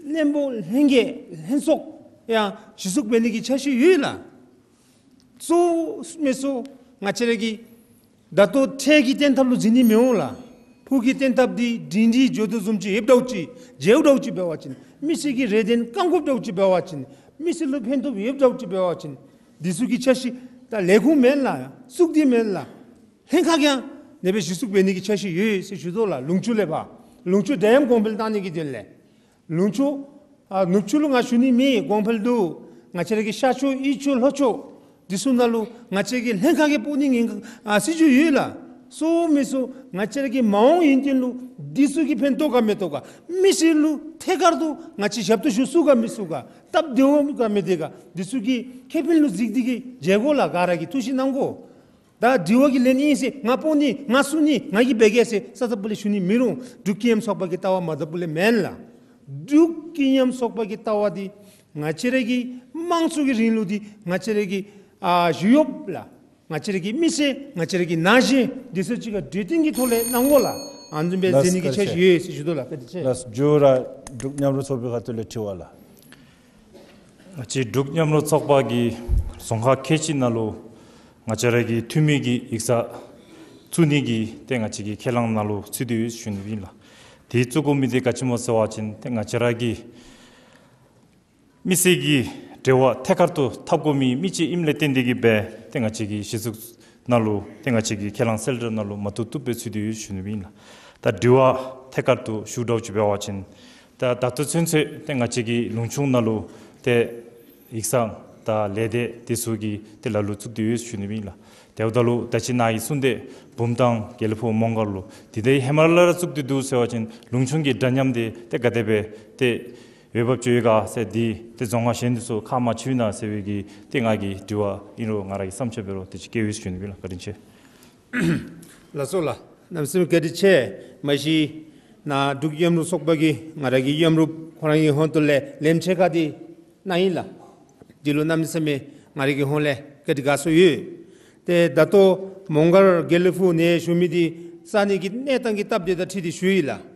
བློན་པོ་ལྷན་རྒྱས་ལྷན་ཚོགས་ཡང་གཞི་བཙུགས་འབད་ནི་གི་འཆར་གཞི་ཡོད་ལགས། གཙོ་བོ་མེན་སོ་ང་བཅས་ར་གི་ད་ལྟོ་འཕྲལ་གྱི་བརྟན་ཐབས་ལུ་གཟིགས་ནི་མི་འོང་ལགས། ཕུགས་ཀྱི་བརྟན་ཐབས་འདི་སྒྲིང་སྒྲི་འགྱོ་དོ་བཟུམ་ཅིག་ཡོདཔ་འདྲཝ་ཅིག་མཇལཝ་འདྲཝ་ཅིག་འབད་བ་ཅིན་མི་སེར་གྱི་རེ་འདུན་བསྐང་དགོཔ་འདྲཝ་ཅིག་འབད་བ་ཅིན་མི་སེར་ལུ་ཕན་ཐོགས་ཡོདཔ་འདྲཝ་ཅིག་འབད་བ་ཅིན་འདི་ཚུ་གི་འཆར་གཞི་ད་ལས་ཁུངས་མེན་ལགས། གཙུག་སྡེ་མེན་ལགས། ལྷན་ཁག་ཀྱང་ནེ་སྦེ་གཞི་བཙུགས་འབད་ནི་གི་འཆར་གཞི་ཡོད་ཟེར་ཞུ་དོ་ལགས། ལུང་ཕྱོགས་ལས་ཕར་ལུང་ཕྱོགས་འདི་ཡང་གོང་འཕེལ་གཏང་ནི་གི་དོན་ལས། ལུང་ཕྱོགས་ཨ་ནུབ་ཕྱོགས་ལུ་ང་ཞུ་ནི་མེད། གོང་འཕེལ་འདུག། ང་བཅས་ར་གི་ཤར་ཕྱོགས་དབུས་ཕྱོགས་ལྷོ་ཕྱོགས་འདི་ཚུ་ནང་ལུ་ང་བཅས་ཀྱི་ལྷན་ཁག་གིས་སྤོ་ནི་ངན་ཨ་སྲིད་བྱུས་ཡོད་ལགས། གཙོ་བོ་མེན་སོ་ང་བཅས་ར་གི་མ་འོངས་ཡུན་བརྟན་ལུ་འདི་ཚུ་གིས་ཕན་ཐོགས་ག་མི་ཐོགས་ག། མི་སེར་ལུ་ཐད་ཀར་དུ་ང་བཅས་ཞབས་ཏོག་ཞུ་ཚུགས་ག་མི་ཚུགས་ག། སྟབས་བདེཝ་ག་མི་བདེ་ག། འདི་ཚུ་གི་ཁེ་ཕན་ལུ་གཟིགས་ཏེ་གིས་མཇལ་དགོ་ལགས། ག་ར་གིས་ཐུགས་ཞིབ་གནང་དགོ། ད་དྲི་བ་གི་ལན་ཨིན་ཟེར་ང་སྤོ་ནི་ང་གསུང་ནི་ང་གིས་འབད་གེ་ཟེར་ས་ད་བུ་ལས་ཞུ་ནི་མི་རུང་། འབྲུག་ཀུན་མཉམ་ཚོགས་པ་གི་ལྟ་བ་མ་ད་བུ་ལས་མེན་ལགས། འབྲུག་ཀུན་མཉམ་ཚོགས་པ་གི་ལྟ་བ་འདི་ང་བཅས་ར་གི་དམངས་གཙོ་གི་རིང་ལུགས་འདི་ང་བཅས་ར་གི་ཨ་གཞུང་གཡོགཔ་ལགས། ང་བཅས་ར་གི་མི་སེར་ང་བཅས་ར་གི་ན་གཞོན་འདི་ཚུ་གཅིག་ཁར་གྲོས་བསྟུན་གྱི་ཐོག་ལས་གནང་དགོ་ལགས། ཨ་ནི་བཟུམ་སྦེ་མཛད་ནི་གི་འཆར་གཞི་ཡོད་ཟེར་ཞུ་དོ་ལགས། བཀའ་དྲིན་ཆེ། ལགས་སོ། མཇུག་ར་འབྲུག་མཉམ་རོགས་ཚོགས་པའི་ཁ་ཐུག་ལས་དྲི་བ་ལགས། ང་བཅས་འབྲུག་མཉམ་རོགས་ཚོགས་པ་གིས་རྫོང་ཁག་ཁལ་གཅིག་ནང་ལུ་ང་བཅས་ར་གི་འཐུས་མི་གི་ཡིག་ཚང་བཙུགས་ནི་གི་ཏེ་ང་བཅས་ཀྱི་ཁས་བླངས་ནང་ལུ་ཚུད་དེ་ཡོད་ཟེར་ཞུ་ནི་ཨིན་ལགས། དེ་བཙུགས་དགོ་མི་འདི་ག་ཅི་སྨོ་ཟེར་བ་ཅིན་ཏེ་ང་བཅས་ར་གི་མི་སེར་གྱི་འབྲེལ་བ་ཐད་ཀར་དུ་འཐབ་དགོ་མི་མི་ཅིག་ཨིནམ་ལས་བརྟེན་ཏེ་གིས་སྦེ་ཏེ་ང་བཅས་ཀྱི་གཞི་བཙུགས་ནང་ལུ་ཏེ་ང་བཅས་ཀྱི་ཁས་བླངས་གསལ་བསྒྲགས་ནང་ལུ་མ་བཏུབ་བཏུབ་སྦེ་ཚུད་དེ་ཡོད་ཟེར་ཞུ་ནི་ཨིན་ལགས། ད་དྲི་བ་ཐད་ཀར་དུ་ཞུཝ་འདྲཝ་ཅིག་འབད་བ་ཅིན་ད་ད་ལྟོ་ཚུན་ཚོད་ཏེ་ང་བཅས་ཀྱི་ལུང་ཕྱོགས་ནང་ལུ་ཏེ་ཡིག་ཚང་དང་ལས་སྡེ་དེ་ཚུ་གི་ཏེ་ལ་ལུ་བཙུགས་ཏེ་ཡོད་ཟེར་ཞུ་ནི་ཨིན་ལགས། དེ་འབདཝ་ད་ལུ་ད་ཅི་ནཱ་གིས་གསུངས་ཏེ་བུམ་ཐང་དགེ་ལེགས་ཕུག་མོང་སྒར་ལུ་དེ་དེ་ཧེ་མ་ལས་ར་བཙུགས་ཏེ་འདུག་ཟེར་བ་ཅིན་ལུང་ཕྱོགས་ཀྱི་འདྲ་མཉམ་དེ་ཏེ་ག་དེ་སྦེ་ཏེ་འོས་འབབ་ཅིག་ཡོད་ག་ཟེར་འདི་ཏེ་རྫོང་ཁག་གཞན་དེ་ཚུ་ཁག་མ་ཆེཝ་ཨིན་ན་ཟེར་བའི་གི་ཏེ་ང་གི་དྲི་བ་ཨིན་རུང་ང་ར་གི་བསམ་འཆར་འབད་རུང་དེ་ཅིག་བཀོད་ཡོད་ཟེར་ཞུ་ནི་ཨིན་ལགས། བཀའ་དྲིན་ཆེ། ལགས་སོ་ལགས། གནམ་མེད་ས་མེད་བཀའ་དྲིན་ཆེ། མ་གཞི་ནཱ་འབྲུག་མཉམ་རོགས་ཚོགས་པ་གི་ང་ར་གི་མཉམ་རོགས་ཁོང་ར་གི་ཧོངས་ཏོ་ལས་ལེམ་ཆེ་ཁ་འདི་གནང་ཡི་ལགས། འདི་ལུ་གནམ་མེད་ས་མེད་ང་ར་གི་ཧོངས་ལས་བཀའ་དྲིན་དགའ་ཚོར་ཡོད། ཏེ་ད་ལྟོ་མོང་སྒར་དགེ་ལེགས་ཕུག་ནང་བཞུགས་མི་འདི་ས་གནས་ཀྱི་གནས་སྟངས་ཀྱི་སྟབས་བདེ་དང་འཁྲིལ་ཏེ་ཞུ་ཡི་ལགས།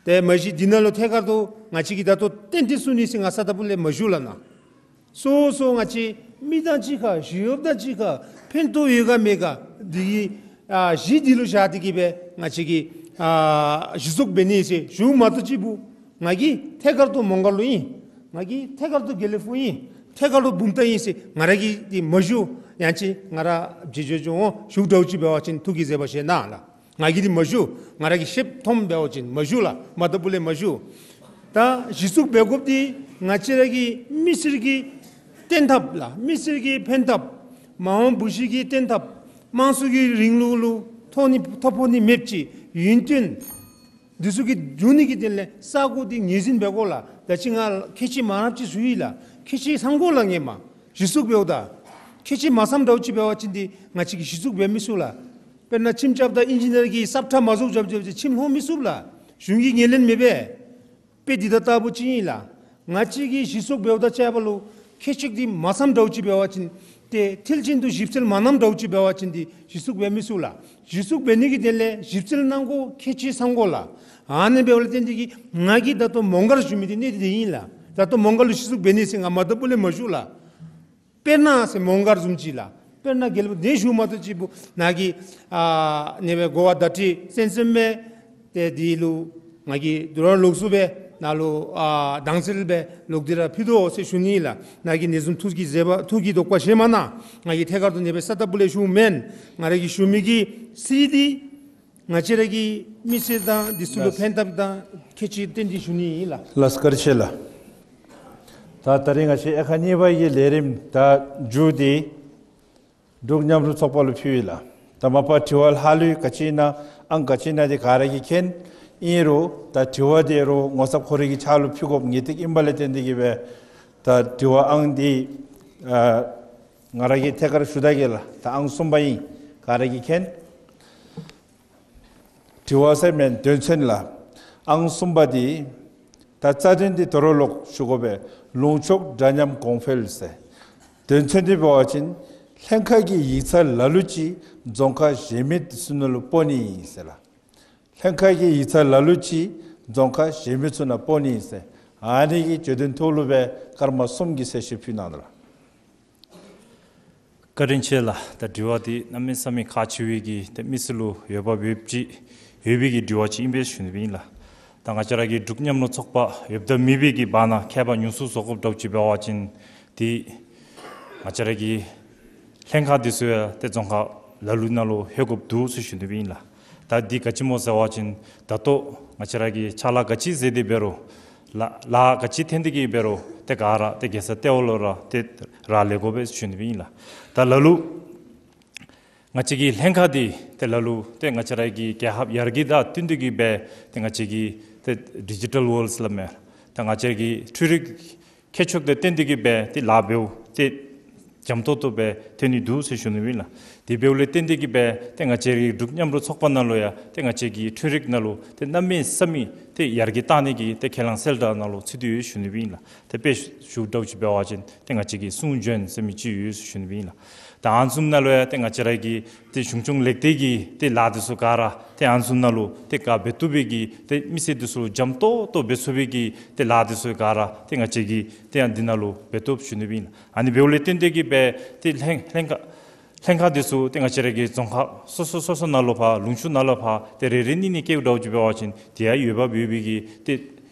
ཏེ་མ་གཞི་འདི་ནང་ལུ་ཐད་ཀར་དུ་ང་བཅས་ཀྱིས་ད་ལྟོ་ཏན་ཏན་གསུང་ནི་ཟེར་ང་ས་ད་བུ་ལས་མ་ཞུ་ལགས་ན། སོ་སོ་ང་བཅས་མི་དང་གཅིག་ཁར་གཞུང་གཡོགཔ་དང་གཅིག་ཁར་ཕན་ཐོགས་ཡོད་ག་མེད་ག་འདི་གི་ཨ་གཞི་འདི་ལུ་བཞག་སྟེ་གིས་སྦེ་ང་བཅས་ཀྱིས་ཨ་གཞི་བཙུགས་འབད་ནི་ཟེར་ཞུཝ་མ་གཏོགས་གཅིག་པུ་ང་གིས་ཐད་ཀར་དུ་མོང་སྒར་ལུ་ཨིན། ང་གིས་ཐད་ཀར་དུ་དགེ་ལེགས་ཕུག་ཨིན། ཐད་ཀར་དུ་བུམ་ཐང་ཨིན་ཟེར་ང་ར་གིས་འདི་མ་ཞུ། ཡང་ཅིན་ང་ར་བྱེད་བྱེད་བྱེད་འོང་ཞུཝ་འདྲཝ་ཅིག་འབད་བ་ཅིན་ཐུགས་ཀྱིས་བཟོད་པ་བཞེས་གནང་ལགས། ང་གིས་འདི་མ་ཞུ། ང་ར་གི་ཤེསཔ་མཐོངམ་འབད་བ་ཅིན་མ་ཞུ་ལགས། མ་ད་བུ་ལས་མ་ཞུ། ད་གཞི་བཙུགས་འབད་དགོཔ་འདི་ང་བཅས་ར་གི་མི་སེར་གྱི་བརྟན་ཐབས་ལགས། མི་སེར་གྱི་ཕན་ཐབས། མ་འོངས་བུ་གཞི་གི་བརྟན་ཐབས། དམངས་གཙོ་གི་རིང་ལུགས་ལུ་ཐོགས་ནི་ཐོ་ཕོག་ནི་མེདཔ་ཅིག་ཡུན་བརྟན་ འདི་ཚུ་གི་འབྱུང་ནི་གི་དོན་ལས་ས་གོ་འདི་ངོས་འཛིན་འབད་དགོ་ལགས། ད་ཅི་ང་ཁལ་གཅིག་མ་རབས་ཅིག་ཞུ་ཡི་ལགས། ཁལ་གཅིག་ཚང་དགོ་ལགས། ངེས་མ་གཞི་བཙུགས་འབདཝ་ད་ཁལ་གཅིག་མ་ཚངམ་འདྲཝ་ཅིག་འབད་བ་ཅིན་འདི་ང་བཅས་ཀྱིས་གཞི་བཙུགས་འབད་མི་ཚུགས་ལགས། དཔེར་ན་ཁྱིམ་རྐྱབ་ད་ཨིན་ཇི་ནིར་གྱིས་སབ་ཁྲ་མ་བཟོ་བཟོཝ་བཟོཝ་ཅིག་ཁྱིམ་ལྷོང་མི་ཚུགས་ལགས། གཞུང་གིས་ངོས་ལེན་མི་འབད། དཔེ་འདི་དང་ལྟ་བུ་ཅིག་ཨིན་ལགས། ང་བཅས་ཀྱིས་གཞི་བཙུགས་འབདཝ་ད་ཅིག་འབད་ལུ་ཁལ་གཅིག་འདི་མ་ཚངམ་འདྲཝ་ཅིག་འབད་བ་ཅིན་ཏེ་མཐིལ་ཅན་དུ་ཞིབ་འཚོལ་མ་གནངམ་འདྲཝ་ཅིག་འབད་བ་ཅིན་འདི་གཞི་བཙུགས་འབད་མི་ཚུགས་ལགས། གཞི་བཙུགས་འབད་ནི་གི་དོན་ལས་ཞིབ་འཚོལ་གནང་དགོ། ཁལ་གཅིག་ཚང་དགོ་ལགས། ཨ་ནི་འབདཝ་ལས་བརྟེན་ཏེ་གིས་ང་གིས་ད་ལྟོ་མོང་སྒར་ཞུ་མི་འདི་གནད་དེ་དེ་ཨིན་ལགས། ད་ལྟོ་མོང་སྒར་ལུ་གཞི་བཙུགས་འབད་ནི་ཟེར་ང་མ་བཏུབ་པ་ལས་མ་ཞུ་ལགས། དཔེར་ན་ཟེར་མོང་སྒར་བཟུམ་ཅིག་ལགས། དཔེར་ན་རྒྱལ་པོ་འདི་ཞུ་མ་གཏོགས་ཅིག་པོ་ནཱ་གི་ཨ་ནི་སྦེ་གོ་བ་བརྡ་སྤྲོད་གསན་གསནམ་མས། ཏེ་འདི་ལུ་ང་གིས་དོ་རུང་ལོགས་སུ་སྦེ་ནཱ་ལུ་ཨ་དྭངས་གསལ་སྦེ་ལོག་སྟེ་ར་ཕུལ་དོ་ཟེར་ཞུ་ནི་ལགས། ནཱ་གིས་ཨ་ནི་བཟུམ་ཐུགས་ཀྱི་མཛད་པ་ཐུགས་ཀྱི་དོགས་པ་བཞེས་མ་གནང་། ང་གིས་ཐད་ཀར་དུ་ཨ་ནི་སྦེ་གསལ་བཏབ་པ་ལས་ཞུཝ་མེན། ང་ར་གིས་ཞུ་མི་གི་གསེར་འདི་ང་བཅས་ར་གི་མི་སེར་དང་འདི་ཚུ་ལུ་ལགས། ཕན་ཐབས་དང་ཁྱད་ཆོས་བསྟན་ཏེ་ཞུ་ནི་ཨིན་ལགས། ལགས་བཀའ་དྲིན་ཆེ་ལགས། ད་ད་རིས་ང་བཅས་དབྱེ་ཁག་གཉིས་པ་གི་ལས་རིམ་ད་མཇུག་འདི་འབྲུག་མཉམ་རུབ་ཚོགས་པ་ལུ་ཕུལ་ཡི་ལགས། ད་མ་པ་དྲི་བ་ལྷག་ལུས་ག་ཅི་ཨིན་ན་ཨང་ག་ཅི་ཨིན་ན་འདི་ག་ར་གིས་མཁྱེན། ཨིན་རུང་ད་དྲི་བ་འདི་རུང་ངོ་ཚབ་ཁོ་རའི་གི་ཕྱག་ལུ་ཕུལ་དགོཔ་ངེས་ཏིག་ཨིན་པ་ལས་བརྟེན་ཏེ་གིས་སྦེ་ད་དྲི་བ་ཨང་འདི་ཨ་ང་ར་གིས་ཐད་ཀར་ཞུ་ད་གེ་ལགས། ད་ཨང་གསུམ་པ་ཨིན། ག་ར་གིས་མཁྱེན། དྲི་བ་ཟེར་མི་དོན་ཚན་ལགས། ཨང་གསུམ་པ་འདི་ད་རྩ་དོན་འདི་དོ་རུང་ལོག་ཞུ་དགོ་པས། ལུང་ཕྱོགས་འདྲ་མཉམ་གོང་འཕེལ་ཟེར། དོན་ཚན་འདི་འབད་བ་ཅིན་ལྷན་ཁག་གི་ཡིག་ཚང་ལ་ལུ་ཅིག་རྫོང་ཁག་གཞན་མི་ཚུ་ནང་ལུ་སྤོ་ནི་ཨིན་ཟེར་ལགས། ལྷན་ཁག་གི་ཡིག་ཚང་ལ་ལུ་ཅིག་རྫོང་ཁག་གཞན་མི་ཚུ་ནང་སྤོ་ནི་ཨིན་ཟེར། ཨ་ནི་གི་བརྗོད་དོན་ཐོག་ལུ་སྦེ་སྐར་མ་གསུམ་གྱི་གསལ་བཤད་ཕུལ་གནང་ད་ལགས། བཀའ་དྲིན་ཆེ་ལགས། ད་དྲི་བ་འདི་གནམ་མེད་ས་མེད་ཁག་ཆེ་བའི་གི་ཏེ་མི་སེར་ལུ་འོས་འབབ་ཡོདཔ་ཅིག་ཡོད་པའི་གི་དྲི་བ་ཅིག་ཨིན་པས་ཞུ་ནི་སྦེ་ཨིན་ལགས། ད་ང་བཅས་ར་གི་འབྲུག་མཉམ་རུབ་ཚོགས་པ་འོས་འདེམས་མི་སྦེ་གི་བར་ན་ཁྱད་པར་ཉུང་སུ་བཟོ་དགོཔ་འདྲཝ་ཅིག་འབད་བ་ཅིན་འདི་ང་བཅས་ར་གི་ལྷན་ཁག་འདི་ཚུ་ཡང་ཏེ་རྫོང་ཁག་ལ་ལུ་ནང་ལུ་ལྷོད་དགོཔ་འདུག་ཟེར་ཞུ་ནི་སྦེ་ཨིན་ལགས། ད་འདི་ག་ཅི་སྨོ་ཟེར་བ་ཅིན་ད་ལྟོ་ང་བཅས་ར་གིས་ཕྱག་ལཱ་ག་ཅི་མཛད་དེ་འབད་རུང་ལཱ་ལཱ་ག་ཅི་འཐོན་ཏེ་གིས་འབད་རུང་ཏེ་ག་ར་ཏེ་རྒྱལ་ས་ལྟེ་བ་ལུ་ར་ཏེ་རག་ལས་དགོ་པས་ཞུ་ནི་སྦེ་ཨིན་ལགས། ད་ལ་ལུ་ང་བཅས་ཀྱི་ལྷན་ཁག་འདི་ཏེ་ལ་ལུ་ཏེ་ང་བཅས་ར་གི་རྒྱལ་ཁབ་ཡར་རྒྱས་དང་བསྟུན་ཏེ་གིས་སྦེ་ཏེ་ང་བཅས་ཀྱི་ཏེ་ཌི་ཇི་ཊལ་ཝརལཌ་ཟེར་སླབ་མས། ད་ང་བཅས་ཀྱི་འཕྲུལ་རིག་ཁྱད་ཆོས་དང་བསྟུན་ཏེ་གིས་སྦེ་ཏེ་ལཱ་འབདཝ་ཏེ་འཇམ་ཏོག་ཏོ་སྦེ་འཐོན་ནི་འདུག་ཟེར་ཞུ་ནི་སྦེ་ཨིན་ལགས། དེ་འབདཝ་ལས་བརྟེན་ཏེ་གིས་སྦེ་ཏེ་ང་བཅས་རའི་འབྲུག་མཉམ་རུབ་ཚོགས་པ་ནང་ལུ་ཡང་ཏེ་ང་བཅས་ཀྱི་འཕྲུལ་རིག་ནང་ལུ་ཏེ་གནམ་མེད་ས་མེད་ཏེ་ཡར་རྒྱས་གཏང་ནི་གི་ཏེ་ཁས་བླངས་གསལ་བསྒྲགས་ནང་ལུ་ཚུད་དེ་ཡོད་ཞུ་ནི་སྦེ་ཨིན་ལགས། ཏེ་དཔེ་ཞུ་འདྲཝ་ཅིག་འབད་བ་ཅིན་ཏེ་ང་བཅས་ཀྱི་སུང་ཇོན་ཟེར་མི་ཅིག་ཡོད་ཞུ་ནི་སྦེ་ཨིན་ལགས། ད་ཨ་ནི་བཟུམ་ནང་ལུ་ཡང་ཏེ་ང་བཅས་ར་གི་ཏེ་གཞུང་སྐྱོང་ལེགས་སྡུད་ཀྱི་ཏེ་ལཱ་འདི་ཚུ་ག་ར་ཏེ་ཨ་ནི་བཟུམ་ནང་ལུ་ཏེ་ག་འབད་བཏུབ་པའི་གི་ཏེ་མི་སེར་འདི་ཚུ་འཇམ་ཏོག་ཏོ་འབད་ཚུགས་པའི་གི་ཏེ་ལཱ་འདི་ཚུ་ག་ར་ཏེ་ང་བཅས་ཀྱིས་ཏེ་ཡང་འདི་ནང་ལུ་འབད་བཏུབ་ཞུ་ནི་སྦེ་ཨིན་ལགས། ཨ་ནི་འབདཝ་ལས་བརྟེན་ཏེ་གིས་སྦེ་ཏེ་ལྷན་ལྷན་ཁག་ལྷན་ཁག་འདི་ཚུ་ཏེ་ང་བཅས་ར་གི་རྫོང་ཁག་སོ་སོ་སོ་སོ་ནང་ལུ་ཕར་ལུང་ཕྱོགས་ནང་ལུ་ཕར་ཏེ་རེ་རེ་གཉིས་གཉིས་བསྐྱལཝ་འདྲཝ་ཅིག་འབད་བ་ཅིན་དེ་ཡང་འོས་འབབ་ཡོད་པའི་གི་ཏེ་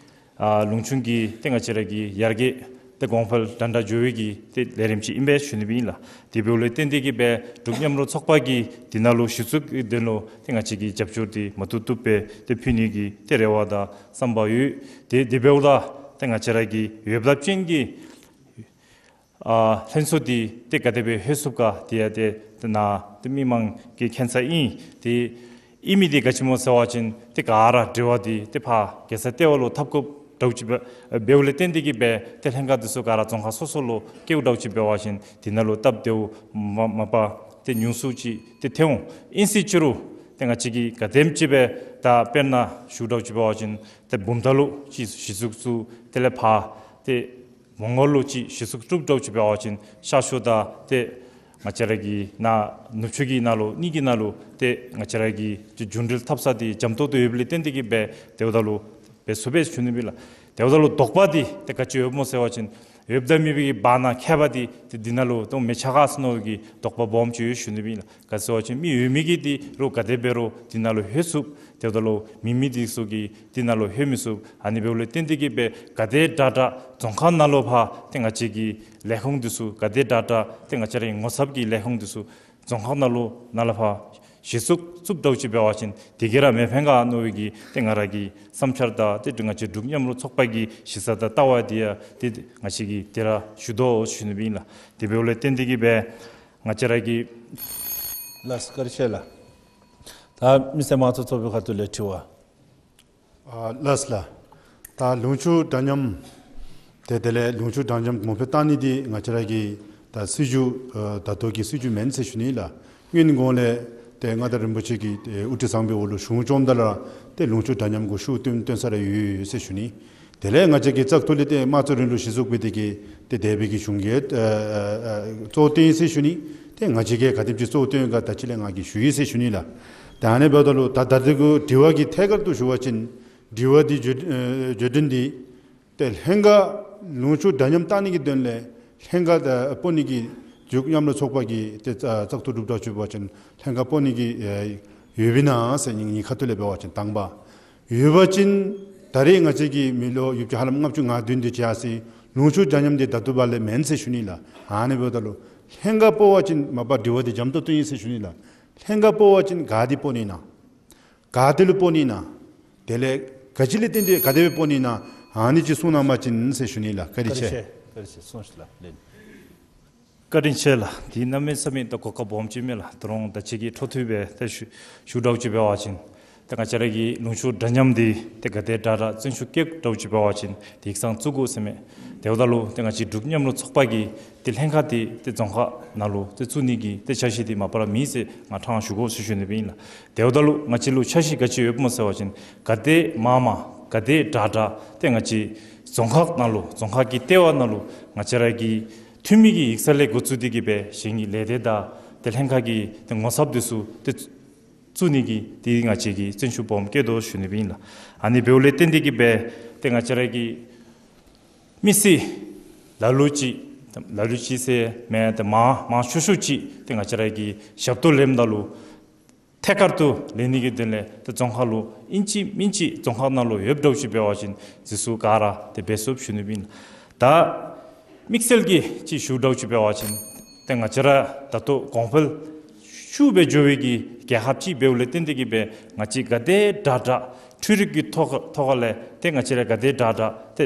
ཨ་ལུང་ཕྱོགས་ཀྱི་ཏེ་ང་བཅས་ར་གི་ཡར་རྒྱས་ཏེ་གོང་འཕེལ་འདྲ་འདྲ་འགྱོ་བའི་གི་ཏེ་ལས་རིམ་ཅིག་ཨིན་པས་ཞུ་ནི་སྦེ་ཨིན་ལགས། དེ་འབདཝ་ལས་བརྟེན་ཏེ་གིས་སྦེ་འབྲུག་མཉམ་རུབ་ཚོགས་པ་གིས་འདི་ནང་ལུ་གཞི་བཙུགས་ཀྱི་དོན་ལུ་ཏེ་ང་བཅས་ཀྱིས་རྒྱབ་སྐྱོར་འདི་མ་བཏུབ་བཏུབ་སྦེ་ཏེ་ཕུལ་ནི་གི་ཏེ་རེ་བ་དང་བསམ་པ་ཡོད། ཏེ་དེ་འབདཝ་ད་ཏེ་ང་བཅས་ར་གི་འོས་འབབ་ཅན་གྱི་ཨ་ལྷན་ཚོགས་འདི་ཏེ་ག་དེ་སྦེ་ལྷོད་ཚུགས་ག་དེ་ཡང་ཏེ་ཏེ་ནཱ་ཏེ་མི་མང་གིས་མཁྱེན་ས་ཨིན། ཏེ་ཨིན་མི་འདི་ག་ཅི་སྨོ་ཟེར་བ་ཅིན་ཏེ་ག་ར་དྲི་བ་འདི་ཏེ་ཕར་རྒྱལ་ས་ལྟེ་བ་ལུ་འཐབ་དགོཔ་འདྲཝ་ཅིག་འབད་འབདཝ་ལས་བརྟེན་ཏེ་གིས་སྦེ་ཏེ་ལྷན་ཁག་འདི་ཚུ་ག་ར་རྫོང་ཁག་སོ་སོ་ལུ་བསྐྱལཝ་འདྲཝ་ཅིག་འབད་བ་ཅིན་འདི་ནང་ལུ་སྟབས་བདེཝ་མ་མ་པ་ཏེ་ཉུང་སུ་ཅིག་ཏེ་ཐོན་འོང་། ཨིན་ཟེར་ཅི་རུང་ཏེ་ང་བཅས་ཀྱིས་ག་དེམ་ཅིག་སྦེ་ད་དཔེར་ན་ཞུཝ་འདྲཝ་ཅིག་འབད་བ་ཅིན་ཏེ་བུམ་ཐང་ལུ་ཅིག་གཞི་བཙུགས་ཚུགས། དེ་ལས་ཕར་ཏེ་མོང་སྒར་ལུ་ཅིག་གཞི་བཙུགས་གྲུབ་འདྲཝ་ཅིག་འབད་བ་ཅིན་ཤར་ཕྱོགས་དང་ཏེ་ང་བཅས་ར་གི་ནཱ་ནུབ་ཕྱོགས་ཀྱི་ནང་ལུ་གཉིས་ཀྱི་ནང་ལུ་ཏེ་ང་བཅས་ར་གི་ཏེ་རྒྱུན་འགྲུལ་འཐབ་ས་འདི་འཇམ་ཏོག་ཏོ་ཡོདཔ་ལས་བརྟེན་ཏེ་གིས་སྦེ་དེ་འབདཝ་ད་ལུ་འབད་ཚུགས་པས་ཞུ་ནི་སྦེ་ཨིན་ལགས། དེ་འབདཝ་ད་ལུ་དོགས་པ་འདི་ཏེ་ག་ཅི་ཡོདཔ་སྨོ་ཟེར་བ་ཅིན་འོས་འབབ་མེད་པའི་གི་བར་ན་ཁྱད་པར་འདི་ཏེ་འདི་ནང་ལུ་ཏེ་མི་ཆགས་ག་ཟེར་མནོ་བའི་གི་དོགས་པ་སྦོམ་ཅིག་ཡོད་ཞུ་ནི་སྦེ་ཨིན་ལགས། ག་ཟེར་བ་ཅིན་མི་འོས་མི་གིས་འདི་རུང་ག་དེ་འབད་རུང་འདི་ནང་ལུ་ལྷོད་ཚུགས། དེ་འབདཝ་ད་ལུ་མེད་མི་འདི་ཚུ་གིས་འདི་ནང་ལུ་ལྷོད་མི་ཚུགས། ཨ་ནི་འབདཝ་ལས་བརྟེན་ཏེ་གིས་སྦེ་ག་དེ་དྲག་དྲག་རྫོང་ཁག་ནང་ལུ་ཕར་ཏེ་ང་བཅས་ཀྱི་ལས་ཁུངས་འདི་ཚུ་ག་དེ་དྲག་དྲག་ཏེ་ང་བཅས་རའི་ངོ་ཚབ་ཀྱི་ལས་ཁུངས་འདི་ཚུ་རྫོང་ཁག་ནང་ལུ་ནང་ལུ་ཕར་གཞི་བཙུགས་བཙུགསཔ་འདྲཝ་ཅིག་འབད་བ་ཅིན་དེ་གིས་ར་མི་ཕན་ག་མནོ་བའི་གི་ཏེ་ང་ར་གི་བསམ་འཆར་དང་ཏེ་ང་བཅས་འབྲུག་མཉམ་རུབ་ཚོགས་པ་གི་གཞི་རྩ་དང་ལྟ་བ་འདི་ཡང་ཏེ་ང་བཅས་ཀྱིས་དེ་ར་ཞུ་དོ་ཞུ་ནི་སྦེ་ཨིན་ལགས། དེ་འབདཝ་ལས་བརྟེན་ཏེ་གིས་སྦེ་ང་བཅས་ར་གི་ལགས་བཀའ་དྲིན་ཆེ་ལགས། ད་མི་སེར་མང་གཙོ་ཚོགས་པའི་ཁ་ཐུག་ལས་དྲི་བ། ཨ་ལགས་ལགས། ད་ལུང་ཕྱོགས་འདྲ་མཉམ་ཏེ་དེ་ལས་ལུང་ཕྱོགས་འདྲ་མཉམ་གོང་འཕེལ་གཏང་ནི་འདི་ང་བཅས་ར་གི་ད་སྲིད་བྱུས་ཨ་ད་ལྟོ་གི་སྲིད་བྱུས་མེན་ཟེར་ཞུ་ནི་ལགས། སྔོན་གོང་ལས་ཏེ་མངའ་བདག་རིན་པོ་ཆེ་གི་ཨེ་དབུ་ཁྲིད་བཟང་པོའི་འོག་ལུ་གཞུང་བཅོམ་ད་ལུ་ར་ཏེ་ལུང་ཕྱོགས་འདྲ་མཉམ་གུ་ཤུགས་བཏོན་བཏོན་ས་ར་ཡོད་ཡོད་ཟེར་ཞུ་ནི། དེ་ལས་ང་བཅས་ཀྱི་བཙག་འཐུ་ལས་ཏེ་དམངས་གཙོའི་རིང་ལུགས་གཞི་བཙུགས་འབད་དེ་གི་ཏེ་འདས་པའི་གི་གཞུང་གིས་ཨ་ཨ་ཨ་གཙོ་བོ་བཏོན་ཡི་ཟེར་ཞུ་ནི། ཏེ་ང་བཅས་ཀྱིས་ག་དེམ་ཅིག་གཙོ་བོ་བཏོན་ག་ད་ཅི་ལས་ང་གིས་ཞུ་ཡི་ཟེར་ཞུ་ནི་ལགས། ད་ཨ་ནི་འབདཝ་ད་ལུ་ད་ད་ལྟོ་གི་དྲི་བ་གི་ཐད་ཀར་དུ་ཞུ་བ་ཅིན་དྲི་བ་འདི་བརྗོད་ཨ་བརྗོད་དོན་འདི་ཏེ་ལྷན་ཁག་ལུང་ཕྱོགས་འདྲ་མཉམ་གཏང་ནི་གི་དོན་ལས་ལྷན་ཁག་ད་སྤོ་ནི་གི་འབྲུག་མཉམ་རུབ་ཚོགས་པ་གིས་ཏེ་བཙག་འཐུ་གྲུབ་འདྲཝ་ཅིག་འབད་བ་ཅིན་ལྷན་ཁག་སྤོ་ནི་གི་ཨེ་ཡོདཔ་ཨིན་ན་ཟེར་ངེའི་ངེའི་ཁ་ཐུག་ལས་འབད་བ་ཅིན་དང་པ། ཡོད་པ་ཅིན་ད་རེས་ང་བཅས་ཀྱིས་མི་ལོ་ཡོངས་ཀྱི་ཧ་ལམ་ལྔ་བཅུ་ང་བདུན་དེ་ཅིག་ཡར་སོ་ཡི། ལུང་ཕྱོགས་འདྲ་མཉམ་དེ་ད་ལྟོ་བ་ལས་མེན་ཟེར་ཞུ་ནི་ལགས། ཨ་ནི་འབདཝ་ད་ལུ་ལྷན་ཁག་སྤོ་བ་ཅིན་མ་པ་དྲི་བ་དེ་འཇམ་ཏོང་ཏོ་ཨིན་ཟེར་ཞུ་ནི་ལགས། ལྷན་ཁག་སྤོ་བ་ཅིན་ག་ཏེ་སྤོ་ནི་ཨིན་ན། ག་ཏེ་ལུ་སྤོ་ནི་ཨིན་ན། དེ་ལས་ག་ཅི་ལས་བརྟེན་ཏེ་ག་དེ་སྦེ་སྤོ་ནི་ཨིན་ན། ཨ་ནི་ཅིག་གསུང་གནང་པ་ཅིན་ཟེར་ཞུ་ནི་ལགས། བཀའ་དྲིན་ཆེ། བཀའ་དྲིན་ཆེ། བཀའ་དྲིན་ཆེ་གསུངས་ཤིག་ལགས། ལན། བཀའ་དྲིན་ཆེ་ལགས། འདི་གནམ་མེད་ས་མེད་ད་གོ་སྐབས་སྦོམ་ཅིག་མས་ལགས། ད་རུང་ད་ཅི་གི་འཕྲོ་མཐུད་སྦེ་ད་ཞུ་ཞུ་འདྲཝ་ཅིག་འབད་བ་ཅིན་ད་ང་བཅས་ར་གི་ལུང་ཕྱོགས་འདྲ་མཉམ་འདི་ཏེ་ག་དེ་དྲག་དྲག་བརྩོན་ཤུགས་བསྐྱེད་འདྲཝ་ཅིག་འབད་བ་ཅིན་ཏེ་ཡིག་ཚང་བཙུགས་དགོ་ཟེར་མས། དེ་འབདཝ་ད་ལུ་ཏེ་ང་བཅས་འབྲུག་མཉམ་རུབ་ཚོགས་པ་གིས་ཏེ་ལྷན་ཁག་འདི་ཏེ་རྫོང་ཁག་ནང་ལུ་ཏེ་བཙུགས་ནི་གི་ཏེ་འཆར་གཞི་འདི་མ་པ་ར་མེད་ཟེར་ང་ཕྲང་ཞུ་དགོ་ཟེར་ཞུ་ནི་སྦེ་ཨིན་ལགས། དེ་འབདཝ་ད་ལུ་ང་བཅས་ལུ་འཆར་གཞི་ག་ཅི་ཡོདཔ་སྨོ་ཟེར་བ་ཅིན་ག་དེ་མང་མང་ག་དེ་དྲག་དྲག་ཏེ་ང་བཅས་རྫོང་ཁག་ནང་ལུ་རྫོང་ཁག་གི་ལྟེ་བ་ནང་ལུ་ང་བཅས་ར་གི་འཐུས་མི་གི་ཡིག་ཚང་ལས་འགོ་བཙུགས་ཏེ་གི་སྦེ་གཞན་གྱི་ལས་སྡེ་དང་ཏེ་ལྷན་ཁག་གི་ཏེ་ངོ་ཚབ་འདི་ཚུ་ཏེ་བཙུགས་ནི་གི་ཏེ་ང་བཅས་ཀྱིས་བརྩོན་ཤུགས་སྦོམ་བསྐྱེད་དོ་ཞུ་ནི་སྦེ་ཨིན་ལགས། ཨ་ནི་འབདཝ་ལས་བརྟེན་ཏེ་གི་སྦེ་ཏེ་ང་བཅས་ར་གི་མི་སེར་ལ་ལུ་ཅིག་ལ་ལུ་ཅིག་ཟེར་མེན་ཏེ་མང་མང་ཤོས་ཤོས་ཅིག་ཏེ་ང་བཅས་ར་གིས་ཞབས་ཏོག་ལེནམ་ད་ལུ་ཐད་ཀར་དུ་ལེན་ནི་གི་དོན་ལས་ཏེ་རྫོང་ཁག་ལུ་ཨིན་ཅི་མིན་ཅི་རྫོང་ཁག་ནང་ལུ་ཡོདཔ་འདྲཝ་ཅིག་འབད་བ་ཅིན་འདི་ཚུ་ག་ར་ཏེ་འབད་ཚུགས་ཞུ་ནི་སྦེ་ཨིན། ད་དམིགས་བསལ་གྱི་ཅིག་ཞུ་འདྲཝ་ཅིག་འབད་བ་ཅིན་ཏེ་ང་བཅས་ར་ད་ལྟོ་གོང་འཕེལ་ཤུགས་སྦེ་འགྱོ་བའི་གི་རྒྱལ་ཁབ་ཅིག་འབདཝ་ལས་བརྟེན་ཏེ་གི་སྦེ་ང་བཅས་ག་དེ་དྲག་དྲག་འཕྲུལ་རིག་གི་ཐོག་ཐོག་ཁ་ལས་ཏེ་ང་བཅས་ར་ག་དེ་དྲག་དྲག་ཏེ་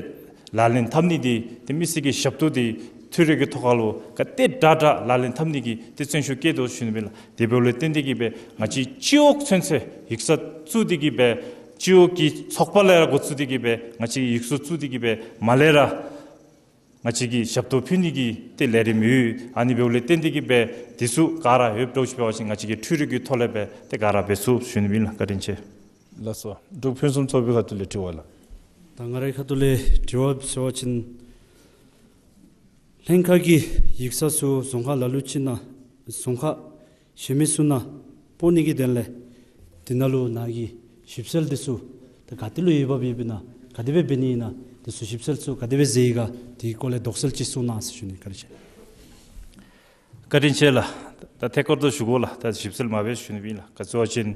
ལག་ལེན་འཐབ་ནི་འདི་ཏེ་མི་སེར་གྱི་ཞབས་ཏོག་འདི་འཕྲུལ་རིག་གི་ཐོག་ཁ་ལུ་ག་དེ་དྲག་དྲག་ལག་ལེན་འཐབ་ནི་གི་ཏེ་བརྩོན་ཤུགས་བསྐྱེད་དོ་ཞུ་ནི་སྦེ་ལགས། དེ་འབདཝ་ལས་བརྟེན་ཏེ་གི་སྦེ་ང་བཅས་སྤྱི་འོག་ཚུན་ཚོད་ཡིག་ཚང་བཙུགས་ཏེ་གི་སྦེ་སྤྱི་འོག་གི་ཚོགས་པ་ལས་ར་འགོ་བཙུགས་ཏེ་གི་སྦེ་ང་བཅས་ཡིག་ཚང་བཙུགས་ཏེ་གི་སྦེ་མར་ལས་ར་ང་བཅས་ཀྱིས་ཞབས་ཏོག་ཕུལ་ནི་གི་ཏེ་ལས་རིམ་ཡོད། ཨ་ནི་འབདཝ་ལས་བརྟེན་ཏེ་གི་སྦེ་འདི་ཚུ་ག་ར་ཡོདཔ་འདྲཝ་ཅིག་འབད་བ་ཅིན་ང་བཅས་ཀྱིས་འཕྲུལ་རིག་གི་ཐོག་ལས་སྦེ་ཏེ་ག་ར་འབད་ཚུགས་ཞུ་ནི་སྦེ་ཨིན་ལགས། བཀའ་དྲིན་ཆེ། ལགས་སོ། འབྲུག་ཕུན་སུམ་ཚོགས་པའི་ཁ་ཐུག་ལས་དྲི་བ་ལགས། ད་ང་རའི་ཁ་ཐུག་ལས་དྲི་བ་ཟེར་བ་ཅིན་ལྷན་ཁག་གི་ཡིག་ཚང་ཚུ་རྫོང་ཁག་ལ་ལུ་ཅིག་ནང་རྫོང་ཁག་གཞན་མི་ཚུ་ནང་སྤོ་ནི་གི་དོན་ལས་དེ་ནང་ལུ་ནཱ་གི་ཞིབ་འཚོལ་འདི་ཚུ་ད་ག་ཏེ་ལུ་ཡོདཔ་ཡོདཔ་ཨིན་ན་ག་དེ་སྦེ་འབད་ནི་ཨིན་ན་དེ་ཚུ་ཞིབ་འཚོལ་ཚུ་ག་དེ་སྦེ་མཛད་ཡི་ག་དེ་གི་སྐོར་ལས་དོགས་སེལ་ཅིག་གསུང་གནང་ཟེར་ཞུ་ནི། བཀའ་དྲིན་ཆེ། བཀའ་དྲིན་ཆེ་ལགས། ད་ཐད་ཀར་དུ་ཞུ་དགོ་ལགས། ད་ཞིབ་འཚོལ་མ་འབད་ཞུ་ནི་སྦེ་ཨིན་ལགས། ག་ཅི་ཟེར་བ་ཅིན་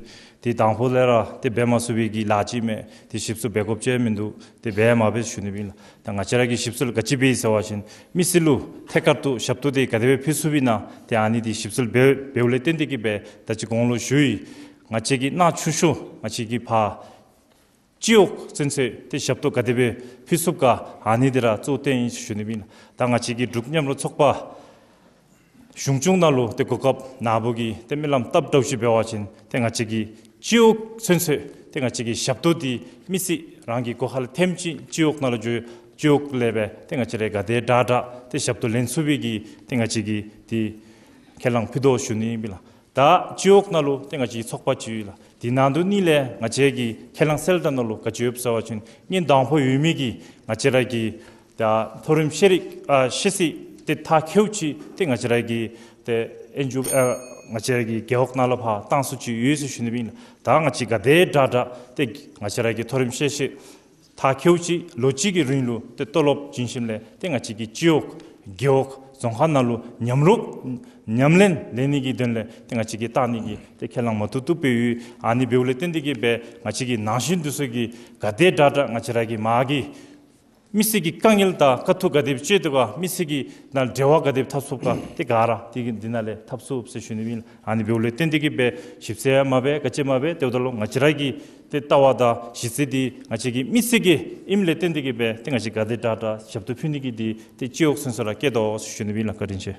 དེ་དང་ཕུ་ལས་ར་དེ་འབད་མ་ཚུགས་པའི་གི་ལཱ་ཅིག་མས། དེ་ཞིབ་འཚོལ་འབད་དགོཔ་ཅིག་མིན་འདུག། དེ་འབད་མ་འབད་ཞུ་ནི་སྦེ་ཨིན་ལགས། ད་ང་བཅས་ར་གིས་ཞིབ་འཚོལ་ག་ཅི་འབད་ཡི་ཟེར་བ་ཅིན་མི་སེར་ལུ་ཐད་ཀར་དུ་ཞབས་ཏོག་དེ་ག་དེ་སྦེ་ཕུལ་ཚུགསཔ་ཨིན་ན་དེ་ཨ་ནི་དེ་ཞིབ་འཚོལ་འབད་འབདཝ་ལས་བརྟེན་ཏེ་གི་སྦེ་ད་ཅི་གོང་ལུ་ཞུ་ཡི། ང་བཅས་ཀྱི་ནང་ཆུང་ཤོས་ང་བཅས་ཀྱི་ཕར་སྤྱི་འོག་ཚུན་ཚོད་དེ་ཞབས་ཏོག་ག་དེ་སྦེ་ཕུལ་ཚུགསཔ་ག་ཨ་ནི་དེ་ར་གཙོ་བོ་བཏོན་ཡི་ཞུ་ནི་སྦེ་ཨིན་ལགས། ད་ང་བཅས་ཀྱི་འབྲུག་མཉམ་རུབ་ཚོགས་པ་གཞུང་སྐྱོང་ནང་ལུ་ཏེ་གོ་སྐབས་ནཱ་བུ་གིས་ཏེ་སྨོན་ལམ་བཏབ་འདྲཝ་ཅིག་འབད་བ་ཅིན་ཏེ་ང་བཅས་ཀྱི་སྤྱི་འོག་ཚུན་ཚོད་ཏེ་ང་བཅས་ཀྱི་ཞབས་ཏོག་འདི་མི་སེར་རང་གི་སྒོ་ཁ་ལས་ཐེམ་ཅིག་སྤྱི་འོག་ནང་ལུ་འགྱོ་སྤྱི་འོག་ལས་སྦེ་ཏེ་ང་བཅས་ར་ག་དེ་དྲག་དྲག་ཏེ་ཞབས་ཏོག་ལེན་ཚུགས་པའི་གི་ཏེ་ང་བཅས་ཀྱིས་ཏེ་ཁས་བླངས་ཕུལ་དོ་ཞུ་ནི་ཨིན་པས་ལགས། ད་སྤྱི་འོག་ནང་ལུ་ཏེ་ང་བཅས་ཚོགས་པ་ཅིག་ཡོད་ལགས། དེ་ནང་དུ་ནི་ལས་ང་བཅས་ཀྱི་ཁས་བླངས་གསལ་བསྒྲགས་ནང་ལུ་ག་ཅི་ཡོདཔ་ཟེར་བ་ཅིན་སྔོན་དང་ཕུ་ཡོད་མི་གི་ང་བཅས་ར་གི་ད་མཐོ་རིམ་ཤེས་རིག་ཨ་ཤེས་ཚད་དེ་མཐར་འཁྱོལཝ་ཅིག་ཏེ་ང་བཅས་ར་གི་ཏེ་ཨེན་ཇི་ཨོ་ཨ་ང་བཅས་ར་གི་རྒེད་འོག་ནང་ལུ་ཕར་བཏང་ཚུགསཔ་ཅིག་ཡོད་ཟེར་ཞུ་ནི་སྦེ་ཨིན་ལགས། ད་ང་བཅས་ག་དེ་དྲག་དྲག་ཏེ་ང་བཅས་ར་གི་མཐོ་རིམ་ཤེས་ཤེས་མཐར་འཁྱོལཝ་ཅིག་ལོ་གཅིག་གི་རིང་ལུ་ཏེ་ལྟོ་ལོག་བྱིན་ཞིནམ་ལས་ཏེ་ང་བཅས་ཀྱི་སྤྱི་འོག་རྒེད་འོག་རྫོང་ཁག་ནང་ལུ་མཉམ་རུབ་ཉམས་ལེན་ལེན་ནི་གི་དོན་ལས་ཏེ་ང་བཅས་ཀྱིས་བཏང་ནི་གི་ཏེ་ཁས་བླངས་མ་བཏུབ་བཏུབ་སྦེ་ཡོད། ཨ་ནི་འབདཝ་ལས་བརྟེན་ཏེ་གི་སྦེ་ང་བཅས་ཀྱི་ནང་ཞིང་འདི་ཚུ་གིས་ག་དེ་དྲག་དྲག་ང་བཅས་ར་གི་མ་གི་མི་སེར་གྱི་དཀའ་ངལ་དང་དཀའ་སྡུག་ག་དེ་སྤྱད་དོ་ག་མི་སེར་གྱི་ནང་འབྲེལ་བ་ག་དེ་འཐབ་ཚུགསཔ་ག་ཏེ་ག་ར་དེ་གི་འདི་ནང་ལས་འཐབ་ཚུགས་ཟེར་ཞུ་ནི་སྦེ་ཨིན་ལགས། ཨ་ནི་འབདཝ་ལས་བརྟེན་ཏེ་གི་སྦེ་ཞིབ་འཚོལ་མ་འབད་ག་ཅི་མ་འབད་དེ་འབདཝ་ད་ལུ་ང་བཅས་ར་གི་ཏེ་ལྟ་བ་དང་གཞི་རྩ་འདི་ང་བཅས་ཀྱི་མི་སེར་གྱི་ཨིནམ་ལས་བརྟེན་ཏེ་གི་སྦེ་ཏེ་ང་བཅས་ག་དེ་དྲག་དྲག་ཞབས་ཏོག་ཕུལ་ནི་གི་འདི་ཏེ་སྤྱི་འོག་ཚུན་ཚོད་ར་བསྐྱེད་དོ་ཞུ་ནི་སྦེ་ཨིན་ལགས། བཀའ་དྲིན་ཆེ།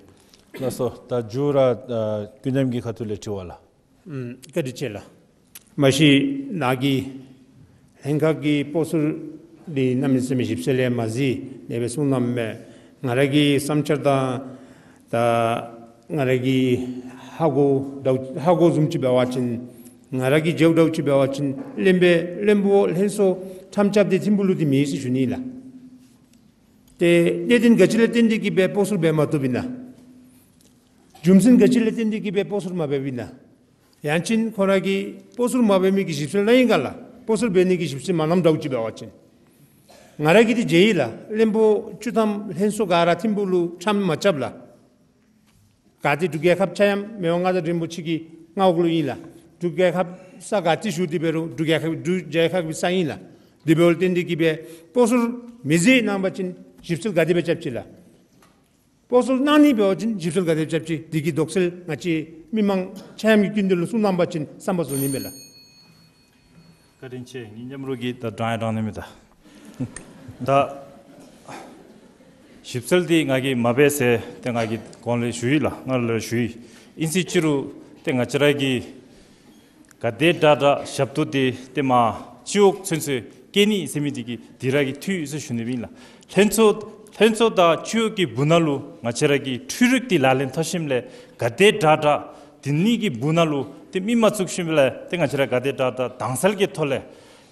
ལགས་སོ། ད་མཇུག་ར་ཨ་ཀུན་མཉམ་གྱི་ཁ་ཐུག་ལས་དྲི་བ་ལགས། ཨམ་བཀའ་དྲིན་ཆེ་ལགས། མ་གཞི་ནཱ་གི་ ལྷན་ཁག་གི་སྤོ་སོར་འདི་གནམ་མེད་ས་མེད་ཞིབ་འཚོལ་ཡང་མ་གཟིགས་ནེ་སྦེ་གསུངས་གནངམ་མས། ང་ར་གི་བསམ་འཆར་དང་ད་ང་ར་གི་ཧ་གོ་ཧ་གོ་བཟུམ་ཅིག་འབད་བ་ཅིན་ང་ར་གི་འགྱོཝ་འདྲཝ་ཅིག་འབད་བ་ཅིན་བློན་པོ་བློན་པོ་ལྷན་ཚོགས་ཁྲམ་རྐྱབ་སྟེ་ཐིམ་ཕུག་ལུ་འདི་མེད་ཟེར་ཞུ་ནི་ལགས། ཏེ་གནད་དོན་ག་ཅི་ལས་བརྟེན་ཏེ་གིས་སྦེ་སྤོ་སོར་འབད་མ་བཏུབ་ཨིན་ན། རྒྱུ་མཚན་ག་ཅི་ལས་བརྟེན་ཏེ་གིས་སྦེ་སྤོ་སོར་མ་འབདཝ་ཨིན་ན། ཡང་ཅིན་ཁོང་ར་གིས་སྤོ་སོར་མ་འབད་མི་གི་ཞིབ་འཚོལ་གནང་ཡི་ག་ལགས། སྤོ་སོར་འབད་ནི་གི་ཞིབ་འཚོལ་མ་གནངམ་འདྲཝ་ཅིག་འབད་བ་ཅིན། ང་ར་གིས་འདི་མཇལ་ཡི་ལགས། བློན་པོ་བཅུ་ཐམ་ལྷན་ཚོགས་ག་ར་ཐིམ་ཕུག་ལུ་ཁྲམ་མ་རྐྱབ་ལགས། ག་ཏེ་འབྲུག་རྒྱལ་ཁབ་ཆ་ཡང་མི་དབང་མངའ་བདག་རིན་པོ་ཆེ་གི་མངའ་འོག་ལུ་ཨིན་ལགས། འབྲུག་རྒྱལ་ཁབ་ས་ག་ཏེ་བཞུགས་ཏེ་འབད་རུང་འབྲུག་རྒྱལ་ཁབ་འབྲུག་རྒྱལ་ཁབ་ཀྱི་ས་ཨིན་ལགས། དེ་འབདཝ་ལས་བརྟེན་ཏེ་གིས་སྦེ་སྤོ་སོར་མི་མཛད་གནང་པ་ཅིན་ཞིབ་འཚོལ་ག་དེ་སྦེ་རྐྱབ་ཅི་ལགས། སྤོ་སོར་གནང་ནི་འབད་བ་ཅིན་ཞིབ་འཚོལ་ག་དེ་སྦེ་རྐྱབ་ཅི། དེ་གི་དོགས་སེལ་ང་བཅས་མི་མང་ཆ་མཉམ་གྱི་སྐུ་མདུན་ལུ་གསུང་གནང་པ་ཅིན་བསམ་པ་བཟོ་ནི་མས་ལགས། བཀའ་དྲིན་ཆེ། ངེའི་མཉམ་རོགས་ཀྱིས་ད་དྲང་ཡང་དྲང་ནི་མས་ད། ད་ཞིབ་འཚོལ་འདི་ང་གིས་མ་འབད་ཟེར་ཏེ་ང་གིས་གོང་ལས་ཞུ་ཡི་ལགས། སྔར་ལས་ཞུ་ཡི། ཨིན་ཅི་ཅི་རུང་ཏེ་ང་བཅས་ར་གི་ག་དེ་དྲག་དྲག་ཞབས་ཏོག་འདི་ཏེ་མ་སྤྱི་འོག་ཚུན་ཚོད་བསྐྱལ་ནི་ཟེར་མི་འདི་གིས་འདི་ར་གིས་འཐུས་ཡོད་ཟེར་ཞུ་ནི་ཨིན་ལགས། ལྷན་ཚོགས་ལྷན་ཚོགས་དང་སྤྱི་འོག་གི་སྦུག་ན་ལུ་ང་བཅས་ར་གིས་འཕྲུལ་རིག་འདི་ལག་ལེན་འཐབ་ཞིནམ་ལས་ག་དེ་དྲག་དྲག་འདི་ནི་གི་སྦུག་ན་ལུ་ཏེ་མི་མ་བཙུགས་ཞིནམ་ལས་ཏེ་ང་བཅས་ར་ག་དེ་དྲག་དྲག་དྭངས་གསལ་གྱི་ཐོག་ལས་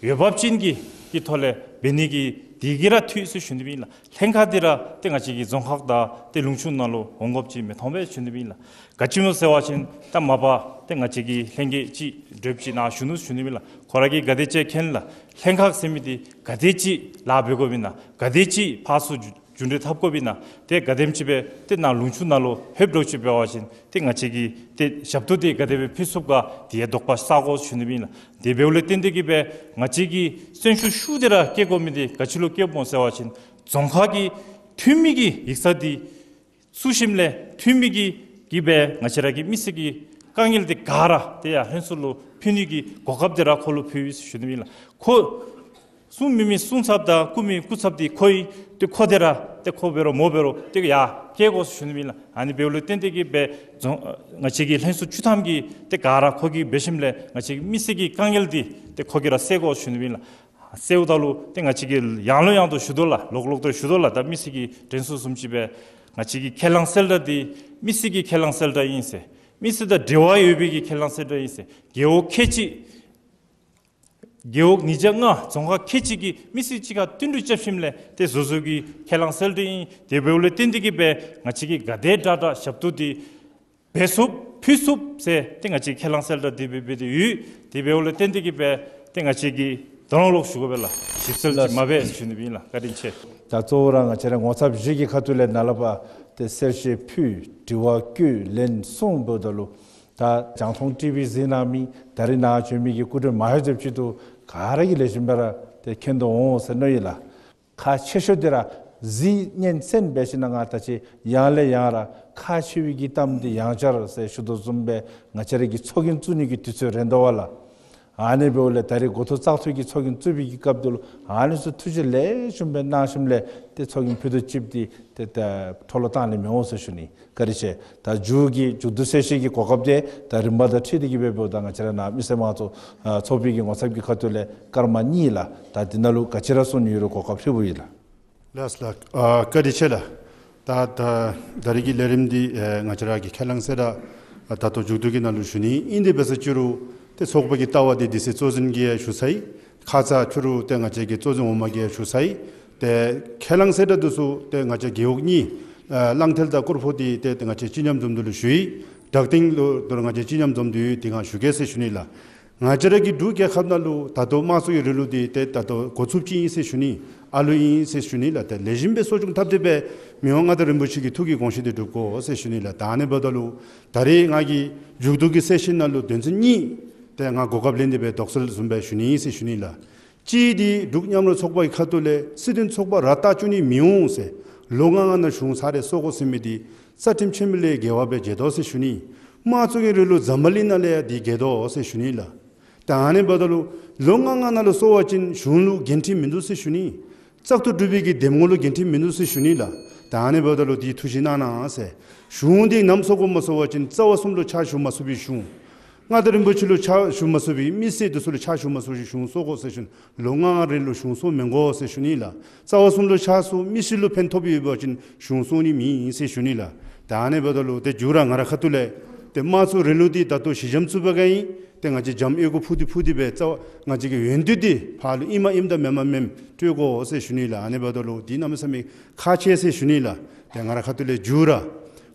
འོས་འབབ་ཅན་གྱི་གི་ཐོག་ལས་འབད་ནི་གི་འདི་གིས་ར་འཐུས་ཟེར་ཞུ་ནི་ཨིན་ལགས། ལྷན་ཁག་འདི་ར་ཏེ་ང་བཅས་ཀྱི་རྫོང་ཁག་དང་ཏེ་ལུང་ཕྱོགས་ནང་ལུ་འོང་དགོཔ་ཅིག་མི་མཐོང་པས་ཞུ་ནི་ཨིན་ལགས། ག་ཅི་སྨོ་ཟེར་བ་ཅིན་ད་མ་པ་ཏེ་ང་བཅས་ཀྱི་ལྷན་རྒྱས་ཅིག་འདྲཝ་ཅིག་ནཱ་བཞུགས་ནུག་ཞུ་ནི་ཨིན་ལགས། ཁོ་ར་གིས་ག་དེ་ཅིག་མཁྱེན་ལགས། ལྷན་ཁག་ཟེར་མི་འདི་ག་དེ་ཅིག་ལཱ་འབད་དགོཔ་ཨིན་ན། ག་དེ་ཅིག་ཕར་ཚུར་རྒྱུ་འབྲས་འཐབ་དགོཔ་ཨིན་ན། ཏེ་ག་དེམ་ཅིག་སྦེ་ཏེ་ནཱ་ལུང་ཕྱོགས་ནང་ལུ་ལྷོདཔ་འདྲཝ་ཅིག་འབད་བ་ཅིན་ཏེ་ང་བཅས་ཀྱིས་ཏེ་ཞབས་ཏོག་འདི་ག་དེ་སྦེ་ཕུལ་ཚུགས་ག་འདི་ཡང་དོགས་པ་ཟ་དགོ་ཞུ་ནི་ཨིན་ལགས། དེ་འབདཝ་ལས་བརྟེན་ཏེ་གིས་སྦེ་ང་བཅས་ཀྱིས་བརྩོན་ཤུགས་ཤུགས་དེ་ར་བསྐྱེད་དགོ་མི་འདི་ག་ཅི་ལུ་བསྐྱེདཔ་སྨོ་ཟེར་བ་ཅིན་རྫོང་ཁག་གི་འཐུས་མི་གི་ཡིག་ཚང་འདི་བཙུགས་ཞིནམ་ལས་འཐུས་མི་གི་གིས་སྦེ་ང་བཅས་ར་གི་མི་སེར་གྱི་དཀའ་ངལ་འདི་ག་ར་ཏེ་ཡར་ལྷན་ཚོགས་ལུ་ཕུལ་ནི་གི་གོ་སྐབས་འདི་ར་ཁོ་ལུ་ཕུལ་ཡི་ཟེར་ཞུ་ནི་ཨིན་ལགས། ཁོ་གསུང་མི་མི་གསུང་ཚབ་དང་བཀུར་མི་བཀུར་ཚབ་འདི་ཁོ་ཨིན། ཏེ་ཁོ་དེ་ར་ཏེ་ཁོ་འབད་རུང་མོ་འབད་རུང་ཏེ་ཡར་བསྐྱལ་དགོ་ཟེར་ཞུ་ནི་ཨིན་ལགས། ཨ་ནི་འབདཝ་ལས་བརྟེན་ཏེ་གིས་སྦེ་རྫོང་ང་བཅས་ཀྱི་ལྷན་ཚོགས་བཅུ་ཐམ་གྱིས་ཏེ་ག་ར་ཁོ་གིས་འབད་ཞིནམ་ལས་ང་བཅས་ཀྱི་མི་སེར་གྱི་དཀའ་ངལ་འདི་ཏེ་ཁོ་གིས་ར་སེལ་དགོ་ཟེར་ཞུ་ནི་ཨིན་ལགས། སེལཝ་ད་ལུ་ཏེ་ང་བཅས་ཀྱིས་ཡང་ལུ་ཡང་དུ་ཞུ་དོ་ལགས། ལོག་ལོག་ཏུ་ཞུ་དོ་ལགས། ད་མི་སེར་གྱི་དྲན་གསོ་བཟུམ་ཅིག་སྦེ་ང་བཅས་ཀྱི་ཁས་བླངས་གསལ་བསྒྲགས་འདི་མི་སེར་གྱི་ཁས་བླངས་གསལ་བསྒྲགས་ཨིན་ཟེར། མི་སེར་དང་འབྲེལ་བ་ཡོད་པའི་གི་ཁས་བླངས་གསལ་བསྒྲགས་ཨིན་ཟེར། རྒེད་འོག་ཁལ་གཅིག་རྒེད་འོག་ཉིས་བརྒྱ་ལྔ་རྫོང་ཁག་ཁལ་གཅིག་གི་མི་སེར་གཅིག་ཁར་བསྟུན་གྲོས་རྐྱབ་ཞིནམ་ལས་ཏེ་བཟོ་བཟོཝ་གི་ཁས་བླངས་གསལ་བསྒྲགས་ཨིན། དེ་འབདཝ་ལས་བརྟེན་ཏེ་གིས་སྦེ་ང་བཅས་ཀྱིས་ག་དེ་དྲག་དྲག་ཞབས་ཏོག་འདི་འབད་ཚུགས་ཕུལ་ཚུགས་ཟེར་ཏེ་ང་བཅས་ཁས་བླངས་གསལ་བསྒྲགས་འདི་འབད་འབད་དེ་ཡོད། དེ་འབདཝ་ལས་བརྟེན་ཏེ་གིས་སྦེ་ཏེ་ང་བཅས་ཀྱིས་དོན་ལོག་ཞུ་དགོ་པས་ལགས། ཞིབ་འཚོལ་ཅིག་མ་འབད་ཟེར་ཞུ་ནི་ཨིན་ལགས། བཀའ་དྲིན་ཆེ། ད་གཙོ་བོ་ར་ང་བཅས་ར་ངོ་ཚབ་བཞི་གི་ཁ་ཐུག་ལས་ནཱ་ལས་ཕར་ཏེ་གསལ་བཤད་ཕུལ་དྲི་བ་བཀོད་ལན་གསུངས་འབདཝ་ད་ལུ་ད་རྒྱང་མཐོང་ཊི་ཝི་གཟིགས་གནང་མི་ད་རིས་ནཱ་བྱོན་མི་གི་སྐུ་མགྲོན་མ་ཧེ་ཛེབ་ཅིག་ཏུ་ག་ར་གིས་ལེགས་ཤོམ་སྦེ་ར་ཏེ་མཁྱེན་དོ་འོང་ཟེར་མནོ་ཡི་ལགས། ཁག་ཆེ་ཤོས་འདི་ར་གཟིགས་ཉན་གསན་འབད་ཞིནམ་ལས་ང་ད་ཅི་ཡང་ལས་ཡང་ར་ཁག་ཆེ་བའི་གི་གཏམ་འདི་ཡང་བསྐྱར་ཟེར་ཞུ་དོ་བཟུམ་སྦེ་ང་བཅས་ར་གིས་ཚོགས་རྒྱན་བཙུགས་ནི་གི་དུས་ཚོད་རན་དོ་བས་ལགས། ཨ་ནི་འབདཝ་ལས་ད་རིས་འགོ་ཐོག་བཙག་འཐུ་གི་ཚོགས་རྒྱན་བཙུགས་པའི་གི་སྐབས་འདི་ལུ་ཨ་ནི་ཚུ་ཐུགས་རྗེ་ལེགས་ཤོམ་སྦེ་གནང་ཞིནམ་ལས་ཏེ་ཚོགས་རྒྱན་ཕུད་རྡོག་གཅིགཔོ་འདི་ཏེ་ད་འཕྲོ་བརླག་བཏང་ནི་མི་འོང་ཟེར་ཞུ་ནི། བཀའ་དྲིན་ཆེ། ད་མཇུག་གི་མཇུག་བསྡུ་གསལ་བཤད་ཀྱི་གོ་སྐབས་འདི་ད་རིམ་པ་དང་འཁྲིལ་ཏེ་གིས་འབདཝ་ད་ང་བཅས་ར་ནཱ་མི་སེར་དམངས་གཙོ་ཨ་ཚོགས་པའི་གི་ངོ་ཚབ་ཀྱི་ཁ་ཐུག་ལས་སྐར་མ་གཉིས་ལགས། ད་འདི་ནང་ལུ་ག་ཅི་ར་གསུང་ནི་ཡོད་རུང་གོ་སྐབས་ཕུལཝ་ཨིན་ལགས། ལགས་ལགས། ཨ་བཀའ་དྲིན་ཆེ་ལགས། ད་ད་ད་རིས་ཀྱི་ལས་རིམ་འདི་ཨེ་ང་བཅས་ར་གི་ཁས་བླངས་གསལ་བསྒྲགས་ཨ་ད་ལྟོ་མཇུག་བསྡུ་གི་ནང་ལུ་ཞུ་ནི་ཨིན། དེ་འབད་ས་ཅི་རུང་ཏེ་ཚོགས་པ་གི་ལྟ་བ་འདི་དེ་སྦེ་གཙོ་འཛིན་གྱིས་ཡང་ཞུ་ཚར་ཡི། ཁ་ཙ་ཕྱི་རུ་ཏེ་ང་བཅས་ཀྱི་གཙོ་འཛིན་འོག་མ་གིས་ཡང་ཞུ་ཚར་ཡི། ཏེ་ཁས་བླངས་གསལ་བསྒྲགས་འདི་ཚུ་ཏེ་ང་བཅས་རྒེད་འོག་གཉིས་ཨ་གླང་མཐིལ་དང་སྐོར་ཕོག་འདི་ཏེ་ཏེ་ང་བཅས་སྤྱི་མཉམ་འཛོམས་འདུ་ལུ་ཞུ་ཡི། བྲག་སྟེང་ལུ་ཏེ་ང་བཅས་སྤྱི་མཉམ་འཛོམས་འདུ་ཡོད། དེ་སྒང་ཞུ་གེ་ཟེར་ཞུ་ནི་ལགས། ང་བཅས་ར་གི་འབྲུག་རྒྱལ་ཁབ་ནང་ལུ་ད་ལྟོ་དམངས་གཙོ་གི་རིང་ལུགས་འདི་ཏེ་ད་ལྟོ་འགོ་བཙུགསཔ་ཅིག་ཨིན་ཟེར་ཞུ་ནི། ཨ་ལུ་ཨིན་ཟེར་ཞུ་ནི་ལགས། ཏེ་ལེགས་ཤོམ་སྦེ་གསོ་སྐྱོང་འཐབ་སྟེ་སྦེ་མི་དབང་མངའ་བདག་རིན་པོ་ཆེ་གི་ཐུགས་ཀྱི་དགོངས་བཞེད་འདི་སྒྲུབ་དགོ་ཟེར་ཞུ་ནི་ལགས། ད་ཨ་ནི་འབདཝ་ད་ལུ་ད་རིས་ང་གིས་མཇུག་བསྡུ་གི་གསལ་བཤད་ནང་ལུ་དོན་ཚན་གཉིས་ཏེ་ང་གོ་སྐབས་ལེན་ཏེ་སྦེ་དོགས་སེལ་བཟུམ་སྦེ་ཞུ་ནི་ཨིན་ཟེར་ཞུ་ནི་ལགས། གཅིག་འདི་འབྲུག་མཉམ་རོགས་ཚོགས་པ་གི་ཁ་ཐུག་ལས་སྲིད་དོན་ཚོགས་པ་ར་བཏགས་བཅུག་ནི་མི་འོང་ཟེར་ལོ་ལྔ་ལྔ་ནང་གཞུང་ཚར་རེ་བཙུགས་དགོ་ཟེར་མི་འདི་རྩ་ཁྲིམས་ཆེན་མོ་ལས་འགལ་བ་སྦེ་མཇལ་དོ་ཟེར་ཞུ་ནི། དམངས་གཙོ་གི་རིང་ལུགས་འཛམ་བུ་གླིང་ནང་ལས་ཡང་འདི་འགལ་དོ་ཟེར་ཞུ་ནི་ལགས། ད་ཨ་ནི་འབདཝ་ད་ལུ་ལོ་ལྔ་ལྔ་ནང་ལུ་བཙུགས་པ་ཅིན་གཞུང་ལུ་འགན་འཁྲི་མིན་འདུག་ཟེར་ཞུ་ནི། བཙག་འཐུ་གྲུབ་པའི་གི་འདེམས་ངོ་ལུ་འགན་འཁྲི་མིན་འདུག་ཟེར་ཞུ་ནི་ལགས། ད་ཨ་ནི་འབདཝ་ད་ལུ་འདི་ཐུགས་བཞེས་གནང་གནང་ཟེར། གཞུང་འདི་ནམ་བཙུགས་དགོཔ་སྨོ་ཟེར་བ་ཅིན་རྩ་བ་གསུམ་ལུ་ཕྱག་ཞུ་མ་ཚུགས་པའི་གཞུང་ མངའ་བདག་རིན་པོ་ཆེ་ལུ་ཕྱག་ཞུ་མ་ཚུགས་པའི་མི་སེར་དེ་ཚུ་ལུ་ཕྱག་ཞུ་མ་ཚུགས་ཅིག་གཞུང་སོང་དགོ་ཟེར་ཞུ་ནི། ལོ་ལྔ་ལྔ་རིང་ལུ་གཞུང་སོང་མི་དགོ་ཟེར་ཞུ་ནི་ལགས། རྩ་བ་གསུམ་ལུ་ཕྱག་ཞུ་མི་སེར་ལུ་ཕན་ཐོགས་ཡོད་པ་ཅིན་གཞུང་སོང་ནི་མེད་ཟེར་ཞུ་ནི་ལགས། ད་ཨ་ནི་འབདཝ་ད་ལུ་ཏེ་མཇུག་ར་ང་རའི་ཁ་ཐུག་ལས་ཏེ་དམངས་གཙོའི་རིང་ལུགས་འདི་ད་ལྟོ་ཞི་འཇམ་བཙུགས་པ་ག་ཨིན། ཏེ་ང་བཅས་འཇམ་ཡོད་དགུ་ཕུ་ཏི་ཕུ་ཏི་སྦེ་རྩ་བ་ང་བཅས་ཀྱི་ཡོན་ཏན་འདི་ཕར་ལུ་ཨིནམ་ཨིནམ་དང་མེནམ་མེནམ་སྤྲོད་དགོ་ཟེར་ཞུ་ནི་ལགས། ཨ་ནི་འབདཝ་ད་ལུ་འདི་གནམ་མེད་ས་མེད་ཁག་ཆེ་ཟེར་ཞུ་ནི་ལགས། ཏེ་ང་རའི་ཁ་ཐུག་ལས་མཇུག་ར་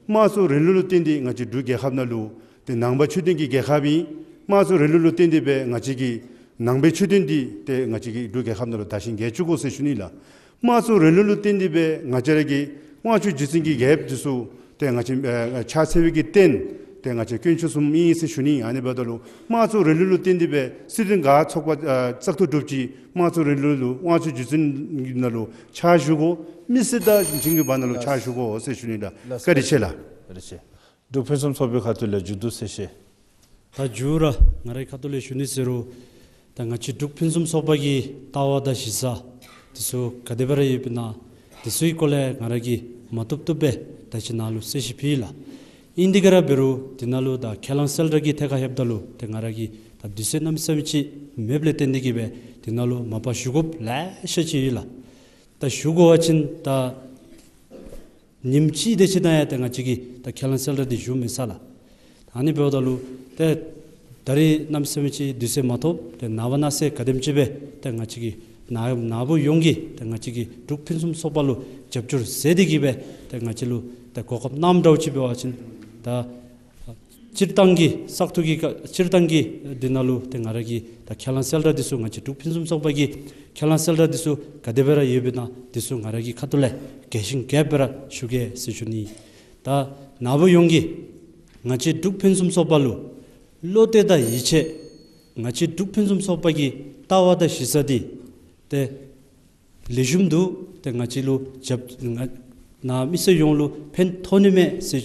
དམངས་གཙོའི་རིང་ལུགས་ལུ་བརྟེན་ཏེ་ང་བཅས་འབྲུག་རྒྱལ་ཁབ་ནང་ལུ་ཏེ་ནང་པ་ཆོས་ལྡན་གྱི་རྒྱལ་ཁབ་ཨིན། དམངས་གཙོའི་རིང་ལུགས་ལུ་བརྟེན་ཏེ་སྦེ་ང་བཅས་ཀྱི་ནང་པའི་ཆོས་ལྡན་འདི་ཏེ་ང་བཅས་ཀྱི་འབྲུག་རྒྱལ་ཁབ་ནང་ལུ་དར་ཞིང་རྒྱས་བཅུག་དགོ་ཟེར་ཞུ་ནི་ལགས། དམངས་གཙོའི་རིང་ལུགས་ལུ་བརྟེན་ཏེ་སྦེ་ང་བཅས་ར་གི་དབང་ཆ་རྒྱུད་འཛིན་གྱི་རྒྱལཔོ་འདི་ཚུ་ཏེ་ང་བཅས་ཨ་ཕྱག་འཚལ་བའི་གི་རྟེན་ཏེ་ང་བཅས་དཀོན་མཆོག་གསུམ་ཨིན་ཟེར་ཞུ་ནི། ཨ་ནི་འབདཝ་ད་ལུ་དམངས་གཙོའི་རིང་ལུགས་ལུ་བརྟེན་ཏེ་སྦེ་སྲིད་དོན་ག་ཚོགས་པ་ཨ་བཙག་འཐུ་གྲུབ་ཅི། དམངས་གཙོའི་རིང་ལུགས་ལུ་དབང་ཆ་རྒྱུད་འཛིན་ནང་ལུ་ཕྱག་ཞུ་དགོ། མི་སེར་དང་བྱིངས་ཀྱི་བར་ན་ལུ་ཕྱག་ཞུ་དགོ་ཟེར་ཞུ་ནི་ལགས། བཀའ་དྲིན་ཆེ་ལགས། བཀའ་དྲིན་ཆེ། འབྲུག་ཕུན་སུམ་ཚོགས་པའི་ཁ་ཐུག་ལས་མཇུག་བསྡུ་གསལ་བཤད། ད་མཇུག་ར་ང་རའི་ཁ་ཐུག་ལས་ཞུ་ནི་ཟེར་རུང་ད་ང་བཅས་འབྲུག་ཕུན་སུམ་ཚོགས་པ་གི་ལྟ་བ་དང་གཞི་རྩ་འདི་ཚུ་ག་དེ་སྦེ་ར་ཡོདཔ་ཨིན་ན་འདི་ཚུ་གི་སྐོར་ལས་ང་ར་གིས་མ་བཏུབ་བཏུབ་སྦེ་ད་ཅི་ནཱ་ལུ་གསལ་བཤད་ཕུལ་ཡི་ལགས། ཨིན་དེ་ག་ར་འབད་རུང་འདི་ནང་ལུ་ད་ཁས་བླངས་གསལ་བསྒྲགས་ཀྱི་ཐད་ཁར་ལྷོདཔ་ད་ལུ་ཏེ་ང་ར་གིས་ད་དུས་ཚོད་གནམ་མེད་ས་མེད་ཅིག་མེདཔ་ལས་བརྟེན་ཏེ་གིས་སྦེ་འདི་ནང་ལུ་མ་པ་ཞུ་དགོཔ་ལེ་ཤ་ཅིག་ཡོད་ལགས། ད་ཞུ་དགོ་པ་ཅིན་ད་ཉིནམ་གཅིག་དེ་ཅིག་ནང་ཡང་ཏེ་ང་བཅས་ཀྱིས་ད་ཁས་བླངས་གསལ་བསྒྲགས་འདི་ཞུ་མི་ཚར་ལགས། ད་ཨ་ནི་འབདཝ་ད་ལུ་ཏེ་ད་རིས་གནམ་མེད་ས་མེད་ཅིག་དུས་ཚོད་མ་ཐོབ། ཏེ་ནངས་པ་གནངས་ཚེ་ག་དེམ་ཅིག་སྦེ་ཏེ་ང་བཅས་ཀྱི་ནཱ་ནཱ་བུ་ཡོངས་ཀྱིས་ཏེ་ང་བཅས་ཀྱི་འབྲུག་ཕུན་སུམ་ཚོགས་པ་ལུ་རྒྱབ་སྐྱོར་མཛད་དེ་གིས་སྦེ་ཏེ་ང་བཅས་ལུ་ཏེ་གོ་སྐབས་གནངམ་འདྲཝ་ཅིག་འབད་བ་ཅིན་ད་སྤྱིར་བཏང་གི་བཙག་འཐུ་གི་སྐབས་སྤྱིར་བཏང་གི་འདི་ནང་ལུ་ཏེ་ང་ར་གི་ད་ཁས་བླངས་གསལ་བསྒྲགས་འདི་ཚུ་ང་བཅས་འབྲུག་ཕུན་སུམ་ཚོགས་པ་གི་ཁས་བླངས་གསལ་བསྒྲགས་འདི་ཚུ་ག་དེ་སྦེ་ར་ཡོདཔ་ཨིན་ན་འདི་ཚུ་ང་ར་གི་ཁ་ཐུག་ལས་རྒྱས་ཤིང་རྒྱསཔ་སྦེ་ར་ཞུ་གེ་ཟེར་ཞུ་ནི། ད་ནཱ་བུ་ཡོངས་ཀྱིས་ང་བཅས་འབྲུག་ཕུན་སུམ་ཚོགས་པ་ལུ་བློ་གཏད་དང་ཡིད་ཆེས་ང་བཅས་འབྲུག་ཕུན་སུམ་ཚོགས་པ་གི་ལྟ་བ་དང་གཞི་རྩ་འདི་ཏེ་ལེགས་ཤོམ་འདུག། ཏེ་ང་བཅས་ལུ་རྒྱབ་ང་ནཱ་མི་སེར་ཡོངས་ལུ་ཕན་ཐོགས་ནི་མས་ཟེར་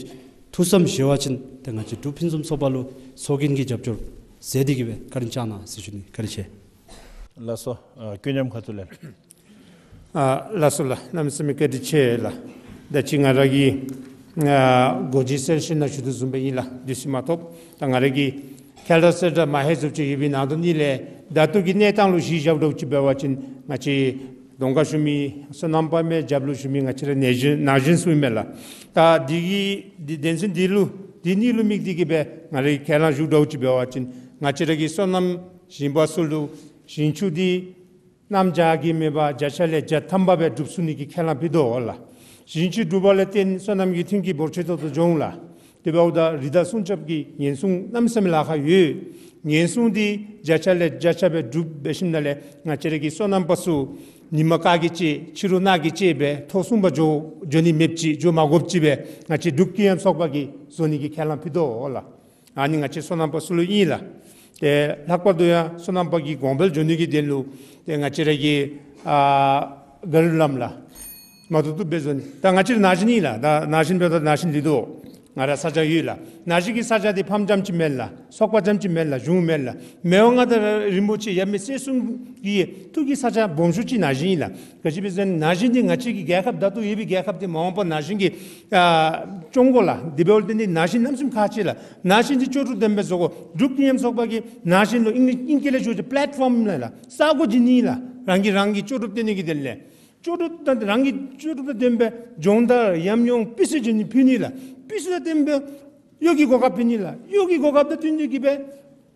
ཐུགས་བསམ་བཞེས་པ་ཅིན་ཏེ་ང་བཅས་འབྲུག་ཕུན་སུམ་ཚོགས་པ་ལུ་ཚོགས་རྒྱན་གྱི་རྒྱབ་སྐྱོར་མཛད་དེ་གིས་སྦེ་བཀའ་དྲིན་བསྐྱང་གནང་ཟེར་ཞུ་ནི། བཀའ་དྲིན་ཆེ། ལགས་སོ། ཨ་ཀུན་མཉམ་ཁ་ཐུག་ལས། ཨ་ལགས་སོ་ལགས། གནམ་མེད་ས་མེད་བཀའ་དྲིན་ཆེ་ལགས། ད་ཅི་ང་ར་གིས་ཨ་འགོ་འབྱེད་གསལ་བཤད་ནང་ཞུ་དོ་བཟུམ་སྦེ་ཨིན་ལགས། དུས་ཚོད་མ་ཐོབ། ད་ང་ར་གིས་ཁས་བླངས་གསལ་བསྒྲགས་མ་ཧེ་ཟུབ་ཅིག་ཡོད་པའི་ནང་དོན་ཨ་ནི་ལས་ད་ལྟོ་གི་གནས་སྟངས་ལུ་གཞི་བཞག་འདྲཝ་ཅིག་འབད་བ་ཅིན་ང་བཅས་གདོང་ཁར་བཞུགས་མི་སོ་ནམ་པ་མས། རྒྱབ་ལུ་བཞུགས་མི་ང་བཅས་ར་ན་གཞོན་ན་གཞོན་ཚུ་ཨིན་མས་ལགས། ད་འདི་གི་འདི་དོན་ཚན་འདི་ལུ་འདི་གཉིས་ལུ་དམིགས་ཏེ་གིས་སྦེ་ང་ར་གིས་ཁས་བླངས་ཞུ་འདྲཝ་ཅིག་འབད་བ་ཅིན་ང་བཅས་ར་གི་སོ་ནམ་ཞིང་པ་ཚུ་ལུ་ཞིང་ཆུ་འདི་གནམ་བྱཱར་གྱི་མེད་པར་བརྒྱ་ཆ་ལས་བརྒྱ་ཐམ་པ་སྦེ་སྒྲུབ་ཚུགས་ནི་གི་ཁས་བླངས་ཕུལ་དོ་ལགས། ཞིང་ཆུ་སྒྲུབ་པ་ལས་བརྟེན་སོ་ནམ་གྱི་ཐོན་སྐྱེད་འབོར་ཆེ་ཏོག་ཏོ་འབྱུང་ལགས། དེ་འབདཝ་ད་རི་དྭགས་སྲུང་སྐྱོབ་ཀྱི་ཉེན་སྲུང་གནམ་མེད་ས་མེད་ལཱ་ཁག་ཡོད། ཉེན་སྲུང་འདི་བརྒྱ་ཆ་ལས་བརྒྱ་ཆ་སྦེ་སྒྲུབ་འབད་ཞིནམ་ལས་ང་བཅས་ར་གི་སོ་ནམ་པ་ཚུ་ཉིན་མ་དཀར་གྱིས་བཅད་ཕྱི་རུ་ནག་གིས་བཅད་སྦེ་ཐོག་སྲུང་པར་འགྱོ་འགྱོ་ནི་མེདཔ་ཅིག་འགྱོ་མ་དགོཔ་ཅིག་སྦེ་ང་བཅས་འབྲུག་ཀུན་མཉམ་ཚོགས་པ་གིས་བཟོ་ནི་གི་ཁས་བླངས་ཕུལ་དོ་ལགས། ཨ་ནི་ང་བཅས་སོ་ནམ་པ་ཚུ་ལུ་ཨིན་ལགས། ཏེ་ལྷག་པར་དུ་ཡང་སོ་ནམ་པ་གི་གོང་འཕེལ་འགྱོ་ནི་གི་དོན་ལུ་ཏེ་ང་བཅས་ར་གི་ཨ་ག་རི་ལམ་ལགས། མ་བཏུབ་བཏུབ་སྦེ་བཟོ་ནི། ད་ང་བཅས་ར་ན་གཞོན་ཨིན་ལགས། ད་ན་གཞོན་འབདཝ་ད་ན་གཞོན་ལུས་དོ། ང་ར་ས་ཆ་ཡོད་ལགས། ན་གཞོན་གྱི་ས་ཆ་འདི་ཕམ་རྐྱངམ་ཅིག་མེན་ལགས། ཚོགས་པ་རྐྱངམ་ཅིག་མེན་ལགས། གཞུང་མེན་ལགས། མི་དབང་མངའ་བདག་རིན་པོ་ཆེ་ཡབ་མེས་སྲས་གསུམ་གྱི་ཐུགས་ཀྱི་ས་ཆ་སྦོམ་ཤོས་ཅིག་ན་གཞོན་ཨིན་ལགས། ག་ཅི་སྦེ་ཟེར་ན་ན་གཞོན་འདི་ང་བཅས་ཀྱི་རྒྱལ་ཁབ་ད་ལྟོ་ཡོད་པའི་རྒྱལ་ཁབ་འདི་མ་འོངས་པ་ན་གཞོན་གྱི་ཨ་སྐྱོང་དགོ་ལགས། དེ་འབདཝ་ལས་བརྟེན་ཏེ་ན་གཞོན་གནམ་མེད་ས་མེད་ཁག་ཆེ་ལགས། ན་གཞོན་འདི་ལྕོགས་གྲུབ་ལྡནམ་སྦེ་བཟོ་དགོ། འབྲུག་ཀུན་མཉམ་ཚོགས་པ་གིས་ན་གཞོན་ལུ་ཨིང་ཨིང་སྐད་ལས་ཞུ་བ་ཅིན་པེ་ལེཊ་ཕོམ་ལགས། ས་སྒོ་བྱིན་ནི་ལགས། རང་གིས་རང་གི་ལྕོགས་གྲུབ་སྟོན་ནི་གི་དོན་ལས། ལྕོགས་གྲུབ་དང་རང་གི་ལྕོགས་གྲུབ་དང་ལྡནམ་སྦེ་སྦྱོང་བརྡར་ཉམས་མྱོང་སྤུས་ཚད་ཅིག་ནི་ཕུལ་ནི་ལགས། སྤུས་ཚད་དང་ལྡནམ་སྦེ་གཡོག་གི་གོ་སྐབས་ཕུལ་ནི་ལགས། གཡོག་གི་གོ་སྐབས་དང་བསྟུན་ཏེ་གིས་སྦེ་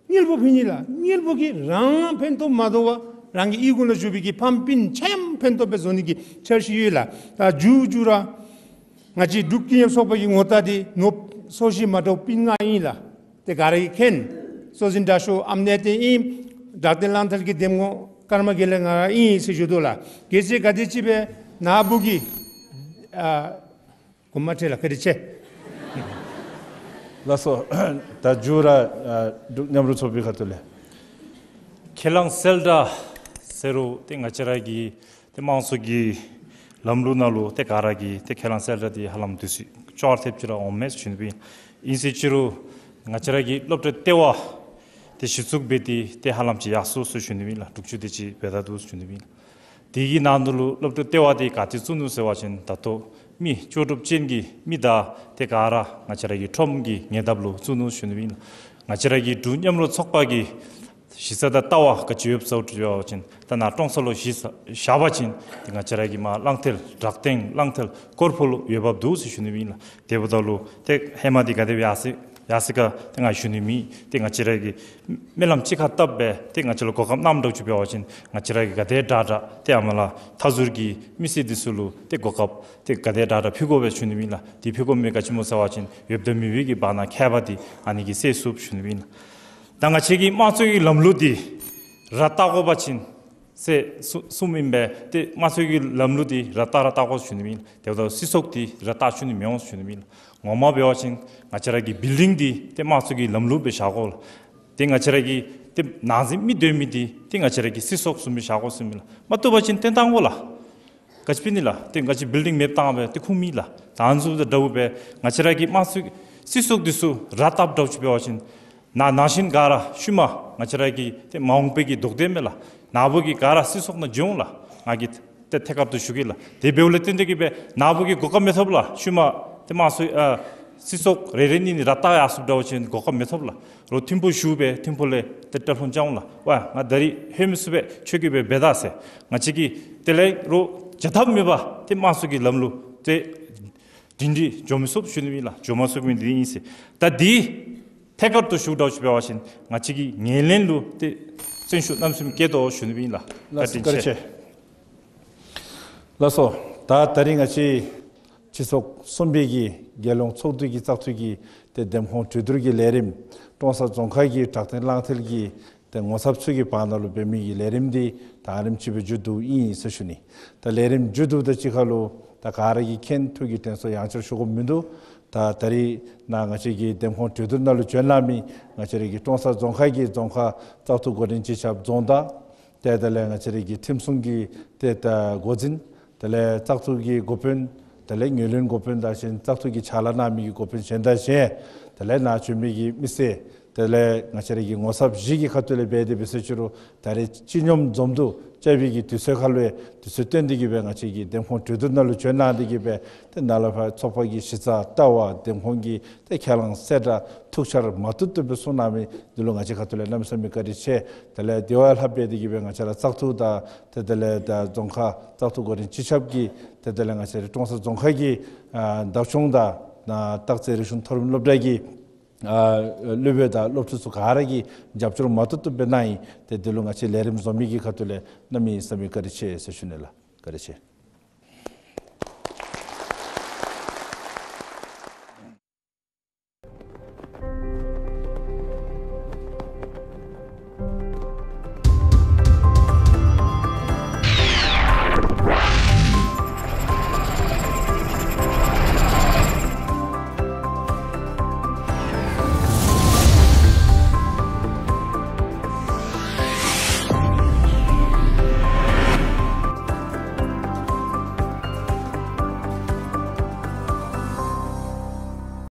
དངུལ་ཕོགས་ཕུལ་ནི་ལགས། དངུལ་ཕོགས་ཀྱིས་རང་ཕན་ཐོགས་མ་དོ་བར་རང་གི་གཡུས་ཁུངས་ལུ་བཞུགས་པའི་གི་ཕམ་སྤུན་ཆ་ཡང་ཕན་ཐོགས་སྦེ་བཟོ་ནི་གི་འཆར་གཞི་ཡོད་ལགས། ད་མཇུག་མཇུག་ར་ང་བཅས་འབྲུག་ཀུན་མཉམ་ཚོགས་པ་གི་ངོ་རྟགས་འདི་ནོར་སོ་བཞི་མ་འདྲཝ་སྤུན་ལྔ་ཨིན་ལགས། ཏེ་ག་ར་གིས་མཁྱེན། སྲོག་འཛིན་དྲག་ཤོས་ཨམ་གནས་བརྟན་ཨིན། དྲག་བདེན་གླང་ཐལ་གྱི་འདེམས་ངོ་ཀརྨ་དགེ་ལེགས་ང་ར་ཨིན་ཟེར་ཞུ་དོ་ལགས། གལ་སྲིད་ག་དེམ་ཅིག་སྦེ་ནཱ་བུ་གིས་ཨ་གོ་མ་ཐོས་ལགས། བཀའ་དྲིན་ཆེ། ལགས་སོ། ད་མཇུག་ར་ཨ་འབྲུག་མཉམ་རུབ་ཚོགས་པའི་ཁ་ཐུག་ལས་ཁས་བླངས་གསལ་བསྒྲགས་ཟེར་རུང་ཏེ་ང་བཅས་ར་གི་ཏེ་དམངས་གཙོ་གི་ལམ་ལུགས་ནང་ལུ་ཏེ་ག་ར་གིས་ཏེ་ཁས་བླངས་གསལ་བསྒྲགས་འདི་ཧ་ལམ་དུས་ཚོད་ཅོག་འཐདཔ་ཅིག་ར་འོང་མས་ཟེར་ཞུ་ནི་ཨིན། ཨིན་ཟེར་ཅི་རུང་ང་བཅས་ར་གི་སློབ་གྲྭ་ལྟེ་བ་འདི་གཞི་བཙུགས་འབད་དེ་ཏེ་ཧ་ལམ་ཅིག་ཡར་སོ་ཡི་ཟེར་ཞུ་ནི་ཨིན་ལགས། དྲུག་ཅུ་དེ་ཅིག་འབད་དོ་ཟེར་ཞུ་ནི་ཨིན་ལགས། དེ་གི་ནང་དོན་ལུ་སློབ་གྲྭ་ལྟེ་བ་འདི་ག་ཏེ་བཙུགས་ནུག་ཟེར་བ་ཅིན་ད་ལྟོ་ མི་ལྕོགས་གྲུབ་ཅན་གྱི་མི་དང་ཏེ་ག་ར་ང་བཅས་ར་གི་ཁྲོམ་གྱི་ཉེ་འདབས་ལུ་བཙུགས་ནུག་ཞུ་ནི་ཨིན་ལགས། ང་བཅས་ར་གི་འབྲུག་མཉམ་རོགས་ཚོགས་པ་གི་གཞི་རྩ་དང་ལྟ་བ་ག་ཅི་ཡོདཔ་ཟེར་བ་ཅིན་ད་ནཱ་ཀྲོང་གསར་ལུ་གཞི་བཞག་པ་ཅིན་ཏེ་ང་བཅས་ར་གི་མར་གླང་མཐིལ་བྲག་སྟེང་གླང་མཐིལ་སྐོར་ཕུ་ལུ་འོས་འབབ་འདུག་ཟེར་ཞུ་ནི་ཨིན་ལགས། དེ་འབདཝ་ད་ལུ་ཏེ་ཧེ་མ་འདི་ག་དེ་སྦེ་ཡར་སོ་ཡར་སོ་ག་ཏེ་ང་ཞུ་ནི་མེད། ཏེ་ང་བཅས་ར་གི་སྨོན་ལམ་གཅིག་ཁར་བཏབ་སྦེ་ཏེ་ང་བཅས་ལུ་གོ་སྐབས་གནངམ་འདྲཝ་ཅིག་འབད་བ་ཅིན་ང་བཅས་ར་གི་ག་དེ་དྲག་དྲག་ཏེ་ཨ་མ་ལགས་མཐའ་ཟུར་གྱི་མི་སེར་འདི་ཚུ་ལུ་ཏེ་གོ་སྐབས་ཏེ་ག་དེ་དྲག་དྲག་ཕུལ་དགོ་པས་ཞུ་ནི་ཨིན་ལགས། དེ་ཕུལ་དགོ་མི་ག་ཅི་སྨོ་ཟེར་བ་ཅིན་ཡོདཔ་དང་མེདཔ་གི་བར་ན་ཁྱད་པར་འདི་ཨ་ནི་གིས་སེལ་ཚུགས་ཞུ་ནི་ཨིན་ལགས། ད་ང་བཅས་ཀྱི་དམངས་གཙོ་གི་ལམ་ལུགས་འདི་ར་བཏགས་དགོ་པ་ཅིན་ཟེར་གསུངས་གསུངམ་ཨིན་པས། ཏེ་དམངས་གཙོ་གི་ལམ་ལུགས་འདི་ར་བཏགས་ར་བཏགས་དགོ་ཞུ་ནི་ཨིན། དེ་འབདཝ་ད་སྲིད་ཚོགས་འདི་ར་བཏགས་ཞུ་ནི་མི་འོང་ཞུ་ནི་ཨིན། ངོ་མ་འབད་བ་ཅིན་ང་བཅས་ར་གི་བིལ་ཌིང་འདི་ཏེ་དམངས་གཙོ་གི་ལམ་ལུགས་སྦེ་བཞག་དགོ་ལགས། ཏེ་ང་བཅས་ར་གི་ཏེ་ནང་འཛིང་མི་སྡོད་མི་འདི་ཏེ་ང་བཅས་ར་གི་སྲིད་ཚོགས་བཟུམ་སྦེ་བཞག་དགོ་ཟེར་ཨིན་ལགས། མ་བཏུབ་པ་ཅིན་བཏོན་བཏང་དགོ་ལགས། ག་ཅི་འབད་ནི་ལགས། ཏེ་ང་བཅས་བིལ་ཌིང་མེདཔ་བཏང་སྦེ་ཏེ་ཁུངས་མེད་ལགས། ད་ཨ་ནི་ཚུ་དང་འདྲཝ་སྦེ་ང་བཅས་ར་གི་དམངས་གཙོ་སྲིད་ཚོགས་འདི་ཚུ་ར་བཏགསཔ་འདྲཝ་ཅིག་འབད་བ་ཅིན་ནཱ་ནང་བཞིན་ག་ར་ཤུལ་མ་ང་བཅས་ར་གི་ཏེ་མ་འོངས་པའི་གི་དོགས་འདྲི་མས་ལགས། ནཱ་བུ་གིས་ག་ར་སྲིད་ཚོགས་ནང་འཛུལ་འོང་ལགས། ང་གིས་ཏེ་ཐད་ཀར་དུ་ཞུ་གེ་ལགས། དེ་འབདཝ་ལས་བརྟེན་ཏེ་གིས་སྦེ་ནཱ་བུ་གིས་གོ་སྐབས་མི་ཐོབ་ལགས། ཤུལ་མ་ཏེ་དམངས་གཙོ་ཨ་སྲིད་ཚོགས་རེ་རེ་གཉིས་གཉིས་ར་བཏགས་ཡར་སོངམ་འདྲཝ་ཅིན་གོ་སྐབས་མི་ཐོབ་ལགས། རོགས་ཐིམ་ཕུག་བཞུགས་སྦེ་ཐིམ་ཕུག་ལས་ཏེ་བཀྲ་ཤིས་ལྷུན་བྱང་ལགས། ཝ་ང་ད་རིས་ལྷོད་མི་ཚུགས་པས། ཁྱོད་ཀྱིས་སྦེ་འབད་ད་ཟེར། ང་བཅས་ཀྱིས་དེ་ལས་རོགས་བྱ་ཐབས་མེད་པར་ཏེ་དམངས་གཙོ་གི་ལམ་ལུགས་ཏེ་སྒྲིང་སྒྲི་འགྱོ་མི་ཚུགས་ཞུ་ནི་ཨིན་ལགས། འགྱོ་མ་ཚུགས་མི་འདི་ཨིན་ཟེར། ད་འདི་ཐད་ཀར་དུ་ཞུཝ་འདྲཝ་ཅིག་འབད་བ་ཅིན་ང་བཅས་ཀྱི་ངོས་ལེན་ལུ་ཏེ་བརྩོན་ཤུགས་གནམ་མེད་ས་མེད་བསྐྱེད་དོ་ཞུ་ནི་ཨིན་ལགས། ལགས་སོ། བཀའ་དྲིན་ཆེ། ལགས་སོ། ད་ད་རིས་ང་བཅས་སྤྱི་ཚོགས་གསུམ་པའི་གི་རྒྱལ་ཡོངས་ཚོགས་འདུ་གི་བཙག་འཐུ་གི་ཏེ་འདེམས་ཁོངས་གྲོས་བསྡུར་གྱི་ལས་རིམ་ཀྲོང་གསར་རྫོང་ཁག་གི་བྲག་སྟེང་གླང་མཐིལ་གྱི་ཏེ་ངོ་ཚབ་ཚུ་གི་བར་ན་ལུ་འབད་མི་གི་ལས་རིམ་འདི་ད་ཨ་རིམ་ཅིག་སྦེ་མཇུག་བསྡུཝ་ཨིན་ཟེར་ཞུ་ནི། ད་ལས་རིམ་མཇུག་བསྡུཝ་དང་གཅིག་ཁར་ལུ་ད་ག་ར་གིས་མཁྱེན། ཐུགས་ཀྱི་དྲན་གསོ་ཡང་བསྐྱར་ཞུ་དགོཔ་མིན་འདུག། ད་ད་རིས་ནཱ་ང་བཅས་ཀྱི་འདེམས་ཁོངས་གྲོས་བསྡུར་ནང་ལུ་བྱོན་གནང་མི་ང་བཅས་ར་གི་ཀྲོང་གསར་རྫོང་ཁག་གི་རྫོང་ཁག་བཙག་འཐུ་འགོ་འདྲེན་སྤྱི་ཁྱབ་རྫོང་བདག། ཏེ་དེ་ལས་ང་བཅས་ར་གི་ཁྲིམས་སྲུང་གི་ཏེ་ད་འགོ་འཛིན། དེ་ལས་བཙག་འཐུ་གི་འགོ་དཔོན། དེ་ལས་ངོས་ལེན་འགོ་དཔོན་དང་གཞན་བཙག་འཐུ་གི་ཕྱག་ལཱ་གནང་མི་གི་འགོ་དཔོན་གཞན་དང་གཞན། དེ་ལས་ནཱ་བྱོན་མི་གི་མི་སེར། དེ་ལས་ང་བཅས་ར་གི་ངོ་ཚབ་བཞི་གི་ཁ་ཐུག་ལས་འབད་དེ་འབད་ཟེར་ཅི་རུང་ད་རིས་སྤྱི་སྙོམས་འཛོམས་འདུ་བཅའ་བའི་གི་དུས་ཚོད་ཁར་ལུ་དུས་ཚོད་བཏོན་ཏེ་གིས་སྦེ་ང་བཅས་ཀྱི་འདེམས་ཁོངས་གྲོས་བསྡུར་ནང་ལུ་བྱོན་གནང་སྟེ་གིས་སྦེ་ཏེ་ནཱ་ལས་ཕར་ཚོགས་པ་གི་གཞི་རྩ་ལྟ་བ་འདེམས་ཁོངས་ཀྱི་ཏེ་ཁས་བླངས་གསལ་བསྒྲགས་ཐུགས་འཆར་མ་བཏུབ་བཏུབ་སྦེ་གསུང་གནང་མི་འདི་ལུ་ང་བཅས་ཁ་ཐུག་ལས་གནམ་མེད་ས་མེད་བཀའ་དྲིན་ཆེ། དེ་ལས་དེ་བ་ལྷག་སྦེ་དེ་གིས་སྦེ་ང་བཅས་ར་བཙག་འཐུ་དང་ཏེ་དེ་ལས་ད་རྫོང་ཁག་བཙག་འཐུ་འགོ་འདྲེན་སྤྱི་ཁྱབ་ཀྱི་ཏེ་དེ་ལས་ང་བཅས་ར་ཀྲོང་གསར་རྫོང་ཁག་གི་ཨ་བདག་སྐྱོང་དང་ཨ་སྟག་རྩེ་རིག་གཞུང་མཐོ་རིམ་སློབ་གྲྭ་གི་ཨ་སློབ་དཔོན་དང་སློབ་ཕྲུག་ཚུ་ག་ར་གིས་རྒྱབ་སྐྱོར་མ་བཏུབ་བཏུབ་སྦེ་གནང་ཡི། ཏེ་འདི་ལུ་ང་བཅས་ལས་རིམ་བཟོ་མི་གི་ཁ་ཐུག་ལས་གནམ་མེད་ས་མེད་བཀའ་དྲིན་ཆེ་ཟེར་ཞུ་ནི་ལགས། བཀའ་དྲིན་ཆེ།